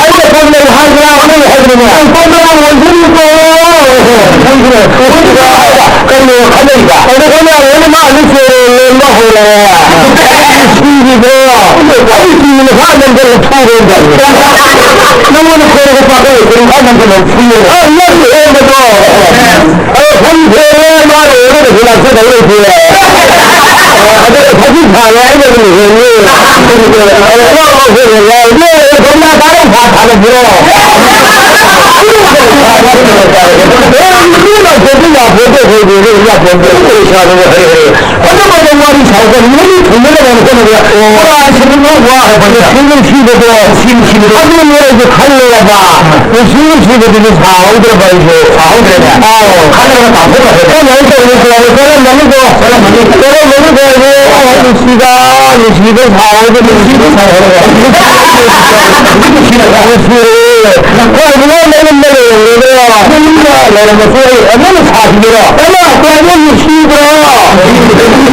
ꯑꯩꯅ ꯄꯛꯅꯩ ꯍꯥꯏꯕ꯭ꯔꯥ? ꯄꯛꯅꯩ ꯍꯥꯏꯕ꯭ꯔꯥ? ꯌꯥꯝ ꯄꯛꯅꯕ ꯑꯣꯟꯁꯤꯟꯅꯤꯀꯣ꯫ ꯀꯩꯅꯣ ꯈꯜꯂꯛꯏꯕ? ꯑꯗꯣ ꯑꯩꯈꯣꯏꯅ ꯂꯣꯏꯅ ꯃꯥ ꯑꯗꯨꯝ ꯆꯦꯔꯦ ꯂꯣꯟꯕ ꯍꯧꯔꯦ꯫ ꯁꯤꯒꯤꯗꯣ ꯑꯩ ꯁꯤꯒꯤ ꯃꯈꯥ ꯅꯝꯖꯜꯂ ꯐꯨꯔꯦ꯫ ꯅꯪꯉꯣꯟꯗ ꯈꯣꯏꯔꯒ ꯄꯥꯛꯑꯦ, ꯈꯣꯏꯔꯒ ꯃꯈꯥ ꯅꯝꯖꯜꯂ ꯐꯨꯔꯦ꯫ ꯑ, ꯅꯪ ꯑꯣꯟꯕꯗꯣ꯫ ꯑꯗꯣ ꯐꯝ ꯊꯦꯡꯉꯦ, ꯃꯥꯅ ꯑꯣꯏꯔꯒ ꯀꯩꯁꯨ ꯂꯥꯛꯆꯗꯕ ꯂꯩꯇꯦ꯫ ꯑꯗꯣ ꯐꯖꯤ ꯊꯥꯔꯦ ꯍꯥꯏꯅ ꯑꯗꯨꯝ ꯂꯨꯍꯣꯡꯉꯦ꯫ ꯑꯗꯣ ꯏꯅꯥꯎ ꯑꯃ ꯍꯣꯡꯉꯦ ꯍꯥꯏ, ꯅꯣꯏ ꯀꯣꯝꯂꯥ ꯆꯥꯔ ꯐꯥ ꯊꯥꯗꯕ꯭ꯔꯣ? ꯃꯤꯅ ꯄꯣꯠꯇꯨ ꯌꯥꯄꯣꯠꯇꯦ, ꯑꯩꯈꯣꯏꯗꯤ ꯑꯗꯨ ꯌꯥꯄꯣꯠꯇꯦ꯫ ꯑꯩꯈꯣꯏ ꯏꯁꯥꯗꯕꯨ ꯍꯩ ꯍꯩ꯫ ꯐꯖ ꯐꯖꯕ ꯋꯥꯔꯤ ꯁꯥꯎ ꯀꯩꯅꯣ, ꯃꯤ ꯊꯨꯝꯅꯗꯕ ꯍꯣꯠꯅꯕꯗ ꯄꯨꯔꯥ ꯁꯤꯅ ꯋꯥ ꯍꯥꯏꯕ ꯅꯨꯡꯁꯤ ꯅꯨꯡꯁꯤꯕꯗꯣ, ꯅꯨꯡꯁꯤ ꯅꯨꯡꯁꯤꯕꯗꯣ꯫ ꯑꯗꯨ ꯃꯣꯏꯁꯨ ꯈꯜꯂꯦꯕ꯫ ꯅꯨꯡꯁꯤ ꯅꯨꯡꯁꯤꯕꯗꯨꯗꯤ ꯁꯥꯍꯧꯗ꯭ꯔꯕ ꯑꯩꯁꯨ꯫ ꯁꯥꯍꯧꯗ꯭ꯔꯦꯅꯦ꯫ ꯑꯥꯎ꯫ ꯈꯜꯂꯒ ꯇꯥꯊꯣꯛꯈ꯭ꯔꯦ꯫ ꯀꯃꯥꯏꯅ ꯇꯧꯔꯤꯅꯣ? ꯀꯃꯥꯏꯅ ꯇꯧꯔꯝꯃꯅꯤꯀꯣ? ꯇꯧꯔꯝꯃꯅꯤ꯫ ꯇꯧꯔꯝꯃꯅꯤꯀꯣ? ꯑꯩꯁꯨ ꯅꯨꯡꯁꯤꯕ, ꯅꯨꯡꯁꯤꯕ ꯁꯥꯍꯧꯗ꯭ꯔꯦ꯫ ꯅꯨꯡꯁꯤꯕ ꯁꯥꯍꯧꯗ꯭ꯔꯦ꯫ ꯅꯨꯡꯁꯤꯔꯦ꯫ ꯍꯣꯏ, ꯃꯉꯣꯟꯗ ꯌꯨꯝꯗ ꯂꯩꯔꯝꯒꯗ꯭ꯔꯣ? ꯌꯨꯝꯗ ꯂꯩꯔꯝꯕꯁꯨ ꯑꯩ ꯑꯗꯨꯝ ꯁꯥꯈꯤꯗꯣꯏꯔꯣ? ꯑꯩꯅ ꯀꯌꯥꯃꯨꯛ ꯅꯨꯡꯁꯤꯕ꯭ꯔꯣ?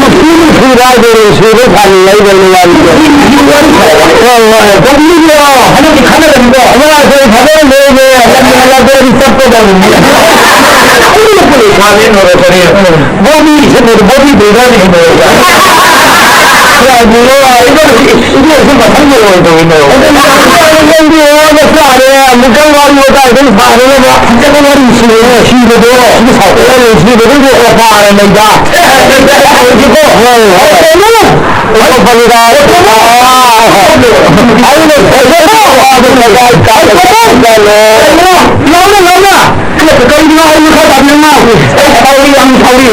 ꯅꯨꯡꯁꯤ ꯅꯨꯡꯁꯤꯕ ꯍꯥꯏꯗꯣ ꯅꯨꯡꯁꯤꯕ ꯁꯥꯅꯤꯡꯉꯩꯗꯅꯤ ꯋꯥꯔꯤꯁꯦ꯫ ꯍꯣꯏ, ꯍꯣꯏ, ꯇꯧꯕꯤꯔꯣ꯫ ꯍꯟꯗꯛꯇꯤ ꯈꯟꯅꯔꯅꯤꯀꯣ꯫ ꯑꯉꯥꯡꯁꯦ ꯐꯖꯅ ꯂꯣꯏꯔꯦ꯫ ꯂꯝ ꯍꯦꯜꯂꯛꯄꯗꯤ ꯆꯠꯄꯗꯧꯅꯤ꯫ ꯑꯗꯨꯅ ꯄꯨꯂꯤꯁ ꯐꯥꯕꯤꯅ ꯅꯣꯔꯣꯛꯀꯅꯤ꯫ ꯕꯣꯗꯤ ꯁꯦꯠꯄꯗꯣ ꯕꯣꯗꯤ ꯕꯤꯜꯗꯔꯅ ꯍꯦꯟꯕ ꯌꯥꯏ꯫ ꯀꯌꯥꯒꯤꯅꯣ? ꯏꯕꯣꯛꯁꯤ ꯃꯊꯪꯒꯤ ꯑꯣꯏꯅ ꯇꯧꯋꯤꯅꯦ꯫ ꯑꯗꯨꯅ ꯅꯪꯗꯤ ꯑꯣ ꯅꯆꯥꯅꯦ, ꯑꯃꯨꯛꯇꯪ ꯋꯥꯔꯤ ꯋꯥꯇꯥꯏ ꯑꯗꯨꯝ ꯁꯥꯟꯅꯅꯕ ꯐꯖꯕ ꯋꯥꯔꯤ ꯁꯤꯅꯦ ꯁꯤꯕꯗꯣ꯫ ꯁꯤꯕꯗꯨ ꯁꯥꯎꯊꯣꯛꯑ ꯂꯩ, ꯁꯤꯕꯗꯨꯗꯤ ꯑꯣꯄꯥꯔ ꯂꯩꯗ꯫ ꯍꯧꯖꯤꯛꯀꯣ, ꯍꯣꯏ, ꯍꯣꯏ꯫ ꯍꯣꯏ, ꯐꯅꯤꯗ꯫ ꯑꯩꯅ ꯐꯖꯕ ꯋꯥꯗꯣ ꯀꯗꯥꯏ ꯀꯥꯏꯗ ꯆꯠꯈ꯭ꯔꯖꯥꯠꯅꯣ? ꯂꯥꯎꯅ, ꯂꯥꯎꯅ꯫ ꯀꯔꯤꯒꯤꯅꯣ ꯍꯥꯏꯕꯗꯨ ꯈꯔ ꯇꯥꯕꯤꯌꯨ꯫ ꯑꯩ ꯁꯥꯎꯔꯤ, ꯌꯥꯝ ꯁꯥꯎꯔꯤ꯫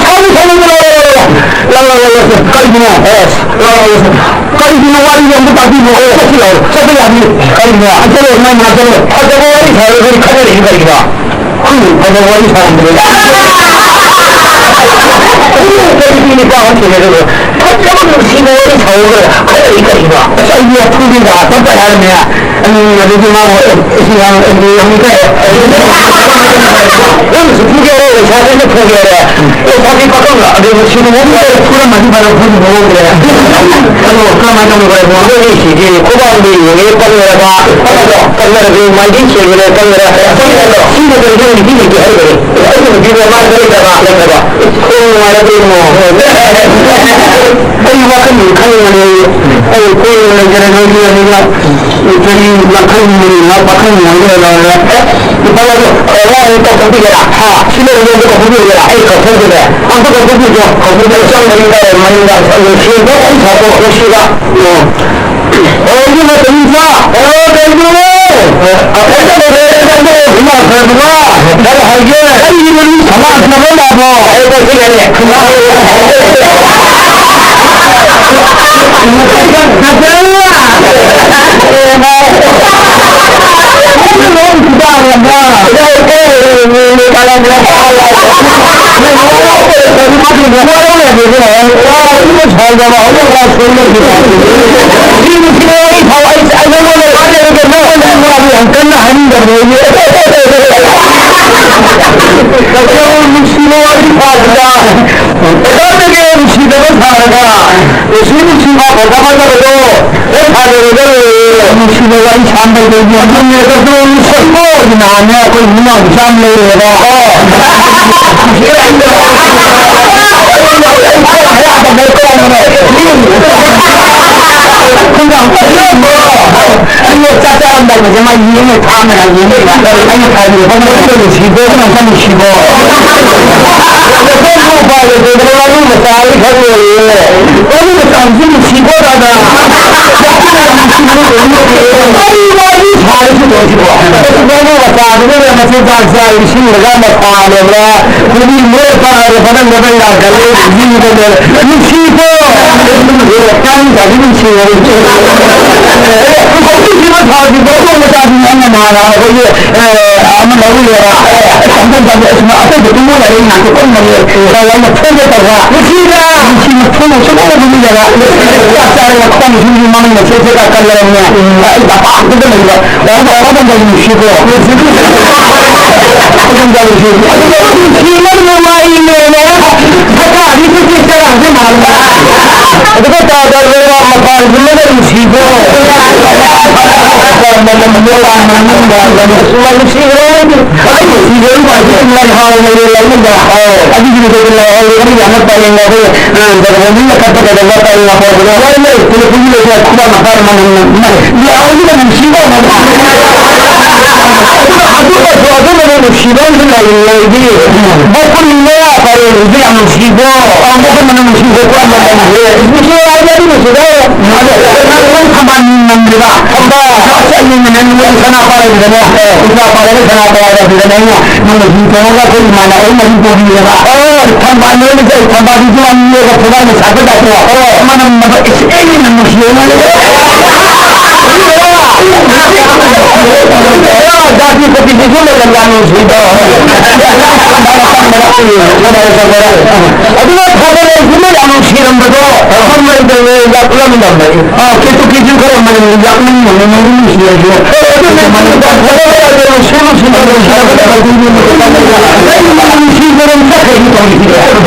ꯁꯥꯎꯔꯤ, ꯁꯥꯎꯔꯤ, ꯂꯥꯎ, ꯂꯥꯎ, ꯂꯥꯎ, ꯂꯥꯎ꯫ ꯀꯔꯤꯒꯤꯅꯣ? ꯂꯥꯎ, ꯂꯥꯎ, ꯂꯥꯎ꯫ ꯀꯔꯤꯒꯤꯅꯣ ꯋꯥꯔꯤꯗꯣ ꯑꯝꯇ ꯇꯥꯕꯤꯌꯣ꯫ ꯆꯠꯁꯤ ꯂꯥꯎ꯫ ꯆꯠꯄ ꯌꯥꯅꯤ꯫ ꯀꯔꯤꯒꯤꯅꯣ? ꯆꯠꯂꯣ, ꯃꯥꯏ ꯃꯅꯥꯛ ꯆꯠꯂꯣ꯫ ꯐꯖꯕ ꯋꯥꯔꯤ ꯁꯥꯔꯒ ꯑꯩꯈꯣꯏ ꯈꯠꯅꯔꯤꯁꯤ ꯀꯔꯤꯒꯤꯅꯣ? ꯈꯪꯗꯦ, ꯐꯖꯕ ꯋꯥꯔꯤ ꯁꯥꯔꯝꯕꯅꯤ꯫ ꯀꯔꯤꯒꯤ ꯅꯨꯄꯥ ꯑꯃ ꯊꯦꯡꯅꯔꯒ ꯐꯖꯕ ꯅꯨꯡꯁꯤꯕ ꯋꯥꯔꯤ ꯁꯥꯔꯒ ꯈꯠꯅꯔꯤ ꯀꯔꯤꯒꯤꯅꯣ? ꯑꯁ, ꯑꯩꯗꯤ ꯐꯨꯕꯤꯗ ꯆꯠꯄ ꯍꯥꯏꯔꯝꯃꯦ꯫ ꯎꯝ, ꯑꯗꯨꯗꯤ ꯃꯥꯕꯨ, ꯑꯦ, ꯑꯦ, ꯁꯤ ꯌꯥꯝ, ꯑꯦ, ꯌꯥꯝ ꯏꯀꯥꯏ꯫ ꯅꯪꯅꯁꯨ ꯐꯨꯒꯦ ꯍꯥꯏꯔꯦ, ꯂꯩꯁꯥꯕꯤꯅ ꯐꯨꯒꯦ ꯍꯥꯏꯔꯦ꯫ ꯂꯩꯁꯥꯕꯤ ꯄꯥꯈꯪꯅ ꯑꯗꯨ ꯅꯨꯡꯁꯤꯅ ꯃꯑꯣꯡꯗ ꯐꯨꯔꯝꯃꯗꯤ ꯐꯔꯦ, ꯐꯨꯗꯤ ꯐꯨꯍꯧꯗ꯭ꯔꯦ꯫ ꯑꯗꯣ ꯀꯔꯝꯍꯥꯏꯅ ꯇꯧꯅꯤ ꯐꯔꯦ? ꯃꯣꯏꯒꯤ ꯁꯤꯗꯤ ꯈꯨꯕꯥꯛ ꯂꯦꯡꯉꯦ ꯄꯪꯉꯦꯕ꯫ ꯄꯪꯉꯦꯕ꯫ ꯀꯪꯅꯔꯗꯤ ꯃꯥꯏꯗꯤ ꯁꯦꯡꯉꯦ ꯀꯪꯅꯔꯦ꯫ ꯁꯤꯅ ꯀꯔꯤ ꯅꯪ ꯅꯨꯄꯤ ꯂꯩꯇꯦ ꯍꯥꯏꯔꯤꯕꯅꯤ? ꯑꯩꯒꯤ ꯅꯨꯄꯤꯗꯣ ꯃꯥ ꯂꯩꯇꯕ, ꯂꯩꯇꯕ꯫ ꯅꯨꯡꯉꯥꯏꯔꯕ꯭ꯔꯣ ꯏꯕꯨꯡꯉꯣ? ꯑꯩ ꯋꯥꯈꯜ ꯈꯜꯂꯤꯕꯅꯤ꯫ ꯑꯩ ꯀꯣꯏꯅ ꯂꯩꯖꯔꯦ ꯅꯣꯏꯒꯤ ꯑꯗꯨꯒ ꯀꯔꯤ ꯋꯥꯈꯜ ꯃꯨꯟꯅ ꯄꯥꯈꯪ ꯃꯨꯟꯅ ꯂꯩꯔꯦ꯫ ꯂꯨꯄꯥ ꯂꯥꯛ ꯇꯔꯥ ꯑꯃ ꯀꯧꯊꯣꯛꯄꯤꯒꯦꯔꯥ? ꯍꯥ? ꯁꯤ ꯂꯩꯔꯦ ꯑꯝꯇ ꯀꯧꯊꯣꯛꯄꯤꯒꯦꯔꯥ? ꯑꯩ ꯀꯧꯊꯣꯛꯄꯤꯒꯦ꯫ ꯑꯝꯇ ꯀꯧꯊꯣꯛꯄꯤꯒꯦ꯫ ꯀꯧꯊꯣꯛꯄꯤꯒꯦ꯫ ꯆꯪ ꯃꯅꯤꯡꯗ ꯂꯩꯔꯦ, ꯃꯅꯤꯡꯗ꯫ ꯅꯨꯡꯁꯤꯕ ꯑꯩ ꯁꯥꯄꯣ ꯅꯨꯡꯁꯤꯕ꯫ ꯑꯣ꯫ ꯍꯣꯏ, ꯏꯕꯨꯡꯉꯣ, ꯇꯨꯝꯕ꯫ ꯑꯣ, ꯀꯩꯅꯣ? ꯑ, ꯀꯩꯅꯣ? ꯏꯃꯥ, ꯀꯔꯤ ꯍꯥꯏꯒꯦ? ꯑꯩꯒꯤ ꯃꯔꯨꯞ ꯁꯃꯥꯖꯅꯕ ꯂꯥꯛꯑꯕꯣ? ꯌꯥꯝ ꯀꯟꯅ ꯍꯥꯏꯅꯤꯡꯗꯕꯅꯦ꯫ ꯅꯨꯡꯁꯤꯕ ꯋꯥꯔꯤ ꯁꯥꯕꯗ ꯀꯩꯗꯧꯔꯒꯦ ꯅꯨꯡꯁꯤꯗꯕ ꯁꯥꯔꯒ? ꯅꯨꯡꯁꯤ ꯅꯨꯡꯁꯤꯕ ꯐꯖ ꯐꯖꯕꯗꯣ ꯍꯦꯛ ꯁꯥꯖꯔꯒ ꯂꯣꯏꯔꯦ꯫ ꯅꯨꯡꯁꯤꯕ ꯋꯥꯔꯤ ꯁꯥꯕꯗꯩꯗꯤ ꯑꯗꯨꯅꯦ, ꯑꯗꯨ ꯅꯨꯡꯁꯤꯕ ꯑꯣꯏꯗꯤ ꯅꯍꯥꯟꯅꯦ ꯑꯩꯈꯣꯏ ꯏꯃꯥ ꯃꯆꯥ ꯑꯃ ꯂꯩꯔꯦꯕ꯫ ꯑꯩꯅ ꯆꯥꯛ ꯆꯥꯔꯝꯗꯥꯏꯗꯁꯦ ꯃꯥ ꯌꯦꯡꯉ ꯊꯥꯡꯅ ꯌꯦꯡꯉꯤꯕ꯫ ꯑꯩꯅ ꯈꯜꯂꯤꯕ, "ꯅꯪ ꯅꯨꯡꯁꯤꯕ, ꯅꯪ ꯅꯨꯡꯁꯤꯕ"꯫ ꯎꯄꯥꯏ ꯂꯩꯇꯗꯅ ꯃꯥ ꯃꯆꯥ ꯑꯩ ꯈꯛ ꯂꯩꯔꯦ꯫ ꯋꯥꯔꯤ ꯃꯇꯝꯁꯤ ꯅꯨꯡꯁꯤꯀꯣ ꯗꯥꯗꯥ꯫ ꯑꯩ ꯋꯥꯔꯤ ꯁꯥꯔꯤꯁꯤ ꯂꯣꯏꯁꯤꯀꯣ꯫ ꯃꯔꯨ ꯃꯆꯥꯗꯨꯅ ꯃꯆꯤꯟꯖꯥꯛ ꯆꯥꯏ, ꯏꯁꯤꯡꯗꯒ ꯃꯄꯥꯅꯦꯕ꯭ꯔꯥ? ꯈꯨꯗꯤ ꯃꯣꯏ ꯄꯥꯔꯦ, ꯐꯖꯅ ꯐꯖꯅ ꯌꯥꯈꯠꯂꯦ, ꯏꯁꯤꯡꯗꯅꯦ꯫ ꯅꯨꯡꯁꯤꯀꯣ꯫ ꯀꯥꯡ ꯆꯥꯕꯤ ꯅꯨꯡꯁꯤꯌꯦ꯫ ꯍꯧꯖꯤꯛꯀꯤ ꯃꯊꯥꯁꯤ ꯃꯔꯨ ꯃꯆꯥꯁꯤ ꯌꯥꯝꯅ ꯃꯥꯟꯅ ꯑꯩꯈꯣꯏꯒꯤ ꯑꯦ, ꯑꯃ ꯂꯧꯔꯨꯔꯦꯕ꯫ ꯑꯦ, ꯑꯁ, ꯑꯝꯇ ꯆꯥꯒꯦ꯫ ꯑꯁ, ꯃꯥ ꯑꯇꯩꯗ ꯇꯨꯝꯃꯣ ꯌꯥꯔꯦ, ꯉꯥꯏꯈꯣ, ꯀꯔꯝꯕꯅꯦ? ꯑꯦ, ꯑꯩꯅ ꯐꯨꯒꯦ ꯇꯧꯕ꯫ ꯅꯨꯡꯁꯤꯗ! ꯅꯨꯡꯁꯤ ꯃꯐꯨ ꯃꯁꯨ ꯂꯧꯕ ꯃꯤꯅꯦꯕ꯫ ꯆꯥꯛ ꯆꯥꯔꯒ ꯈꯣꯡ ꯁꯨꯝ ꯃꯃꯤꯡ ꯃꯁꯦ ꯆꯦ ꯀꯥ ꯀꯜꯂꯕꯅꯦ꯫ ꯑꯩ ꯃꯄꯥꯟꯗꯨꯗ ꯂꯩꯕ꯫ ꯌꯥꯝ ꯇꯧꯔꯒ ꯑꯗꯨꯝ ꯂꯩ ꯅꯨꯡꯁꯤꯀꯣ꯫ ꯑꯗꯨꯝ ꯂꯩ ꯅꯨꯡꯁꯤ꯫ ꯑꯗꯨꯒ ꯅꯨꯡꯁꯤ ꯃꯔꯨ ꯃꯔꯨ ꯋꯥꯔꯤꯅꯦꯅ꯫ ꯐꯠꯇ ꯍꯥꯏꯗꯤ ꯀꯨꯀꯤ ꯆꯔꯥꯡꯁꯦ ꯃꯥꯟꯕ꯫ ꯑꯗꯨꯒ ꯇꯥꯗꯕ ꯃꯄꯥꯟꯒꯨꯝꯕꯗ ꯅꯨꯡꯁꯤꯕ꯫ ꯑꯗꯨꯒꯤ ꯃꯇꯨꯡꯗ ꯂꯥꯏ ꯍꯥꯎ ꯂꯩꯔꯦ ꯂꯩꯅꯨꯡꯗ꯫ ꯑꯗꯨꯒꯤ ꯃꯇꯨꯡꯗ ꯂꯥꯏ ꯍꯥꯎ ꯂꯩꯔꯦ ꯌꯥꯝꯅ ꯄꯔꯦꯡ ꯑꯩꯈꯣꯏ, ꯑ, ꯖꯒꯕꯣꯟꯗꯤꯅ ꯀꯠꯄ ꯀꯩꯗꯧꯕ ꯄꯔꯦꯡ ꯑꯐꯥꯎꯕꯗ ꯂꯣꯏ ꯂꯩ꯫ ꯄꯨꯂꯞ ꯄꯨꯟꯁꯤ ꯂꯩꯇꯦ꯫ ꯈꯨꯕꯥꯛ ꯃꯈꯥꯗ ꯃꯅꯝ ꯅꯝ-, ꯂꯥꯏ ꯍꯥꯎ ꯂꯩꯔꯦ ꯅꯨꯡꯁꯤꯕ ꯑꯃ꯫ ꯑꯗꯨꯒꯁꯨ ꯑꯗꯨꯝꯕꯗ ꯅꯨꯡꯁꯤꯕ ꯑꯃꯁꯨ ꯂꯩꯔꯤ꯫ ꯂꯩꯗꯤ ꯕꯣꯀꯨꯟꯅ ꯄꯔꯦꯡꯁꯤꯁꯨ ꯌꯥꯝ ꯅꯨꯡꯁꯤꯕ꯫ ꯑ, ꯕꯣꯀꯨꯟ ꯃꯅꯝ ꯅꯨꯡꯁꯤꯕ ꯀꯣ ꯃꯅꯝꯁꯦ꯫ ꯅꯨꯡꯁꯤꯕ ꯍꯥꯏꯗꯤ ꯑꯗꯨ ꯅꯨꯡꯁꯤꯕ꯫ ꯑꯗꯣ ꯅꯪ ꯊꯝꯕꯥꯜ ꯅꯝꯂꯤꯕ꯫ ꯊꯝꯕꯥꯜ꯫ ꯅꯪ ꯅꯪ ꯁꯅꯥ ꯄꯥꯏꯔꯗꯅ, ꯄꯩꯁꯥ ꯄꯥꯏꯔꯒ ꯁꯅꯥ ꯄꯥꯏꯔꯗꯅ ꯑꯩꯅ ꯅꯪꯅ ꯍꯤ ꯇꯣꯡꯉꯒ ꯑꯩꯈꯣꯏ ꯏꯃꯥꯟꯅꯕ ꯑꯃ ꯑꯗꯨꯝ ꯄꯨꯕꯤꯔꯦꯕ꯫ ꯑꯣ, ꯊꯝꯕꯥꯜ ꯅꯣꯏꯅ ꯆꯠ-, ꯊꯝꯕꯥꯜꯗꯨꯁꯨ ꯌꯥꯝ ꯌꯦꯡꯉꯒ ꯊꯣꯡꯒꯥꯏꯅ ꯁꯥꯠꯄ ꯖꯥꯠꯇꯣ꯫ ꯑꯣ, ꯃꯅꯝ ꯃꯅꯝ ꯏꯁ-, ꯑꯩ ꯃꯅꯝ ꯅꯨꯡꯁꯤꯌꯦ ꯃꯥꯅꯦ꯫ ꯖꯥꯇꯤ ꯀꯣꯄꯤꯁꯤꯁꯨ ꯃꯅꯝ ꯌꯥꯝ ꯅꯨꯡꯁꯤꯗꯣ꯫ ꯑꯗꯨꯅ ꯊꯥꯗꯔꯛꯏꯁꯤꯅ ꯌꯥꯝ ꯅꯨꯡꯁꯤꯔꯝꯕꯗꯣ꯫ ꯌꯥꯛꯂꯝꯗꯕꯅꯤ꯫ ꯑꯥ, ꯀꯦꯇꯨ ꯀꯦꯇꯨ ꯈꯔ ꯃꯅꯝ ꯌꯥꯛꯅꯤꯡꯕꯅꯤ, ꯃꯅꯝ ꯅꯨꯡꯁꯤꯔꯁꯨ꯫ ꯑꯗꯨꯅ ꯃꯅꯝ ꯅꯨꯡꯁꯤ, ꯅꯨꯡꯁꯤ, ꯅꯨꯡꯁꯤ, ꯅꯨꯡꯁꯤ꯫ ꯑꯩ ꯃꯅꯝ ꯅꯨꯡꯁꯤꯕ ꯅꯪ ꯆꯠꯈ꯭ꯔꯗꯤ ꯇꯧꯔꯤꯁꯤꯗꯤ꯫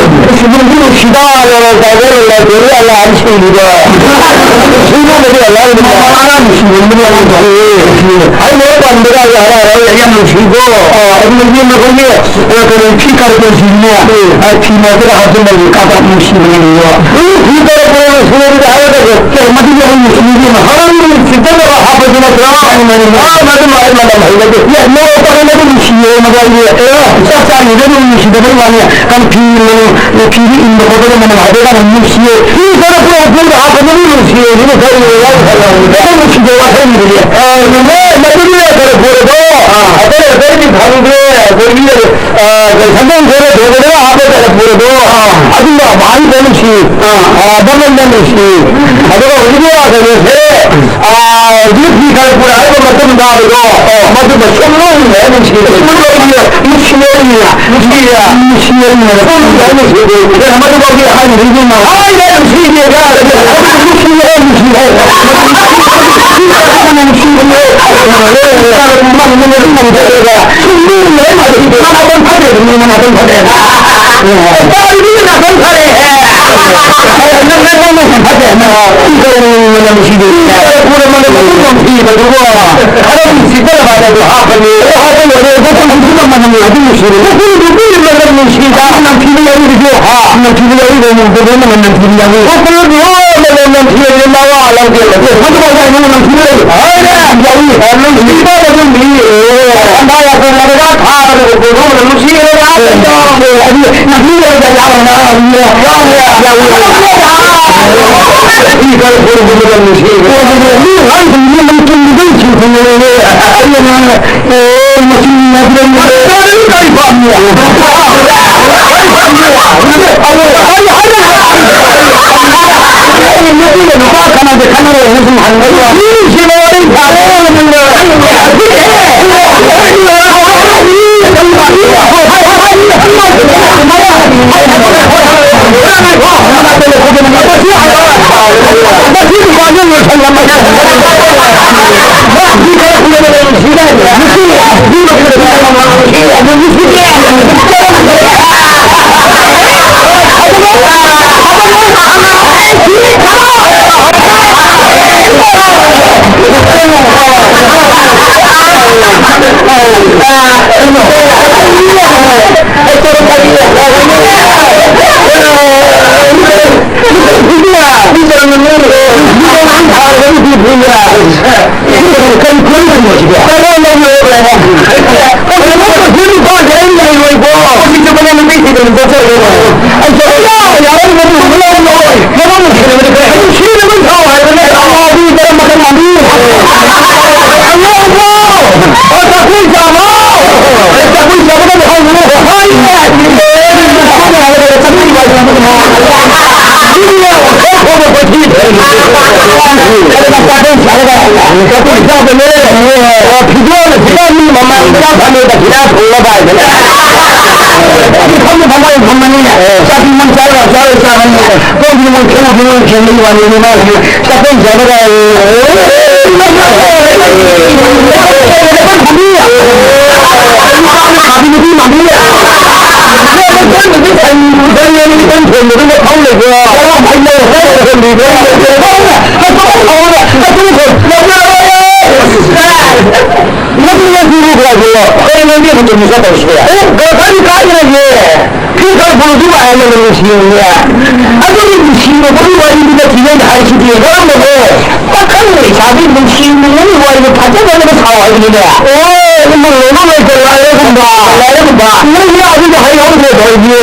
ꯑꯁ, ꯅꯨꯡꯗꯤ ꯅꯨꯡꯁꯤꯗ, ꯂꯣꯏꯔꯦ, ꯂꯣꯏꯔꯦ, ꯂꯣꯏꯔꯦ, ꯂꯣꯏꯔꯦ, ꯂꯣꯏꯔꯦ, ꯁꯤꯕꯗꯤ ꯑꯉꯥꯡ ꯅꯨꯡꯁꯤꯕꯅꯤ, ꯑꯉꯥꯡ ꯅꯨꯡꯁꯤꯕꯅꯤ, ꯑꯉꯥꯡ ꯅꯨꯡꯁꯤꯕꯅꯤ꯫ ꯑꯩ ꯂꯣꯏ ꯄꯥꯝꯕꯗ ꯌꯥꯔꯦ, ꯌꯥꯔꯦ, ꯌꯥꯝ ꯅꯨꯡꯁꯤꯀꯣ꯫ ꯑꯥ, ꯑꯗꯨ ꯅꯨꯄꯤ ꯑꯃ ꯑꯩꯈꯣꯏꯒꯤ, ꯑ, ꯀꯩꯅꯣ, ꯐꯤ ꯀꯥꯔꯛꯄꯁꯤꯅꯦ, ꯑ, ꯐꯤ ꯃꯔꯛꯇꯒ ꯍꯥꯞꯆꯤꯟꯕꯒꯤ ꯀꯥ ꯀꯥ ꯅꯨꯡꯁꯤꯕꯅꯦ꯫ ꯎꯝ, ꯐꯤ ꯀꯥꯔꯛꯄ ꯅꯨꯡꯁꯤꯕꯗꯤ ꯍꯥꯏꯔꯒ, ꯀꯩ, ꯃꯗꯨꯗꯤ ꯑꯩ ꯅꯨꯡꯁꯤꯕꯤꯗꯦ꯫ ꯍꯔꯥꯎ ꯅꯨꯡꯁꯤꯠꯇꯅꯕ ꯍꯥꯞꯄꯗꯨ ꯅꯠꯇ꯭ꯔꯣ? ꯃꯥꯅꯤ, ꯃꯥꯅꯤ, ꯃꯥꯅꯤ꯫ ꯑꯥ, ꯃꯗꯨ ꯃꯥ-, ꯑꯩ ꯃꯅꯝ ꯍꯩꯅꯗꯦ꯫ ꯌꯥ, ꯃꯣꯔꯣꯛ ꯄꯥꯝꯕꯤ ꯃꯗꯨ ꯅꯨꯡꯁꯤꯌꯦ, ꯃꯗꯨ ꯑꯩꯗꯤ, ꯑꯦ, ꯆꯥꯛ ꯆꯥꯔꯤꯉꯩꯗ ꯑꯗꯨꯝ ꯅꯨꯡꯁꯤꯗꯕꯩ ꯋꯥꯅꯤ꯫ ꯀꯥꯡ ꯐꯤ ꯃꯅꯝ, ꯐꯤꯗꯤ ꯏꯟꯕ ꯈꯣꯠꯄꯗ ꯃꯅꯝ ꯍꯥꯏꯐꯦꯠ ꯀꯥꯟꯗ ꯅꯨꯡꯁꯤꯌꯦ꯫ ꯐꯤ ꯀꯥꯔꯛꯄ ꯎꯄꯨꯗ ꯍꯥꯞꯄꯗꯨ ꯅꯨꯡꯁꯤꯌꯦ꯫ ꯑꯗꯨꯅ ꯀꯔꯤ ꯂꯩꯔꯦ? ꯍꯥꯏꯕ ꯅꯨꯡꯁꯤꯕ ꯋꯥꯈꯜꯒꯤꯗꯤ꯫ ꯑ, ꯃꯗꯨꯗꯤ ꯀꯥꯔꯛꯄꯗꯣ, ꯑꯇꯩ ꯑꯇꯩꯗꯤ ꯈꯪꯗꯦ꯫ ꯑꯩꯈꯣꯏꯒꯤ ꯑ, ꯁꯪꯒꯣꯝ ꯈꯔ ꯊꯣꯡꯕꯗ ꯍꯥꯞꯄ ꯇꯔꯛ ꯄꯨꯔꯗꯣ, ꯑꯗꯨꯝꯕ ꯃꯍꯥꯎ ꯐꯖꯅ ꯅꯨꯡꯁꯤ꯫ ꯑ, ꯕꯪꯕꯪ ꯅꯨꯡꯁꯤ꯫ ꯑꯗꯨꯒ ꯍꯧꯖꯤꯛꯀꯤ ꯀꯩꯅꯣꯁꯦ, ꯑ, ꯍꯧꯖꯤꯛ ꯐꯤ ꯈꯔ ꯄꯨꯔꯛꯑꯒ ꯃꯇꯨꯡ ꯇꯥꯕꯗꯣ, ꯃꯗꯨ ꯃꯁꯨꯝ ꯂꯣꯏꯅ ꯅꯨꯡꯁꯤ꯫ ꯅꯨꯡꯁꯤ ꯂꯣꯏꯅ ꯅꯨꯡꯁꯤ꯫ ꯅꯨꯡꯁꯤ ꯂꯣꯏꯅ ꯃꯇꯨꯡ ꯇꯥꯕ ꯅꯨꯡꯁꯤ꯫ ꯃꯗꯨꯐꯥꯎꯗꯤ ꯍꯥꯏꯅ ꯂꯩꯕ ꯉꯝꯃꯣꯏ꯫ ꯍꯥꯏꯅ ꯅꯨꯡꯁꯤ꯫ ꯅꯨꯡꯁꯤ꯫ ꯀꯩꯅꯣ ꯅꯪꯗꯤ ꯑꯗꯨꯝ ꯆꯨꯝꯅ ꯆꯠꯇꯧꯁꯤꯕꯣ? ꯑꯦ, ꯀꯔꯤ ꯀꯥꯏꯗ꯭ꯔꯒꯦ? ꯐꯤ ꯈꯔ ꯄꯨꯔꯗꯤ ꯃꯥꯟꯅꯕ ꯅꯨꯡꯁꯤꯕꯅꯦ꯫ ꯑꯗꯨꯒꯤ ꯅꯨꯡꯁꯤꯕꯒꯤ ꯋꯥꯔꯤꯗꯨꯗ ꯊꯤꯖꯩꯅ ꯍꯥꯏꯁꯤꯗꯤ ꯀꯔꯝꯕꯅꯣ? ꯄꯥꯈꯪ ꯂꯩꯁꯥꯕꯤ ꯅꯨꯡꯁꯤꯅꯕꯒꯤ ꯋꯥꯔꯤꯗꯣ ꯐꯖ ꯐꯖꯅ ꯁꯥꯎ ꯍꯥꯏꯕꯅꯤꯅꯦ꯫ ꯑꯣ, ꯑꯗꯨꯝ ꯂꯣꯏꯅ ꯂꯩꯇ ꯂꯥꯏꯔꯒꯨꯝꯕ꯫ ꯂꯥꯏꯔꯒꯨꯝꯕ꯫ ꯅꯪ ꯌꯥꯎꯕꯗ ꯍꯩꯍꯧꯗ꯭ꯔꯦ ꯇꯧꯔꯤꯁꯦ꯫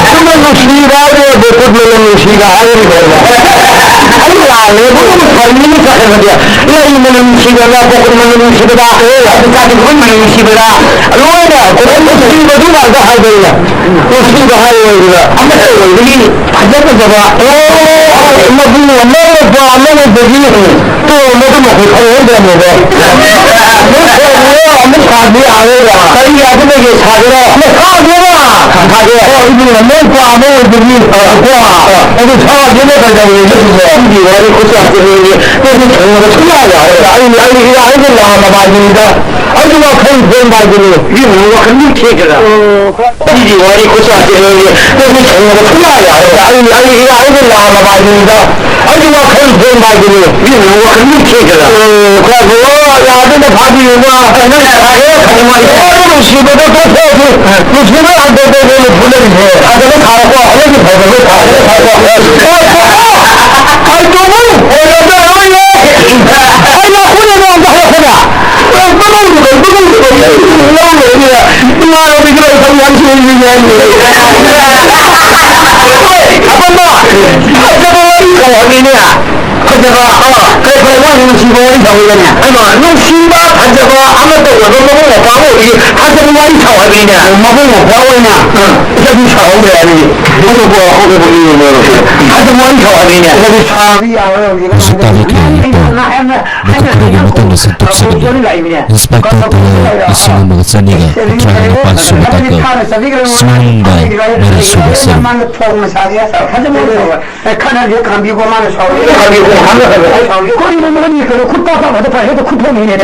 ꯑꯗꯨꯝ ꯅꯨꯡꯁꯤꯕ ꯍꯥꯏꯕꯗꯣ ꯀꯨꯠꯅ ꯅꯨꯡꯁꯤꯕ ꯍꯥꯏꯔꯤꯕ꯫ ꯑꯩ ꯂꯥꯜꯂꯦ꯫ ꯑꯅꯤꯃꯛ ꯆꯠꯈ꯭ꯔꯕꯗꯤ, ꯏꯃꯥꯒꯤ ꯃꯅꯝ ꯅꯨꯡꯁꯤꯕꯗ, ꯄꯣꯛꯄ ꯃꯅꯝ ꯅꯨꯡꯁꯤꯕꯗ, ꯑꯦ, ꯑꯗꯨ ꯆꯥꯛꯀꯤ ꯃꯅꯝ ꯅꯨꯡꯁꯤꯕꯗ, ꯂꯣꯏꯅ ꯅꯨꯡꯁꯤꯕꯗꯨ ꯉꯥꯛꯇ ꯍꯥꯏꯕꯅꯤꯅ, ꯅꯨꯡꯁꯤꯕ ꯍꯥꯏꯔꯣꯏꯗꯅ ꯑꯃꯠꯇ ꯑꯣꯏꯕꯒꯤ ꯐꯖ ꯐꯖꯕ, ꯑꯣ, ꯃꯄꯨ ꯑꯃ, ꯃꯄꯥ ꯑꯃ ꯑꯣꯏꯕꯒꯤ ꯇꯣꯝꯕꯗꯨ ꯃꯈꯣꯏ ꯈꯪꯍꯧꯗ꯭ꯔꯕꯅꯦꯕ꯫ ꯅꯣꯏ ꯈꯣꯡꯗꯣ ꯑꯃꯨꯛ ꯁꯥꯕ ꯌꯥꯔꯣꯏꯕ꯫ ꯀꯔꯤ ꯌꯥꯗꯕꯒꯤ ꯁꯥꯒꯦꯔꯣ? ꯑꯃ ꯁꯥꯒꯦꯔꯣ? ꯁꯥꯒꯦ꯫ ꯑꯣ, ꯏꯕꯨꯡꯉꯣ, ꯅꯣꯏ ꯄꯥ ꯑꯃ ꯑꯣꯏꯕꯒꯤ, ꯀꯣ, ꯑꯗꯨ ꯁꯥꯒꯦꯅ ꯀꯩꯗꯧꯔꯤꯅꯣ ꯁꯤꯕꯣ? ꯅꯪꯒꯤ ꯋꯥꯔꯤ ꯈꯨꯠꯁꯥꯁꯦ ꯅꯪꯒꯤ ꯅꯪꯒꯤ ꯊꯦꯡꯅꯕ ꯁꯨꯡꯌꯥ ꯌꯥꯔꯣꯏ꯫ ꯑꯩ, ꯑꯩ ꯏꯔꯥꯏꯗ ꯂꯥꯛꯑꯝꯃꯕ ꯍꯥꯏꯗꯨꯅꯤꯗ꯫ ꯑꯩꯁꯨ ꯋꯥꯈꯜ ꯐꯣꯡꯕ ꯍꯥꯏꯗꯨꯅꯤ꯫ ꯏꯕꯨꯡꯉꯣ, ꯋꯥꯈꯜ ꯃꯤ ꯊꯦꯡꯒꯦꯔꯥ? ꯃꯤꯒꯤ ꯋꯥꯔꯤ ꯈꯨꯠꯁꯥꯁꯦ ꯅꯪꯒꯤ ꯅꯪꯒꯤ ꯊꯦꯡꯅꯕ ꯁꯨꯡꯌꯥ ꯌꯥꯔꯣꯏ꯫ ꯑꯩ, ꯑꯩ ꯏꯔꯥꯏꯗ ꯂꯥꯛꯑꯝꯃꯕ ꯍꯥꯏꯗꯨꯅꯤꯗ꯫ ꯑꯩꯁꯨ ꯋꯥꯈꯜ ꯐꯣꯡꯕ ꯍꯥꯏꯗꯨꯅꯤ꯫ ꯏꯕꯨꯡꯉꯣ, ꯋꯥꯈꯜ ꯃꯤ ꯊꯦꯡꯒꯦꯔꯥ? ꯈꯔ ꯌꯥꯗꯅ ꯐꯥꯕꯤꯌꯨꯕ꯫ ꯅꯪ ꯁꯥꯒꯦꯔꯥ? ꯈꯪꯉꯣꯏ꯫ ꯅꯨꯡꯁꯤꯕꯗꯣ ꯇꯣꯛꯊꯣꯛꯑꯁꯤ꯫ ꯅꯨꯡꯁꯤꯕ ꯍꯟꯗꯣꯛꯄꯗꯣ ꯐꯨꯅꯔꯤꯁꯦ꯫ ꯐꯖꯅ ꯊꯥꯔꯛꯄ, ꯑꯩꯒꯤ ꯐꯖꯕ ꯊꯥꯔꯛꯄ꯫ ꯀꯩꯗꯧꯕ? ꯑꯣꯏꯔꯝꯃꯔꯣꯏꯌꯦ꯫ ꯑꯩꯅ ꯑꯩꯈꯣꯏꯅ ꯅꯉꯣꯟꯗ ꯍꯥꯏꯔꯛꯄꯗ꯫ ꯄꯪꯂꯧꯗ ꯂꯩ, ꯄꯪꯂꯧꯗ ꯂꯩ꯫ ꯂꯧꯔꯣꯏ꯫ ꯏꯃꯥꯟꯅꯕꯤꯗꯣ ꯑꯩ ꯊꯕꯛ ꯌꯥꯝ ꯁꯨꯔꯤꯅꯦ꯫ ꯑꯄꯟꯕ, ꯐꯖꯕ ꯋꯥꯔꯤ ꯈꯔ ꯍꯪꯉꯤꯅꯦ꯫ ꯐꯖꯕ, ꯑ, ꯀꯔꯤ ꯀꯔꯤ ꯋꯥꯔꯤ ꯅꯨꯡꯁꯤꯕ ꯋꯥꯔꯤ ꯇꯧꯔꯤꯕꯅꯦ? ꯑꯩꯃ, ꯅꯨꯡꯁꯤꯕ, ꯐꯖꯕ, ꯑꯃꯠꯇ ꯑꯣꯏꯕ ꯃꯕꯨꯡ ꯃꯧꯄ꯭ꯋꯥ ꯑꯃ ꯑꯣꯏꯕꯒꯤ ꯐꯖꯕ ꯋꯥꯔꯤ ꯁꯥꯎ ꯍꯥꯏꯕꯅꯤꯅꯦ꯫ ꯃꯕꯨꯡ ꯃꯧꯄ꯭ꯋꯥ ꯑꯣꯏꯅ, ꯑ, ꯏꯆꯟ ꯁꯥꯎꯍꯧꯗ꯭ꯔꯦ ꯍꯥꯏꯕꯅꯤ꯫ ꯃꯕꯨꯡ ꯃꯧꯄ꯭ꯋꯥ ꯑꯩꯈꯣꯏ ꯄꯨꯛꯅꯤꯡ ꯌꯦꯡꯕ ꯐꯖꯕ ꯋꯥꯔꯤ ꯁꯥꯎ ꯍꯥꯏꯕꯅꯤꯅꯦ꯫ ꯍꯧꯖꯤꯛ ꯁꯥꯕ ꯌꯥꯔꯣꯏ ꯍꯧꯖꯤꯛ꯫ ꯍꯧꯖꯤꯛ ꯇꯥꯕ ꯊꯧꯔꯤꯕ ꯄꯥꯎ ꯃꯇꯝ ꯑꯁꯤ ꯇꯨꯞꯆꯒꯅꯤ꯫ ꯏꯟꯁꯄꯦꯛꯇꯔ ꯇꯌꯥꯔ ꯂꯤꯁꯤꯡ ꯑꯃꯒ ꯆꯅꯤꯒ ꯀꯨꯟꯊ꯭ꯔꯥꯒ ꯅꯤꯄꯥꯟ ꯁꯨꯕ ꯇꯥꯡꯀꯛ ꯁꯨꯃꯥꯡꯗ ꯃꯔꯤ ꯁꯨꯕ ꯁꯔꯨꯛ꯫ ꯑꯦ, ꯈꯠꯅꯔꯗꯤ ꯈꯥꯝꯕꯤꯌꯨꯀꯣ, ꯃꯥꯅ ꯁꯥꯎꯔꯤ꯫ ꯈꯥꯝꯕꯤꯌꯨꯀꯣ, ꯈꯥꯝꯕꯤꯌꯨꯀꯣ꯫ ꯁꯥꯎꯔꯤ꯫ ꯀꯔꯤꯅꯣ ꯃꯔꯝ ꯂꯩꯇꯅ ꯈꯨꯠ ꯄꯥꯛ ꯄꯥꯛ ꯍꯦꯛꯇ ꯐꯥꯏ, ꯍꯦꯛꯇ ꯈꯨꯠ ꯊꯣꯛꯅꯤꯡꯉꯦ꯫